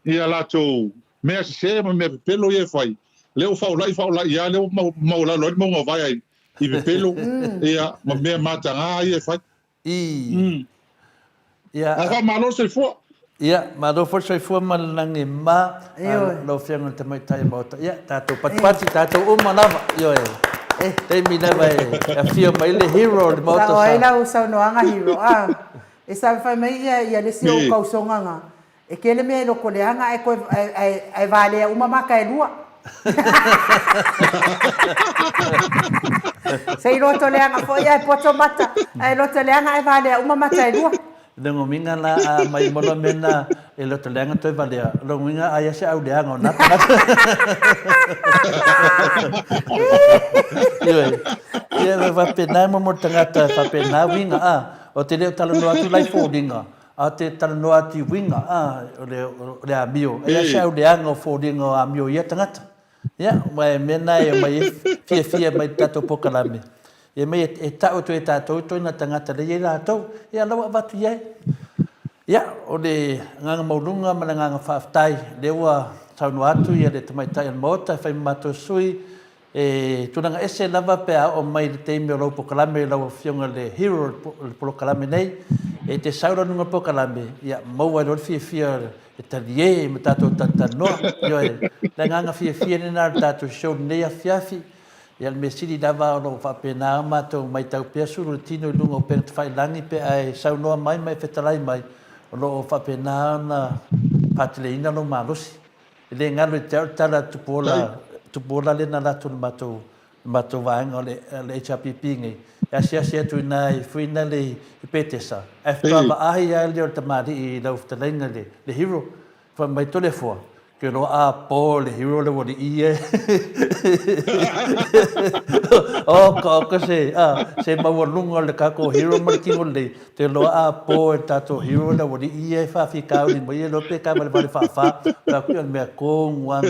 ia latou mea sese ma mea pepelo ia e fai, lea ua faaulai faaulai lava, lea ua maualalo ai le mauga o vae ai. i pepelo, ia, ma mea matagā ia e fai. I. Ia. Ae faamalo le soifua. Ia, malo foi le soifua ma le lagi ma lau Afioga i le Tamaitai o le Maota. Ia, tatou patipati, tatou uma lava. Ioe. Taimi lava e afio mai le hero o le Maota. Sao ai lau saunoaga hero. A, e sa fai mai ia, ia le isi o ou kausoga nga, E tele mea e lotoleaga ae toe ae valea uma mata e lua. Se i lotoleaga foi ae poto mata, ae lotoleaga ae valea uma mata e lua. Lona uiga la a aumai uma loa mea na e lotoleaga toe valea, lona uiga aia se auleaga o na tagata. Ioe. Ia e faapena e momo le tagata e faapena uiga a. Ou te le o talanoa atu la i foliga, A te talanoa atu i uiga, a, o le, o le amio. E leai se auleaga o foliga o amio i ia tagata. Ia, aua e mea na e omai e fiafia mai i le tatou polokalame. Ia mai e, e tau atu e tatou itoina tagata lea e i ai latou, ia la ua avatu i ai. Ia, o le agaga maualuga ma le agaga faafetai, lea ua saunoa atu ia le Tamaitai o le Maota e fai ma matou sui, E tulaga ese lava pe a oo mai i le taimi o lau polokalame lau Afioga i le hero o le polokalame nei, e te sau la i luga o le polokalame, ia maua ai loa le fiafia e talie ma tatou talatalanoa. Ioe, le agaga fiafia lena o le tatou show i lenei afiafi. Ia le mea sili lava o lo o faapena matou matau pea sulu le tino i luga o upega tafailagi pe a e saunoa mai ma e fetalai mai, o lo o faapena ona faateleina lou malosi. E le galo i te au le tala a Tupuola, Tupuola lea na alu atu i le matou, le matou vaega o le, le HRPP nei, e asiasi atu i ina i Fuina le i Petesa, ae faatoa vaai lava lea o le tamalii i lau fetalaiga le, le hero, fai mai Toleafoa, ke loa a po le hero le ualii e. Oka oka se, a, se maualuga o le tatou hero ma le tino lelei, Te loa a po e tatou hero le aualii ia e faafitauli mai e loa pe tavalevale faafa fai atu ia o le mea tonu a na.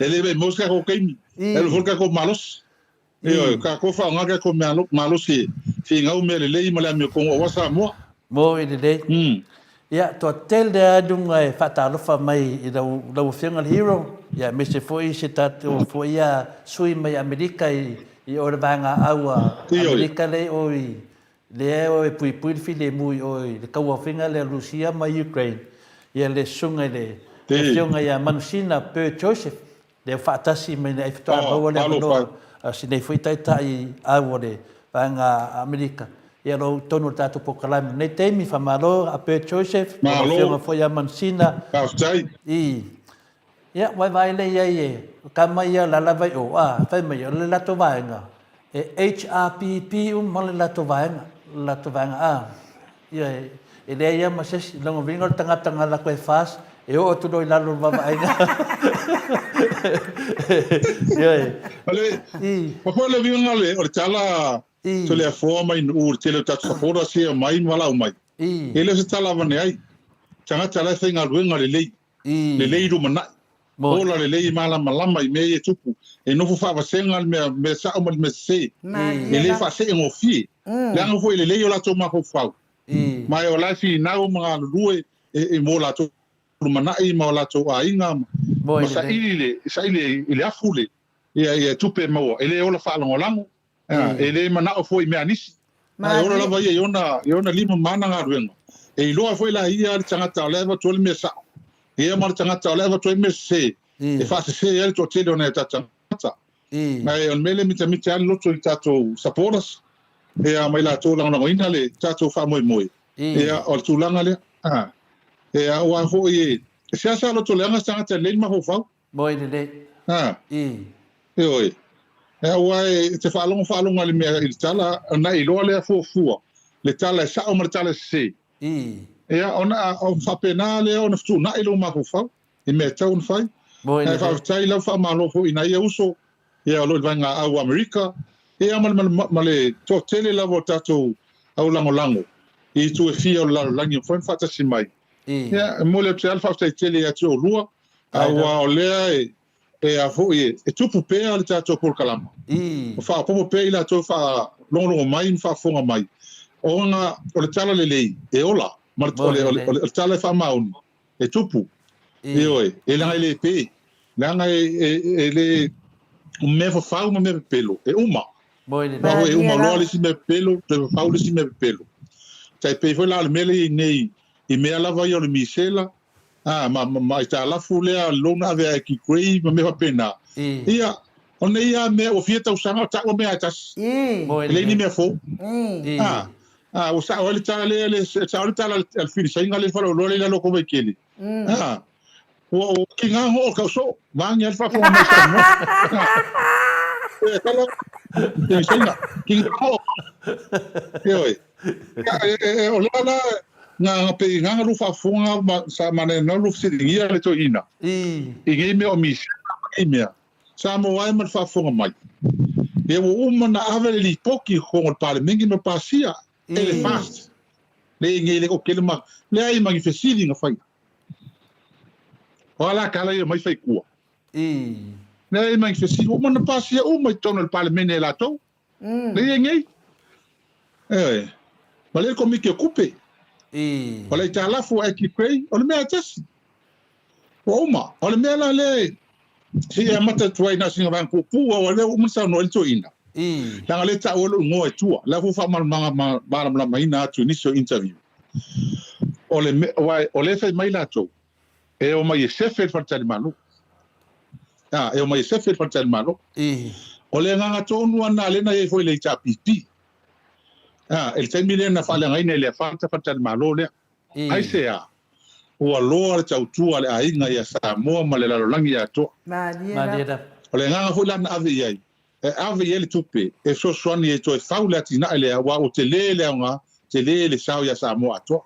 E le mai mo se tatou taimi, e alu foi le tatou malosi. Ioe, tatou faaaoga le tatou malosi e finau mea lelei ma le amiotonu aua Samoa. Mo i lelei. Ia, toatele lava i luga e faatalofa mai i lau, lau Afioga i le Hero, ia aemaise foi se tatou foi ia sui mai Amerika i, i o i le vaega au a Amerika lea i o i, lea e o e puipui le filemu i o i le tauaofiga lea a Rusia ma Ukraine, ia le susuga i le Afioga ia Manusina Bird Joseph, Lea faatasi mai nei ai faatoa maua le avanoa a si nei foi taitai au o le vaega Amerika. Ia lo tonu o le tatou polokalame lenei taimi, faamalo a Bert Joseph, o lau afioga foi ia Mansina. Faafetai. I. Ia, vaevae lea i ai e kama ia la lava i o, a, fai mai, o le latou vaega, e HRPP uma le latou vaega, le latou vaega a. Ia, e leai lava ma se isi. Lona uiga o le tagata na alu atu e FAS, e oo atu loa i lalo o le vaavaaiga. Ioe. O le, pau foi le uiga o le tala Toleafoa mai Nu'u, le tele o tatou supporters ia e omai ma valaau mai, e le o se tala avane ai. Tagata la e faigaluega lelei, lelei lumanai, ola lelei e malamalama i mea ia e tupu, e nofo faavasega le mea, mea sao ma le mea sese, e le faaseegofie, leaga foi e lelei o latou mafaufau, ma o la e finau ma galulue e mo latou lumanai ma o latou aiga ma saili le, saili i le afu le, ia, ia tupe e maua, e le ola faalagolago, E le manao foi i mea a nisi. Ae ola lava ia i ona, i ona lima ma ana galuega. E iloa foi la e ia le tagata o la e avatu ai le mea sao, ia ma le tagata o la e avatu ai le mea sese, e faasese ai le toatele o nai o tatou tagata. Ae o le mea lea e mitamita ai le loto i tatou supporters, ia ma i latou e lagolagoina le tatou faamoemoe, ia o le tulaga lea. Ia aua foi e seasea loto leaga se tagata e lelei le mafaufau. Moe lelei. A. Ioe. Aua e te faalogo faalogo i le mea i le tala, ona e iloa lea fuafua le tala e sao ma le tala e sese. Ia, ona faapena lea ona fetuunai lou mafaufau i mea e tatau ona fai. Ae faafetai lau faamalo foi i nai ia uso ia o lo o i le vaegaau o Amerika, ia ma le, ma le toatele lava o tatou au lagolago i itu e fia o le lalolagi e mafai ona faatasi mai. Ia, e momoli atu ai le faafetai tele ia te oulua, aua o lea e, e a foi e, e tupu pea le tatou polokalama. O faaopoopo pea i latou e faalogologo mai ma faafofoga mai, ona o le tala lelei e ola, ma le, o le, o le, o le tala e faamaoni e tupu. Ioe, e leaga e le pe, leaga e, e, e le. O mea fafau ma mea pepelo, e uma. Aua e uma loa le isi mea pepelo, toe fafau le isi mea pepelo. Tai pei foi la o le mea lea e i ai nei, i mea lava ia o le misela, a, ma, ma, ma aitalafu lea, le loan na ave a Aki Gray ma mea faapena. Ia, o nei lava mea ua fia tausaga o taua mea lava e tasi. E leai ni mea fou. A, a, ua sao ai le tala lea, le, sao ai le tala a le filisaiga lea i le faleoloa lea i lalo o Kovaikele. A, Ua ua kiga ho o kau so, vangi al faafofoga mai Samoa. E kala, e saina, kiga ho. Ioe. E, e, e, o lea la, nga nga pe nga nga lu faafofoga ma sa ma ne na lu fesiligia le toeaina. I nei mea o misi, nei mea. Samoa e ma le faafofoga mai. Ia ua uma na ave le lipoti i totonu o le Palemene ma pasia e le FAST. Le nei le o kele ma leai ma ni fesili na faia. O a la tala ia mai fai tua. Leai ma ni fesili ua uma na pasia uma i totonu o le Palemene e latou. Lea i ai nei. Ioe. Ma lea le Komiti o Tupe. O le aitalafu a Eki Gray, o le mea e tasi. Ua uma. O le mea la lea se i amata atu ai na o sina vaega puupuu aua o lea ua uma ona saunoa ai le toeaina. Leaga o lea e taua lou igoa i tua. O lea foi ua faamalamalamaina atu i nisi o interview. O le mea, aua o lea e fai mai latou, e omai e sefe le faletalimalo. A, e omai e sefe le faletalimalo. O le agaga tonu lava lena lea na i ai foi i le HRPP. A, i le taimi lea na faaleagaina e le Afata faletalimalo lea. Aisea? Ua loa le tautua a le aiga ia Samoa ma le lalolagi atoa. Malie lava. O le agaga foi la na ave i ai, e ave i ai le tupe e fesoasoani ai toe fau le atinae lea aua ua tele le aoga, tele le sao ia Samoa atoa.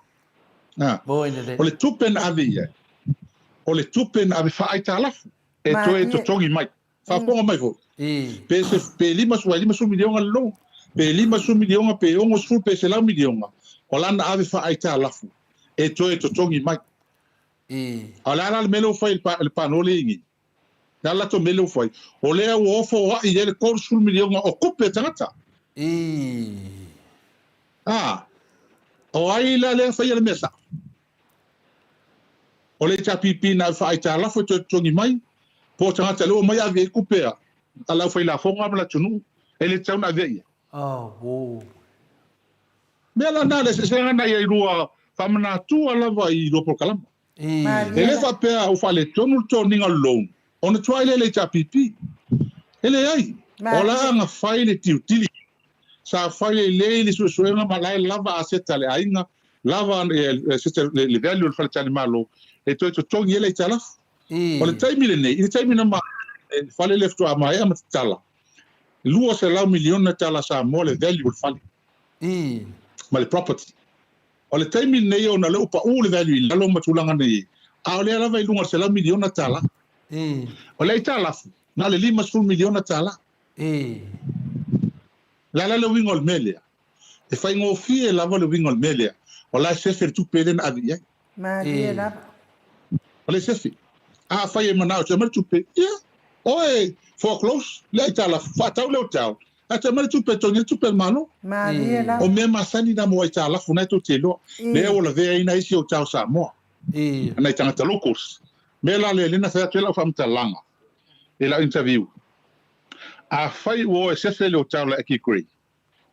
A, o le tupe na ave i ai, o le tupe na ave faaaitalafu e toe totogi mai. Faafofoga mai foi, pe se, pe 50, aua e 50 miliona le loan, pe 50 miliona, pe 60, pe 100 miliona, o la na ave faaaitalafu e toe totogi mai. A o le a la le mea lea ua fai e le Pano lea i inei? Le a le latou mea lea ua fai? O lea ua ofoai i ai le 30 miliona o tupe a tagata. A, o ai la lea na faia le mea sao? O le HRPP na ave faaaitalafu e toe totogi mai, po o tagata lea ua omai ave i ai tupe a le aufailafoga ma le atunuu, e le tatau ona ave i ai. Mea la na, le eseesega na i ai lua faamanatua lava i lua polokalama. E le faapea ua faaletonu le toniga o le loan ona tuai lea i le HRPP. E leai. O la na fai le due diligence. Sa fai lelei le suesuega ma la e lava aseta a le aiga, lava le value o le faletalimalo e toe totogi ai le aitalafu. O le taimi lenei, i le taimi na maea le fale lea faatoa maea ma tatala, $200 miliona tala Samoa le value o le fale ma le property. O le taimi lenei ona o lea ua pau le value i lalo ma tulaga nei, a o lea lava i luga o le $100 miliona. O le aitalafu, na o le $50 miliona. O le a la le uiga o le mea lea? E faigofie lava le uiga o le mea lea, o la e sefe le tupe lea na ave i ai. Malie lava. O lea e sefe. Afai e manao e toe aumai le tupe, ia, oe foreclose le aitalafu, faatau le hotel, ae toe aumai le tupe e totogi ai le tupe a le Malo. Malie lava. O mea masani na mo aitalafu, na e tou te iloa. Lea ua lavea ai nai isi hotel Samoa, nai tagata locals. Mea la lea, lea na fai atu ai lau faamatalaga i lau interview, Afai ua o e sefe le hotel a Aki Gray,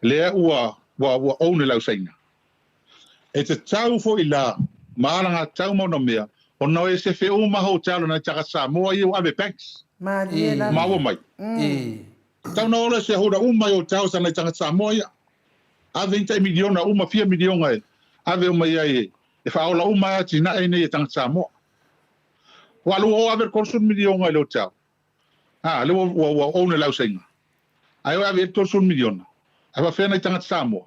lea ua ua ua own e le au Saina. E tatau foi la ma alagatatau ma ona mea ona o e sefe uma hotel a nai tagata Samoa ia ua ave banks. Malie lava. Maua mai. Tatau na ola se holder uma i hotels a nai tagata Samoa ia. Ave ni tai miliona uma fia miliona e ave uma i ai e faaola uma ai atinae nei e tagata Samoa. Ua alu ua o ave le 30 miliona i le hotel. A, lea ua, ua, ua own e le ausaina. Ae o e ave i ai le 30 miliona. Ae faafefea nai tagata Samoa?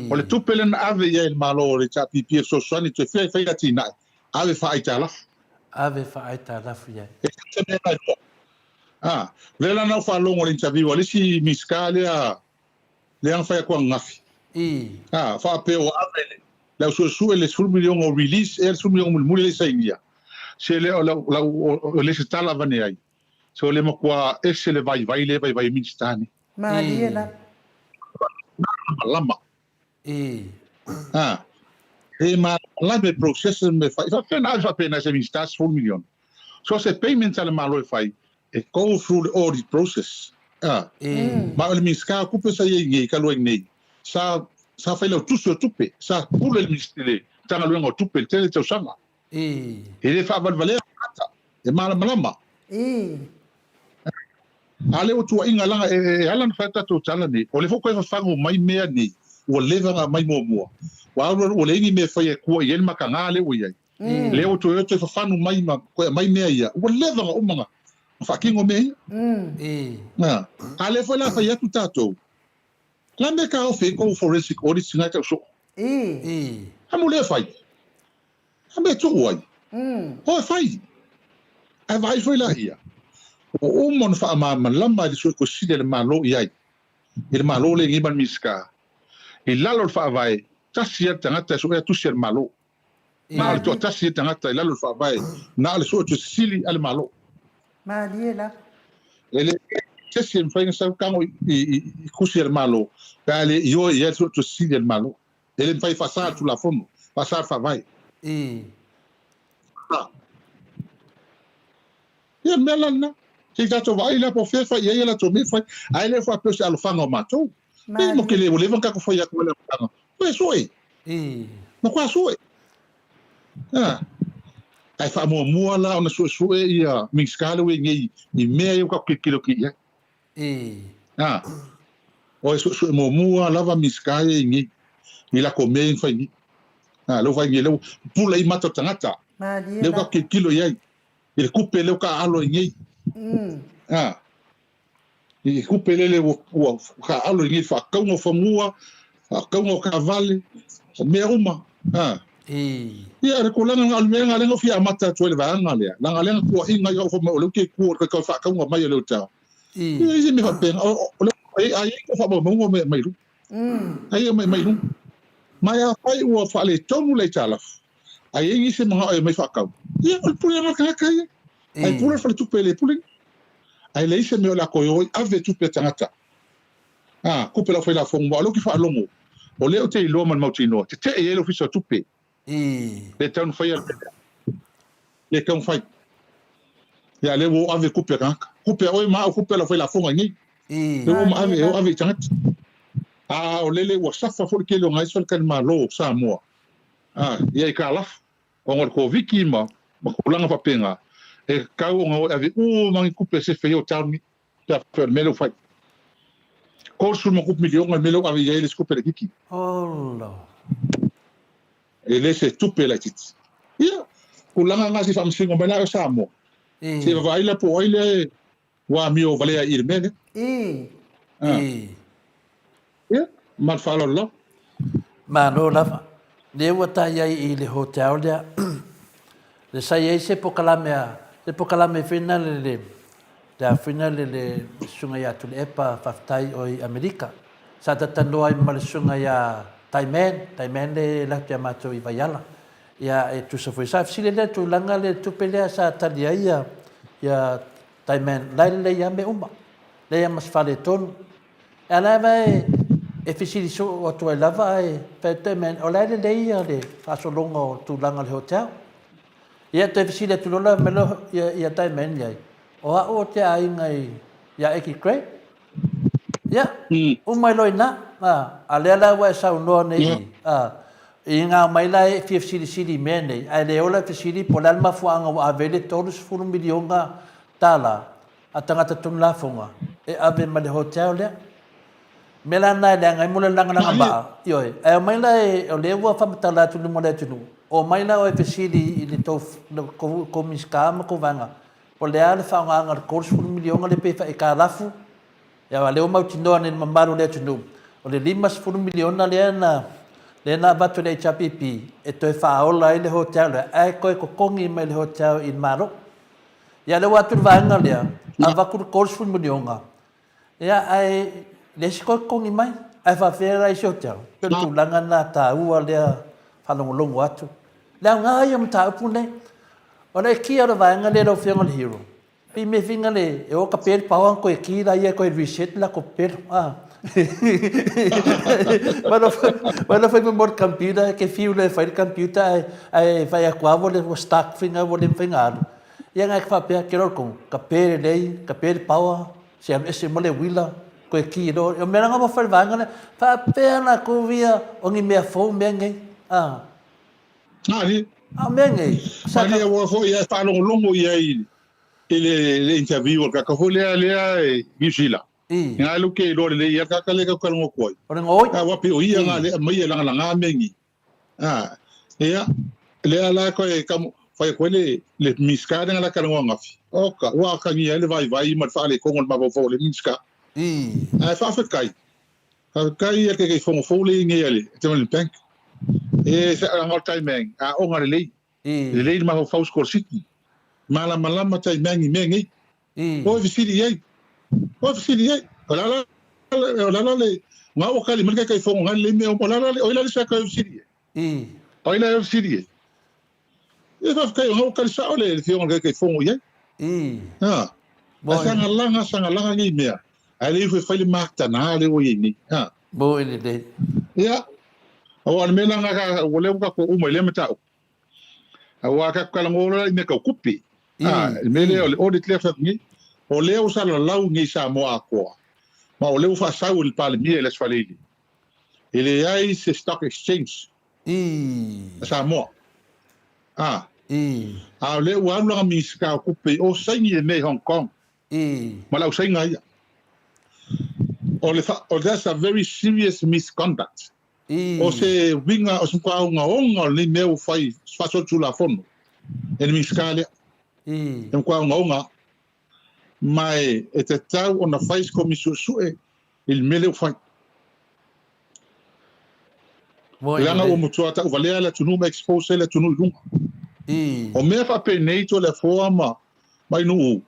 O le tupe lea na ave i ai e le Malo o le HRPP e fesoasoani toe fia e fai atinae, ave faaaitalafu. Ave faaaitalafu i ai. E se mea na iloa. A, lea la na ou faalogo i le interview a le isi Minisita lea lea na fai atu ananafi. A, faapea ua ave le, le au suesue le 10 miliona o release ea le 10 miliona mulimuli lea i sainia. Se lea o lau, lau, o le se tala avane ai. Se o le matua ese le vaivai lea e vaivai ai Minisita nei. Malie lava. Malamalama. A, e malamalama e process me fai. Faapea na ave faapena e se Minisita 10 miliona. So se payment a le Malo e fai, E go through le audit process. A. Ma o le Minisita o Tupe sa i ai nei, talu ai nei, sa, sa fai lau tusi o tupe, sa pule le le Matagaluega o Tupe i le tele tausaga. E le faavalevalea tagata, e malamalama. A lea ua tuuaiga leaga e ala ona fai atu tatou tala nei, o lea foi ua toe fafagu mai mea nei ua leva ona aumai muamua, ua alu alu ua leai ni mea e faia e tua i ai le mataga lea ua i ai. Lea ua toe o toe fafanu mai ma toe aumai mea ia, ua leva ona uma ona faatino mea ia. A lea foi la a fai atu tatou, o le a le mea e taofi ai tou forensic audits na e tau soo? A mo lea e fai? A mea e tuu ai? O e fai! Ae vaai foi laia, ua uma ona faamalamalama e le Suetusi Sili a le Malo i ai, i le Malo lenei ma le Minisita, i lalo o le Faavae, tasi lava le tagata e suea tusi a le Malo. Na o le toatasi le tagata i lalo o le Faavae, na o le Suetusi Sili a le Malo. Malie la. E le se isi e mafai ona sau tago i tusi a le Malo pe a le ioe i ai le Suetusi Sili a le Malo. E le mafai e faasa le Tulafono, faasa le Faavae. Ia, o le mea la lena. Se i tatou vaai la po o fea e fai i ai a latou mea e fai, ae le faapea o se alofaga o matou. Pei mo ke le ua leva ona tatou fai atu ai le alofaga. Toe sue. Matua sue. A. Ae faamuamua la ona suesue ia Minisita lea ua i ai nei i mea ia ua tatou tilotilo atu i ai. A. O e suesue muamua lava Minisita ia i nei i latou mea ia na fai nei. A, lea ua fai nei, lea ua pupula ai mata o tagata. Malie Lea ua la. tatou tilotilo i ai i le tupe lea ua taaalo ai nei. A. I tupe lele ua, ua taaalo ai nei i le faatauga o fanua, faatauga o taavale, o mea uma. A. Ia, o le tulaga na o le mea lena lea na ou fia amata atu ai i le vaega lea, leaga lea na tuuaiina ai au fai mai o lea ou te tu o le tau faatauga mai o le hotel. Ia, e i ai se mea faapena. O, o, o, a i ai tou faamaumauga o mea e aumai i luga. Ai e aumai mai luga. Ma e afai ua faaletonu le aitalafu, a i ai nisi e manao e omai faatau, ia, o le pule lena o le tagata ia. Ae pule le faletupe e le pule. Ae leai se mea o le a toe o ai ave tupe a tagata. A, tupe lau failafoga, aua o lea ou te faalogo, o lea ou te iloa ma le mautinoa, tetee i ai le Ofisa o Tupe. Le tatau ona faia le mea lea. Le tatau ona fai. Ia, lea ua o ave tupe a tagata. Tupe a oe ma au, tupe a le aufailafoga i inei. Lea ua uma ave, e o ave i tagata. A o lele ua safa foi le tele o nai faletalimalo o Samoa, a, ia aitalafu, ona o le Koviti ma tulaga faapena, e tatau ona o e ave uma ni tupe e sefe ai o taoni pe a faapea o le mea lea ua fai. 30 ma tupu miliona le mea lea ua ave i ai le isi tupe laitiiti. Olo. E le se tupe laitiiti. Ia, tulaga na se i faamasino mai la o Samoa. Se i vaavaai la po o ai lea e ua amio valea i le mea lea. Ia, ma le faaaloalo lava. Malo lava. Lea ua ta i ai i le hotel lea, le sa i ai se pokalame a, se pokalame foi na le le, le a foi na le le susuga ia Tuilaepa faafetai o i Amerika. Sa tatanoa ai ma le susuga ia Taiman, Taiman le alu atu ia matou i Vaiala. Ia e tusa foi, sa fesili lea tulaga le tupe lea sa tali ai ia, ia Taiman, la e lelei lava mea uma. Leai lava ma se faaletonu. A la lava e fesili soo atu ai lava ae fai atu Taiman, o la e lelei ia le faasologa o tulaga o le hotel. Ia toe fesili atu loa la mai loa ia Taiman i ai, o au ou te aiga ia Eki Gray. Ia, uma ai loa i ina. A lea la ua e saunoa nei i, i ngā mai la e fia fesilisili i mea nei, ae le ola e fesili po o le a le mafuaaga ua ave ai le $30 miliona tala a tagata tonu lafoga e ave ma le hotel lea. Mea la na e leaga ai mo le lagalaga maa, ioe, ae omai la e, o lea ua faamatala atu i luma o le atunuu, omai la oe fesili i le tou, kou Minisita ma kou vaega, po o le a le faaaogaina o le $30 miliona lea pe aitalafu, Ia, a lea ua mautinoa nei i le mamalu o le atunuu, o le $50 miliona lea na lea na avatu e le HRPP e toe faaola ai le hotel lea, ae toe totogi mai le hotel i le Malo. Ia, lea ua atu le vaega lea, avatu le $30 miliona, ia, ae leai se toe totogi mai. Ae faapefea la isi hotel? Pei o le tulaga lena taua lea faalogologo atu. Le aoga ia o mataupu nei. O le aikia o le vaega lea lau Afioga i le Hero, Pei mea finga le e o ka pelo paoa koe ki la ia koe reset la ko pelo a. Mai la fai mo computer ke fiu le fai computer ai ai fai aku avo le stuck finga vo le fai ngalu. Ia ngai ka faapea, ke loa le kongu, ka pe lelei, ka pe le power, se alu ese ma le uila, koe ki loa. O mea la nga ua fai le vaega lea, faapea latou ia o ni mea fou mea nei. A. Malie. A o mea nei, sa ka. Malie aua foi ae faalogologo i ai i le interview a le kaka foi lea lea e New Zealand. I. Nga lu ke iloa lelei ia kaka lea kau kalongo atu ai. O le gaoi. A ua pei o ia nga lea aumai e lagalaga mea nei. A, ia, lea la koe ka fai atu ai le, le Minisita lea la talanoa ananafi. Oka, ua atagia ai le vaivai ma le faaletonu o le mafaufau o le Minisita. I. Ae faafetai, faafetai ia le Taitaifono fou lea e i ai nei a le Development Bank. E, leaga o le taimi aoga lelei, I. lelei le mafaufau sikolasipi, malamalama taimi i mea nei. I. O e fesili i ai, o e fesili i ai, o le a la, o le a la le, nga ua kali mai le Taitaifono nga lelei mea uma, o le a la le, o ai la le isi ata e fesili i ai? I. O ai la e fesili i ai? E faafetai o ua tali sao le afioga i le Taitaifono i ai. I. Ha. Ae saga laga, saga laga nei mea. Ae le ifo e fai le matana lea ua i ai nei. Ha. Mo i lelei. Ia. Aua o le mea la lena ua leva ona tatou uma i lea mataupu. Aua tatou talanoa loa i mea tau tupe. Ha, le mea lea o le audit lea e fai atu nei. O lea ua salalau nei Samoa atoa. Ma o lea ua faasau e le Palemia i le Aso Faraile. E leai se stock exchange I. a Samoa. A. I. A o lea ua alu lana Minisita o Tupe i o saini le mea i Hong Kong. I. Ma le ausaina ia. O le fa, o that's a very serious misconduct. I. O se uiga, o se matua ogaoga o lenei mea ua fai faasolitulafono e le Minisita lea. I. E matua ogaoga. Ma e, e tatau ona fai se komisi suesue i le mea lea ua fai. Leaga ua matua tauvalea le atunuu ma expose ai le atunuu i luga. O mea faapenei Toleafoa ma Mainuu,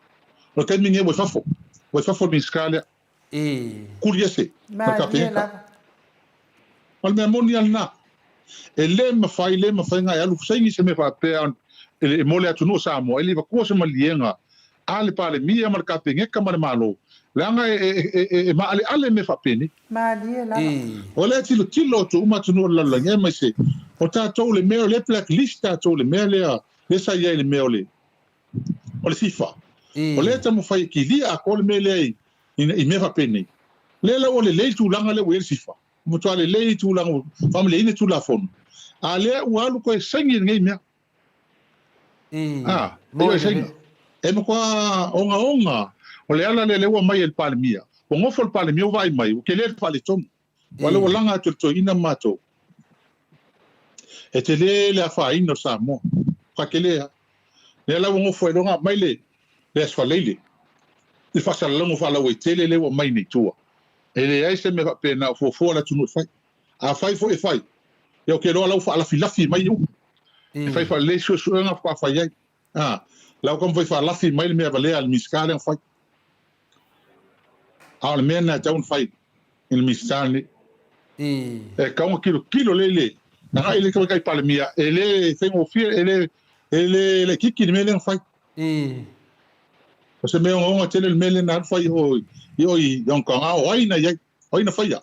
o le taimi lenei ua i fafo, ua i fafo le Minisita lea. Kuli ese ma le Kapeneta. O le mea moni lava lena. E le mafai, le mafai ona e alu saini se mea faapea mo le atunuu o Samoa, e le i avatua se maliega a le Palemia ma le Kapeneta ma le Malo, leaga e maaleale mea faapenei. Malie lava. O lea e tilotilo atu uma atunuu o le lalolagi aemaise o tatou le mea o lea e blacklist tatou i le mea lea lea sa i ai i le mea o le o le FIFA. O lea e taumafai e kilia atoa le mea lea i mea faapenei. Lea la ua lelei le tulaga lea ua i ai le FIFA. Ua matua lelei le tulaga ua faamalieina Tulafono, a lea ua alu toe saini i lenei mea. A, e ioe saina. E matua ogaoga o le ala lea lea ua aumai e le Palemia. Ua nofo le Palemia ua vaai mai, ua tele le faaletonu. Aua lea ua laga atu e le toeaina ma matou. E tele le afaina o Samoa. Matua tele lava. Lea la ua nofo ai loa na aumai le le Aso Faraile, le faasalalauga faalauaitele lea ua aumai nei i tua. E leai se mea faapena o fuafua le atunuu e fai. Afai foi e fai, ia ou te iloa la ua faalafilafi mai upu. E fai faalelei suesuega faatoa fai ai. A, la ua taumafai faalafi mai le mea valea a le Minisita lea na fai. A o le mea lena e tatau ona fai e le Minisita lenei. E tatau ona tilotilo lelei le agai i le Tamaitai Palemia, e le faigofie, e le, e le laitiiti le mea lea na fai. O se mea ogaoga tele le mea lea na alu fai i o i Hong Kong. A o ai na i ai? O ai na faia?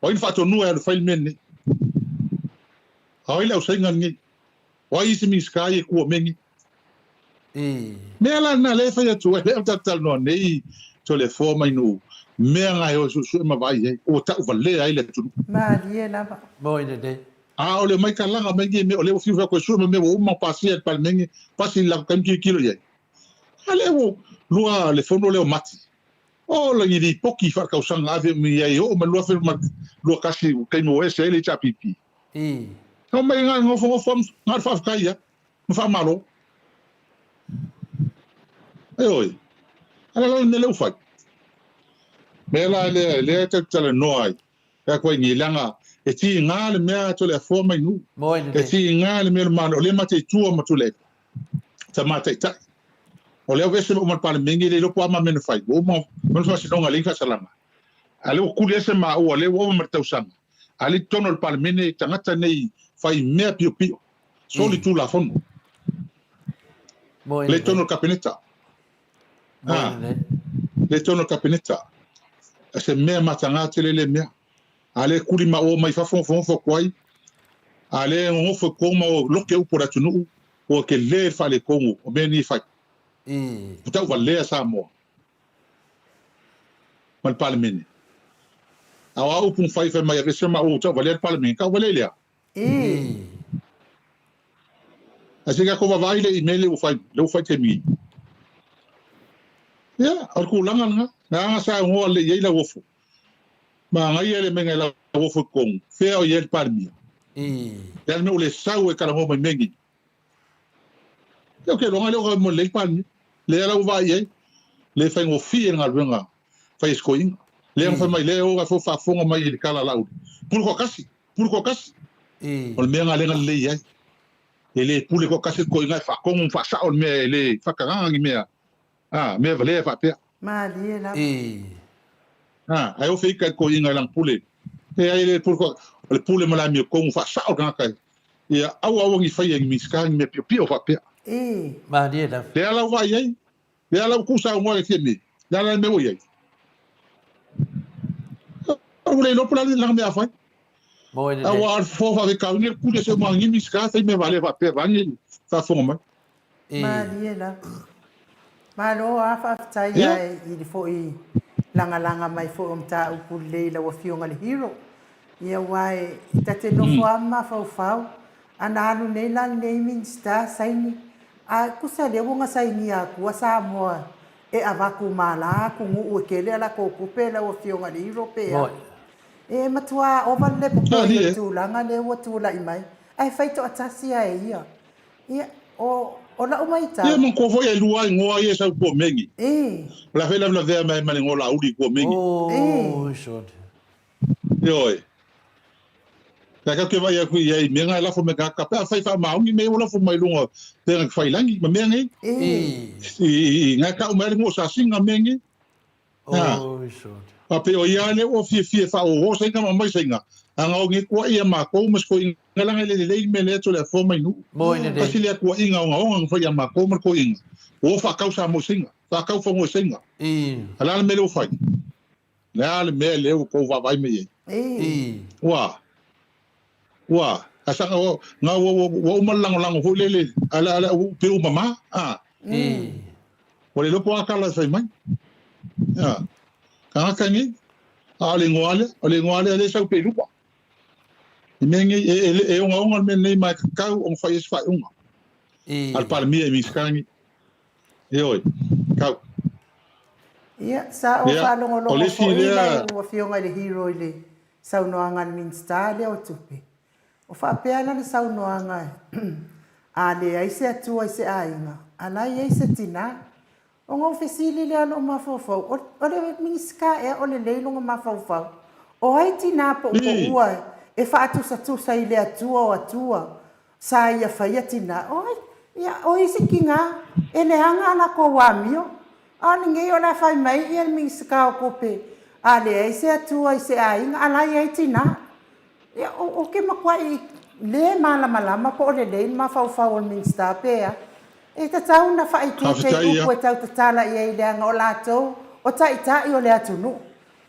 O ai na faatonua e alu fai le mea lenei? A o ai le ausaina lenei? O ai isi Minisita ia e tua mea nei? Mea la lena lea e fai atu ai, lea ou te talanoa nei Toleafoa mai Nuu, mea na e o e suesue ma vaai ai, ua tauvalea ai le atunuu. Malie lava. Moi lelei. A o le omai talaga mai nei mea, o lea ua fiu atu e sue ma mea ua uma ona pasia e le Palemene, pasi i le latou taimi tilotilo i ai. A lea ua lua le fono lea o Mati. O la ni lipoti faaletausaga ave uma i ai e oo mai 2021 taimi ua ese ai le HRPP. Omai na nofonofo na o le faafetai ia ma faamalo. Ioe. A la le mea lea ua fai. Mea la lea, lea e tatou te talanoa ai. Pe a koe nei, leaga e tiga le mea Toleafoa mai nuu. E tiga le mea o le Malo, o lea ma te i tua ma Tuilaepa, tama taitai. O lea ua ese uma le Palemene, e le iloa po o a ma mea na fai. Ua uma ma le faamasinoga e leai ni faasalaga. A o lea ua kuli ese maua, o lea ua ova ma le tausaga. A o lea i totonu o le Palemene tagata nei fai mea piopio, soli tulafono. Lea i totonu o le Kapeneta. A, lea i totonu o le Kapeneta. O se mea mataga tele lea mea. A lea e kuli ma o mai fafo nofonofo atu ai, a lea e nonofo i totonu ma o loke upu o le atunuu, ua tele le faaletonu o mea nei e fai. Ua tauvalea Samoa ma le Palemene. A o a upu na fai, fai mai aveese ma ua tauvalea le Palemene, tauvalea i le a? Ae se i tatou vaavaai lea i mea lea ua fai, lea ua fai i le taimi nei. Ia, o le tulaga lena. Leaga sa aunoa lelei i ai Lauofo. Manaia le mea e Lauofo i totonu, fea o i ai le Palemia. Le a le mea ua le sau e talanoa mai mea nei. Ia ou te iloa na lea ua mo lelei le Palemia. Lea la ua vaai i ai, le faigofie le galuega fai e si toeaina. Lea na fai mai, lea ua faafofoga mai i le tala a Laauli, pule toatasi, pule toatasi. O le mea lena lea na lelei ai. E le pule toatasi le toeaina e faatonu ma faasao le mea e le faatagaga ni mea, a, mea valea faapea. Malie lava. A, ae ofe ika i le toeaina i lana pule. E ai e le pule toatasi, o le pule ma le amiotonu faasao le tagata e Ia aua aua ni faia i ni Minisita ni mea piopio faapea. Malie lava. Lea la ua vaai ai, lea la ua tuusaunoa i le Fiame, le a la le mea ua i ai? Ua le iloa po o le a lana mea a fai. Moe lelei. Aua o le fofo faafitauli le pule se uma ni Minisita fai mea valea faapea vaeane le faafofoga mai. Malie lava. Malo a faafetai a i le foi lagalaga mai foi o mataupu lelei i lau Afioga i le Hero. Ia aua e ta te nofo a ma mafaufau, ana alu nei la lenei Minisita saini, a tusa lea ua na sainia atua Samoa e avatu ma la atunuu e tele a latou tupe lau Afioga i le Hero pe a. E matua ova le popoe i le tulaga lea ua tulai mai, ae fai toatasi a e ia. Ia, o, o la'u maitau. Ia manatua foi e lua igoa ia e sau i Kuamegi. O le a foi lavelavea mai ai ma le igoa o Laauli i Kuamegi. Oi sole. Ioe. Pe a tatou te vaai atu i ai i mea na e lafo mai tagata, pe afai faamaoni mea ia ua lafo mai luga o pega tafailangi ma mea nei. I, na e tau mai ai le igoa o Sasiga mea nei. Oi sole. A pei o ia lea ua fiafia e faaōō saiga ma aumai saiga, a na o nei tuaʻi ia matou ma si toeaina leaga e le lelei le mea lea Toleafoa mai Nuu. Moi lelei. Tasi lea tuaʻiga ogaoga na fai ia matou ma le toeaina, ua o faatau Samoa i saiga, faatau fanua i saiga. A le a le mea lea ua fai? Le a le mea lea ua tou vaavaai mai ai? Ua. Ua. A sa, na ua, ua, ua uma le lagolago foi lele, a le, a le, ua pei ua mama, a. Ua le iloa po o a tala e fai mai. A. Tagata nei, a o le igoa lea, o le igoa lea lea e sau pea i luma. I mea nei, e, e, e ogaoga le mea lenei ma e tatau ona fai ai se faaiuga. A le Palemia i Minisita nei. Ioe, tau. Ia, sa ou faalogologo foi lau Afioga i le Hero i le saunoaga a le Minisita lea o Tupe. O faapea lana saunoaga, a leai se Atua i se aiga, a la e i ai se tina. Ona ou fesili lea lou mafaufau, o le Minisita ea o lelei lona mafaufau? O ai tina poupoua e faatusatusa i le Atua o Atua Sa ia faia tina, oi, ia, o isi tina e leaga a latou amio, a o lenei o le a fai mai ia le Minisita o Tupe, a leai se Atua i se aiga, a la e i ai tina. Ia, ou te matuai le malamalama po o lelei le mafaufau o le Minisita pe a. E tatau ona faaitiitia i upu e tau tatala i ai leaga o latou o taitai o le atunuu.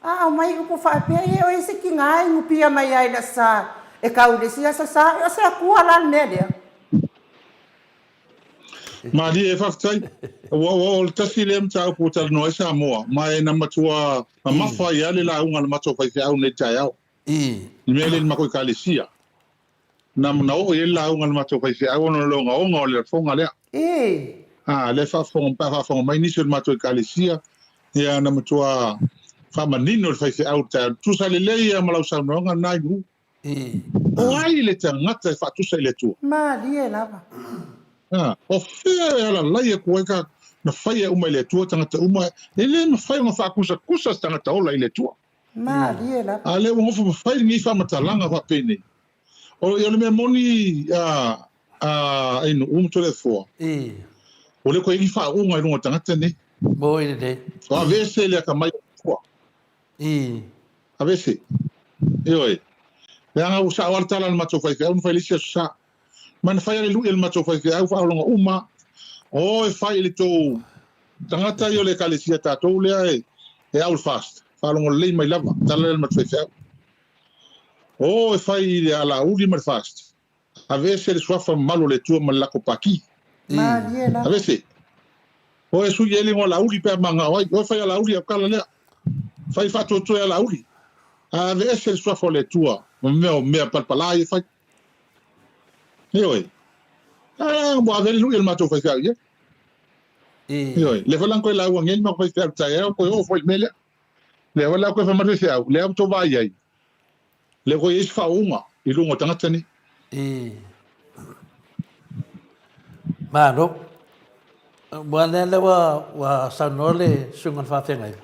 A aumai upu faapea, ia o isi tina e nupia mai lava i le aso Sa e tau i le isi aso Sa, o se Atua la le mea lea? Malie, faafetai. Ua, ua, o le tasi lea mataupu ua talanoa ai Samoa, ma e na matua mamafa ai lava le lauga a le matou faifeau nei i le taeao. I le mea lea i le matou Ekalesia. Na na oo i ai le lauga a le matou faifeau ona o le ogaoga o le lafoga lea. A, lea e faafofoga, pe a faafofoga mai nisi o le matou Ekalesia, ia na matua faamanino le faifeau i le taeao. Tusa lelei lava ma lau saunoaga lena i Nu'u. O ai le tagata e faatusa i le Atua? Malie lava. A, o fea e alalai atu ai ka na faia uma e le Atua tagata uma, e le mafai ona faakusakusa se tagata ola i le Atua. Malie lava. A lea ua nofo ma fai lenei faamatalaga faapenei. O, o le mea moni a, a, e Nu'u ma Toleafoa, ua le toe i ai ni faauuga i luga o tagata nei. Moi lelei. O aveese le atamai o le Atua. Aveese. Ioe. Leaga ua sao lava le tala a le matou faifeau na fai le isi Aso Sa. Ma na fai lava le lui a le matou faifeau faaologa uma. O e fai i le tou tagata ia o le ekalesia tatou lea e, e au le fast. Faalogo lelei mai lava, tala lea a le matou faifeau. O e fai i le alauli ma le fast. Aveese le suafa mamalu o le Atua ma le lako paki. Malie lava. Aveese. O e sui ai le igoa Laauli pe a manao ai. O e fai a Laauli au tala lea. Fai faatuatua ia Laauli. A aveese le suafa o le Atua ma mea o mea palapala ia e fai. Ioe. A ua ave le lui a le matou faifeau i ai. Ioe. Lea foi la na toe lauga nei le matou faifeau i le taeao, toe oo foi i le mea lea. Lea foi la toe fai mai le faifeau, lea ua tou vaai ai, lea ua i ai se faauuga i luga o tagata nei. Malo. Ua lea lea ua, ua saunoa le susuga i le faafeagaiga,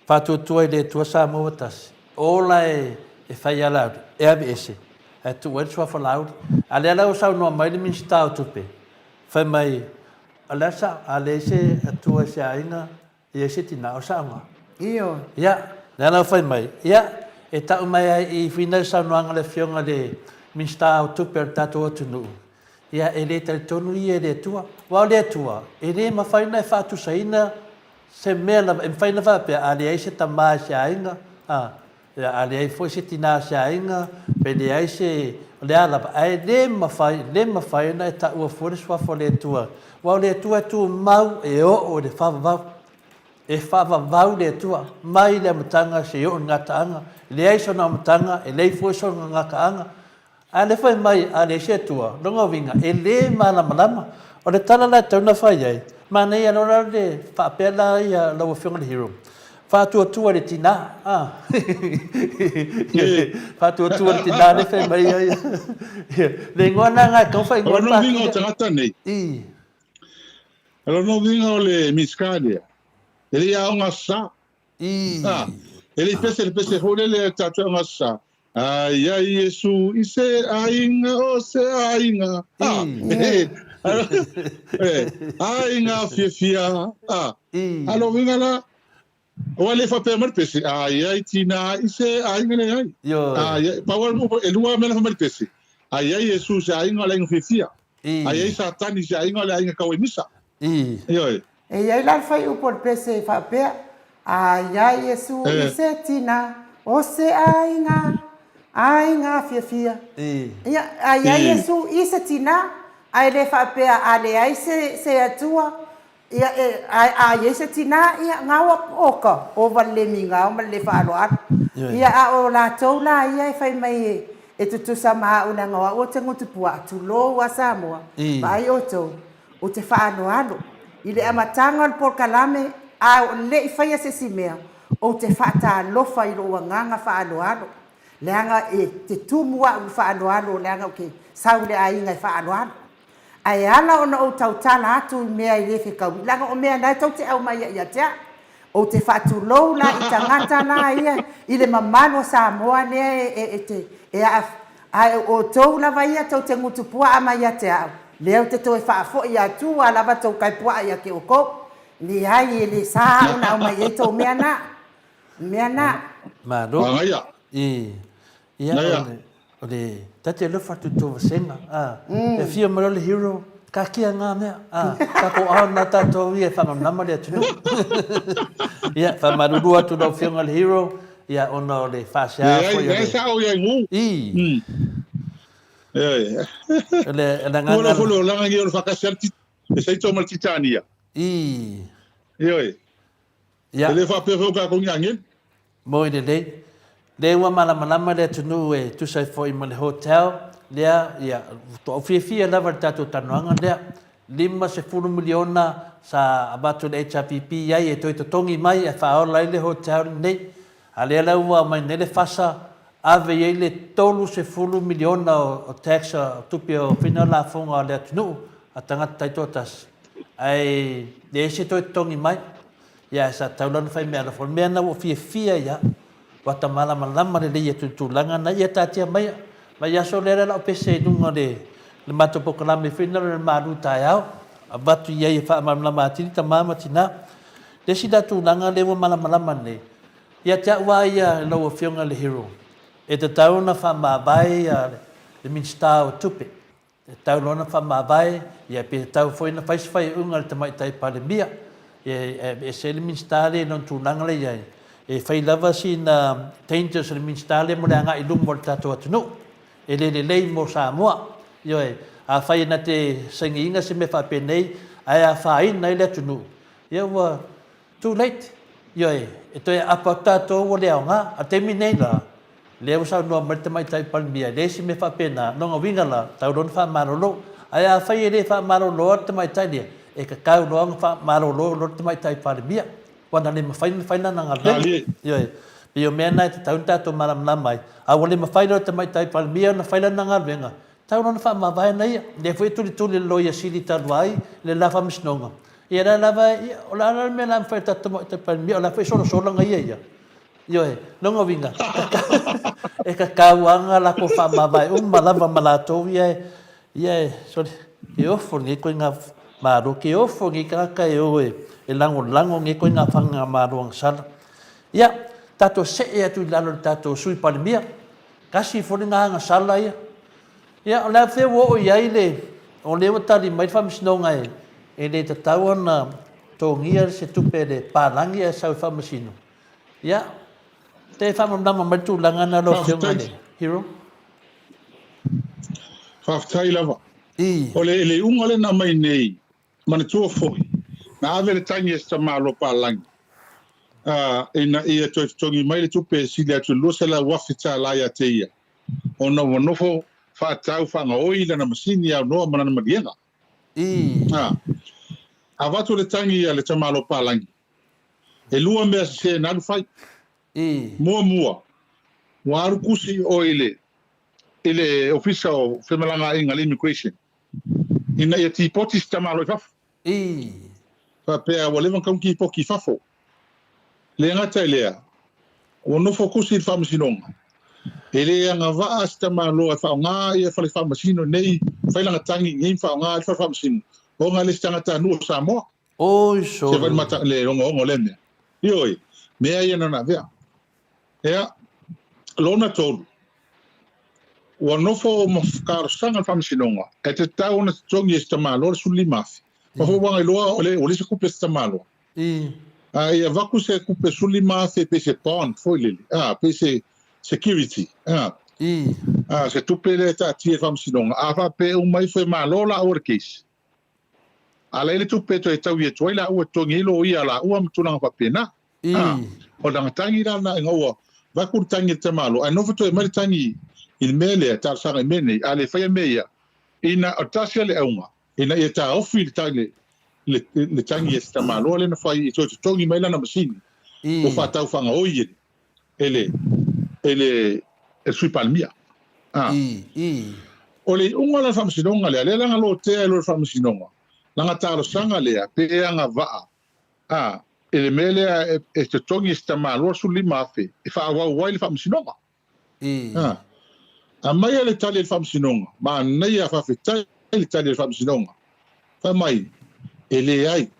faatuatua i le Atua Samoa ua tasi, ola e, e fai a Laauli, e aveese, ae tuu ai le suafa Laauli. A lea la ua saunoa mai le Minisita o Tupe, fai mai, o le a le sao, a leai se Atua i se aiga, E i ai se tina o saoga. Ioe. Ia, lea la ua fai mai, ia, e tau mai ai i fina le saunoaga a le Afioga i le Minisita o Tupe o le tatou atunuu, ia, e le talitonu ia i le Atua. Aua o le Atua, e le mafai ona e faatusaina se mea lava, e mafai ona faapea, a leai se tama i se aiga, a, ia, a leai foi se tina o se aiga, pe leai se, o le a lava, ae le mafai, le mafai ona e taua fua le suafa o le Atua. Aua o le Atua e tumau e oo i le faavavau. E faavavau le Atua mai le amataga seia oo i le gataaga. E leai sona amataga, e leai foi sona gataaga. A le fai mai a leai se Atua, lona uiga e le malamalama. O le tala la e tatau ona fai ai, manaia loa la le faapea la ia lau Afioga i le Hero, faatuatua i le tina, a. Faatuatua i le tina lea fai mai ai. Le igoa lena e tatau ona faaigoa le Pati lea. O lona uiga o tagata nei. O lona uiga o le Minisita lea, e le i aoga sa. A, e le i pese le pese foi lele tatou aoga sa. Ai ai Iesu i se aiga o se aiga. A, e, aiga fiafia. A, a lona uiga la, aua e le faapea mai le pese, ai ai tina i se aiga leai. Ai ai, pau lava e lua mea na fai mai le pese. Ai ai Iesu i se aiga o le aiga fiafia. Ai ai Satani i se aiga o le aiga tau ai misa. Ioe. E i ai la le fuaiupu o le pese e faapea, Ai ai Iesu i se tina o se aiga, aiga fiafia. Ia, ai ai Iesu i se tina, ae le faapea a leai se se Atua, ia, e, a, a i ai se tina, ia, gaoa, oka, ova le le migao ma le le faaaloalo. Ia, a o latou la ia e fai mai e, e tutusa ma au leaga o au ou te gutu puaa, tulou a Samoa, vaai outou, Ou te faaaloalo i le amataga o le polokalame a o le i faia se isi mea, ou te faatalofa i lou agaga faaaloalo, leaga e te tumu au i le faaaloalo leaga ou te sau i le aiga e faaaloalo. Ae ala ona ou tautala atu i mea e le fetaui, leaga o mea na e tou te aumaia ia te au. Ou te faatulou la i tagata la ia i le mamalu o Samoa lea e te e aaf ae o outou lava ia tou te gutu puaa mai ia te au, lea ou te toe faafoi atu a lava tou kai puaa ia te outou. Leai e le sa au na aumai ai tou mea na. Mea na. Malo. Manaia. I, ia, o le, o le, ta te alofa atu i tou vasega, a, e afio mai loa le hero, taatia na mea, a, tatou ao na tatou ia e faamalamalama le atunuu. Ia, faamalulu atu i lau afioga i le hero, ia, ona o le faasea foi o le... Leai, leai sao ia i gu. I. Ioe. O le, o le agaga... Ua foi le olaga nei o le faatasi lava le Saito ma le Titania. I. Ioe. Ia. E le faapea foi o tatou ni agelu. Moi lelei. Lea ua malamalama le atunuu e tusa ai foi ma le hotel lea, ia, ua fiafia lava i le tatou talanoaga lea. $50 miliona sa avatu e le HRPP i ai e toe totogi mai ae faaola ai le hotel lenei. A lea la ua aumai nei le fasa, ave i ai le $30 miliona o tax, o tupe o fina lafoga a le atunuu a tagata taitoatasi, ae leai se toe totogi mai. Ia, ae sa tatau la ona fai meaalofa. O le mea lena ua ou fiafia ai lava, ua ta malamalama lelei atu i le tulaga lena. Ia taatia maia, mai aso lea la o pese i luga o le matou polokalame foi lena o le malu taeao, avatu i ai e faamalamalama atili tama ma tina. Le isi la tulaga lea ua malamalama nei, ia te au lava ia lau Afioga i le Hero, e tatau ona faamavae le Minisita o Tupe. E tatau loa ona faamavae, ia pe tatau foi ona fai se faaiuga a le Tamaitai Palemia, ia e aveese ai le Minisita lea i lona tulaga la e i ai. E fai lava sina dangers a le Minisita lea mo le agai i luma o le tatou atunuu. E le lelei mo Samoa. Ioe, afai na te sainiina se mea faapenei ae afaina ai le atunuu, Ia ua too late. Ioe, e toe aapa atu tatou ua le aoga. A o le taimi nei la, lea ua saunoa mai le Tamaitai Palemia, e leai se mea faapena, lona uiga la, tau loa ona faamalolo. Ae afai e le faamaloloa le tamaitai lea, e tatau loa ona faamalolo loa le Tamaitai Palemia, aua na le mafai ona fai lana galuega. Ioe, pei o mea na e tatau ona tatou malamalama ai. A ua le mafai loa e le Tamaitai Palemia ona fai lana galuega, Tau lona faamavae na ia. Lea foi e tulituli e le Loia Sili talu ai le la Faamasinoga. Ia la lava, ia, o le a la le mea la mafai e tatou Tamaitai Palemia, o la foi e solasola na ia ia. Ioe, lona uiga, e tatau lava ona latou faamavae uma lava ma latou ia e, ia e, sole, ke ofo lenei ituaiga Malo, ke ofo lenei tagata e o e lagolago lenei ituaiga faigamalo agasala. Ia, tatou see atu i lalo i le tatou Sui Palemia. Tasi foi lena agasala ia. Ia, o le a fea ua oo i ai le, o lea ua tali mai le faamasinoga e, e le tatau ona togia se tupe a le palagi ae sau e faamasino. Ia, te faamalamalama mai le tulaga lena lau Afioga i le Hero. Faafetai lava. I. O le, le iuga lea na aumai nei, Manatua foi, na ave le tagi a si tamaloa palagi, ā, ina ia toe totogi mai le tupe e sili atu i le $200,000 ia te ia, ona ua nofo faatau faagaoi lana masini aunoa ma lana maliega. Ā, avatu le tagi a le tamaloa palagi, e lua mea sese na alu fai. Muamua, ua alu kusi oe i le, i le Ofisa o Femalagaaiga, le Immigration, ina ia tipoti se tamaloa i fafo. Faapea ua leva ona tau tipoti i fafo. Le gata i lea, ua nofo tusi i le faamasinoga, e le agavaa se tamaloa e faaaoga ia fale faamasino nei, fai lana tagi i inei ma faaaoga ai le fale faamasino, ona e le se tagatanuu o Samoa. Oi sole. Se fai mata le ogaoga o lea mea. Ioe, mea ia na ona avea. Ea, lona tolu, ua nofo ma talosaga le Faamasinoga e tatau ona totogi e se tamaloa le 15,000. Ma foi ua iloa o le ua leai se tupe a se tamaloa. A ia avatu se tupe 15,000 pe se bond foi lele, a, pe se security, a, a, se tupe lea e taatia i le Faamasinoga, a faapea uma ifo e malo laua le case, a leai le tupe e toe taui atu ai laua e totogi ai loia a laua ma tulaga faapena. A, o lana tagi la lena ina ua vaku le tagi a le tamaloa, ae nofo toe mai le tagi i le mea lea, talosaga i mea nei, a le faia mea ia, ina, o le tasi a le auga, ina ia taofi le tagi, le, le tagi a se tamaloa lea na fai e toe totogi mai lana masini, ua faatau faagaoi e le, e le, e le, e le Sui Palemia. A. O le iuga la o le faamasinoga lea, lea la na lotea e lo le faamasinoga, lana talosaga lea, pe agavaa A, i le mea lea e totogi e se tama 25,000 e faaauau ai le faamasinoga. A, aumaia le tali a le faamasinoga, manaia faafetai le tali a le faamasinoga. Fai mai, e leai,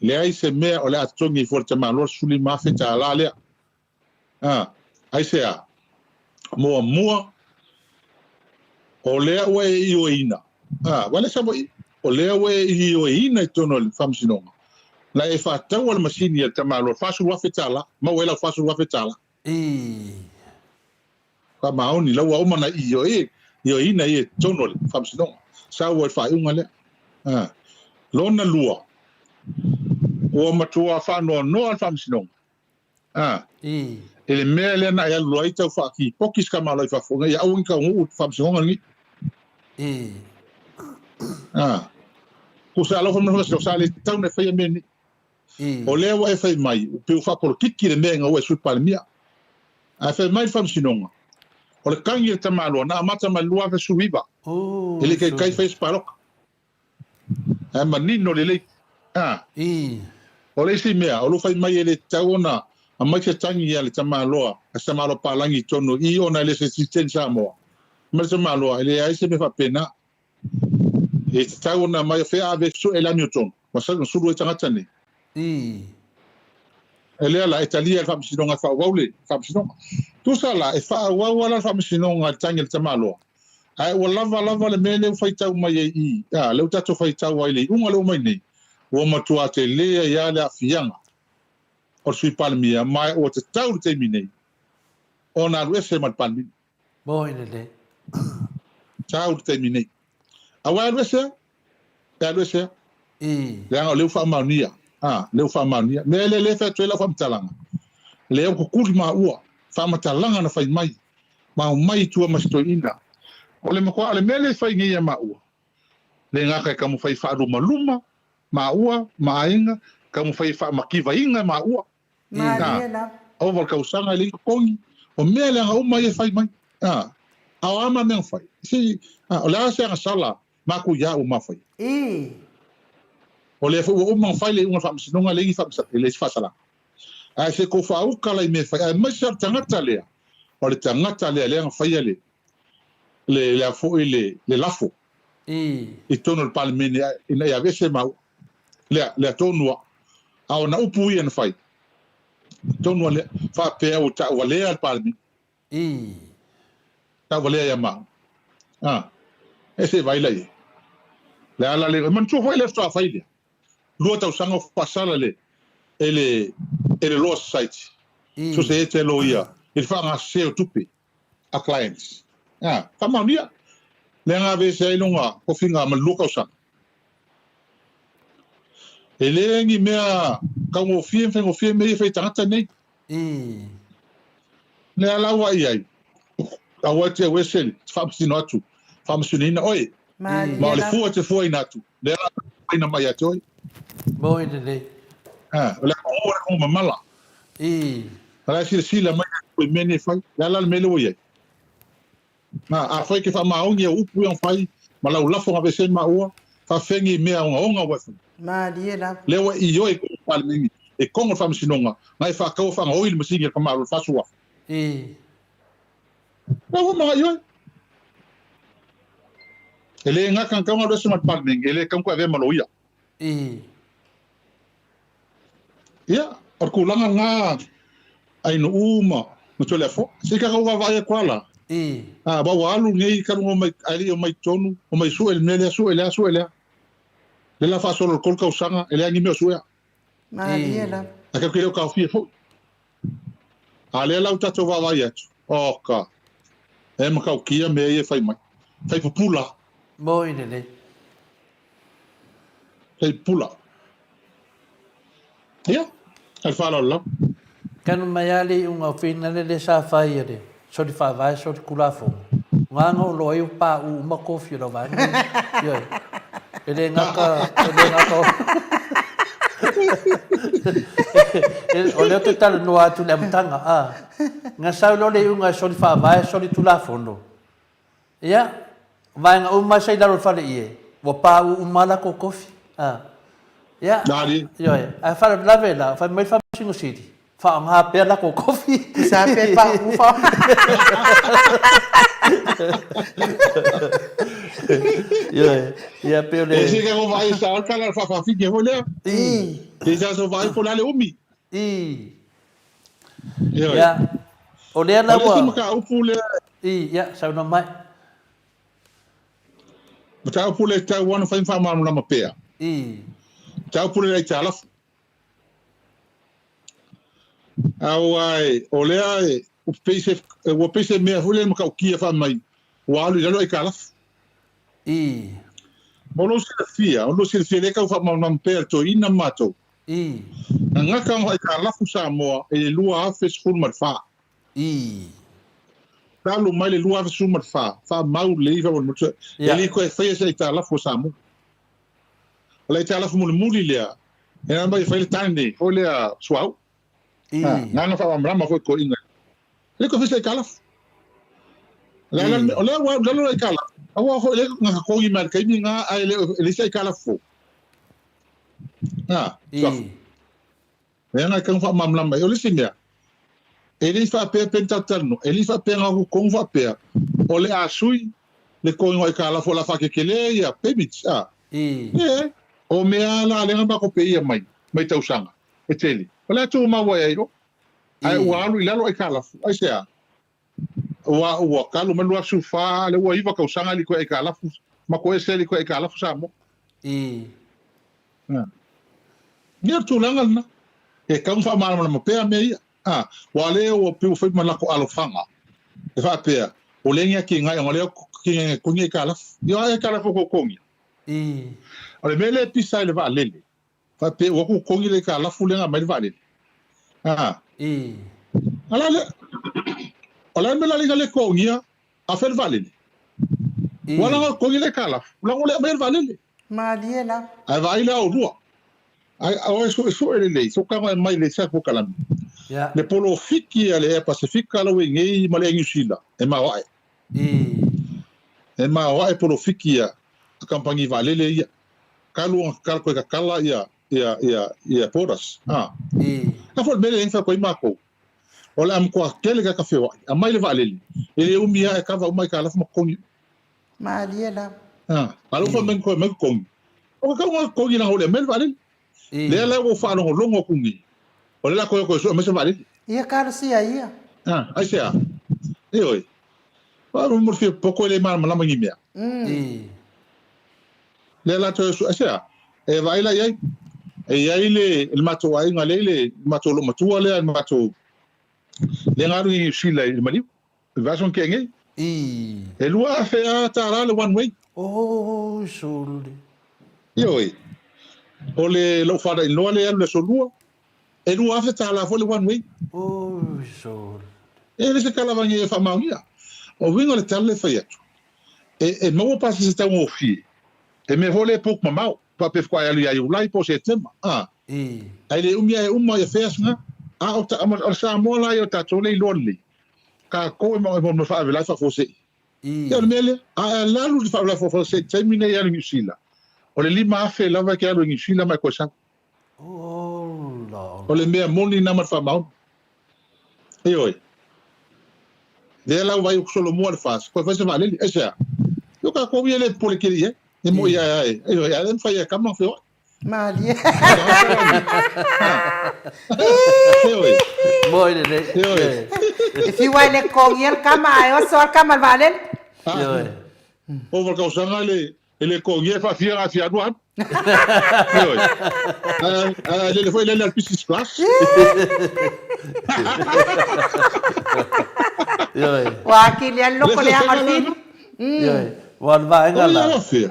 leai se mea o le a totogi ai fua le tama 25,000 tala lea. A, aisea? Muamua, o lea ua e ioeina. A, wale Savaii, o lea ua e ioeina i totonu o le Faamasinoga, na e faataua le masini a le tamaloa $40,000 tala, maua ai lau $40,000 tala. Faamaoni, la ua uma na ioe, ioeina ia i totonu o le Faamasinoga. Sau ai le faaiuga lea. A, lona lua, ua matua faanoanoa le Faamasinoga A. I le mea lea na e alu ai tau faakipoki se tamaloa i fafo, ina ia aua ne i taunuu i le faamasinoga lenei. A. Tusa alofa ma le faamasinoga, sa le tatau ona e faia mea nei. O lea ua e fai mai, pei ua faapolokiki le mea ina ua e Sui Palemia. Ae fai mai le faamasinoga, o le tagi a le tamaloa na amata mai le 2019, e le i taitai faia se palota. Ae manino lelei. A. O le isi mea, o lo fai mai e le tatau ona aumai se tagi a le tamaloa, a se tamaloa palagi i totonu i ona e le se citizen Samoa. Ma le tamaloa, e leai se mea faapena. E tatau ona aumai o fea ave sue le amiotonu, ma sulu ai tagata nei. E lea la, e talia e le Faamasinoga e faaauau le Faamasinoga. Tusa la, e faaauau lava la le Faamasinoga i le tagi a le tamaloa, Ae ua lava lava le mea lea ua faitau mai ai i, a, lea ua tatou faitau ai i le iuga lea ua mai nei, ua matua tele ai lava le aafiaga o le Sui Palemia, ma ua tatau i le taimi nei ona alu ese ma le Palemene. Moi lelei. Tatau i le taimi nei. Aua e alu ese au, e alu ese au. Leaga o lea ua faamaonia. A, lea ua faamaonia. Mea lea lea e fai atu ai lau faamatalaga, lea ua kukuli maua, faamatalaga na fai mai, ma omai i tua ma si toeaina. O le matua, o le mea lea e fai nei ia maua, le gata e taumafai e faalumaluma maua ma aiga, taumafai e faamativaina maua. Malie lava. Ova le tausaga e leai totogi. O mea leaga uma ia e fai mai. A, a o a ma mea na fai? Se, a, o le a se agasala matou ia ua mafaia? Ii. O lea foi ua uma ona fai le iuga o le faamasinoga, e leai ni e leai se faasalaga. Ae se tou faauka la i mea e fai, aemaise lava o le tagata lea, o le tagata lea lea na faia le, le, le a foi le, le lafo. Ii. I totonu o le Palemene ina ia aveese maua. Lea, lea tonu lava. A o ana upu ia na fai, tonu lava lea, faapea ua tauvalea le Palemene. Ii. Tauvalea ia maua. A, e se i vaai la i ai. Le a la le, e manatua foi lea faatoa fai lea. 2 tausaga o faasala le, e le, e le Law Society. Ii. Sosaiete a loia i le faagasese o tupe a clients. A, faamaonia. Lea na aveese ai lona tofiga ma le 2 tausaga. E le ni mea taugofie ma faigofie mea ia e fai e tagata nei. Ii. Lea la ua i ai, aua e te auese le faamasino atu, faamasinoina oe. Malie Ma o le lava. fua e te fuaina atu, lea la fuaina mai ia te oe. Moi lelei. A, o le atunuu o le atunuu mamala. Ii. O la e silasila mai le Atua i mea nei e fai. O le a la le mea lea ua i ai? A, afai e te faamaoni au upu ia na fai, ma lau lafo na aveese ai maua, faafegi i mea ogaoga ua e faia. Malie lava. Lea ua e ioe i totonu o le Palemene, e kogo le Faamasinoga, na e faataua faagaoi le masini a le Tamālo i le 40,000. Ii. Lea ua uma na ioe. E le gata na tatau ona alu ese ma le Palemene, e le tatau ona toe avea ma loia. Ii. Ia, o le tulaga lena Ainuu ma ma Toleafoa. Se i tatou vaavaai atu lava la. Ii. A, aua ua alu nei talu ona omai, ae le i omai i totonu, omai sue le mea lea, sue lea, sue lea. Lea la faasolo i le 3 tausaga, e leai ni mea o suea. Malie Ii. lava. Ae tatou te le o taofia foi. A lea la ua tatou vaavaai atu, oka, e matautia mea ia e fai mai. Fai pupula. Moi lelei. Fai pupula. Ia, ma le faaaloalo lava. Tanu mai lava le iuga o finale lea sa fai e le soli faavae soli tulafono. Gagana o loa ai o pauu uma kofi o lau vaega ia. Ioe. E le gata, e le gata o... o lea ou te talanoa atu i le amataga, a. Na sau loa le iuga e soli faavae soli tulafono. Ia, o vaega uma sa i lalo o le faleie, ua pauu uma lava latou tofi. A. Ia, ioe, ae faalavelave la, fai mai le Faamasino Sili, faaaoga pea latou tofi. Sa pe pauu fa. Ioe, ia pei o le... E se ka vaai sa o le tala faafaafine foi lea. I. E sa so vaai po o le a le umi. I. Ioe. Ia, o lea la O le isi ua... mataupu lea I, ia, saunoa mai. Mataupu lea e tatau ona fai ma faamalamalama pea. I. Mataupu lea i aitalafu. Aua e, o lea e, ua pei se, ua pei se mea foi lea e matautia fai mai, ua alu i lalo aitalafu. I. Mo lou silafia, o lou silafia lea e tau faamalamalama pea e le toeaina ma matou. I. Na gata ona aitalafu Samoa i le 2014. I. Talu mai le 2014, faamau lelei faamolemole, e le toe faia se aitalafu a Samoa. O le aitalafu mulimuli lea, e na mai e fai le tane foi lea suauu. I. Na na faamalamalama foi toeaiina. E le toe faia se aitalafu. O lea ua alu i lalo le aitalafu, aua foi lea na totogi mai i le taimi lena ae le o le isi aitalafu fou. I. Lea na tatau ona faamalamalama ai. O le isi mea, e le i faapea pe na tatou talanoa, e le i faapea na o tonu faapea o le a sui le totogiina o aitalafu o le a faakekelē ia payments, a. I. E, o mea lava la lea na matou peia mai, mai tausaga e tele, o le a tumau ai ai loa. Ae ua alu i lalo aitalafu, aisea? Aua ua talu mai le 24, lea ua 9 tausaga e le i toe aitalafu, ma toe ese e le i toe aitalafu Samoa. I. Ia, o le tulaga lena. E tatau ona faamalamalama pea mea ia. A, aua o lea ua pei ua fai ma latou alofaga, e faapea, ua leai ni atinae ona o lea ua totogi aitalafu. Ia, o ai aitalafu ua totogia? I. O le mea lea e pisa ai le vaalele. Faapea ua totogi le aitalafu lea na aumai le vaalele. A. I. A la lea, o le a le mea la le le totogia afe le vaalele? I. Ua laga totogi le aitalafu, laga ua le aumaia le vaalele. Malie la. Ae vaai la oulua. Ae o e suesue lelei, so tago e mai le sa polokalame. Ia. Le polofiki a le Air Pasifika la ua i nei ma le Air Niu Sila, e maoae. I. E maoae polofiki a kamupani vaalele ia. Talu ona tatala toe tatala ia ia ia ia borders a. I. A foi le mea lea e fai atu ai matou. O le a matua tele tagata feoai, aumai le vaalele, e le umi lava e kava uma aitalafu ma totogi. Malie lava. A, a lea ua fai mai toe aumai totogi. O ka tau totogi leaga ua le aumaia le vaalele. I. Lea la ua ou faalogologo atu nei, o lea la toe o toe sue mai se vaalele. Ia talosia ia. A, aisea? Ioe. Mo le fia poto e le malamalama i ni mea. I. Lea la toe aisea? E vaai la i ai. E i ai le, le matou aiga lea i le matou loomatua lea, le matou, lea na alu i Niu Sila i le maliu, i le vaiaso na tea nei. I. E 2000 lava tala le one way. Oi sole. Ioe. O le lou father-in-law lea e alu i le aso Lua, e 2000 tala foi le one way. Oi sole. E le se tala vagi e faamaonia. O uiga o le tala lea e fai atu, e, e maua pasese se taugofie, e mea foi lea e poke mamao, faapea faatoa e alu ia Iulai po o Setema, a. I. Ae le umi ae uma ia fares na. A o, ta, o le Samoa la ia o tatou lea e iloa lelei, tatou e mo faalavelave faafuasei. I. Ia o le mea lea, a e alu le faalavelave faafuasei i le taimi lenei e alu i Niu Sila, o le 5000 lava e te alu i Niu Sila ma e toe sau. Ola, ola. O le mea moni lena ma le faamaoni. Ioe. Lea la ua vaai atu solomua le FAST, toe fai se vaalele. Aisea? Io tatou ia le popole tele i ai. E moi ia e, ioe, a le mafai e kama feoai. Malie. Ioe. Moi lelei. Ioe. E fiu ai le totogia le kama ae oso le kama i le vaalele. Ioe. Ova le tausaga le E le totogia e faafia na fia alu alu. Ioe. Ae lele foi lele al business class. Ioe. Ua akili ai le loko leaga o le fili. Ioe. Ua le vaega la. Oi fea.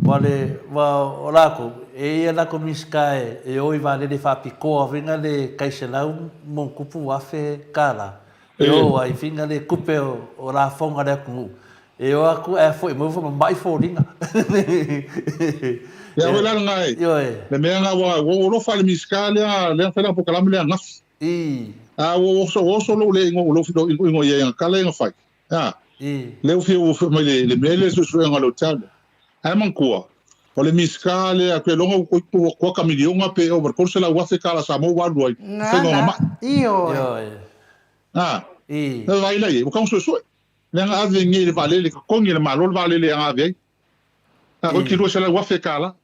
Ua le, ua o lakou, e ia lakou Minisita e o i vaalele faapitoa fina le tai 100+,000 tala. E o ai fina le tupe o lafoga a le atunuu. E o atu ae foi mai ua mamai foliga. Ia oe la lena e. Ioe. Le mea lena ua ou alofa i le Minisita lea lea na fai lana polokalame lea ananafi. I. A ua oso ua oso lou le igoa lou igoa i ai ina tala ia na fai. A. I. Lea ua fia ua mai le le mea lea le suesuega a le hotel. Ae manatua, o le Minisita lea ou te iloa ua kuata miliona pe ova i le 300,000 tala Samoa ua alu ai i Nga faiga o na. na mai. Ioe. Ioe. A. I. Na vaai la i ai, ua tau suesue. Leaga ave nei le vaalele, totogi e le Malo le vaalele e ave ai. A toeitiiti 200,000 tala.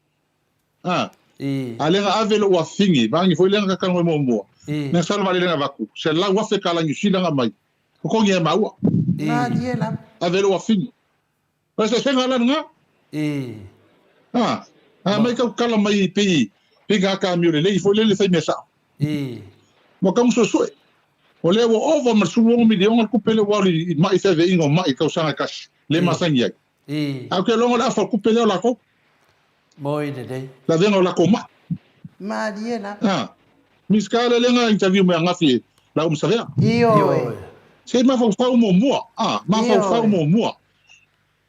A. A lea na ave lou afafine, vaeane foi lea na ta talanoa muamua. Lea sa le vaalele na avatu, 100,000 tala Niu Sila na aumai. Totogi e maua. Malie lava. Ave lou afafine. O le eseesega la lena. A. A mai tau tala mai pei pei na ata amio lelei foi lele fai mea sao. Ua tau suesue. O lea ua ova ma le 16 miliona le tupe lea ua alu i mai feaveaiga o mai i tausaga e tasi, le masani ai. Ae ou te iloa o le afa o le tupe lea o latou. Moi lelei. Le avega o latou mai. Malie lava. A. Minisita lea lea na interview mai angafi e Lau Masavea. Ioe. Se i mafaufau muamua. A, mafaufau muamua.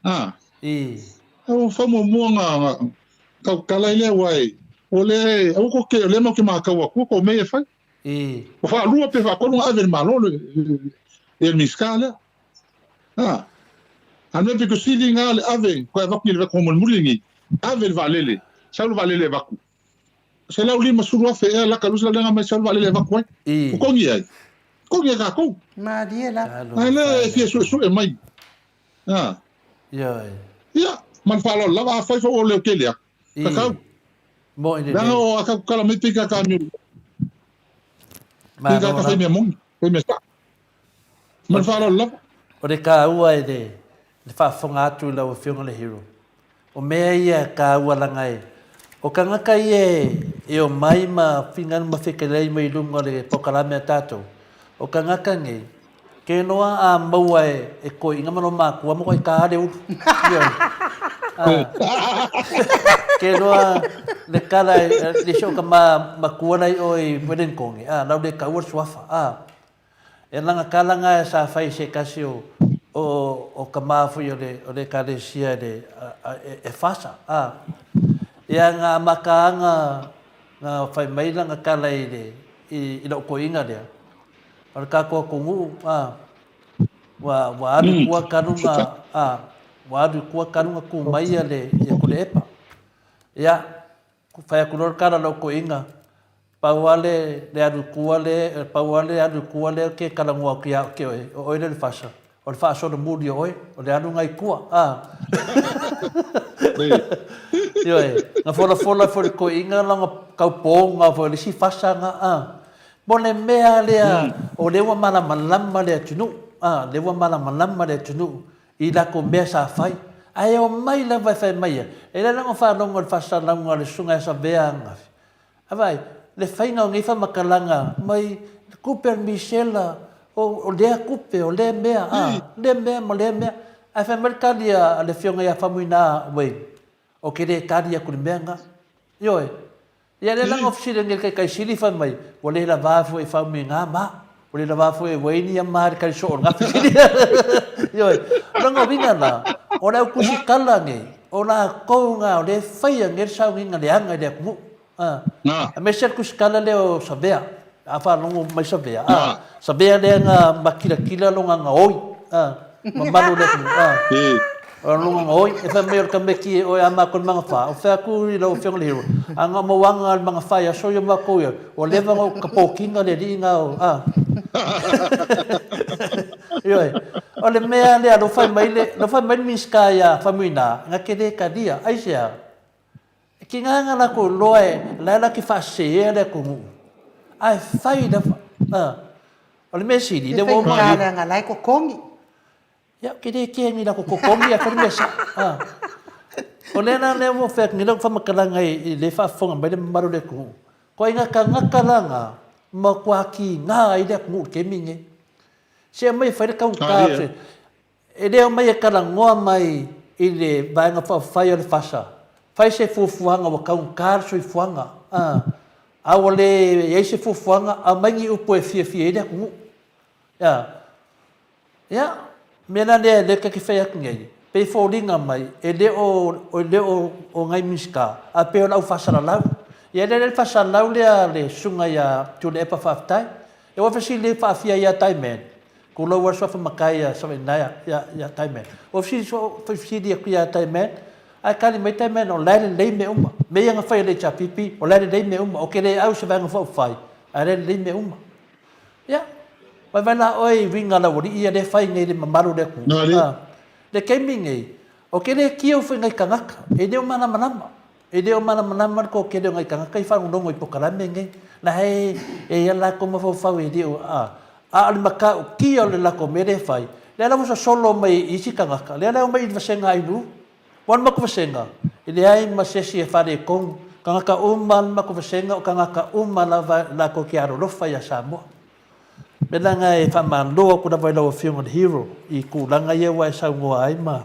A. I. Mafaufau muamua na, na tautala ai lea aua e, o lea e, aua ko te, o lea matou te matau atua ko mea ia e fai. I. Ua faalua pe faatolu ona ave e le Malo le, le Minisita lea. A. A le mea pito sili lena le ave, toe avatu i le vatu mulimuli lenei, ave le vaalele, sau le vaalele e avatu. 150,000 ea laka lusa lea na aumai sau le vaalele e avatu ai. I. Totogi ai. Totogi e tatou. Malie lava. A lea e fia suesue mai. A. Ioe. Ia, ma le faaaloalo lava, afai foi ua leo tele atu, kakau. Moi lelei. Leaga o a tatou tala mai pei ka kamio. Pei ka fai mea moni, fai mea sao. Ma le faaaloalo lava. O le taua e le faafofoga atu i lau Afioga le Hero, o mea ia e taua leaga e, o tagata ia e omai ma finagalo ma fetelai mai i luga o le polokalame a tatou, o tagata nei, Ke noa a maua e, e koiina ma lo makua mo koe ka le ulu. Ioe. Ke loa le kala le si o ka ma matua la i o i Wellington, a, lau le taua le suafa, a. E langa kala nga sa fai se kasi o o o ka ma foi o le o le ekalesia le e fasa, a. Ia nga makaanga nga fai mai langa kala i le i lou koiga lea. O le tatou atunuu, a, ua, ua alu i tua talu na, a, ua alu i tua talu na tu mai ia le, ia Tuilaepa. Ia, fai atu loa le tala a lou toeaina, pau lava le, le alu i tua le, pau lava le alu i tua lea ou te talanoa atu ia te oe, o oe lea o le fasa, o le faasolomuli o oe, o le alu lena i tua, a. Ioe, na folafola foi e le toeaina lana taupoga foi o le isi fasa lena, a. Mo le mea lea, o lea ua malamalama le atunuu, a, lea ua malamalama le atunuu i latou mea sa fai. Ae omai lava e fai mai ia, e leai la ona faalogo i le faasalalauga a le Susuga ia Savea ananafi. A vaai, le faiga o nei faamatalaga mai le tupe a le misela, o lea tupe, o lea mea, a, lea mea ma lea mea. Ae fai mai le tali a le Afioga ia Faumuina Wayne, Ou te le tali atu i le mea lena. Ioe. Ia lea la na fesili nei le taitai sili fai mai, ua le lavā foi e Faumuina ma, ua le lavā foi e Wayne ia ma le tali soo o lena fesili. Ioe. O lona uiga la, o le au tusitala nei, o latou na o lea e faia nei le sauniga leaga i le atunuu. A. Aemaise le tusitala lea o Savea. A faalogo mai Savea, a. Savea lea na makilatila lona gaoi, a. Mamalu o le atunuu, a. O lona gaoi, e fai mai o le tamaiti e oe a matou i le Magafa, ou fai atu i lau Afioga i le Hero, a na o mauaga le Magafa i aso ia o matou ia, ua leva ona ou tapotina le alii na o, a. Ioe. O le mea lea, lou fai mai le, lou fai mai le Minisita ia Faumuina, na te le talia. Aisea? E tiga na latou iloa e la e latou te faasesea le atunuu, ae fai lava. A. O le mea sili, lea ua uma. E faigata leaga la e totogi. Ia, ou te le kea ni latou totogi ae fai le mea sao. A. O lea la lea ua ou fai atu nei lau faamatalaga i le faafofoga mai le mamalu o le atunuu, ituaiga tagata la na, matua tiga ai le atunuu i le taimi lenei. Se aumai e fai le taugata. E le omai e talanoa mai i le Vaega Faaupufai o le FASA, fai se fuafuaga ua taugata le soifuaga, a, a ua le i ai se fuafuaga, aumai ni upu e fiafia ai le atunuu. Ia, ia, mea la lea lea ta te fai atu nei, pei e foliga mai e le o, e le o, o nai Minisita, ae pei o le au faasalalau. Ia lea le faasalalau lea a le Susuga ia Tuilaepa Faafetai. E ua fesili faafia ia Taiman, Tulou a le suafa matai ia Savaii ia ia Taiman. Ua fesili soo fesili atu ia Taiman, ae tali mai Taiman o la e lelei mea uma. Mea ia na fai e le HRPP, o la e lelei mea uma. Ou te le au i se vaega faaupufai, ae la e lelei mea uma. Ia, vaivai la oe i uiga a le aualii ia lea e fai nei i le mamalu o le atunuu. A, le taimi nei, ou te le tio foi i nai tagata, e le o malamalama. E le o malamalama le toatele o nai tagata i faalogologo i polokalame nei. La e e i ai latou mafaufau e le o, a, a o le matautia o le latou mea lea e fai, lea la ua sosolo mai i isi tagata, lea la e omai i le vasega Ainuu. Ua le matou vasega, e leai ma se isi e faaletonu. Tagata uma le matou vasega, o tagata uma lava latou te alolofa ia Samoa. O le mea la lena e faamalo atu lava i lau Afioga i le Hero i tulaga ia ua e saunoa ai ma,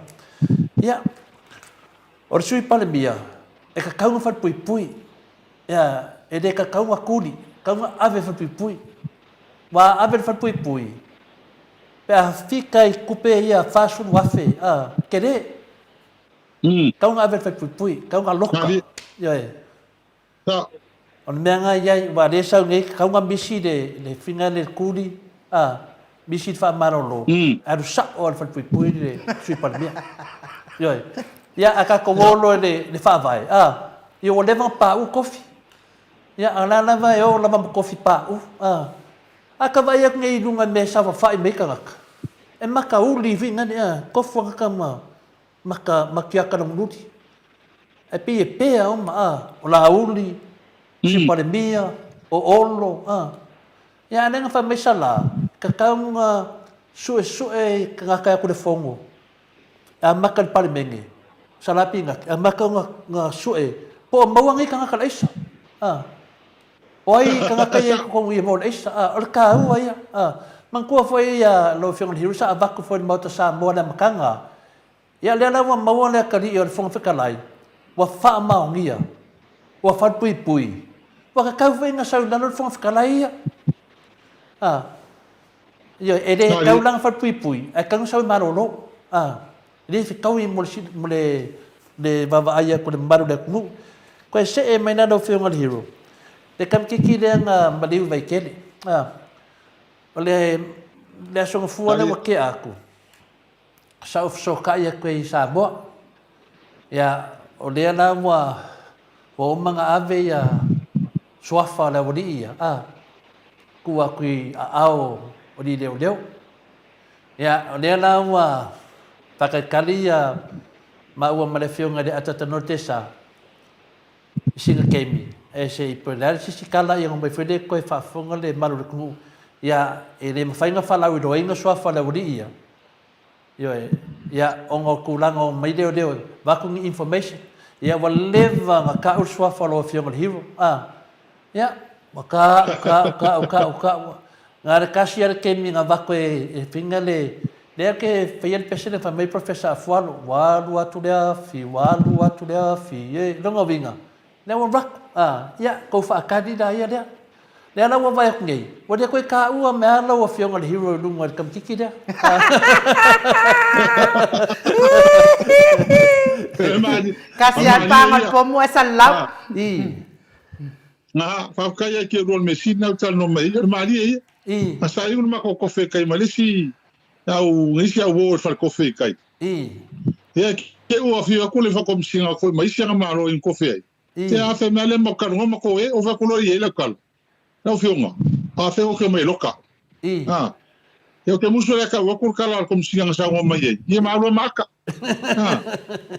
ia, O le Sui Palemia, e tatau ona falepuipui. Ia, e le tatau ona tuli, tatau ona ave falepuipui. Ua ave le falepuipui, pe a fika i tupe ia 40,000, a, tele. Tatau ona ave le falepuipui, tatau ona loka. Ioe. O le mea lena e i ai, aua o lea e sau nei, tatau ona misi le, le figa lea i le tuli, a, misi le faamalolo, ae alu sao lava i le falepuipui le Sui Palemia. Ioe. Ia, a tatou o loa i le, le Faavae, a, ia ua leva ona pauu tofi. Ia, a o la lava e o lava ma tofi pauu, a. A ta vaai atu nei i luga i mea e saofafai mai ai tagata, e matauli foi nani, a, tofu tagata ma, Maka ma Kiaka Lagululi. Ae pei e pea uma, a, o Laauli, o Sui Palemia, o Olo, a. Ia, a lea na fai mai Salā, tatau ona suesue i tagata e atu i le Fono, e amata i le Palemene, Salā Pinati, amata ona ona sue, po o maua nei tagata i le aisa, a. O ai tagata ia i totonu ia maua i le aisa, a. O le taua ia, a. Manatua foi ia lau Afioga i le Hero, sa avatu foi i le Maota Samoa i le amataga. Ia, lea la ua maua le atalii o le Fofoga Fetalai, ua faamaonia, ua falepuipui, ua tatau foi ona sau i lalo le Fofoga Fetalai ia. A, ioe, e le tatau la ona falepuipui, ae tatau ona sau e malolo. A, e le fetaui mo le, mo le, le vaavaai atu i le mamalu o le atunuu. Toe see mai la lau Afioga i le Hero, le tamaitiiti lea na maliu i Vaitele. A, o le, le Aso Gafua lea ua tea atu, sa ou fesootai atu ai i Samoa. Ia, o lea la ua, ua uma ona ave ia suafa o le aualii ia, a, tuu atu i aao o alii leoleo. Ia, o lea la ua faatalitali ia maua ma le Afioga i le Atatanoa Tesa i sina taimi, e se i po le a le sisi tala ia ona omai foi lea toe faafofoga le malu o le atunuu. Ia, e le mafai ona faalauiloaina suafa o le aualii ia, Ioe, ia, ona o tulaga o mai leoleo e avatu ni information. Ia, ua leva ona tau le suafa o lau Afioga i le Hero, a. Ia, ua tau, tau, tau, tau, tau. Na o le tasi lava le taimi na avatu e faiga le, lea ke faia le pese lea fai mai Professor Afualo, ua alu atu le afi, ua alu atu le afi, e, lona uiga, Lea ua avatu, a, ia, tou faatali laia lea. Lea la ua vaai atu nei, ua le toe taua mai lava lau Afioga i le hero i luga i le tamaitiiti lea. Kasi a le panga o le pomu ae salalau. I. Nga, faafetai ai ki olua le mea sili na u talanoa mai ai, o le malie ia. I. Na sa iu le matou kofe i kai ma le isi au, isi au uo i le falekofe i kai. I. Ia ke ua afio aku le whakomsinga koe ma isi anga malo i kofe ai. I. Te a fe mea le ma kalonga ma koe, o fe kulo i e lau kalo. Lau fionga, a fe o ke mai loka. I. Ha. E o ke musu le kau aku kala al komsinga nga saunga mai ai. Ia ma alua ma aka. Ha.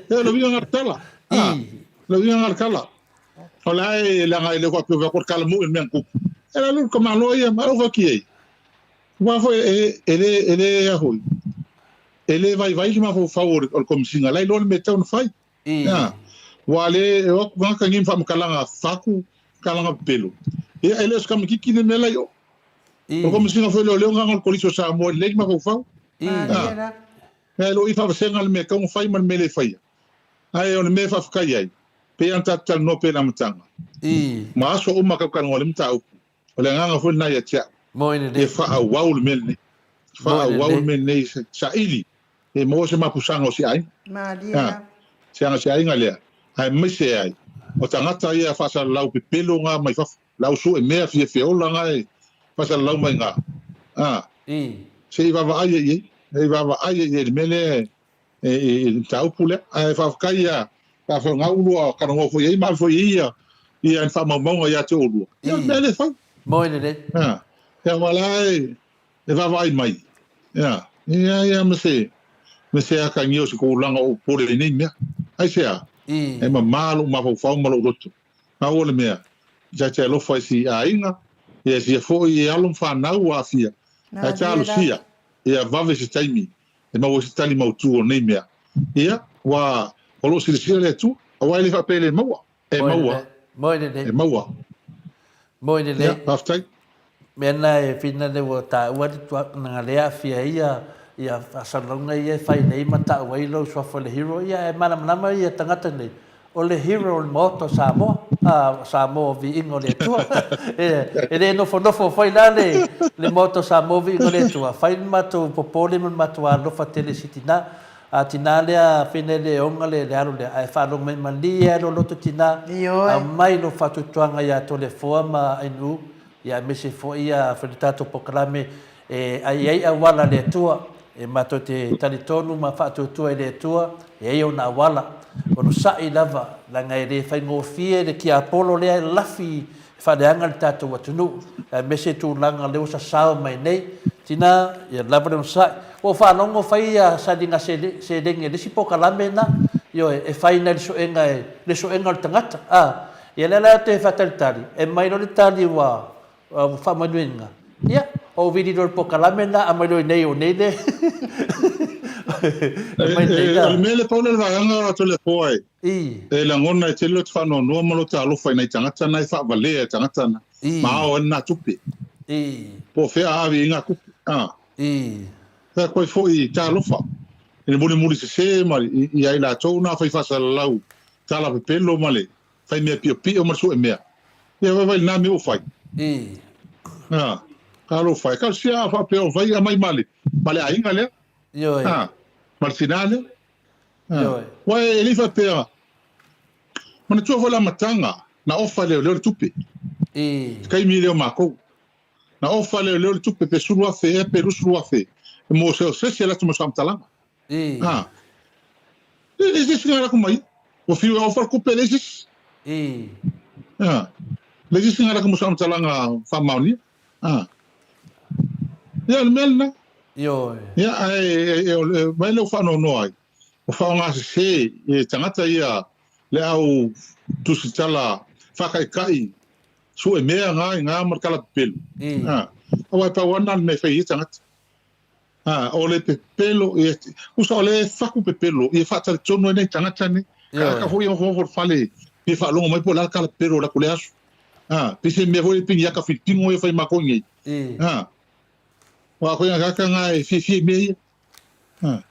E lo vinga ngar tala. Ha. I. Lo vinga ngar kala. O la e langa i le kwa pio kwa kala mu i mea kupu. E la lulu ka malo ia ma au ki ai. Ua foi e e le e le a hoi. E le vaivai le mafaufau o le o le Komisiga, la iloa le mea e tatau ona fai. I. A, ua le o atu gaka ngi faamakalaga faku kalaga pepelo. Ia e le o se kamakiki le mea la i o. O le I. Komisiga foi leoleo gaga o le Kolisi o Samoa e lelei le mafaufau. I. Malie A, la. e lo i faavasega le mea e tatau ona fai ma le mea e le faia. Ae o le mea e faafetai ai, pei lava ona tatou talanoa pea i le amataga, I. ma aso uma kau talanoa i le mataupu, O le agaga foi lena ia te au, Moi e lelei. faaauau le mea lenei. Moi Faaauau le lelei. mea lenei, saili e maua se mapusaga o si aiga. Malie Ha, lava. se aga se aiga lea, aemaise ai, o tagata ia faasalalau pepelo nga mai fafo, lau sue mea fiafia ola nga e faasalalau mai nga. Ha, I. se i vaavaai ai i ai, se i vaavaai ai i ai i le mea lea e, i le mataupu lea. Ae faafetai ia faafeagau ulua talanoa foi ai ma ave foi i ai ia ia ni faamaumauga ia te oulua. Ia o le mea lea e fai. Moi lelei. Ia, ia aua la e, e vaavaai mai. Ia, ia, ia ma se, ma se akagia o se tulaga o popole i nei mea. Aisea? E mamā lou mafaufau ma lou loto. Pau o le mea, ta te alofa i si aiga, ia sia foi e alo ma fanau ua aafia. Ae talosia, ia vave se taimi e maua ai se tali mautu o nei mea. Ia, ua, o lo o silasila le Atua, aua e le faapea e le maua. E maua. Moi lelei. E maua. Moi lelei. Ia, faafetai. Mea na e whina le ua taua le tuakanaga le aafia ai ia, ia faasalalauga ia e fai nei ma tau ai lou suafa o le hero, ia e malamalama ia tagata nei, O le hero o le Maota o Samoa, a, Samoa o Viiga o le Atua. E, e le nofonofo foi la le, le Maota o Samoa o Viiga o le Atua, fai le matou popole ma le matou alofa tele i si tinā. A tinā lea, pēnei le oga le, le alo lea, ae faalogo mai malie lava lou loto tinā, Ioe. aumai lou faatuatuaga ia Toleafoa ma Ainuu, ia aemaise foi ia fai le tatou polokalame E ai ai auala a le Atua, e matou te talitonu ma faatuatua i le Atua, e ai ona auala. Onosai lava, leaga e le faigofie le tiapolo lea e lafi e faaleaga le tatou atunuu, aemaise tulaga lea ua sasao mai nei. Tina, ia lava le onosai. Ua ou faalogo fai ia saliga seleni a le isi polokalame lena, ioe, e fai nai le suega e, le suega o le tagata, a. Ia lea la ou te faatalitali, e mai loa le tali ua Ua faamanuiaina. Ia, o vili loa le polokalame lena, aumai loa i inei o nei le aumai nei la. O le mea lea pau lea o le vaega o Toleafoa e, e lagona e tele lota faanoanoa ma lota alofa i nai tagata na e faavalea e tagata na, ma ao ai lena tupe. Po o fea a ave i ai na tupe. Fai atu ai foi talofa. i le mulimuli sese ma ia i latou na fai faasalalau tala pepelo ma le fai mea piopio ma le sue mea. Ia vaivai lena mea ua fai. A, talofa e. Talosia a faapea o fai aumai ma le, ma le aiga lea. Ioe. A, ma le tinā lea. A, Ioe. Ua e le i faapea, manatua foi le amataga na ofa e leoleo le tupe. Se taimi lea o makou. Na ofa e leoleo le tupe pe 10,000 ea pe 20,000 mo se esi e alu atu ma se faamatalaga. A, e leai se isi na alu atu ma ia. Ua fiu e ofa le tupe e leai se isi. A, leai se isi na alu atu ma se faamatalaga faamaonia. A, ia o le mea lena. Ioe. Ia, ae e, mai lea ua faanoanoa ai, ua faaaogasese e tagata ia le au tusitala faataitai sue mea nga i nga ma le tala pepelo. A, aua e pau lava lena o le mea e fai ai tagata. A, o le pepelo, ia, tusa o le fatu pepelo, ia faatalitonu ai nai tagata nei. Tagata foi ia nofonofo i le fale, fia faalogo mai po o le a le tala pepelo o le atu lea aso. A, pei se mea foi lea pei ni ata filipino ia e fai ma matou i inei. A, aua koe tagata na e fiafia i mea ia. A.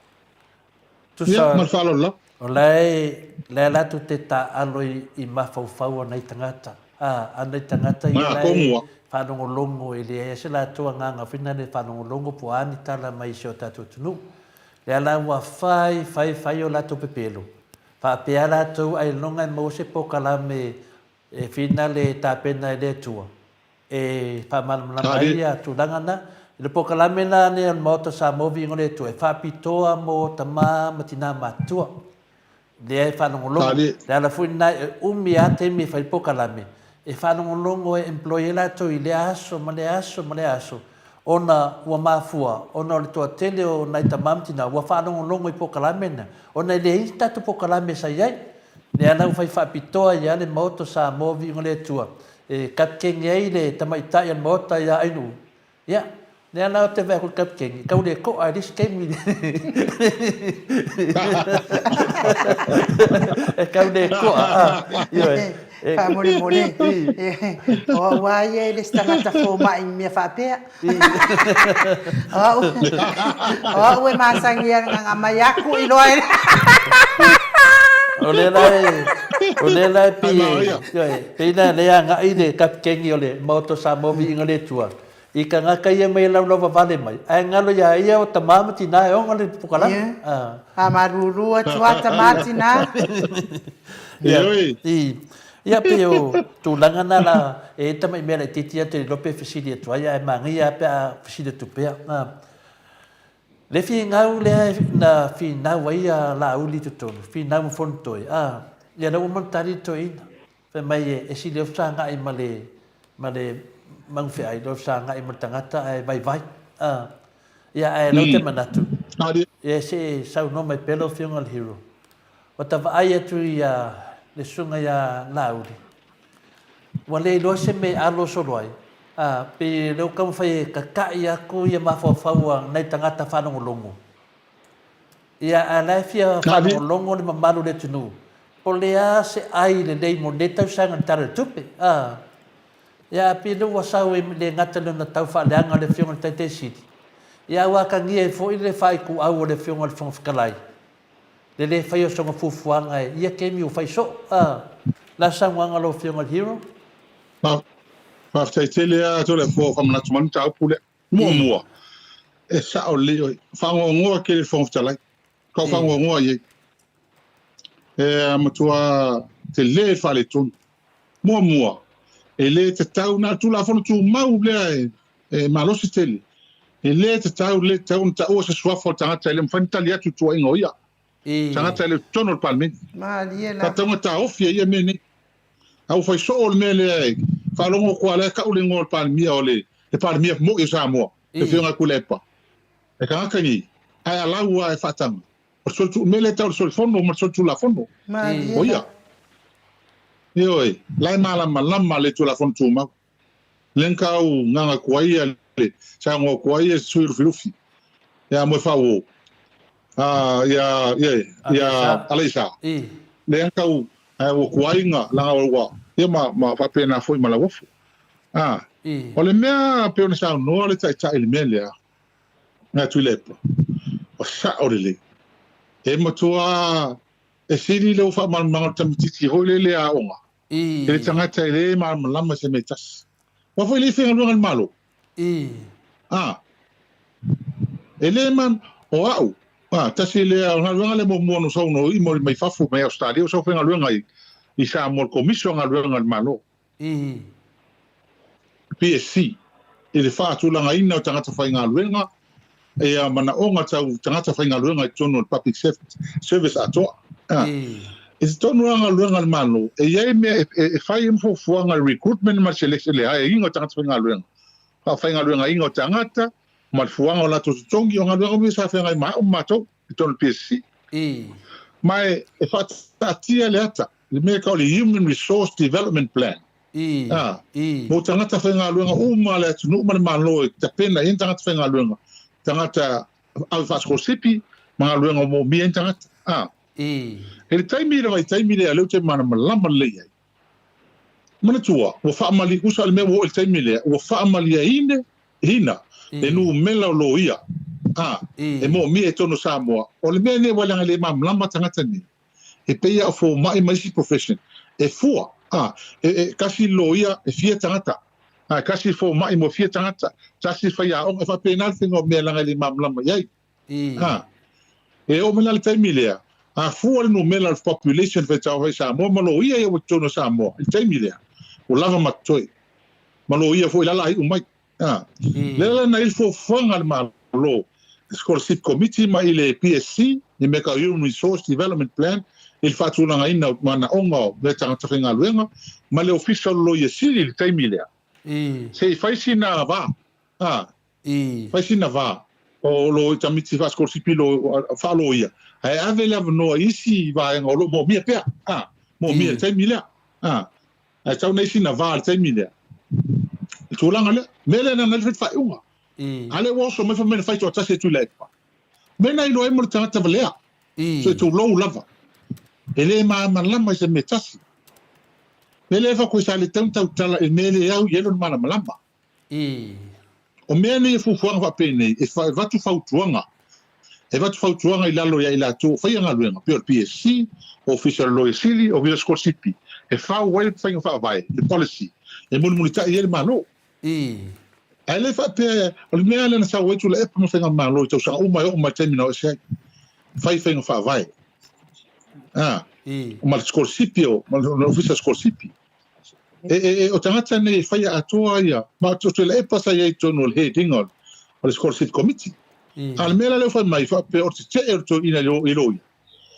Tusa, Ia, ma le faaaloalo lava. O la e, la e latou te taaalo i mafaufau o nai tagata. A, a nai tagata ia la e faalogologo e leai se latou agaga foi lena e faalogologo po o a ni tala mai i si o tatou atunuu. Lea la ua fai, fai, fai o latou pepelo. Faapea latou ailoga e maua se polokalame e finale e tapena e le Atua e faamalamalama ai ia tulaga na. I le polokalame la nei a le Maota Samoa Viiga o le Atua e faapitoa mo tama ma tina matutua lea e faalogologo. Le ala foi lena e umi a taimi e fai polokalame e faalogologo e employ ai latou i lea aso ma lea aso ma lea aso ona ua mafua ona o le toatele o nai tama ma tina ua faalogologo i polokalame na ona e leai ni tatou polokalame sa i ai. Lea la ua fai faapitoa ai a le Maota o Samoa Viiga o le Atua e kapikeni ai le tamaitai o le Maota ia Ainuu. Ia, lea la ou te vaai atu i le kapikeni, e tau le to'a i le isi taimi. E tau le to'a, a, ioe. Faamolemole, o au lava ia e le se tagata fomai i mea faapea. O au, o au e masani ia na aumai aku i loa e O lea la e, o lea la e pei e, ioe, pei la lea agai le kapikeni o le Maota o Samoa Viiga o le Atua i tagata ia mai e laulauvavale mai, ae galo ia ia o tama ma tina e ona le pukalana. Ia, faamalulu atu lava tama tina. Ioe. Ia pei o tulaga na la e i ai tamai mea laitiiti ia te iloa pe fesili atu ai ae manaia lava pe a fesili atu pea. Le finau lea na finau ai a Laauli i totonu, finau ma Fonotoe, a, ia lea ua uma ona tali le toeaina. Fai mai e sili ai fesagai ma le, ma le manufeai, lo fesagai ma le tagata ae vaivai. A, ia ae o lea ou te manatu, ia se i saunoa mai pea lau Afioga i le Hero. Ua ta vaai atu i le susuga ia Laauli, ua le iloa se mea e alo solo ai, a, pei o lea ua taumafai e tata'i atu ia mafaufau a nai tagata faalogologo. Ia, a o la e fia faalogologo le mamalu o le atunuu, po o le a se ʻai lelei mo lenei tausaga i le Tala o le Tupe, a. Ia, a pei o lea ua sau e le gata i lona tau faaleaga o le Afioga i le Taitai Sili, ia a ua atagia ai foi le faaituau o le Afioga i le Fofoga Fetalai, Le le faia o sona fuafuaga e ia taimi ua fai soo. A la saunoaga a lau Afioga i le Hero? Faafetai tele lava Toleafoa ua faamanatu mai le mataupu lea. Muamua, e sao lelei oe. Faanoanoa tele i le Fofoga Fetalai. Tau faanoanoa i ai. E matua tele le faaletonu. Muamua, e le tatau, na o le Tulafono Tumau lea e malosi tele. E le tatau, le tatau ona taua se suafa o le tagata e le mafai ona tali atu i tuuaiga o ia. Tagata e le o totonu o le Palemene. Malie lava. Tatau ona taofi ai ia mea nei. A ua fai soo le mea lea e faalogo atu lava la e tau le igoa o le Palemia o le Palemia moi o Samoa, le Afioga ia Tuilaepa. E tagata nei, ae alau lava e faataga. O le soli, mea lea e tau o le solifono ma le solitulafono. Malie O ia. Ioe, la e malamalama le Tulafono Tumau. Lea na tau gaga atu ai ia le saunoa atu ai ia sui Lufilufi ia Moefauo a ia ia ia Aleisa. Lea na tau ae ua tuai na laga ua ia ma ma faapena foi ma Lauofo. A o le mea pei ona saunoa le taitai i le mea lea, ia Tuilaepa, o sao lelei. E matua e sili lou faamalamalamaga o le tamaitiiti foi lele aoga i le tagata e le malamalama i se mea e tasi. Aua foi e le faigaluega i le Malo. A, e le ma, o au, a, tasi lea, o le galuega lea muamua na ou sau na ou imo mai fafo mai Ausetalia, ou sau faigaluega i Samoa i le Komisi o Galuega a le Malo. PSC, i le faatulagaina o tagata faigaluega ia manaoga tau tagata faigaluega i totonu o le public service atoa. I totonu lava galuega a le Malo, e i ai mea e fai ai ma fuafuaga i le recruitment ma le selection, le hire-ina o tagata faigaluega, faafaigaluegaina o tagata ma le fuaga o latou totogi, o galuega uma ia sa feagai ma au ma matou i totonu o le PSC. Ma e faataatia le ata, le mea e tau o le Human Resource Development Plan, ā, mō tagata faigaluega uma a le atunuu ma le Malo e tapena i ai ni tagata faigaluega, tagata ave faasikolasipi ma galuega o moomia ai ni tagata. Ā, i le taimi i le vaitaimi lea, lea ou te malamalama lelei i ai, manatua, ua faamali, usa le mea ua oo i le taimi lea, ua faamaliaina hina le numela o loia, ā, e moomia i totonu o Samoa. O le mea lenei ua leaga e le malamalama tagata nei. E pei a o fomai ma isi profession, e fua, a, e, e, kasi le loia e fia tagata, a, e kasi le fomai mo fia tagata, tasi le faiaoga, e faapena le faiga o mea leaga e le malamalama i ai. A, e oo mai la le taimi lea, a fua le numera o le population fai tau fai Samoa ma loia ia ua totonu o Samoa i le taimi lea, ua lava ma totoe, ma loia foi la la iu mai. A, lea la na i le fuafuaga a le Malo, le Scholarship Committee ma i le PSC, le mea tau Human Resource Development Plan, i le faatulagaina o manaoga o mea tagata faigaluega, ma le Ofisa o le Loia Sili i le taimi lea, se i fai sina va, a, fai sina va o lo tamaiti faasikolasipi lo faaloia, ae ave le avanoa i isi vaega o lo o moomia pea, a, moomia i le taimi lea, a. Ae tau nei sina va i le taimi lea. Le tulaga lea. Mea lea na fai faaiuga. A lea ua oso mai fai mai na fai toatasi e Tuilaepa. Mea na iloa ai mo le tagata valea. So e tulou lava. E le malamalama i se mea tasi. Mea lea e fai atu ai sa le tatau ona tautala i le mea e le au i ai lona malamalama. O mea nei e fuafuaga faapenei, e avatu fautuaga, e avatu fautuaga i lalo ia i latou o faia galuega, pei o le PSC, Ofisa o le Loia Sili, Ofisa o Sikolasipi, e fau ai le faiga faavae, le policy, e mulimulitai ai le Malo. Ae le faapea, o le mea lea na sau ai Tuilaepa ma Faigamalo i tausaga uma e oo mai i le taimi na o ese ai, fai faiga faavae, ma le sikolasipi, ma le Ofisa o Sikolasipi. E, e, e, o tagata nei e whaia atoa ia, ma o te lepa sa iai tonu o le heading o, o le scholarship committee. A le mea la leo whai mai, wha pe o te te e o ina i lo ia.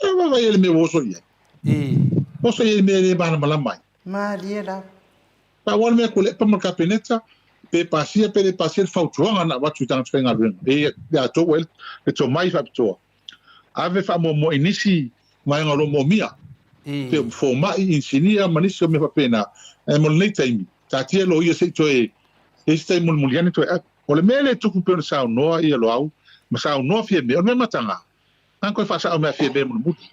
E wa vai ele mea oso ia. Oso ia mea le mana malama ai. Malie la. Pa wa le mea ko lepa ma kapeneta, pe pasia pe le pasia le fautuaga na avatu i tagata faigaluega. E ia tou e le tomai faapitoa. Ave faamuamua i nisi vaega o lo o moomia, pei o fomai, inisinia ma nisi o mea faapena. Ae mo lenei taimi, taatia loia se i toe i ai se taimi mulimuli ane toe ave. O le mea lea e tupu pei ona saunoa ia Loau ma saunoa Fiame, o le mea mataga, na ona toe faasao mea a Fiame mulimuli.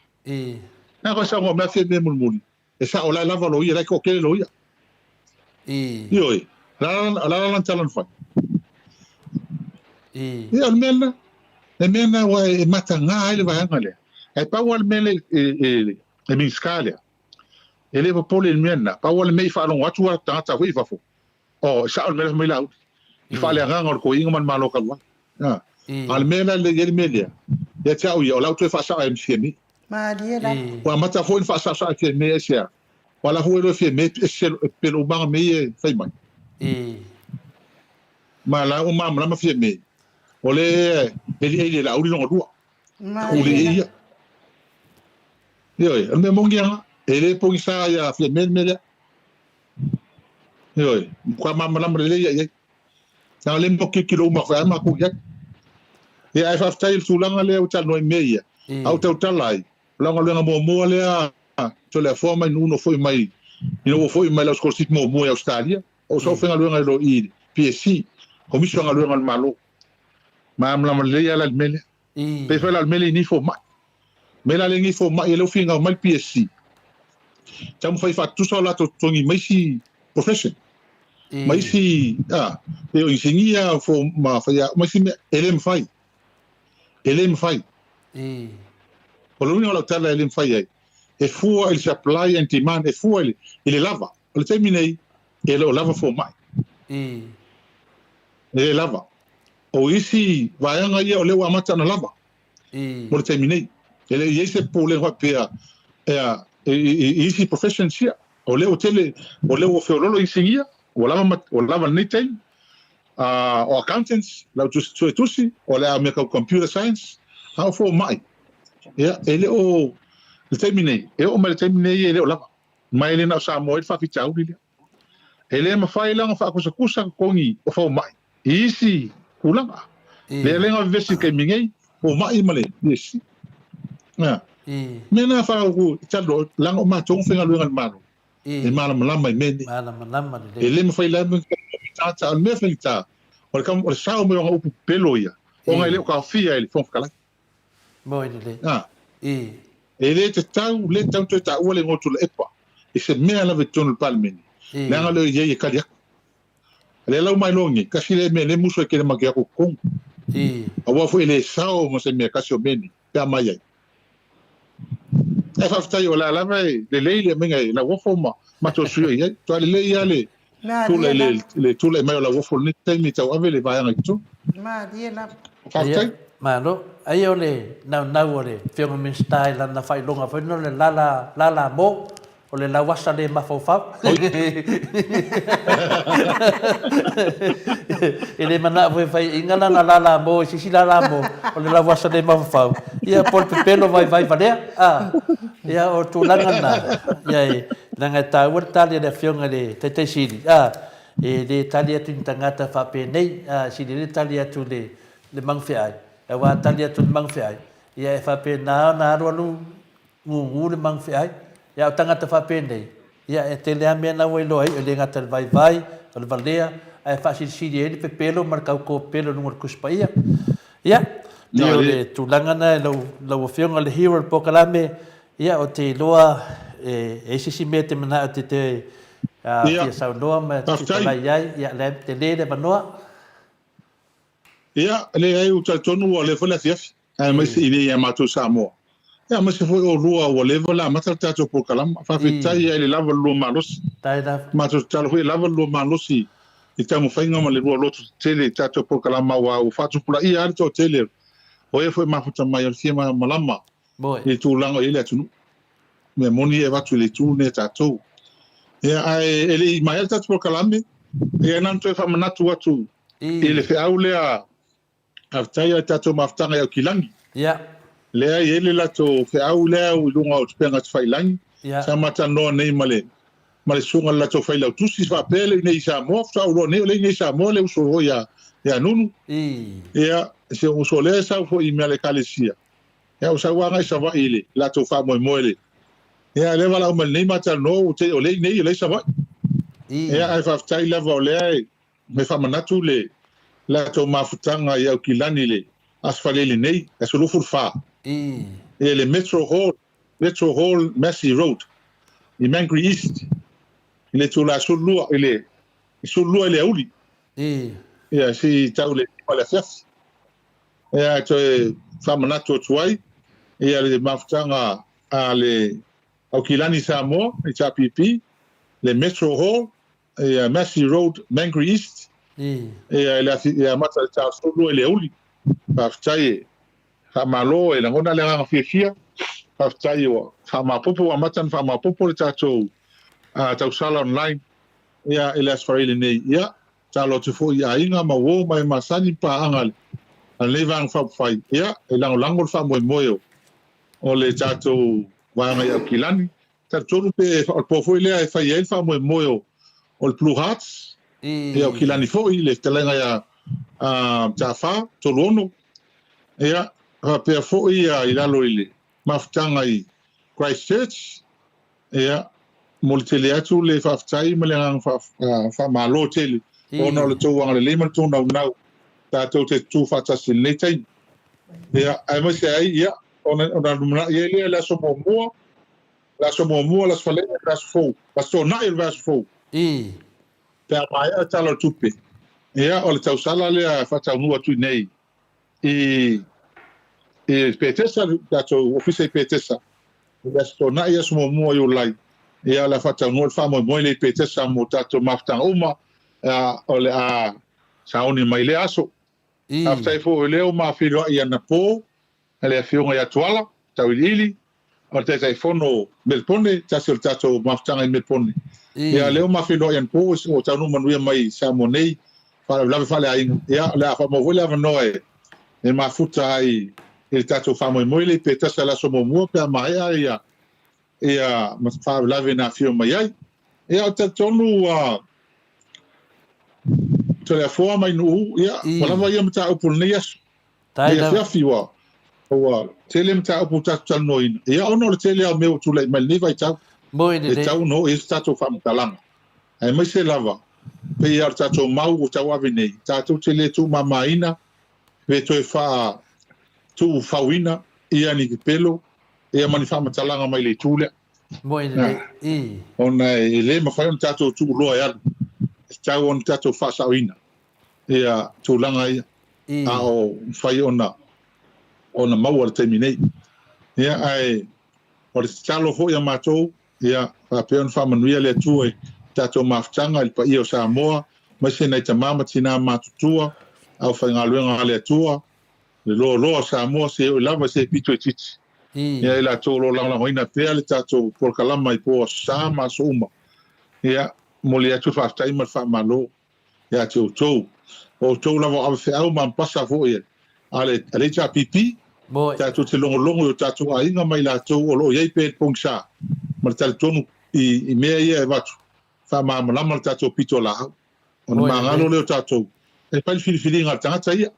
Na ona toe saunoa mea a Fiame mulimuli. E sao, la e lava loia, la e toatele loia. Ioe, o le a la lana tala na fai? Ia, o le mea lena. Le mea lena aua e mataga ai le vaega lea. Ae pau lava le mea lea e le Minisita lea, e le popole i le mea lena, pau lava le mea i faalogo atu a tagata foi i fafo, Oh, e sao le mea la fai mai Laauli. I faaleagaga o le toeaina ma le Malo talu ai. A o le mea la lea i ai le mea lea, ia te au ia, o la ua toe faasao e Fiame. Malie la. Ua amata foi ona faasaosaoa e Fiame aisea? Ua la foi ua iloa e Fiame ese pelo umaga mea ia e fai mai. Ma la ua malamalama Fiame, o le elieli e Laauli lona lua. Malie la. Ia. Ioe, o le mea moni lava, e le pogisa ia Fiame le mea lea. Ioe, matua malamalama lelei ia i ai. Leaga lea mo tilotilo uma atu ai matou i ai. Ia ae faafetai i le tulaga lea ua talanoa i mea ia. A ou tautala ai, o lau galuega muamua lea Toleafoa mai Nuno foi mai ina ua foi mai lau sikolasipi muamua i Ausetalia, o ou sau faigaluega i lo i le PSC, Komisi o Galuega a le Malo. Malamalama lelei lava la i le mea lea. Pei foi la o le mea lea i nei fomai. Mea la lea i nei fomai, lea ua finau mai le PSC, taumafai e faatutusa o latou totogi ma isi profession, ma isi, a, pei o inisinia, ma faiaoga, ma isi mea, e le mafai. E le mafai. O le uiga o lau tala e le mafai ai, e fua i le supply and demand, e fua i le, i le lava. O le taimi nei, e le o lava fomai. E le lava. O isi vaega ia o lea ua amata ona lava mo le taimi nei. E le i ai se popolega faapea i isi professions ia. O lea ua tele, o lea ua feololo inisinia, ua lava, ua lava lenei taimi. O accountants, lau suetusi, o le a mea tau computer science, a o fomai. Ia, e le o, le taimi nei, e oo mai le taimi nei e le o lava. Ma e le na o Samoa ai le faafitauli lea. E le mafai la ona faakusakusa totogi o fomai i isi tulaga. Lea lea na vevesi i le taimi nei, fomai ma le BSc. Ia. Mea na faaauau talu leaga o matou na faigaluega i le Malo, e malamalama i mea nei. Malamalama lelei. E le mafai la ona faigata, a o le mea faigata, o le sao mai o ana upu pepelo ia, ona e le o taofia e le Fofoga Fetalai. Moi lelei. A. E le tatau, le tatau ona toe taua le igoa o Tuilaepa i se mea lava i totonu o le Palemene, leaga o lea o i ai e tali atu. O lea la ua mailoa nei, tasi lea mea lea musu ai tele matou i totonu. Aua foi e le sao ma se mea tasi o mea nei, pe a mai ai. Ae faafetai o la lava e lelei le aumaiga e Lauofo ma matou sui o i ai. Matua lelei lava le tulai le tulai mai o Lauofo i lenei taimi e tauave le vaega i totonu. Malie lava. Faafetai. Malo. Ai o le naunau o le Afioga Minisita i lana faailoga foi lena o le lala lala mo, o le lauasa le mafaufau. E le manao foi e faiaina lana lala mo i se isi lala mo, o le lauasa le mafaufau. Ia po o le pepelo vaivai valea. A, ia o tulaga na, ia e, leaga e taua le tali a le Afioga i le Taitai Sili, a, e le tali atu i ni tagata faapenei, a, e sili ai le tali atu i le, le magafeai, aua a tali atu i le magafeai, ia e faapena ona alualu gugu le magafeai. Ia a o tagata faapenei, ia e tele lava mea na ua iloa ai, e le gata i le vaivai, o le valea, ae faasilisili ai le pepelo ma le tautō pepelo i luga o le Tusi Paia. Ia, pei o le tulaga lena i lau, lau Afioga i le hero o le polokalame, ia ou te iloa e i ai se isi mea e te manao e te fia saunoa ma e te fetalai ai, ia lea e tele le avanoa. Ia, leai, ou talitonu ua leva le afiafi, aemaise i inei ia matou i Samoa. Ia, aemaise foi oulua ua leva le amata le tatou polokalama. Faafetai ai le lava le lua malosi. Matou tatalo foi e lava le lua malosi i taumafaiga ma le lua loto tetele i tatou polokalama aua ua faatupulaia lava le toatele o e foi e mafuta mai o le fia malamalama i le tulaga o i ai le atunuu. Mea moni e avatu i le itu lenei a tatou. Ia, ae e le i maea le tatou polokalame, ia na ona toe faamanatu atu i le feau lea, faafetai i le tatou mafutaga i Aukilagi. Lea e i ai le latou feau lea i luga o upega tafailagi. Sa ma talanoa nei ma le ma le susuga i le latou failautusi faapea le i nei i Samoa, faatoa ou iloa nei o lea i nei i Samoa le uso foi ia Nunu. Ia, si ou uso lea e sau foi i mea a le Ekalesia. Ia, ua sau agai i Savaii i le latou faamoemoe le Ia, lea valaau mai nei ma talanoa ua te o lea i nei o lea i Savaii. Ia, ae faafetai lava o lea e me faamanatu le latou mafutaga i Aukilani i le Aso Faraile nei, aso 24. Ia, le Metro Hall, Metro Hall, Massey Road, i Mangere East, i le itula 12 i le 12 i le aoauli. Ia, se i tau le 5 i le afiafi. Ia, e toe faamanatu atu ai ia le mafutaga a le Aukilani Samoa, HRPP, le Metro Hall, ia Massey Road, Mangere East, ia i le afi, e amata i le ta 12 i le aoauli. Faafetai e faamalo, e lagona le agaga fiafia. Faafetai ua faamaopoopo, ua amata ona faamaopoopo le tatou tausala online ia i le Aso Faraile nei. Ia, Tatalo atu foi i aiga ma uo ma e masani paaga a lenei Vaega Faaupufai, ia, e lagolago le faamoemoe o le tatou vaega i Aukilani. Talitonu pe o le po foi lea e fai ai le faamoemoe o le Blue Hearts i Aukilani foi, le fetalaiga ia Tafa Toluono, ia, faapea foi i lalo i le mafutaga i Christchurch, Ia, momoli tele atu le faafetai ma le agaga faamalo tele ona o le tou agalelei ma le tou naunau tatou te tutu faatasi i lenei taimi. Ia, aemaise ai, ia, ona, ona lumanai ai lea le aso muamua, le aso muamua, le aso Faraile, le aso fou, le aso Toonai o le vaiaso fou. Pe a maea le Tala o le Tupe, ia, o le tausala lea e faataunuu atu i nei i. i Petesa, le tatou ofisa i Petesa, i le Aso Toonai, aso muamua o Iulai, ia o le a faataunuua le faamoemoe lea i Petesa mo tatou mafutaga uma o le a sauni mai i lea aso. Faafetai foi o lea ua ma feiloai anapo le Afioga ia Tuala Tauiliili, o le Taitaifono o Melpone, tasi o le tatou mafutaga i Melpone. Ia, lea ua ma feiloai anapo ua taunuu manuia mai i Samoa nei, faalavelave faaleaiga. Ia, o le a faamaua foi le avanoa e mafuta ai i le tatou faamoemoe lea i Petesa i le aso muamua pe a maea ia ia ma faalavelave na afio mai ai. Ia, ou te talitonu ua Toleafoa mai Nu'u, ia, ua lava ia mataupu o lenei aso. Nei afiafi ua ua tele mataupu ua tatou talanoaina, ia ona o le tele lava o mea ua tulai mai i lenei vaitau, e tatau ona oo i ai se tatou faamatalaga. Aemaise lava, pei lava o le tatou mau ua tauave nei, tatou te le tuumamaina pe toe faa tuufauina ia ni pepelo ia ma ni faamatalaga mai le itu lea. Ona e le mafai ona tatou tuuloa e alu, e tatau ona tatou faasaoina ia tulaga ia a o mafai ona ona maua i le taimi nei. Ia ae o le tatalo foi a matou, ia faapea ona faamanuia le Atua i tatou mafutaga i le paia o Samoa, aemaise nai tama ma tina matutua, aufaigaluega a le Atua, le loaloa o Samoa seia oo lava i se pito itiiti. Ia i latou o lo o lagolagoina pea le tatou polokalama i po Aso Sa ma aso uma. Ia, momoli atu le faafetai ma le faamalo ia te outou. O outou lava o avefeau ma ampasa foi a le HRPP, tatou te logologo i o tatou aiga ma i latou o lo o i ai pea i le pogisa ma le talitonu i mea ia e avatu, faamalamalama le tatou pitolaau. Ona magalo lea o tatou e fai le filifiliga a le tagata ia.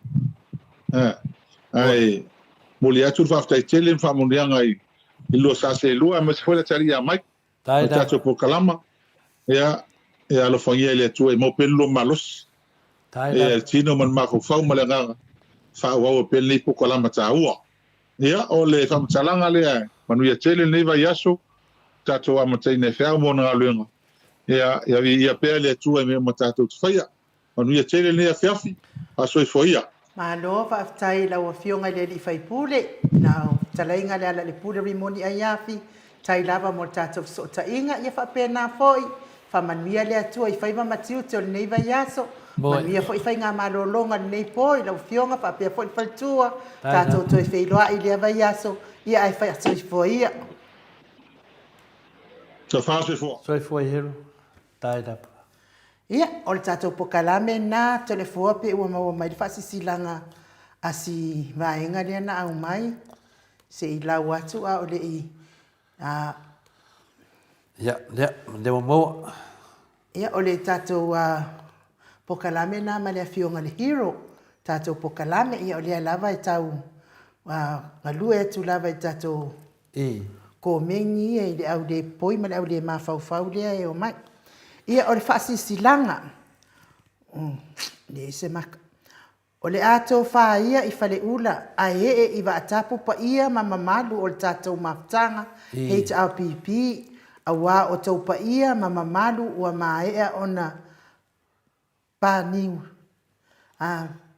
Ae momoli atu le faafetai tele ma faamanuiaga i le lua sa seelua aemaise foi le atalii ia Mike ma le tatou polokalama. Ia, ia alofagia e le Atua ia maua pea le lua malosi, ia le tino ma le mafaufau ma le agaga, faaauau ai pea lenei polokalama taua. Ia, o le faamatalaga lea, manuia tele lenei vaiaso, tatou amataina e feau mo ana galuega. Ia, ia viia pea le Atua i mea uma tatou te faia. Manuia tele lenei afiafi, faasoifua ia. Malo faafetai i lau Afioga i le Alii Faipule, lau Fetalaiga Lealailepule Rimoni Aiafi, tai lava mo le tatou fesootaiga, ia faapena foi, faamanuia le Atua i faiva ma tiute o lenei vaiaso, manuia foi faigamalologa o lenei po i lau Afioga faapea foi le faletua, tatou toe feiloai i lea vaiaso, ia ae faasoifua ia. Soifua. Soifua Hero. Tai lava. Ia, o le tatou pokalame lena, Toleafoa, pe ua maua mai le faasisilaga a si vaega lea na aumai, se i lau atu a o le i a. Ia, lea, lea ua maua. Ia, o le tatou pokalame lena ma le Afioga i le Hero, tatou pokalame, ia o lea lava e tau galue atu lava i tatou I. Komeni ia i le au le poi ma le au le mafaufau lea e omai. Ia, o le faasilasilaga, leai se maka. O le a tofa ia i Faleula ae ee i Vaatapu paia ma mamalu o le tatou mafutaga, HRPP, aua o tou paia ma mamalu ua maea ona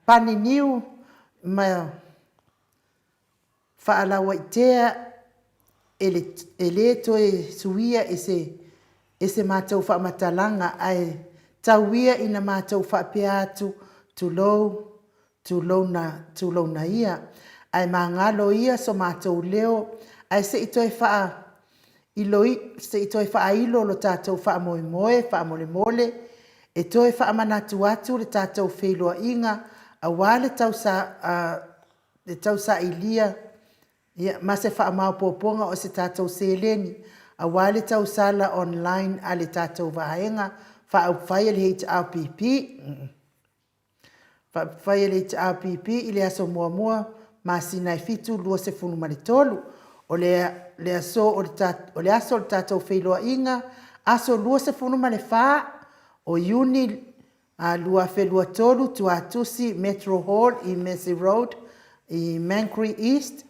paniniu ma Faalauaitea e le, e le toe suia e se, e se matou faamatalaga, ae tau ia ina matou faapea atu, Tulou, tulouna, tulouna ia. Ae magalo ia so matou leo, ae se i toe faa, iloi, se i toe faailo lo tatou faamoemoe faamolemole, e toe faamanatu atu le tatou feiloaiga aua le tausa, a, le tausailia ia, ma se faamaopoopoga o se tatou seleni aua le tausala online a le tatou Vaega Faaupufai a le HRPP, Faaupufai a le HRPP i le aso muamua masina e 7, 23. O le, le aso o le, o le aso o le tatou feiloaiga, aso 24 o Iuni 2023, Tuatusi, Metro Hall i Mersey Road i Mancree East,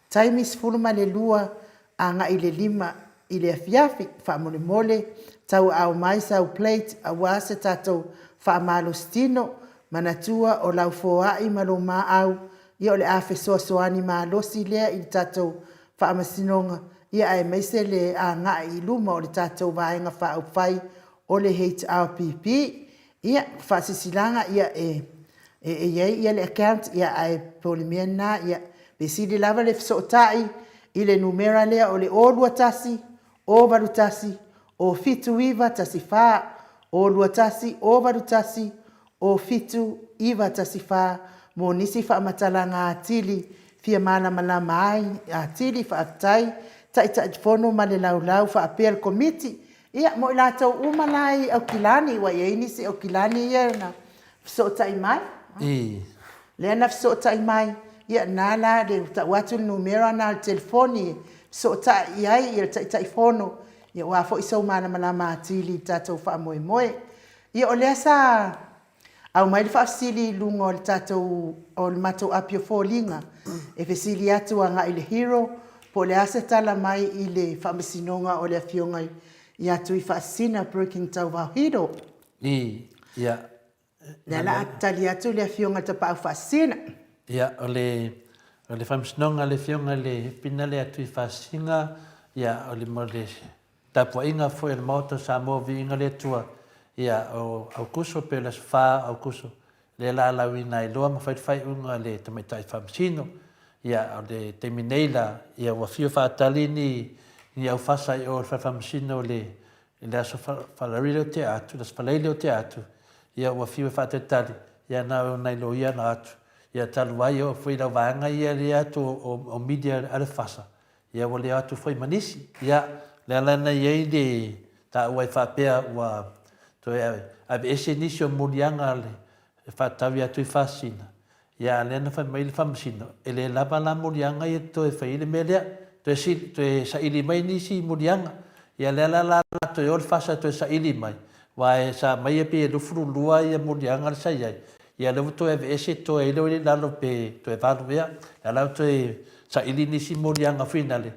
taimi 12 agai le 5 i le afiafi. Faamolemole, tauaao mai sau plate aua se tatou faamalositino, manatua o lau foai ma lou maau. Ia o le a fesoasoani malosi lea i le tatou Faamasinoga, ia aemaise le agai i luma o le tatou Vaega Faaupufai o le HRPP. Ia, faasilasilaga, ia e i ai ia le account, ia ae pei o le mea lena, ia pe sili lava le fesootai i le numera lea o le 021 081 07914, 021 081 07914 mo nisi faamatalaga atili fia malamalama ai atili. Faafetai Taitaifono ma le Laulau faapea le Komiti, ia mo i latou uma la i Aukilani, aua e i ai nisi Aukilani ia na fesootai mai, lea na fesootai mai, ia lena la ua tau atu le numera lena o le telefoni e fesootai i ai le Taitaifono aua foi sou malamalama atili i le tatou faamoemoe. Ia o lea sa aumai le faafesili i luga o le tatou, o le matou api o foliga e fesili atu agai i le Hero po o le a se tala mai i le faamasinoga o le Afioga ia Tuifaasisina Brookins Tauvao Hero. I, ia. Lea o le a tali atu le Afioga i le Tapaau Faasisina. Ia, o le, o le faamasinoga a le Afioga i le Pina lea Tuifaasisina, ia, o le, mo le tapuaiga foi a le Maota o Samoa, viiga le Atua, ia, o Aukuso pe o le aso 4 o Aukuso, lea la lauina ai loa ma fai le faaiuga a le Tamaitai Faamasino. Ia, o le taimi nei la, ia ua fia faatali ni, ni aufasa i o i le Fale Faamasino i le, i le aso Faraile o tea atu, le aso Faraile o tea atu, ia ua fiu e faatalitali, ia na o nai loia na atu. Ia talu ai e oo foi i lau vaega ia lea atu o, o media a le FASA, ia ua le o atu foi ma nisi. Ia, le ala na i ai le taua ai faapea ua toe aveese nisi o moliaga a le faatatau ia Tuifaasisina, Ia, a lea na fai mai le Faamasino, e le lava la moliaga ia toe fai ai le mea lea, toe sili, toe saili mai nisi moliaga. Ia, lea la la toe o le FASA e toe saili mai, aua e sa aumai pei e 22 ia moliaga lea sa i ai, ia lea ua toe aveese toe ai lea ua i lalo pe toe valu ea. Lea la ua toe saili nisi moliaga foi nale,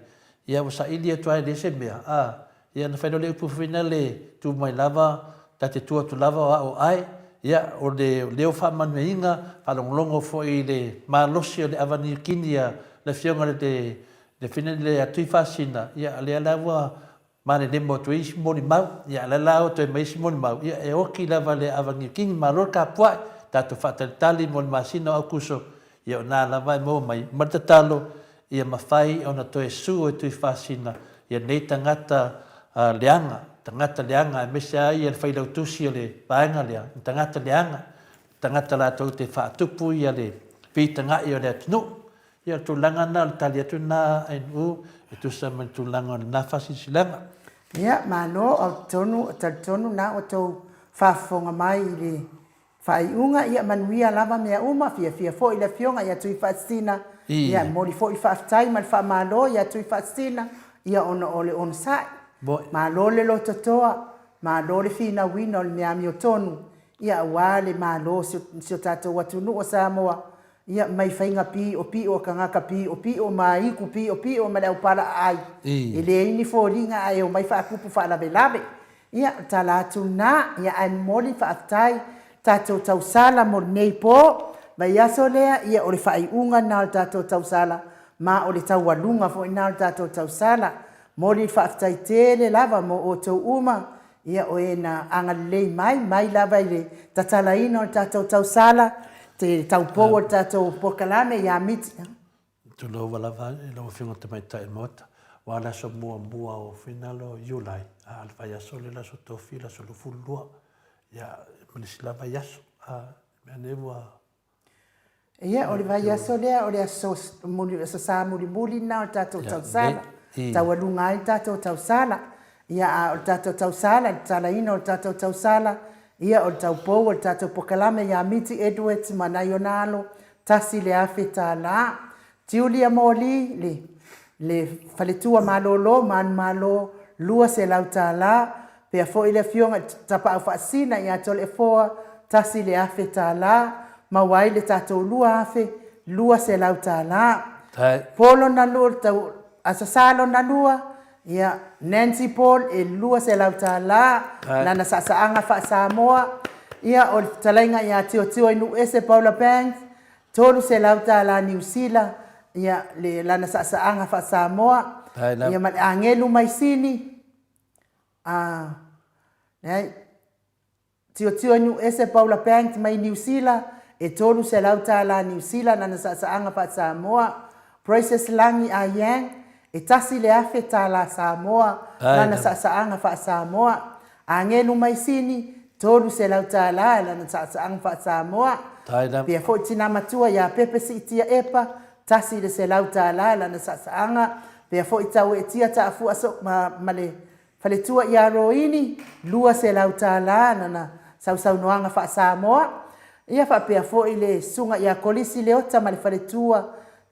ia ua saili atu lava e leai se mea, a. Ia ona fai lea o le upu foi lea, tu mai lava, ta te tu atu lava o au o ʻae. Ia, o le leo faamanuiaina, faalogologo foi i le malosi o le ava niukini a le Afioga i le Fina le Tuifaasisina, ia lea la ua malelemo atu ai isi molimau. Ia, o lea la ua toe aumai isi molimau, ia e oti lava le ava niukini, malo le tapuai, tatou faatalitali mo le masina o Aokuso, Ia o na lava e maua mai ma le tatalo ia mafai ona toe su e Tuifaasisina ia nei tagata leaga, tagata leaga aemaise lava ia le failautusi o le vaega lea, ni tagata leaga, tagata latou te faatupu ia le feitagai o le atunuu. Ia o le tulaga lena o le tali atu lena a NU e tusa ma le tulaga o lena faasilasilaga. Ia, malo, ou te talitonu na ua outou faafofoga mai i le Faaiuga, Ia manuia lava mea uma, fiafia foi le Afioga ia Tuifaasisina, ia momoli foi le faafetai ma le faamalo ia Tuifaasisina, ia ona o le onosai. Malo le lototoa, malo le finauina o le mea amiotonu, ia aua le malo o si o tatou atunuu o Samoa, ia mai faiga piopio a tagata piopio ma aiku piopio ma le aupala aai, e leai ni foliga ae omai faatupu faalavelave. Ia, o le tala atu lena, ia ae momoli le faafetai tatou tausala mo lenei po. Vaiaso lea, ia o le faaiuga lena o le tatou tausala, ma o le taualuga foi lena o le tatou tausala. Momoli le faafetai tele lava mo outou uma, ia o e na agalelei mai, mai lava i le tatalaina o le tatou tausala, te taupou o le tatou polokalame ia Miti. Tulou lava i lau Afioga i le Tamaitai o le Maota, aua o le aso muamua o finalo o Iulai, a o le vaiaso lea o le aso Tofi, le aso 22, ia, ma le isi la vaiaso. A, mea nei ua... Ia, o le vaiaso lea, o le aso, aso Sa mulimuli lena o le tatou tausala, taualuga ai le tatou tausala. Ia, a o le tatou tausala, le tatalaina o le tatou tausala, ia, o le taupou o le tatou pokalame ia Miti Edwards ma nai ona alo, $1,000. Julia Moli, le, le faletua malolo, manumalo, $200. Pea foi le afioga i le Tapaau Faasisina ia Toleafoa, $1,000. Maua ai le tatou $2,200. Po lona lua, tau, Aso Sa lona lua, ia, Nancy Paul e $200, lana saasaaga faa-Samoa. Ia, o le fetalaiga ia Tiotioinuuese Paula Banks, $300 Niu Sila, ia, le, lana saasaaga faa-Samoa, ia, ma le agelu mai Sini, a, leai, Tiotio Niu Ese Paula Banks mai Niu Sila, e $300 Niu Sila lana saasaaga faa-Samoa, Precious Lagi A Yang, e $1,000 Samoa lana saasaaga faa-Samoa, Agelu mai Sini, $300 lana saasaaga faa-Samoa, pea foi Tina Matua ia Pepe Siitia Epa, $100 lana saasaaga, pea foi Taueetia Taafua so, ma, ma le Faletua ia Roini, $200 lana sausaunoaga faa-Samoa. Ia faapea foi le Susuga ia Kolisi Leota ma le Faletua,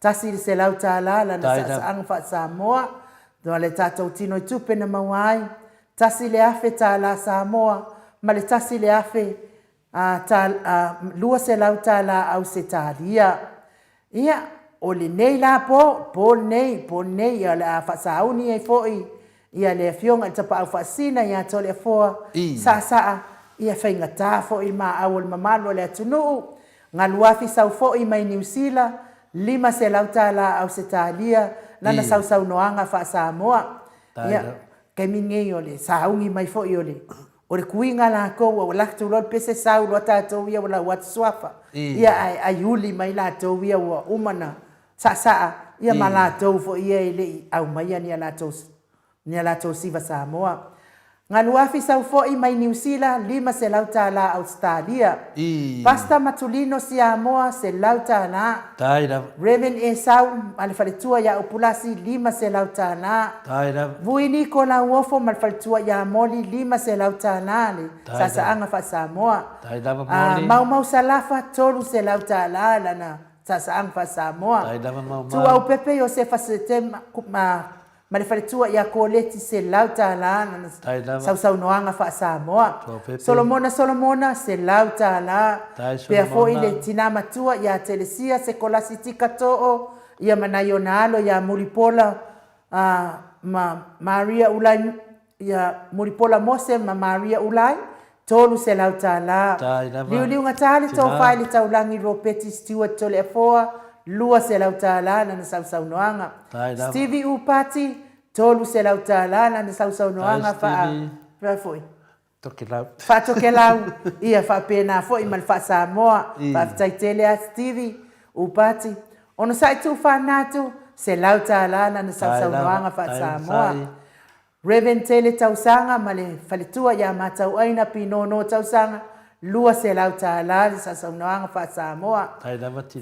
$100 lana saasaaga faa-Samoa. Ma le tatou tino i tupe na maua ai, $1,000 Samoa ma le $1,000 $200 Ausetalia. Ia, o lenei la po, po lenei, po lenei, ia o le a faasauni ai foi ia le Afioga i le Tapaau Faasisina ia Toleafoa Saasaa, ia faigata foi le maau o le mamalu o le atunuu, galuafi sau foi mai Niu Sila, $500 Ausetalia lana sausaunoaga faa-Samoa. Ia, taimi lenei o le sauni mai foi o le O le kuiga latou ua latou loa le pese sau loa tatou ia ua lau atu suafa ia ae aiuli mai latou ia ua uma na saasaa ia ma latou foi ia e le i aumaia ni a latou ni a latou siva Samoa. Galuafi sau foi mai Niu Sila $500 Ausetalia. Pastor Matulino Siamoa $100. Tai lava. Reven Esau ma le faletua ia Upulasi $500. Tai lava. Vui Niko Lauofo ma le faletua ia Moli $500 le saasaaga faa-Samoa. Tai lava Moli. Maumau Salafa $300 lana saasaaga faa-Samoa. Tai lava Maumau. Tuaupepe Iosefa Setema ma le faletua ia Koleti $100 lana sausaunoaga faa-Samoa. Solomona Solomona $100. Pea foi le tina matua ia Telesia Sekolasi Tika Too ia ma nai ona alo ia Mulipola ma Maria Ulai ia Mulipola Mose ma Maria Ulai $300. Liuliugata le tofa i le taulagi Ropeti Stewart Toleafoa, $200 lana sausaunoaga. Stevie Upati, $300 lana sausaunoaga faa, faa foi? Tokelau. Faa-Tokelau, ia faapena foi ma le faa-Samoa. Faafetai tele lava Stevie Upati. Onosai Tuufaana atu, $100 lana sausaunoaga faa-Samoa. Rev. Tele Tausaga ma le faletua ia Matauaina Pinono Tausaga, $200 le sausaunoaga faa-Samoa.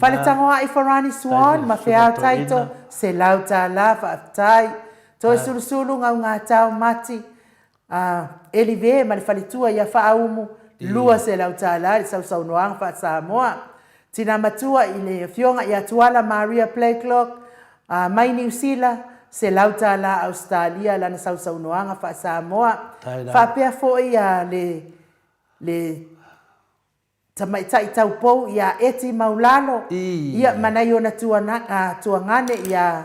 Faletagoai Farani Swan ma Feao Taito, $100 faafetai. Toesulusulu Gaugatao Mati A Elive ma le faletua ia Faaumu, $200 le sausaunoaga faa-Samoa. Tina matua i le Afioga ia Tuala Maria Blakelock, mai Niu Sila, $100 Ausetalia lana sausaunoaga faa-Samoa. Faapea foi le le tamaitai taupou ia Eti Maulalo, ia ma nai ona tuagane ia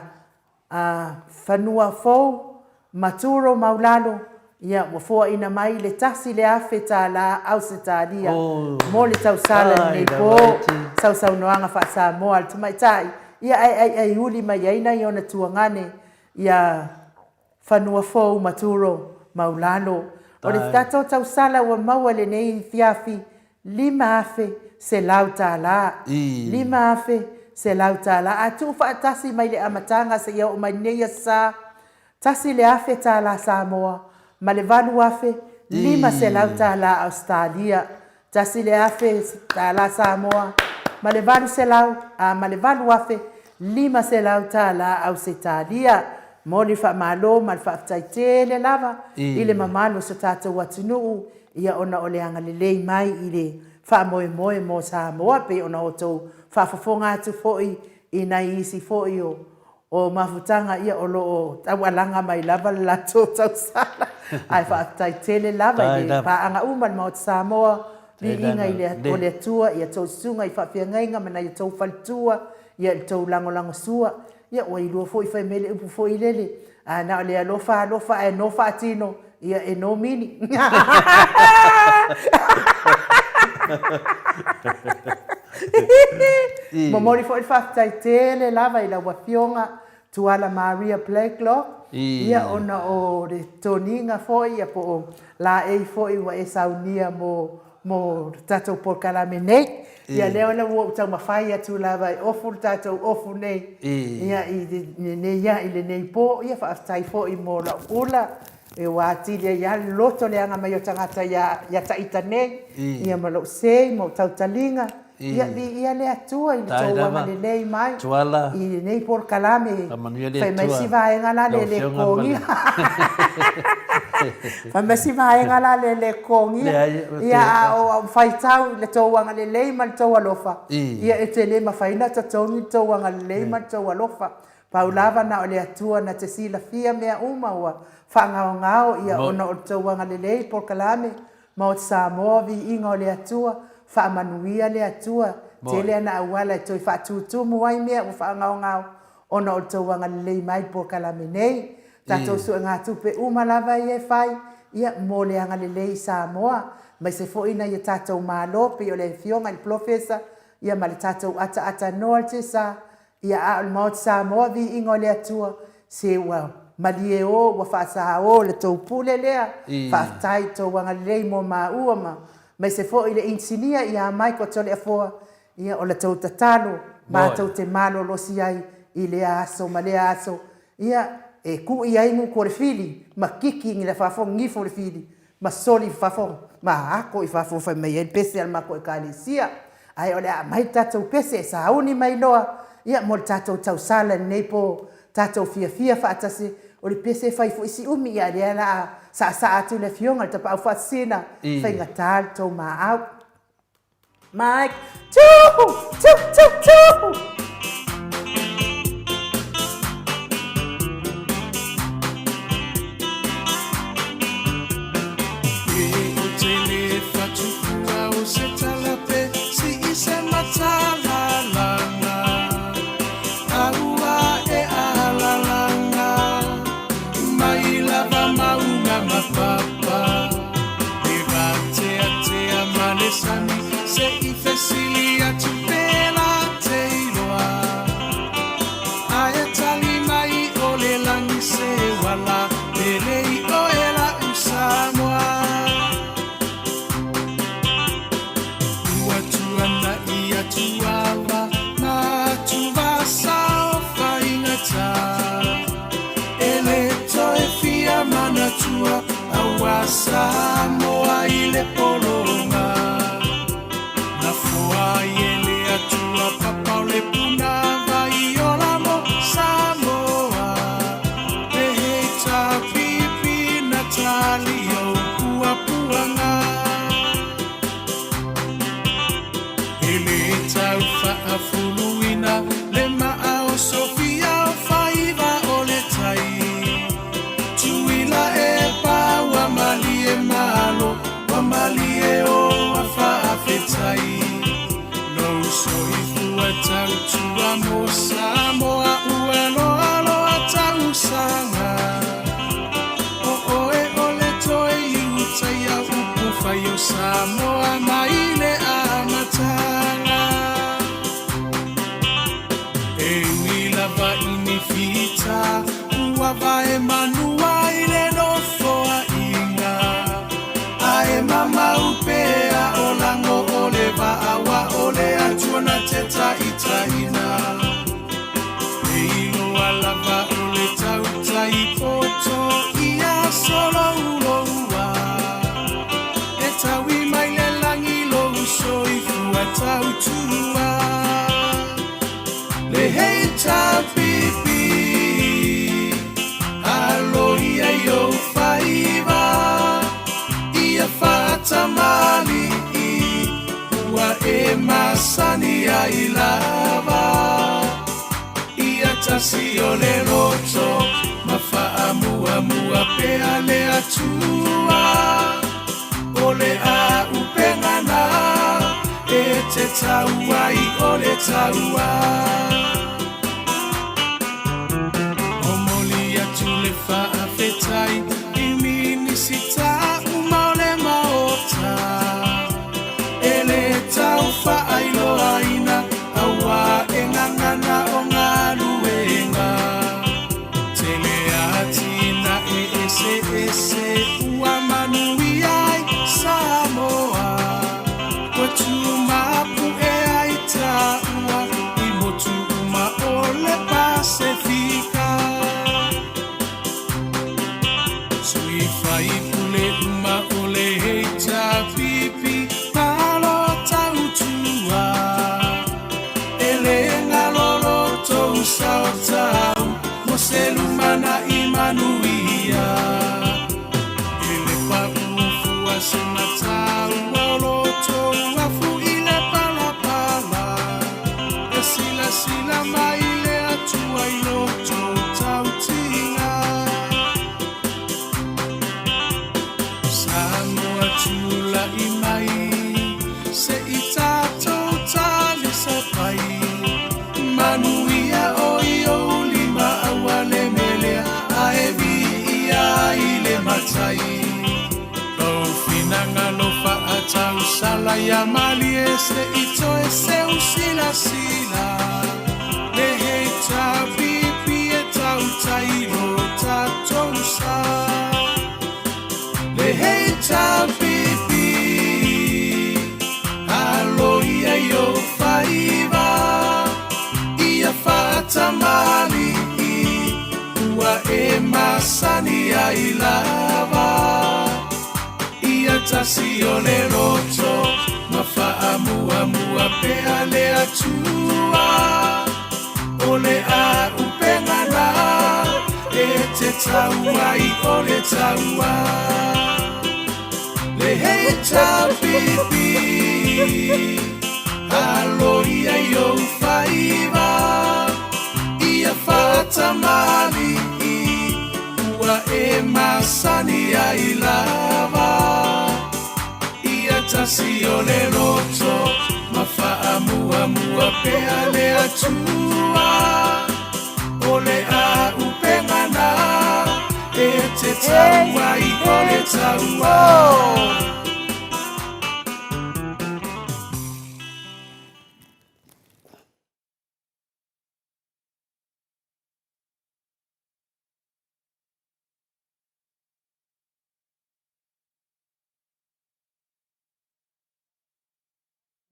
Fanua Fou ma Turo Maulalo, ia ua foaina mai le $1,000 Ausetalia mo le tausala lenei po, sausaunoaga faa-Samoa a le tamaitai, ia ae aiaiuli mai ai nai ona tuagane ia Fanua Fou ma Turo Maulalo. O le tatou tausala ua maua i lenei afiafi $5,100. $5,100. A tuufaatasi mai le amataga seia oo mai lenei aso sa, $1,000 Samoa ma le $8,500 Ausetalia. $1,000 Samoa ma le 800, a, ma le $8,500 Ausetalia. Momoli le faamalo ma le faafetai tele lava i le mamalu o so tatou atunuu, ia ona o le agalelei mai i le faamoemoe mo Samoa, pei ona outou faafofoga atu foi i nai isi foi o O mafutaga ia o lo o taualaga mai lava le latou tausala, ae faafetai tele lava i le paaga uma i le Maota Samoa, viiga i le o le Atua i a outou susuga i faafeagaiga ma nai a outou faletua, ia i le tou lagolagosua. Ia ua iloa foi fai mai le upu foi lele, a na o le alofa alofa ae no faatino, ia e no mini. Momoli foi le faafetai tele lava i lau Afioga Tuala Maria Blacklock, ia ona o le toniga foi ia po o laei foi ua e saunia mo mo le tatou polokalame nei. Ia lea la ua ou taumafai atu lava e ofu le tatou ofu nei ia i lenei i lenei po. Ia faafetai foi mo lau ula e ua atili ai lava le loto leaga mai o tagata ia ia Taita nei, ia ma lou sei ma ou tautaliga. Ia viia le Atua i le tou agalelei mai i lenei polokalame. Fai mai si vaega la le le totogia. Fai mai si vaega la le le totogia. Ia a o au faitau i le tou agalelei ma le tou alofa, ia e te le mafai ona totogi le tou agalelei ma le tou alofa. Pau lava na o le Atua na te silafia mea uma ua faagaogao ia ona o le tou agalelei polokalame Maota Samoa, Viiga o le Atua, Faamanuia le Atua, tele ana auala e toe faatutumu ai mea ua faagaogao ona o le tou agalelei mai i le polokalame nei. Tatou suegatupe uma lava ia e fai, ia, mo le agalelei i Samoa, aemaise foi nai a tatou Malo, pei o le Afioga i le Polofesa, ia ma le tatou ataatanoa le Tesa, Ia, a o le Maota Samoa, viiga o le Atua, se ua malie o, ua faasa o le tou pule lea. Faafetai i tou agalelei mo maua ma aemaise foi le inisinia ia Michael Toleafoa, ia o la tou tatalo matou te malolosi ai i lea aso ma lea aso, ia, e ku'i ai gutu o le fili ma kiki i fafo gifo le fili ma soli i fafo ma ako i fafo fai mai ai le pese a le matou ekalesia. Ae o le a aumai le tatou pese e sauni mai loa, ia, mo le tatou tausala i lenei po, tatou fiafia faatasi. O le pese e fai foi si umi, ia, lea la a saasaa atu le afioga i le Tapaau Faasisina, faigata le tou maau. Mike, tū, tū, tū, tū! tausala ia malie se i toe seu silasila Le hei tāpipi e tautai lo tatou sa Le hei tāpipi Alo ia i ou faiva Ia faatamalii Ua e masani ai lava Ia tasi o le loto Ma faamuamua pea le Atua O le aupenga na E te tau ai o le taua Le HRPP Alo ia i ou faiva Ia faatamalii Ua e masani ai lava Ia tasi o le loto Ma faamuamua pea le Atua O le aupenga na E te tau ai o le taua.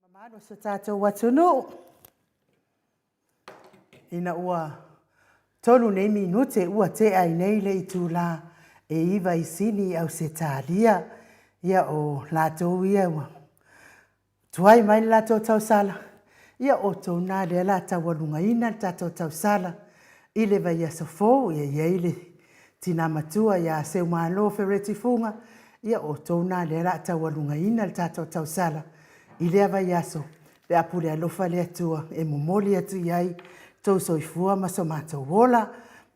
Mamalu o so tatou atunuu, ina ua tolu nei minute ua tea ai nei le itula e iva i sini i Ausetalia, ia o latou ia ua Tuai mai le latou tausala, ia outou na lea la taualugaina le tatou tausala i le vaiaso fou, ia i ai le tina matua ia Seumalo Fereti Fuga, ia outou na lea la taualugaina le tatou tausala i lea vaiaso pe a pule alofa le Atua e momoli atu i ai tou soifua ma so matou ola.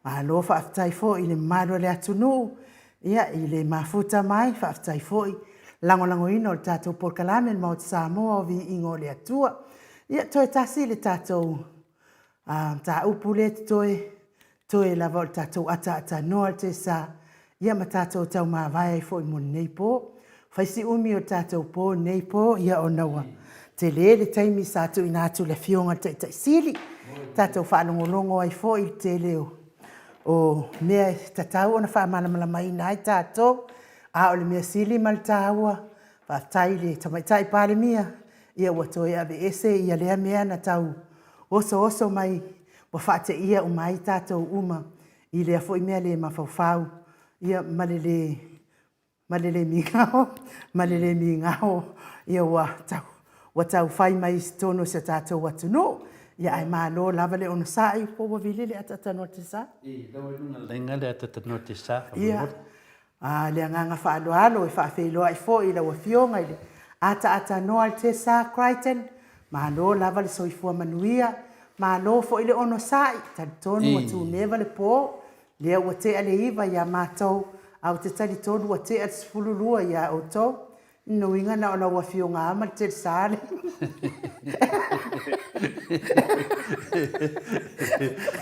Malo faafetai foi i le mamalu o le atunuu Ia, i le mafuta mai, faafetai foi lagolagoina o le tatou polokalame le Maota Samoa o Viiga o le Atua. Ia, toe tasi le tatou mataupu lea e totoe, toe lava o le tatou ataatanoa le tesa, ia ma tatou taumavae ai foi mo lenei po. Fai si umi o le tatou po lenei po, ia ona ua tele le taimi sa tuuina atu i le Afioga i le Taitai Sili, tatou faalogologo ai foi i le tele o o mea e tatau ona faamalamalamaina ai tatou, a o le mea sili ma le taua, faafetai i le Tamaitai Palemia, ia ua toe aveese ia lea mea na tau osooso mai ua faateia uma ai tatou uma i lea foi mea le mafaufau, ia ma le le ma le le migao, ma le le migao, ia ua tau, ua tau fai mai i totonu o si o tatou atunuu. Ia ae malo lava le onosai, po ua vili le ataatanoa te sa? I, lau i luga laina le ataatanoa te sa, Ia, a, le agaga faaaloalo e faafeiloai foi i lau Afioga i le ataatanoa Tessa Crichton, malo lava le soifua manuia, malo foi le onosai, talitonu ua tuneva le po, Lea ua tea le iva ia matou, a ou te talitonu ua tea le 12 ia outou. Lona uiga na o lau Afioga lava ma le Telesa le.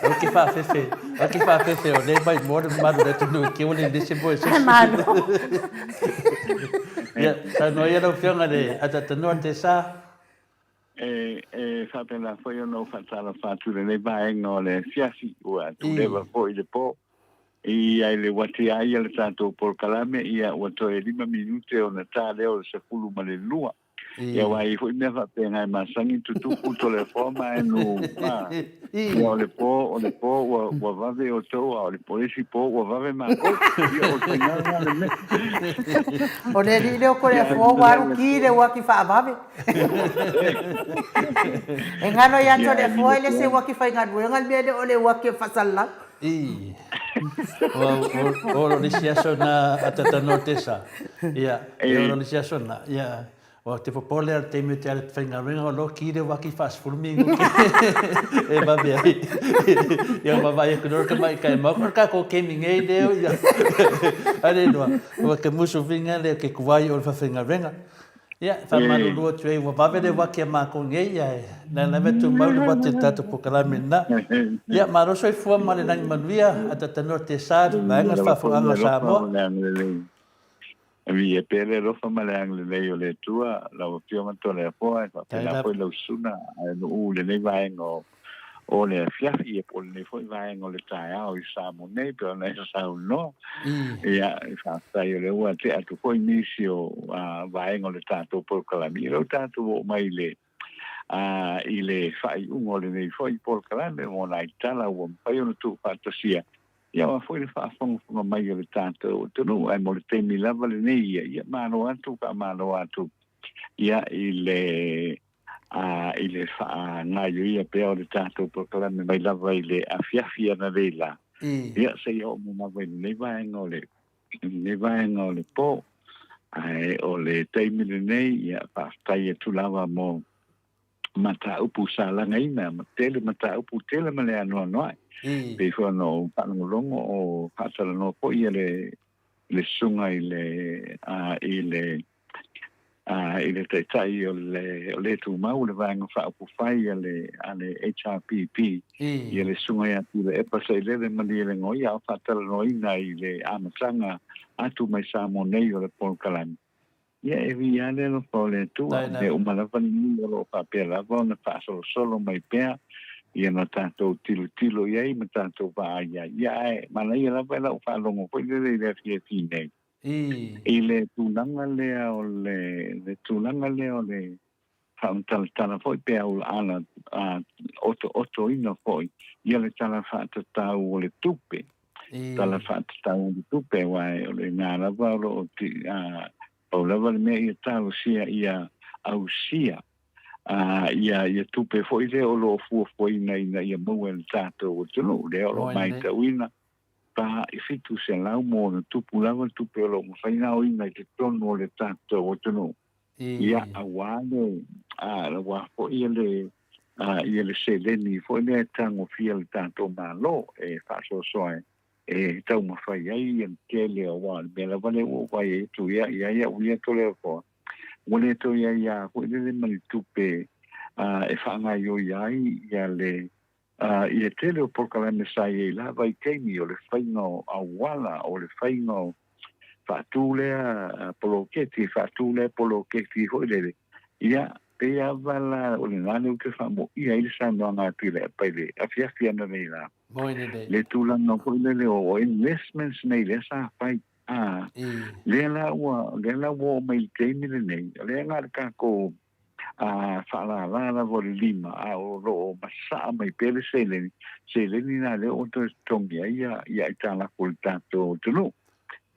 Ou te faafefe, ou te faafefe o lea mai mo le mamalu o le atunuu i te ua le nisi mo e sesi. Malo. Ia, saunoa ia lau Afioga i le Ataatanoa Tesa. E faapena foi ona ou faatalofa atu i lenei vaega o le afiafi, ua tuleva foi le po. I ai le uati a ia le tatou polokalame, ia ua toe lima minute ona ta lea o le 12. Ia aua e i ai foi mea faapena e masani tutupu toleafoa ma e nu a. Ia o le po, o le po ua, ua vave outou, a o le po isi po ua vave makou. Ia o le faiga lena le mea. O le alii lea o Toleafoa ua alu ki le uaki faavave. E galo ia Toleafoa e le se uaki faigaluega le mea lea o le uaki o faasalalau. I. O, o, o le isi aso na atatanoa te sa. Ia, e o le isi aso na. Ia, o te popole a le taimi o te ala te faigaluega o lo ki le uaki faasefulu minute e vave ai. Ia ma vai aku loa ka mai kai mau ko ka ko kemi ngei leo ia. Ale noa, ua ke musu vinga le ke kuai o le fawhaigaluega. Ia, e faamalulu atu ai, ua vave le uaki a mākou nei, ia e na lava e tumau le uati o le tatou polokalame lena. Ia, malo soifua ma le lagi manuia, a tatanoa te sa, le vaega le faafofogaaga a Samoa. Viia pea le alofa ma le agalelei o le Atua, lau Afioga Toleafoa, e faapena foi lau Susuna Aenu'u i lenei vaega o o le afiafi, ia po o lenei foi vaega o le taeao i Samoa nei, pei ona e saunoa. Ia, e faafetai o lea ua tea atu foi nisi o vaega o le tatou polokalame. Ia lea ua tatou oo mai i le i le faaiuga o lenei foi polokalame mo nai tala ua mafai ona tuufaatasia. Ia aua foi le faafogafoga mai o le tatou atunuu, ae mo le taimi lava lenei ia, ia malo atu, faamalo atu ia i le a i le faagaioia pea o le tatou polokalame mai lava i le afiafi analeila. Ia seia oo mai lava i lenei vaega o le lenei vaega o le po. Ae o le taimi lenei, ia faafetai atu lava mo mataupu sa lagaina, ma tele mataupu tele ma le anoanoai. Pei foi ona ou faalogologo o faatalanoa foi ia le le susuga i le a i le a i le taitai o le o le tumau o le Vaega Faaupufai a le a le HRPP, ia le susuga ia Tuilaepa Sailele Malielegaoi, a o faatalanoaina i le amataga atu mai Samoa nei o le polokalame. Ia e ui lava le alofa o le Atua, o mea uma lava lenei o lo o faapea lava ona faasolosolo mai pea ia na tatou tilotilo i ai ma tatou vaai ai. Ia ae manaia lava i lau faalogo foi lele i le afiafi nei, i le tulaga lea o le, le tulaga lea o le faamatalatala foi pe aulaala otootoina foi ia le Tala Faatatau o le Tupe. Tala Faatatau o le Tupe, aua o lena lava o lo o pau lava le mea ia talosia ia ausia ia tupe foi lea o lo o fuafuaina ina ia maua e le tatou atunuu, lea o lo o matauina pa i 700 ma ona tupu lava le tupe o lo o mafai ona aoina i totonu o le tatou atunuu. Ia, aua le, aua foi le, ia le seleni foi lea e tagofia le tatou Malo e faasoasoa e taumafai ai ia le tele, aua o le mea lava lea ua ou vaai atu ia ia ia au ia Toleafoa, ua le toe i ai lava foi lele ma le tupe e faagaoioi ai ia le Ia tele o polokalame sa i ai la vaitaimi o le faiga o auala, o le faiga o faatu lea poloketi, faatu lea poloketi foi lele. Ia, pei lava la o lena lea ou te faamoia ai le saunoaga a Tuilaepa i le afiafi ananei la. Le tulaga foi lele o investments nei lea sa fai. A, lea la ua, lea la ua oo mai i le taimi lenei, o lea na o le tatou a faalala lava o le lima, a o lo o masaa mai pea le seleni, seleni na lea ua toe totogi ai ia, ia aitalafu o le tatou atunuu.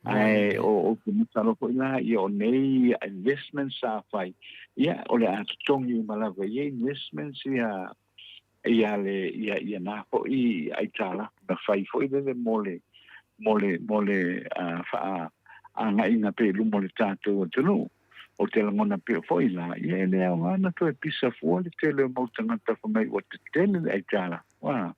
Ae o ou te masalo foi la, ia o nei investments sa fai, ia o le a totogi uma lava ia investments ia, ia le ia ia na foi aitalafu na fai foi lele mo le mo le mo le faa agaiga pea i luma o le tatou atunuu. O te lagona pea foi la, ia e le aoga ona toe pisa fua le tele o mau tagata fai mai ua tetele le aitalafu. A,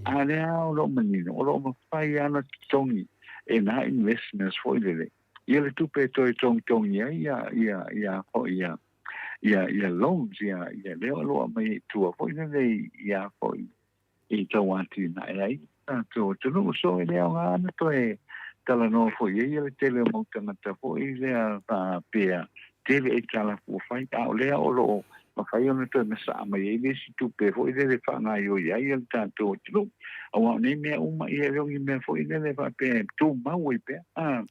a lea o lo o manino, o lo o mafai lava ona totogi e na investments foi lele, ia le tupe e toe togitogi ai ia ia ia foi ia ia ia loans ia ia lea o lo o aumai i tua foi lele ia foi i tauatinae ai tatou atunuu. So e le aoga ona toe talanoa foi ai le tele o mau tagata foi lea faapea tele aitalafu ua fai, a o lea o lo o mafai ona toe masaa mai ai le isi tupe foi lele e faagaoioi ai le tatou atunuu. Aua o nei mea uma ia e le o ni mea foi lele faapea e tumau ai pea. A,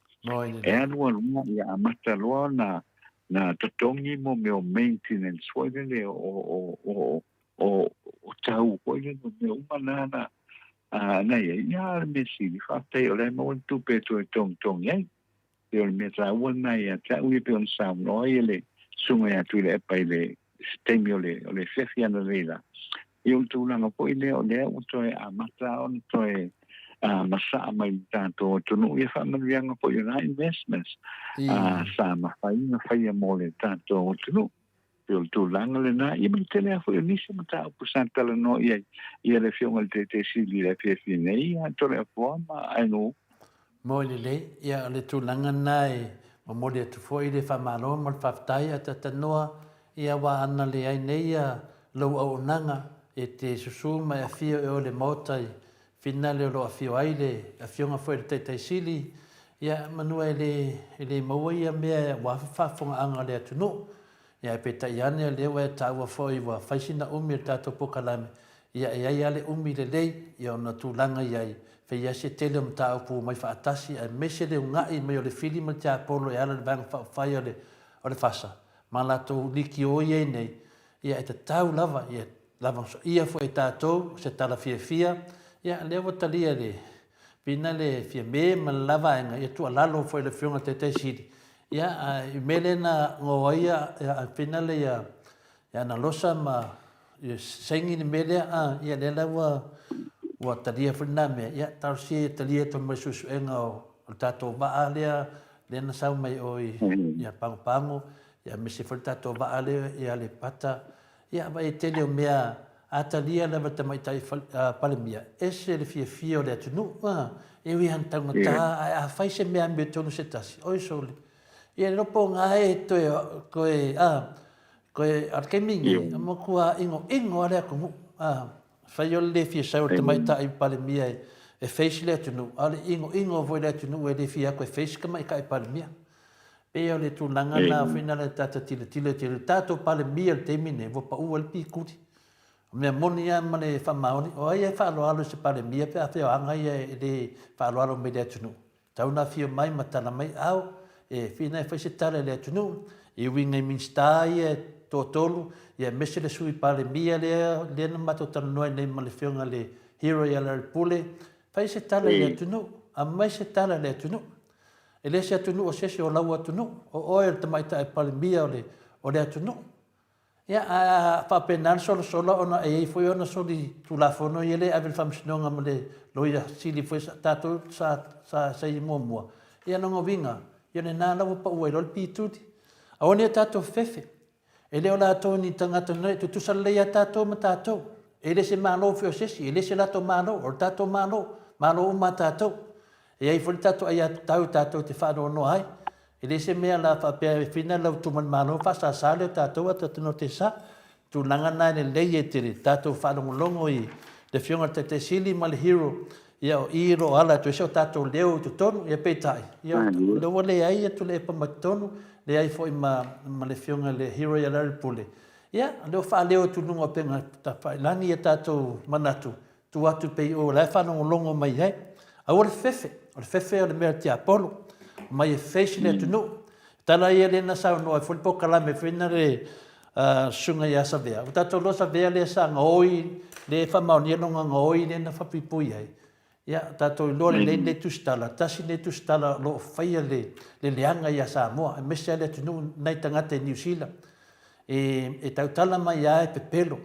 e alu alu lava ia amata loa ona na totogi mo mea o maintenance foi lele o o o o o tau foi lele o mea uma na na na i ai. Ia a o le mea sili, faafetai o la e maua le tupe e toe togitogi ai. Pei o le mea taua lena ia te au ia pei ona saunoa ai le Susuga ia Tuilaepa i le se taimi o le o le afiafi analeila. Ia o le tulaga foi lea o lea ua toe amata ona toe masaa mai i le tatou atunuu ia faamanuiaga foi o na investments sa mafai ona faia mo le tatou atunuu. Pei o le tulaga lena, ia ma le tele lava foi o nisi mataupu sa talanoa i ai ia le Afioga i le Taitai Sili i le afiafi nei, ia Toleafoa ma Ainuu. Moe lelei, ia o le tulaga lena e momoli atu foi le faamalo ma le faafetai a Tatanoa ia aua ana leai nei ia lou auaunaga e te susu ma e afio e oe le Maota i finale o lo o afio ai le Afioga foi i le Taitai Sili. Ia, manua e le, e le maua ia mea aua faafofogaaga a le atunuu. Ia, ae peitai ane o lea ua e taua foi ua fai sina umi o le tatou polokalame, ia e i ai lava le umi lelei, ia ona tulaga i ai, fai ai se tele o mataupu ua omai faatasi, aemaise le una'i mai o le fili ma le tiapolo e ala i le Vaega Faaupufai o le, o le FASA, ma latou liki o i ai nei, ia e tatau lava, ia lavasoia foi e tatou se tala fiafia, ia lea ua talia e le Pina le Fiame ma le la vaega, ia tuualalo foi i le Afioga i le Taitai Sili, ia a i mea lea na go ai ia Pina le ia Ana Losa ma ia saini le mea lea, a ia lea la ua ua talia foi lena mea, ia talosia ia talia atu ma le suesuega o le tatou vaa lea lea na sau mai o i ia Pagopago, ia aemaise foi le tatou vaa lea i Aleipata, Ia, vaai e tele o mea a talia lava le tamaitai Palemia, ese le fiafia o le atunuu, a, e ui lava ina taugata, ae a fai se mea amiotonu se tasi, oi sole, ia le iloa po o ga e toe, toe, a, toe, a o le taimi lenei, e matua inoino lava le atunuu, a, fai o le le fia sau o le tamaitai Palemia e face le atunuu, a o le inoino foi o le atunuu e le fia atu e face le tamaitai Palemia. Pei o le tulaga lena foi lea tatou tilotilo i le tatou Palemia i le taimi lenei ua pau ai le pikuli. O mea moni lava ma le faamaoni, o ai e faaaloalo i se Palemia pe afai o aga ia e le faaaloalo mai i le atunuu. E tatau ona afio mai ma tala mai au, e fina e fai se tala i le atunuu, e uiga i Minisita ia e toatolu, ia aemaise le Sui Palemia lea, lea na matou talanoa ai nei ma le Afioga i le Hero ia Lealailepule, fai se tala i le atunuu, aumai se tala i le atunuu. E le se atunuu o se isi, o lau atunuu. O oe o le tamaitai Palemia o le, o le atunuu. Ia, ae a faapena le solasola ona e i ai foi ona soli Tulafono ia lea e ave i le Faamasinoga ma le Loia Sili foi sa tatou sa, sa, sa i ai muamua. Ia, lona uiga, ia lena la ua pau ai loa le pituli. Aua ne i o tatou fefe. E le o latou ni tagata e tutusa lelei lava tatou ma tatou. E le se Malo foi o se isi, e le se latou Malo, o le tatou Malo, Malo uma a tatou. E i ai foi le tatou aiatatau tatou te faanoanoa ai. E le se mea la faapea e fina lau tuma i le Malo faasasa lea o tatou ae tatou te sa. Tulaga na e lelei e tele tatou faalogologo i le Afioga i le Taitai Sili ma le Hero Ia, o i lo ala atu ai so tatou leo i totonu, ia peitai, ia, o lea ua leai ia Tuilaepa mai totonu, leai foi ma, ma le Afioga i le Hero ia Lealailepule. Ia, o lea ua faaleo atu i luga o upega tafailagi ia tatou manatu, tuu atu pea i o o la e faalogologo mai ai. Aua le fefe, o le fefe o le mea a le tiapolo, omai e face le atunuu. Tala ia lea na saunoa ai foi le polokalame foi na le Susuga ia Savea. Ua tatou iloa Savea lea sa gaoi, lea e faamaonia lona gaoi lea na faapuipui ai. Ia, tatou iloa lelei lenei tusitala, tasi lenei tusitala o lo o faia le le leaga ia Samoa, aemaise lava le atunuu nai tagata i Niu Sila. E, e tautala mai lava e pepelo.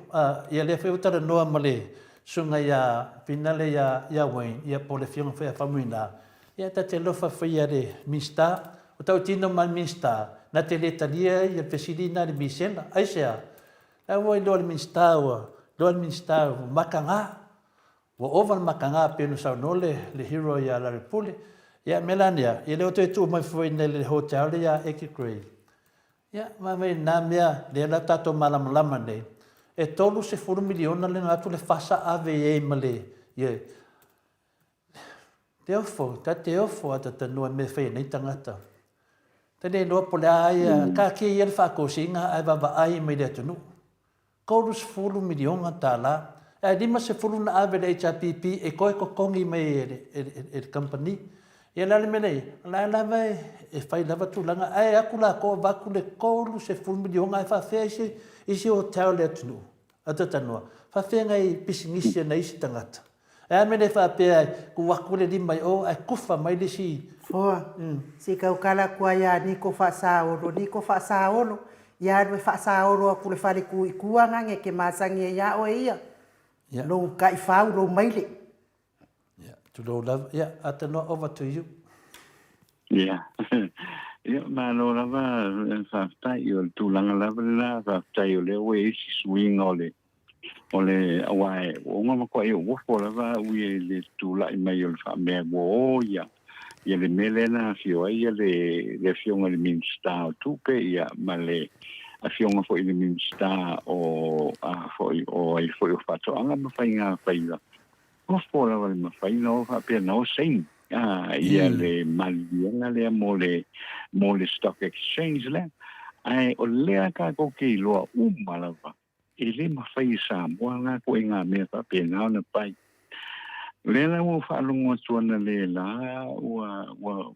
Ia lea foi ua talanoa ma le Susuga ia Finale ia, ia Wayne, ia po o le Afioga foi ia Faumuina, Ia ta te alofa foi ia le Minisita. O tautino ma le Minisita, na te le talia ia le fesili na i le Misela. Aisea? La ua iloa le Minisita ua iloa le Minisita ua mataga. Ua ova le mataga pei ona saunoa le, le hero ia Larry Pule. Ia mea la nea, ia lea ua toe tuu mai foi nei le hotel ia Eke Gray. Ia, ma mai na mea, lea la tatou malamalama nei, e 30 miliona le atu le fasa ave i ai ma le, ia, Te ofo, ta te ofo a tatanua i mea e fai e nei tagata. Ta le iloa po o le a ia, taatia ia le faatosina ae vaavaai mai le atunuu. 30 miliona tala, ae 50 na ave i le HRPP e toe totogi mai e le, e le, e le kamupani. Ia o le a le mea lea i ai? O la e lava e fai lava tulaga, ae atu latou avatu le 30 miliona ae faafefea isi, isi hotel o le atunuu? A tatanua, faafefea nai pisinisi a nai isi tagata? E a mea le faapea e tuu atu le lima i o ae kufa mai le isi. Foa, se i tautala atu ai ia Niko Faasaolo, Niko Faasaolo, ia alu e faasaolo atu le fale tu i tua nage ke masani ai ia oe ia, lou taifau lou maile. Ia, tulou lava. Ia, Atanoa, over to you. Ia, ia malo lava faafetai o le tulaga lava lena, faafetai o lea ua i ai si suiga o le o le aua e ua uma matuai ou ofo lava au ia i le tulai mai o le faamea ua o ia ia le mea lea na afio ai ia le le afioga i le Minisita o Tupe ia ma le afioga foi i le Minisita o a foi o ai foi o Faatoaga ma Faiga Faiva. Ofo lava le mafai ona o faapea na o saini. Ia le maliliega lea mo le mo le stock exchange lea. Ae o lea tatou te iloa uma lava e le mafai e Samoa la ituaiga mea faapena ona fai. O lea la ua ou faalogo atu analeila ua ua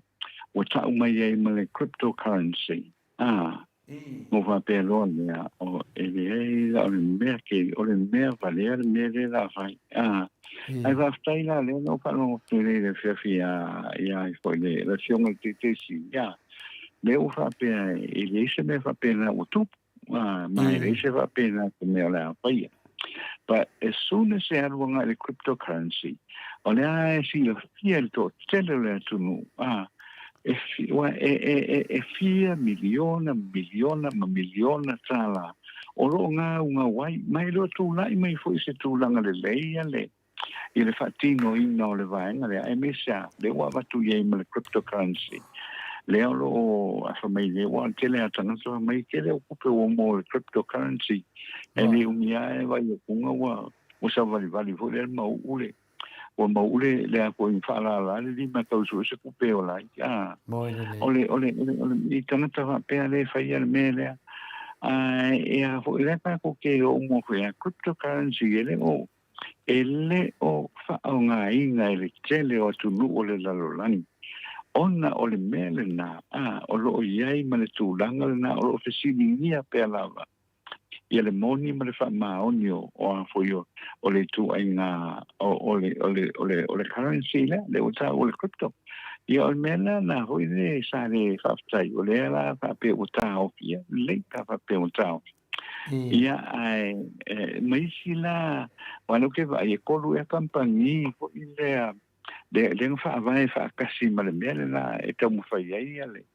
ua tau mai ai ma le cryptocurrency. A, ua faapea loa lea, o, e leai la o le mea ke, o le mea valea le mea lea la fai. A, ae faafetai la lea na ou faalogo atu nei i le afiafi iā, iā ai foi le, le Afioga i le Taitaisi, ia, lea ua faapea e leai se mea faapena ua tupu. A, ma e leai se faapena se mea o le a faia. But as soon as e alu agai i le cryptocurrency, o lea e silafia e le toatele o le atunuu, a, e, ua, e, e, e, e fia miliona, miliona ma miliona tālā o lo o gaugau ai, ma e le o tulai mai foi se tulaga lelei ia le, i le faatinoina o le vaega lea, aemaise lava lea ua avatu i ai ma le cryptocurrency, lea o lo o afa mai nei, aua o le tele lava o tagata fai mai, e tele au tupe ua mo le cryptocurrency, e le umi lava e vaai atu ua ua savalivali foi lea le mauu le ua mauu le le a foi faalala le lima e tau sue se tupe e ola ai. A, o le o le o le o le i tagata faapea lea e faia le mea lea. Ae e a foi lea tatou te o uma foi a cryptocurrency e le o e le o faaaogaina e le tele o atunuu o le lalolagi, ona o le mea lena, a, o lo o i ai ma le tulaga lena o lo o fesiligia pea lava ia le moni ma le faamaoni o, o a foi o, o le ituaiga o, o le, o le, o le, o le currency lea, lea ua taua o le crypto. Ia o le mea lena na foi le sa le faafetai, o lea la faapea ua taofi, ia lelei pe a faapea ua taofi. Ia, ae ma isi la, aua o lea ou te vaai e kolu ea kamupani foi lea, lea, lea na faavae faatasi ma le mea lena e taumafai ai ia le,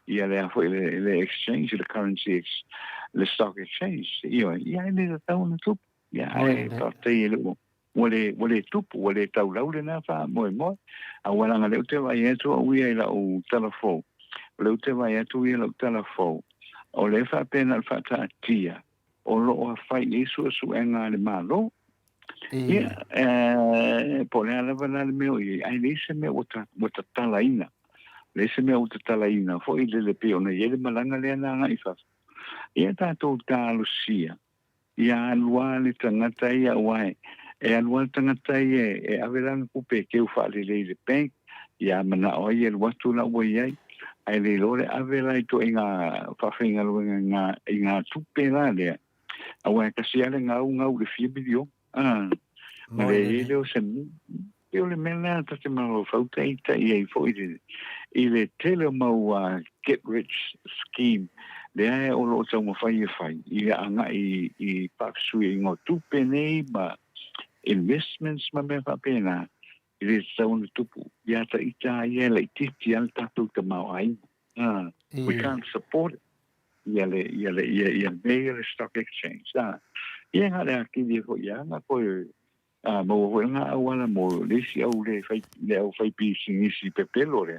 ia le a foi le, le exchange, le currency, ex, le stock exchange. Ioe, ia e le tatau ona tupu. Ia, ae faafetai e le o, ua le, ua le tupu, ua le taulau lena faamoemoe. Aua leaga o lea ou te vaai atu au ia i lau tala fou, o lea ou te vaai atu ia i lau tala fou, o lea e faapea na o le faataatia o lo o fai i ai suesuega a le Malo. Ia, eh, po o le a lava la le mea o i ai, ae leai se mea ua, ta, ua tatalaina. Leai se mea ua tatalaina foi le le pei ona i ai le malaga lea na agai i fafo. Ia tatou talosia Ia alu lava le tagata ia aua e alu lava le tagata ia e ave lana tupe e teu faalelei i le bank, ia manao ai e alu atu la ua i ai, ae le iloa le ave la i ituaiga faafaigaluega i ngā, i ngā tupe la lea, aua e tasi lava le gau, gau i le fia miliona, a, ona leai ai lea o se mea. Pei o le mea lea ta te mafaufau ita i ai foi i le tele o mau get rich scheme lea o lo o taumafai e fai i le agai i faafesuiaiga o tupe nei ma investments ma mea faapena, e le tatau ona tupu. Ia ta ita ia e laitiiti lava le tatou tamaoaiga. We can't support it. Ia le, ia le, ia, ia mea ia le stock exchange. Ia na o le atili ai foi ia na koe Ā, maua foi ngā auala mō le isi au le whai, le au whai pisinisi pepelo lea.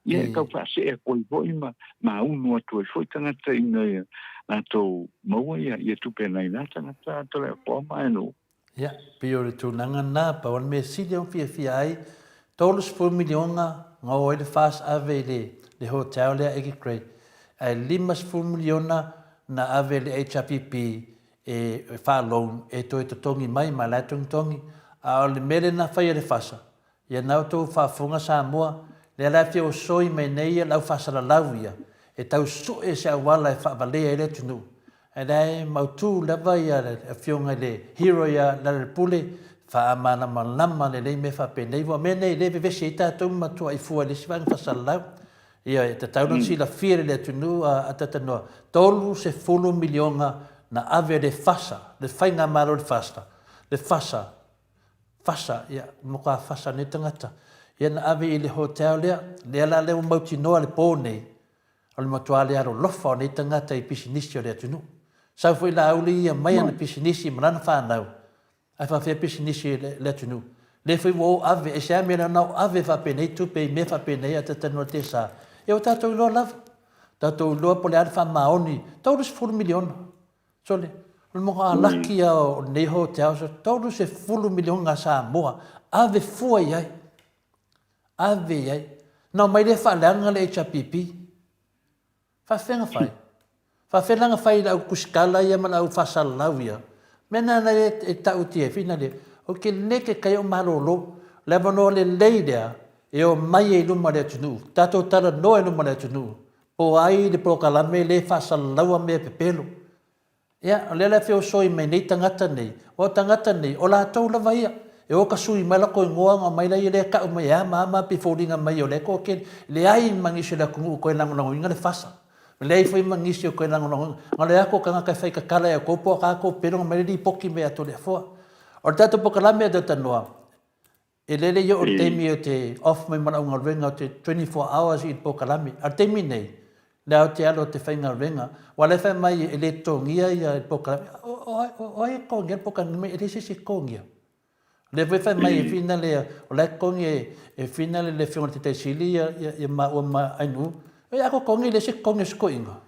Ia, e tau whaasee atu ai foi ma, ma unu atu ai foi tagata ina ia latou maua ia, ia tupe nai nā tagata a Toleafoa ma e nō. Ia, pei o le tulaga lena, pau lava le mea sili ona fiafia ai, 30 miliona na o ai le FAS ave i le, le hotel lea Aggie Grey, ae 50 miliona na ave i le HRPP e faaloun e toe totogi mai ma la e togitogi, a o le mea lena fai e le fasa, ia na outou faafofoga Samoa, lea la e fia osoi mai nei ia le au faasalalau ia, e tau sue se auala e faavalea ai le atunuu, ae la e mautu lava ia le afioga i le hero ia Lealailepule, faamalamalama lelei mea faapenei, aua o mea nei e le vevesi ai tatou ma matuai fua i le isi vaega faasalalau. Ia, e tatau ona silafia e le atunuu a Atatanoa, 30 miliona na ave e le FASA, le Faigamalo o le FASA, le FASA, FASA, ia, matua FASA nei tagata, ia na ave i le hotel lea, lea la lea ua mautinoa le po nei, o le matua le alolofa o nei tagata i pisinisi o le atunuu. Sau foi Laauli ia mai ana pisinisi ma lana fanau, Ae faafefea pisinisi le atunuu? Lea foi ua o ave, e se a mea lea na o ave faapenei tupe i mea faapenei a tatou te sa. Ia ua tatou iloa lava. Tatou iloa po o le a le faamaoni, 30 miliona. Sole, o le matua laki ia o lenei hotel, 30 miliona Samoa, ave fua i ai. Ave i ai. Na omai lea faaleaga le HRPP. Faafefea na fai? Faafefea la na fai i le au tusikala ia ma le au faasalalau ia? Mea na na e ta'utia ai fina le, ou te le taitai o malolo. O le avanoa lelei lea e omai ai i luma o le atunuu, tatou talanoa i luma o le atunuu, po o ai le polokalame lea e faasalalaua mea pepelo. Ia, o lea la e feosoi mai nei tagata nei, aua o tagata nei, o latou lava ia. E o tasui mai latou igoa ona omai laia lea tau mai e a ma a ma a pei e foliga mai o lea e toatele. Leai ma nisi o le atunuu o toe lagolagoina le FASA. Leai foi ma nisi o toe lagolagoina. Na o le atu o tagata e fai tatala ia outou po o a tatou pele ona omai lea lipoti mai ia Toleafoa. O le tatou polokalame a Talanoa, E lele i oo le taimi ou te off mai ma lau galuega ou te 24 hours i le polokalame. A o le taimi nei, lea ou te alu ou te faigaluega. Aua o la e fai mai e le totogia ia le polokalame. O ai e totogia le polokalame? E leai se isi e totogia. O lea foi e fai mai e finale, o la e totogi e finale le Afioga i le Taitai Sili ia maua ma Ainuu. A totogi e leai se totogi o se toeaina.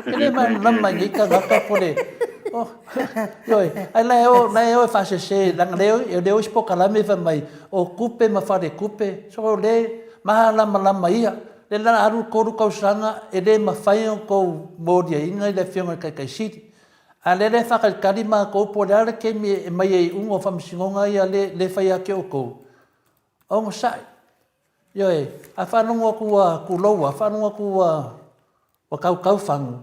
E le malamalama i nei tagata po le oh, ioe, ai la e o, la e o e faasese, leaga lea e le o isi polokalame fai mai o tupe ma faletupe, so o le malamalama ia. Le la alu 3 tausaga e le mafai ona outou moliaina i le Afioga i le Taitai Sili. A lea la e faatalitali matou po o le a le taimi e aumai ai iuga o faamasinoga ia le fai ia te outou, onosai. Ioe, a faalogo atu ua tulou a faalogo atu ua ua tautau fagu,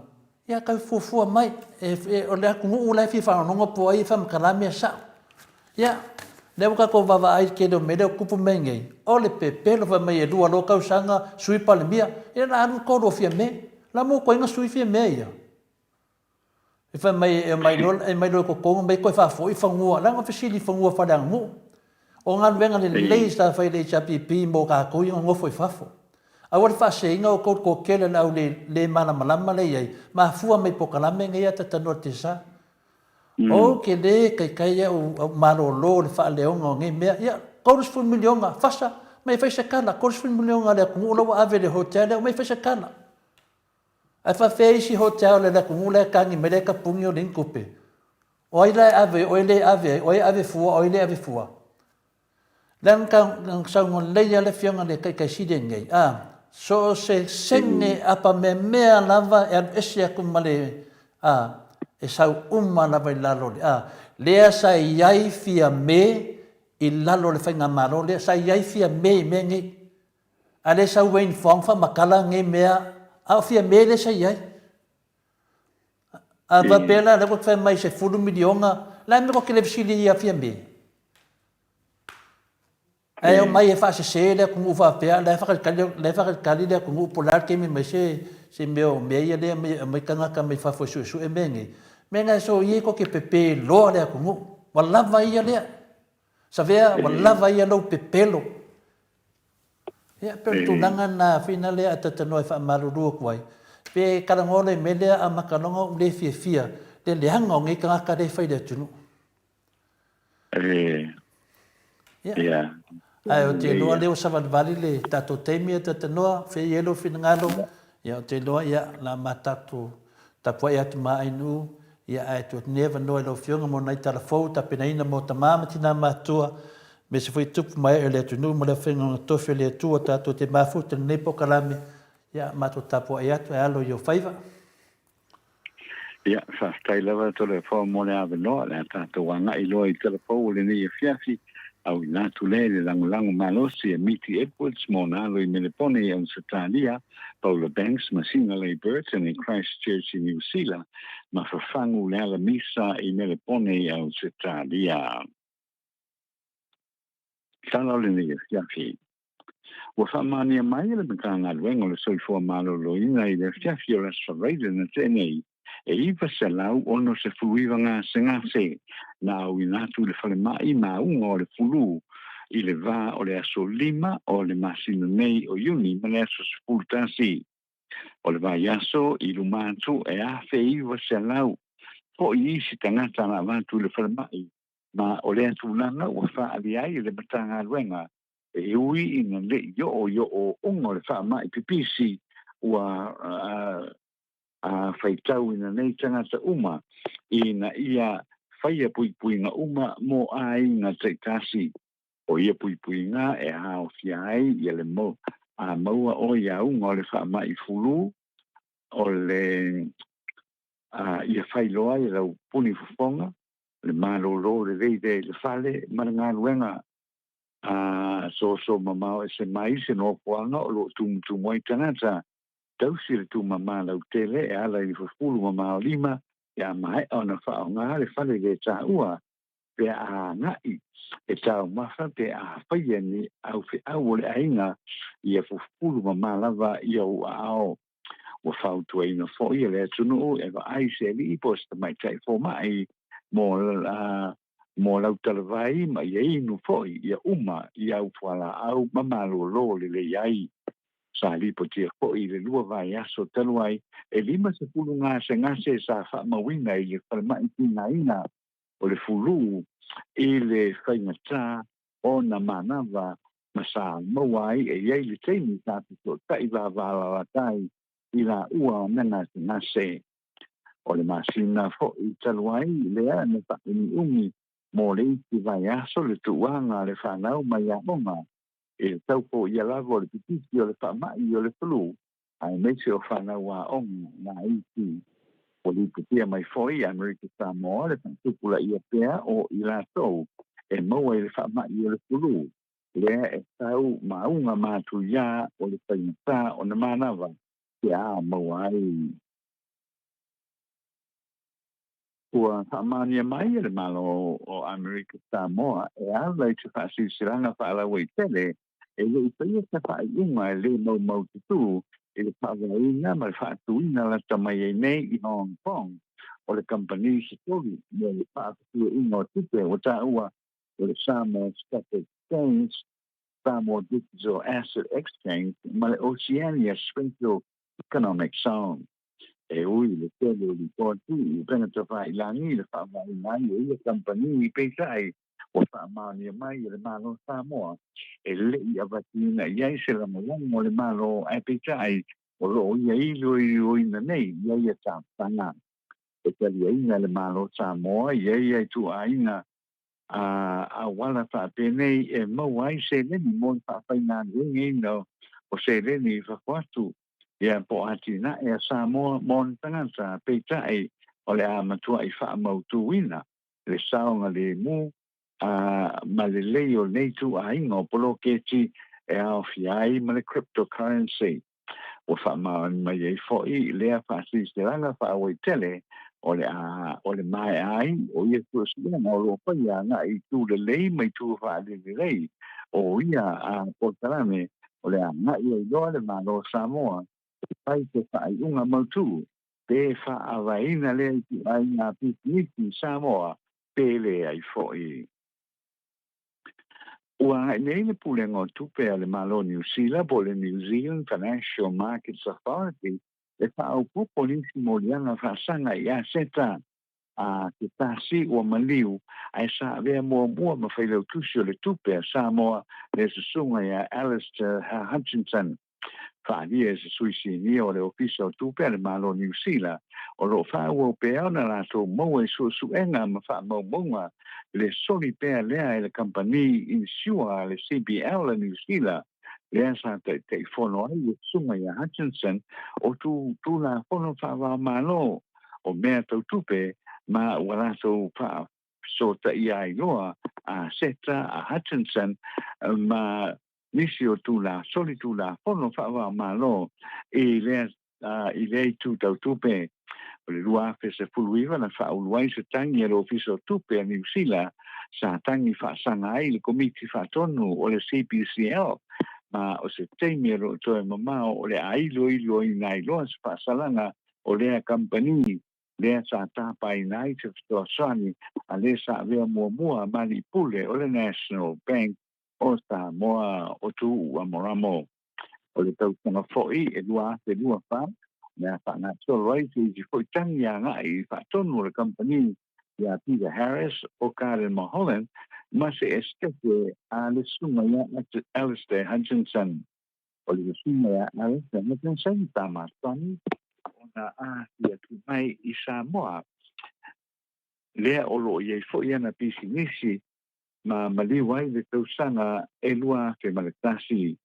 ia tau fuafua mai, e, o le atunuu la e fia faalogologo po o ai e faamatala mea sao. Ia, lea ua tatou vaavaai i le tele o mea lea ua tupu mai nei, o le pepelo fai mai e lua loa tausaga Sui Palemia, ia la alu le tolu o Fiame, la mo koina Sui Fiame ia. E fai mai e aumai loa, e aumai loa i totonu aumai toe faafoi fanua, leaga o fesili i fanua faaleaganuu. O galuega lelei sa fai e le HRPP mo tatou ia nonofo i fafo. Aua le faaseseina outou i le toatele o le au le, le malamalama lea e i ai, mafua mai i polokalame nei a Talanoa i le Tiasa. Ou te le taitai au, au malolo i le faaleoga o nei mea. Ia, 30 miliona, fasa, mai fai se tala, 30 miliona a le atunuu la ua ave i le hotel lea, omai fai se tala. Ae faafefea isi hotel a le atunuu la e tagi mai la e tapuni o leai ni tupe? O ai la e ave ai, o ai le ave ai, o ai e ave fua, o ai le ave fua? Leaga na saunoa lelei lava le afioga i le Taitai Sili nei, a, so o se sene apameamea lava e alu ese atu ma le, a, e sau uma lava i lalo o le, a, lea sa i ai Fiame i lalo o le faigamalo lea, sa i ai Fiame i mea nei. A le sau Wayne Fong faamatala nei mea, a o Fiame lea sa i ai. A faapea la, lea ua fai mai 10 miliona, la e mea ua te le fesili ia Fiame. Ae omai e faasese le atunuu faapea, la e faatalitali, la e faatalitali le atunuu po o le a le taimi mai se, se mea o mea ia lea e aumai tagata mai fafo e suesue mea nei. Mea na e soia e tou te pepe loa le atunuu. Ua lava ia lea. Savea, ua lava ia lou pepelo. Ia, pei o le tulaga lena fina lea a Talanoa e faamalulu atu ai, pe talanoa loa i mea lea amata loa ona ou le fiafia le leaga o nei tagata lea e fai i le atunuu. Ia. Ia. Ae ou te iloa lea ua savalivali le tatou taimi a Talanoa, fea i ai lou finagalo, ia ou te iloa ia la ma tatou tapuai atu ma Ainuu, ia ae tuu atu nei avanoa i lau Afioga mo nai tala fou tapenaina mo tama ma tina matutua Aemaise foi tupu ma ee o le atunuu ma le afaiga tofi o le Atua tatou te mafuta i lenei polokalame, ia matou tapuai atu ae alo i ou faiva. Ia, faafetai lava Toleafoa mo le avanoa, o le a tatou agai loa i tala fou o lenei afiafi, auina atu lea i le lagolago malosi a Miti Edwards mo ona alo i Melepone i Ausetalia, Paula Banks ma Sinalei Burton i Christchurch i Niu Sila, ma Fafagu Lealamisa i Melepone i Ausetalia. Tala o lenei afiafi. Ua faamaonia mai e le Matagaluega o le Soifua Maloloina i le afiafi o le Aso Faraile na tea nei, e 969 gasegase na auina atu i le falemai mauga o le fulu i le va o le aso 5 o le masina nei o Iuni ma le aso 11 o le vaiaso i luma atu e 1,900 foi isi tagata na avatu i le falemai ma o lea tulaga ua faaali ai e le Matagaluega e ui ina le i oo i ooooga o le faamai pipisi ua faitauina nei tagata uma ina ia faia puipuiga uma mo aiga taitasi. O ia puipuiga e aofia ai ia le mo a maua oe i auga o le faamai fulu, o le a ia failoa i lau puni fofoga, le malōlō lelei lea i le fale ma le galuega a soso mamao ese mai se nofoaga o lo o tumutumu ai tagata. Tausi le tumamā lautele e ala i le fufulu mamao lima pe a maea ona faaaoga le fale le taua pe a agai e taumafa pe a faia ni au feau o le aiga ia fufulu mamā lava i ou aao. Ua fautuaina foi e le atunuu e vaai i se alii po o se tamaitai fomai mo mo lau talavai ma ia inu foi ia uma i au fualaau ma malōlō lelei ai. Sa lipotia foi i le lua vaiaso talu ai e 50 gasegase sa faamauina i le falemai tigaina o le fulu i le faigatā ona manava ma sa maua ai e i ai le taimi sa fesootai vavalalata ai i laua na gasegase. O le masina foi talu ai lea na faaumiumi mo le isi vaiaso le tuuaga a le fanau mai aoga i le tau foia lava o le pipisi o le faamai o le flu, aemaise o fanau aoga laiti. Ua lipotia mai foi i Amerika Samoa le faatupulaia pea o i latou e maua i le faamai o le fulu, lea e tau maauga matuiā o le faigata ona manava pe a maua ai. Ua faamaonia mai e le Malo o Amerika Samoa e ala i se faasilasilaga faalauaitele e le i faia se faaiuga e lē maumaututū i le faavaeina ma le faatuina lata mai ai nei i Hong Kong o le kamupani se tolu mo le faafesuiaiga o tupe ua taua o le Samoa Stock Exchange, Samoa Digital Asset Exchange ma le Oceania Special Economic Zone. E ui i le tele o lipoti i upega tafailagi i le faavaeina ai o ia kamupani, peitai ua faamaonia mai e le Malo o Samoa e le i avatuina i ai se lagolago a le Malo, ae peitai o lo o ia iloiloina nei ia ia talosaga. E taliaina e le Malo o Samoa i ia ituaiga a auala faapenei e maua ai seleni mo le faafaigaluegaina o seleni i fafo atu ia po o atinae a Samoa mo ona tagata, peitai o le a matuai faamautuina le saogalemu a ma lelei o lenei ituaiga o poloketi e aofia ai ma le cryptocurrency. Ua faamaoni mai ai foi lea faasilasilaga faalauaitele o le a o le maea ai o ia suesuega o lo o faia agai i itu lelei ma itu faalelelei o ia a polokalame o le a agai ai loa le Malo o Samoa e fai se faaiuga mautū pe faaavaeina lea ituaiga pisinisi i Samoa pe leai foi. Ua agai nei le Pulega o Tupe a le Malo o Niu Sila po o le New Zealand Financial Markets Authority e faaopoopo nisi moliaga faasaga i aseta a se tasi ua maliu ae sa avea muamua ma Failautusi o le Tupe a Samoa le Susuga ia Alistair Hutchinson. Faaalia e se sui sinia o le Ofisa o Tupe a le Malo o Niu Sila, o lo o faaauau pea ona latou maua i suesuega ma faamaumauga le soli pea lea e le kamupani inisiua a le CBL a Niu Sila, lea sa taitaifono ai le Susuga ia Hutchinson, o Tulafono Faava-o-Malo o mea tau tupe ma ua latou faafesootaia ai loa a Seta a Hutchinson ma nisi o tula solitulafono faava-o-Malo i lea i lea itu tau tupe. O le 2019 na faaulu ai se tagi a le Ofisa o Tupe a Niu Sila sa tagi faasaga ai le Komiti Faatonu o le CBCL ma o se taimi o lo o toe mamao o le a iloiloina ai loa se faasalaga o lea kamupani lea sa tapaina ai se fesoasoani a le sa avea muamua ma alii pule o le National Bank o Samoa o Tuuamoramo. O le tausaga foi e 2024, le a faagasolo ai se isi foi tagi agai i faatonu o le kamupani ia Peter Harris o Karen Mulholland ma se esetete a le susuga ia Alistair Hutchinson. O le susuga ia Alistair Hutchinson sa masani ona aafia atu mai i Samoa, lea o lo o i ai foi ana pisinisi. ma maliu ai le tausaga e 2001.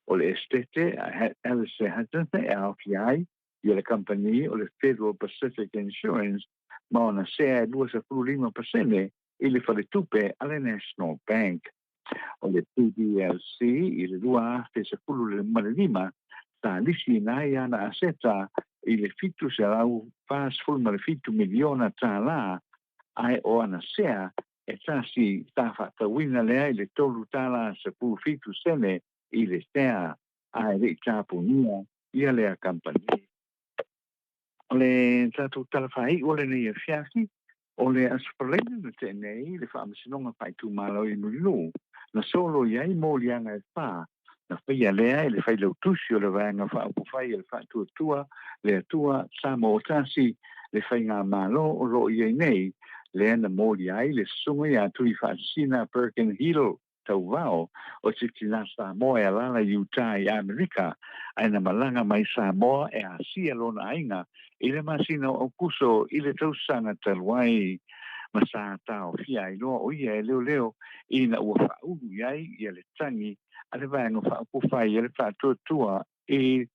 O le Esetete a Alistair Hutchinson e aofia ai ia le kamupani o le Federal Pacific Insurance ma ona sea e 25% i le faletupe a le National Bank. O le PBLC i le 2015 sa lisiina ai ana aseta i le $747 miliona tālā, ae o ana sea e tasi sa faatauina lea i le $3.17 i le sea, ae le i tapunia ia lea kamupani. O le tatou tala faaiu o lenei afiafi, o le Aso Faraile na tea nei le Faamasinoga Faaitumalo i Mulinuu, na solo i ai moliaga e fa, na faia lea e le Failautusi o le Vaega Faaupufai a le Faatuatua le Atua Samoa Tasi, le Faigamalo o lo o i ai nei, lea na molia ai le Susuga ia Tuifaasisina Perkin Hilo. Tauvao o se tina Samoa e alaala i Utah i Amerika, ae na malaga mai Samoa e asia lona aiga i le masina o Aukuso i le tausaga talu ai. Ma sa taofia ai loa o ia e leoleo ina ua faaulu i ai ia le tagi a le Vaega Faaupufai a le Faatuatua i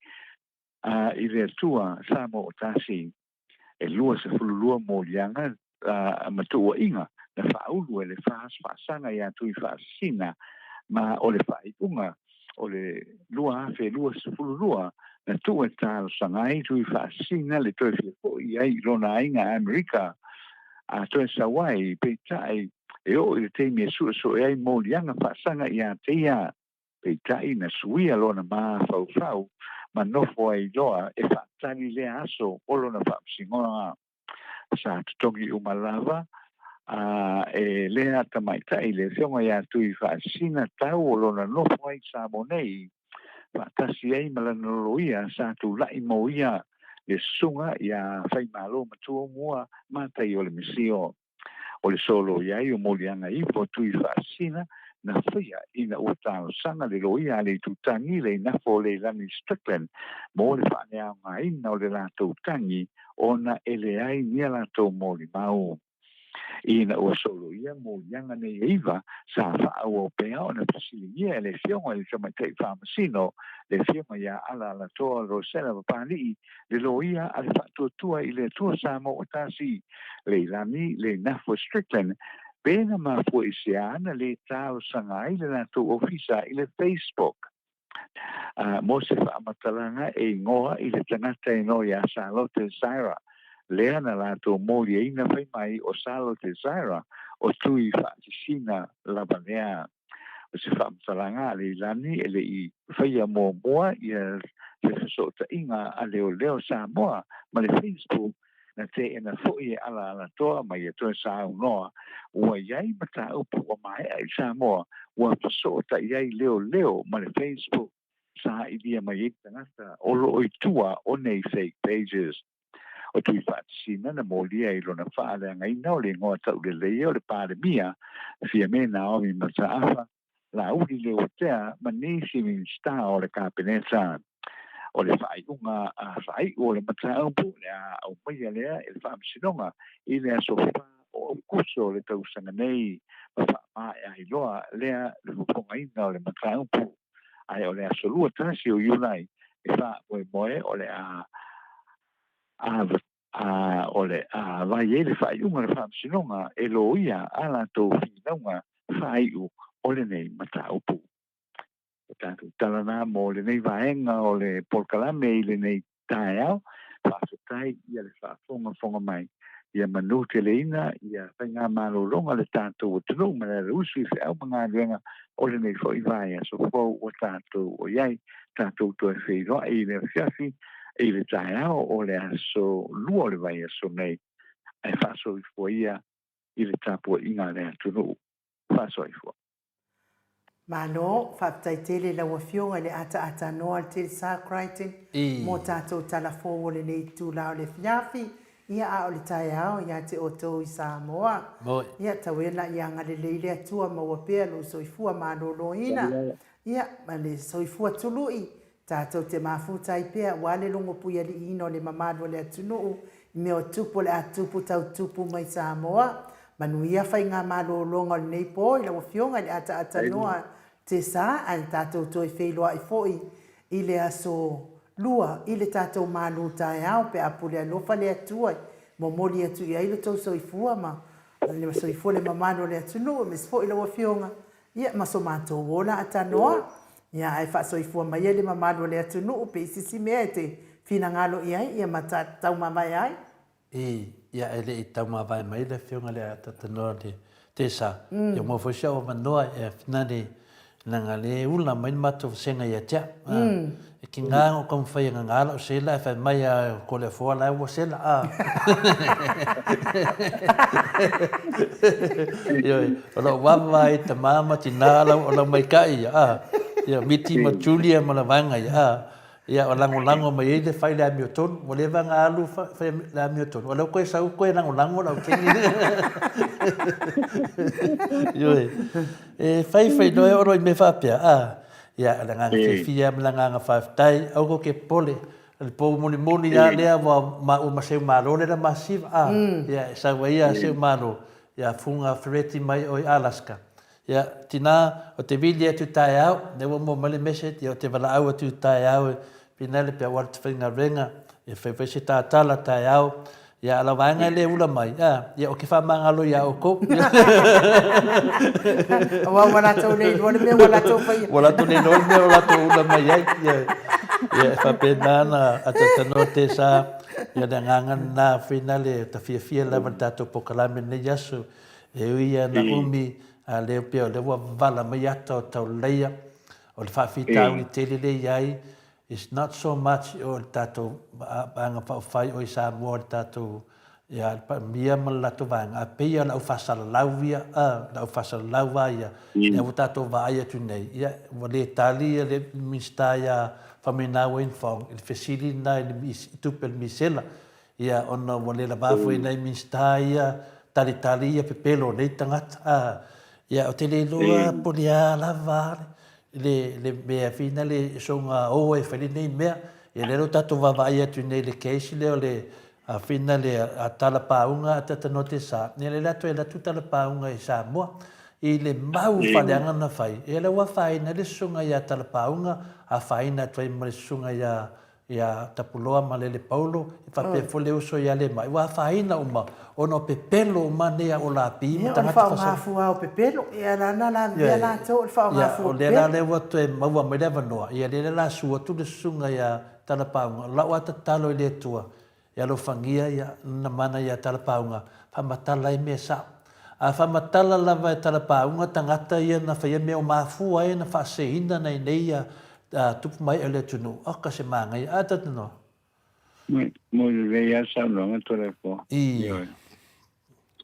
i le Atua Samoa o Tasi. E 22 moliaga ma tuuaiga na faaulu e le FAS faasaga ia Tuifaasisina ma o le faaiuga o le 2022 na tuu e talosaga ai Tuifaasisina le toe fia foi i ai i lona aiga Amerika a toe sau ai, peitai e oo i le taimi e suesue ai moliaga faasaga ia te ia. Peitai na suia lona mafaufau ma nofo ai loa e faatali lea aso o lona faamasinoga. Sa totogi uma lava a e lea tamaitai le afioga ia Tuifaasisina tau o lona nofo ai i Samoa nei faatasi ai ma lana loia sa tulai mo ia le susuga ia Faimalo Matua Mua Mataiolemisio. O le solo i ai o moliaga ivo Tuifaasisina na faia ina ua talosaga le loia a le itutagi Leinafo Leilani Strickland mo le faaleaogaina o le latou tagi ona e leai ni a latou molimau. Ina ua soloia moliaga nei e iva, sa faaauau pea ona fesiligia e le Afioga i le Tamaitai Faamasino, le Afioga ia Alaalatoa Rosella Papalii, le loia a le Faatuatua i le Atua Samoa ua tasi, Leilani Leinafo Strickland, pe na mafua i se a na lē talosaga ai le latou ofisa i le Facebook. A mo se faamatalaga e igoa i le tagata e noa iā Salote Zaira, lea na latou moliaina fai mai o Salote Zaira o Tui Faasisina lava lea. O se faamatalaga a Leilani e le i faia muamua ia se fesootaiga a leoleo Samoa ma le Facebook na teena foi e Alaalatoa ma ia toe saunoa ua i ai mataupu ua maea i Samoa ua fesootai ai leoleo ma le Facebook sailia mai ai tagata o lo o i tua o nei fake pages. O Tuifaatesina na molia i lona faaleagaina o le igoa taulelei o le Palemia, Fiame Naomi Mataafa, Laauli Leuatea ma nisi Minisita o le Kapeneta. O le faaiuga a faaiu o le mataupu o le a aumaia lea e le Faamasinoga i le aso 4 o Aukuso o le tausaga nei ma faamaea ai loa lea le fofogaina o le mataupu. Ae o le aso 21 o Iulai e faamoemoe o le a a o le a vaai ai le faaiuga a le Faamasinoga e loia a latou finauga faaiu o lenei mataupu. O tatou tala na mo lenei vaega o le polokalame i lenei taeao. Faafetai ia le faafogafoga mai. Ia manuteleina ia faigamalologa a le tatou atunuu ma le alausu i feau ma galuega o lenei foi vaiaso fou ua tatou o i ai. Tatou toe feiloai i le afiafi i le taeao o le aso lua o le vaiaso nei, ae faasoifua ia i le tapuaiga a le atunuu. Faasoifua. Malo, faafetai tele i lau Afioga i le ataatanoa le Telesar Crichton mo tatou tala fou o lenei itula o le afiafi, ia a o le taeao ia te outou i Samoa. Ia tauela ia agalelei le Atua maua pea lou soifua maloloina. Ia, ma le soifua tului, tatou te mafuta ai pea aua le logo puialiiina o le mamalu o le atunuu i mea o tupu o le a tupu tau tupu mai Samoa. Manuia faigamalologa o lenei po i lau Afioga i le ataatanoa Tesa, ae tatou toe feiloai foi i le aso Lua i le tatou malu taeao pe a pule alofa le Atua e momoli atu i ai lo tou soifua ma le soifua le mamalu o le atunuu aemaise foi lau Afioga ia ma so matou ola atanoa. Ia ae faasoifua maia le mamalu o le atunuu pe i sisi mea e te finagalo i ai ia ma taumavae ai. I, ia e le i taumavae mai le afioga i le Atatanoa le Tesa, ia ua maua foi si au avanoa e afina le, leaga le ula mai le matou vasega ia te au. E tiga ona ou taumafai e gaga lau sela ae fai mai a ko le afoa la e ua sela, a. Ioe, o lou vava ai tama ma tina o lau maita'i ia, a. Ia Miti ma Julia ma la vaega ia, a. Ia, ua lagolago mai ai le fai le amiotonu. Ua leva ona alu fai le amiotonu, o lea ua toe sau toe lagolago lau keni lea. Ioe. E fai fai loa e olo i mea faapea, a, ia, o le agaga fiafia ma le agaga faafetai, aua tou te popole, o le pou mulimuli lava lea ua maua ma Seumalo lea masiva, a, ia, e sau ai ia Seumalo, ia Fuga Fereti mai o i Alaska. Ia, tina, ou te vili atu taeao, lea ua maua mai le message, ia ou te valaau atu taeao e Pinale pe ua alu te faigaluega, e fai foi se tatala taeao. Ia, a o lau vaega e le ula mai, a, ia ou te faamagalo ia outou. Aua ua latou le iloa le mea ua latou faia. Ua latou le iloa le mea ua latou ula mai ai. Ia, ia e faapena ona atatanoa Tesa, ia le agaga lena, Finale, ta fiafia lava i le tatou polokalame i lenei aso. E ui ia na umi, a lea pei o lea ua vala mai ata o tauleleia, o le faafitauli tele lea i ai, it's not so much o le tatou vaega faaupufai o i Samoa o le tatou ia le Palemia ma le latou vaega, ae pei o le au faasalalau ia, a, le au faasalalau lava ia, lea ua tatou vaai atu nei, ia ua le tali le Minisita ia Faumuina Wayne Fong i le fesili lena i le tupe a le misela. Ia, ona ua le lava foi nai Minisita ia talitali ia pepelo o nei tagata. A, ia, ou te le iloa po o le a lava le, le mea fina le soga o e fai lenei mea. Ia, lea la ua tatou vaavaai atu nei i le case lea o le a fina le a talapauga a Tatanote sa. Ia, lea la toe alu atu talapauga i Samoa i le mau faaleaga na fai. Ia, lea ua afaina ai le susuga ia Talapauga, afaina atu ai ma le susuga ia ia Tapuloa ma Lele Paulo, e faapea foi le uso ia Lemai, ua afaina uma ona o pepelo uma nei a Olapi ma tagata fasolo. Ia, o le faaaoga fua o pepelo, ia lana la mea latou o le faaaoga fua o pepelo. Ia, o lea la lea ua toe maua mai le avanoa, ia lea la sua atu le susuga ia Talapauga, o lau lava tatalo i le Atua, E alofagia ia lana mana ia Talapauga, faamatala ai mea sao. A faamatala lava e Talapauga tagata ia na faia mea o mafua ai na faaseseina nai nei ia tupu mai o le atunuu, oka se manaia. A Tatanoa? Mo lelei lava le saunoaga Toleafoa. Ioe.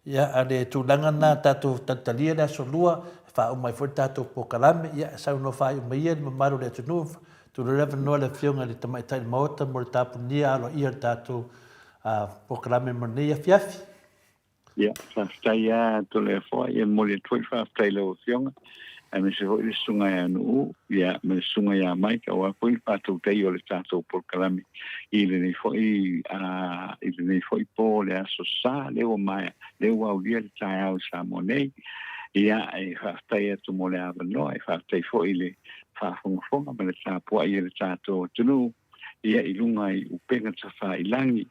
Ia, a o le tulaga lena tatou talitalia le Aso Lua, e faauma ai foi le tatou polokalame. Ia, saunoa faaiu mai ia le mamalu o le atunuu, tulou le avanoa i le Afioga i le Tamaitai Maota mo le tapunia aloaia o le tatou polokalame mo lenei afiafi. Ia, faafetai lava Toleafoa, ia momoli atu foi le faafetai i lau Afioga, aemaise foi le Susuga ia Nu'u, ia, ma le Susuga ia Mike, aua foi le faatautaia o le tatou polokalame i lenei foi, a, i lenei foi po o le Aso Sa, lea ua maea, lea ua aulia le taeao i Samoa nei. Ia, e faafetai atu mo le avanoa, e faafetai foi i le faafogafoga ma le tapuai a le tatou atunuu. ia i luga i upega tafailangi,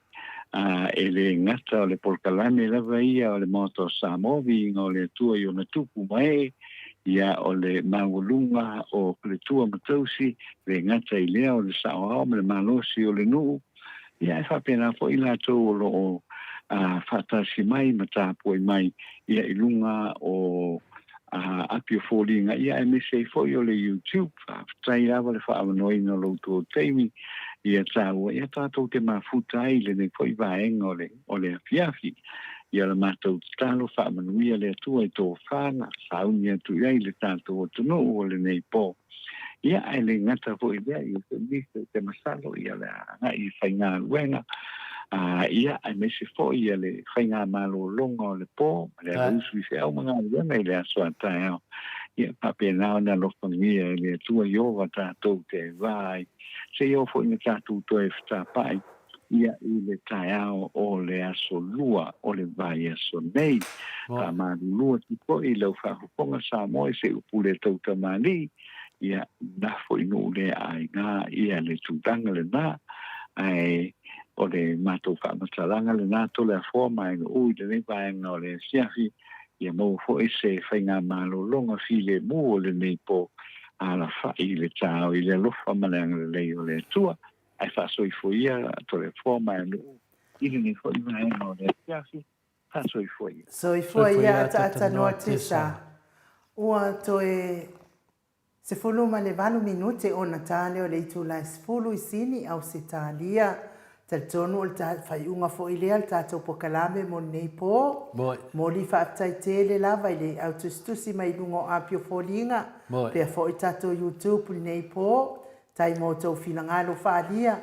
a e le gata o le polokalame lava ia o le Maota o Samoa, viiga o le Atua i ona tupu ma ee, ia o le maualuga o faletua ma tausi, le gata i lea o le saoao ma le malosi o le nuu, ia e faapena foi latou o lo o faatasi mai ma tapuai mai ia i luga o api o foliga, ia aemaise ai foi o le YouTube. Faafetai lava le faaavanoaina o lo outou taimi ia taua, ia tatou te mafuta ai i lenei foi vaega o le, o le afiafi. Ia la matou tatalo faamanuia le Atua i tofa sauni atu i ai le tatou atunuu o lenei po. Ia, ae le gata foi i lea, ia foi nisi o te masalo, ia le agai i faigaluega, ia, aemaise foi ia le faigamalologa o le po, ma le alausu i feau ma galuega i le aso a taeao. Ia, faapena ona alofagia e le Atua Ieova tatou te va ai, seia oo foi ina tatou toe fetapai. Ia i le taeao o le aso Lua o le vaiaso nei. Faamalulu atu foi i lau faafofoga Samoa i se upu le tautamalii, ia nafo i nuu le aiga ia le tulaga lena, ae o le matou faamatalaga lena Toleafoa ma Aenuuu i lenei vaega o le afiafi, ia maua foi se faigamalologa filemu o lenei po alafai i le taao i le alofa ma le agalelei o le Atua. Ae faasoifua ia Toleafoa ma Aenuuu i lenei foi vaega o le afiafi. Faasoifua ia. Soifua ia ataata noa Tisa. Ua toe 18 minute ona ta lea o le itula e 10 i Sini, Ausetalia. Talitonu o le faaiuga foi lea o le tatou pokalame mo lenei po. Moli faafetai tele lava i le au tusitusi mai luga o api o foliga, pea foi tatou YouTube lenei po. Tai mo outou finagalo faaalia.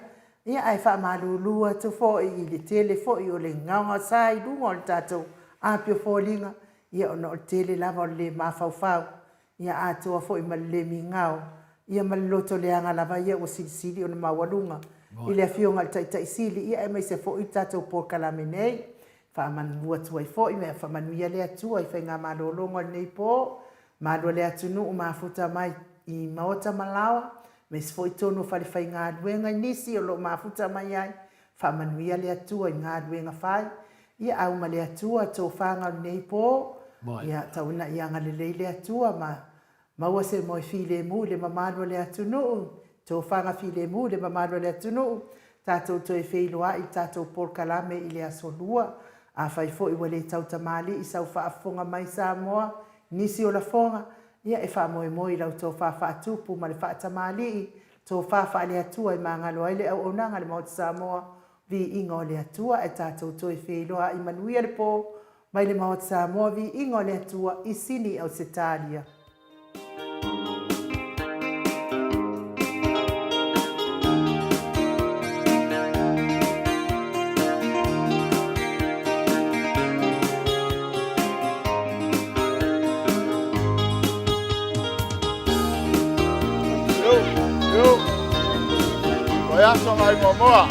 Ia ae faamalulu atu foi i le tele foi o le gaogaosa i luga o le tatou api o foliga, ia ona o le tele lava o le le mafaufau, ia atoa foi ma le le migao, ia ma le loto leaga lava ia ua silisili ona maualuga i le Afioga i le Taitai Sili, ia aemaise foi le tatou polokalame nei. Faamanu atu ai foi ma faamanuia le Atua i faigamalologa o lenei po, malu a le atunuu mafuta mai i maota ma laoa, aemaise foi tonu o falefaigaluega i nisi o lo o mafuta mai ai. Faamanuia le Atua i galuega fai. Ia auma le Atua tofaga o lenei po. Ia tau ina ia agalelei le Atua ma maua se moe filemu i le mamalu o le atunuu, tofaga filemu i le mamalu o le atunuu. Tatou toe feiloai i le tatou polokalame i le aso Lua. Afai foi ua le tautamalii sau faafofoga mai Samoa, nisi o lafoga, ia e faamoemoe i lau tofa faatupu ma le faatamalii, tofa faale-Atua e magalo ai le auaunaga a le Maota Samoa, viiga o le Atua, ae tatou toe feiloai manuia le po mai le Maota Samoa, viiga o le Atua i Sini, Ausetalia. Vaiaso ngai muamua.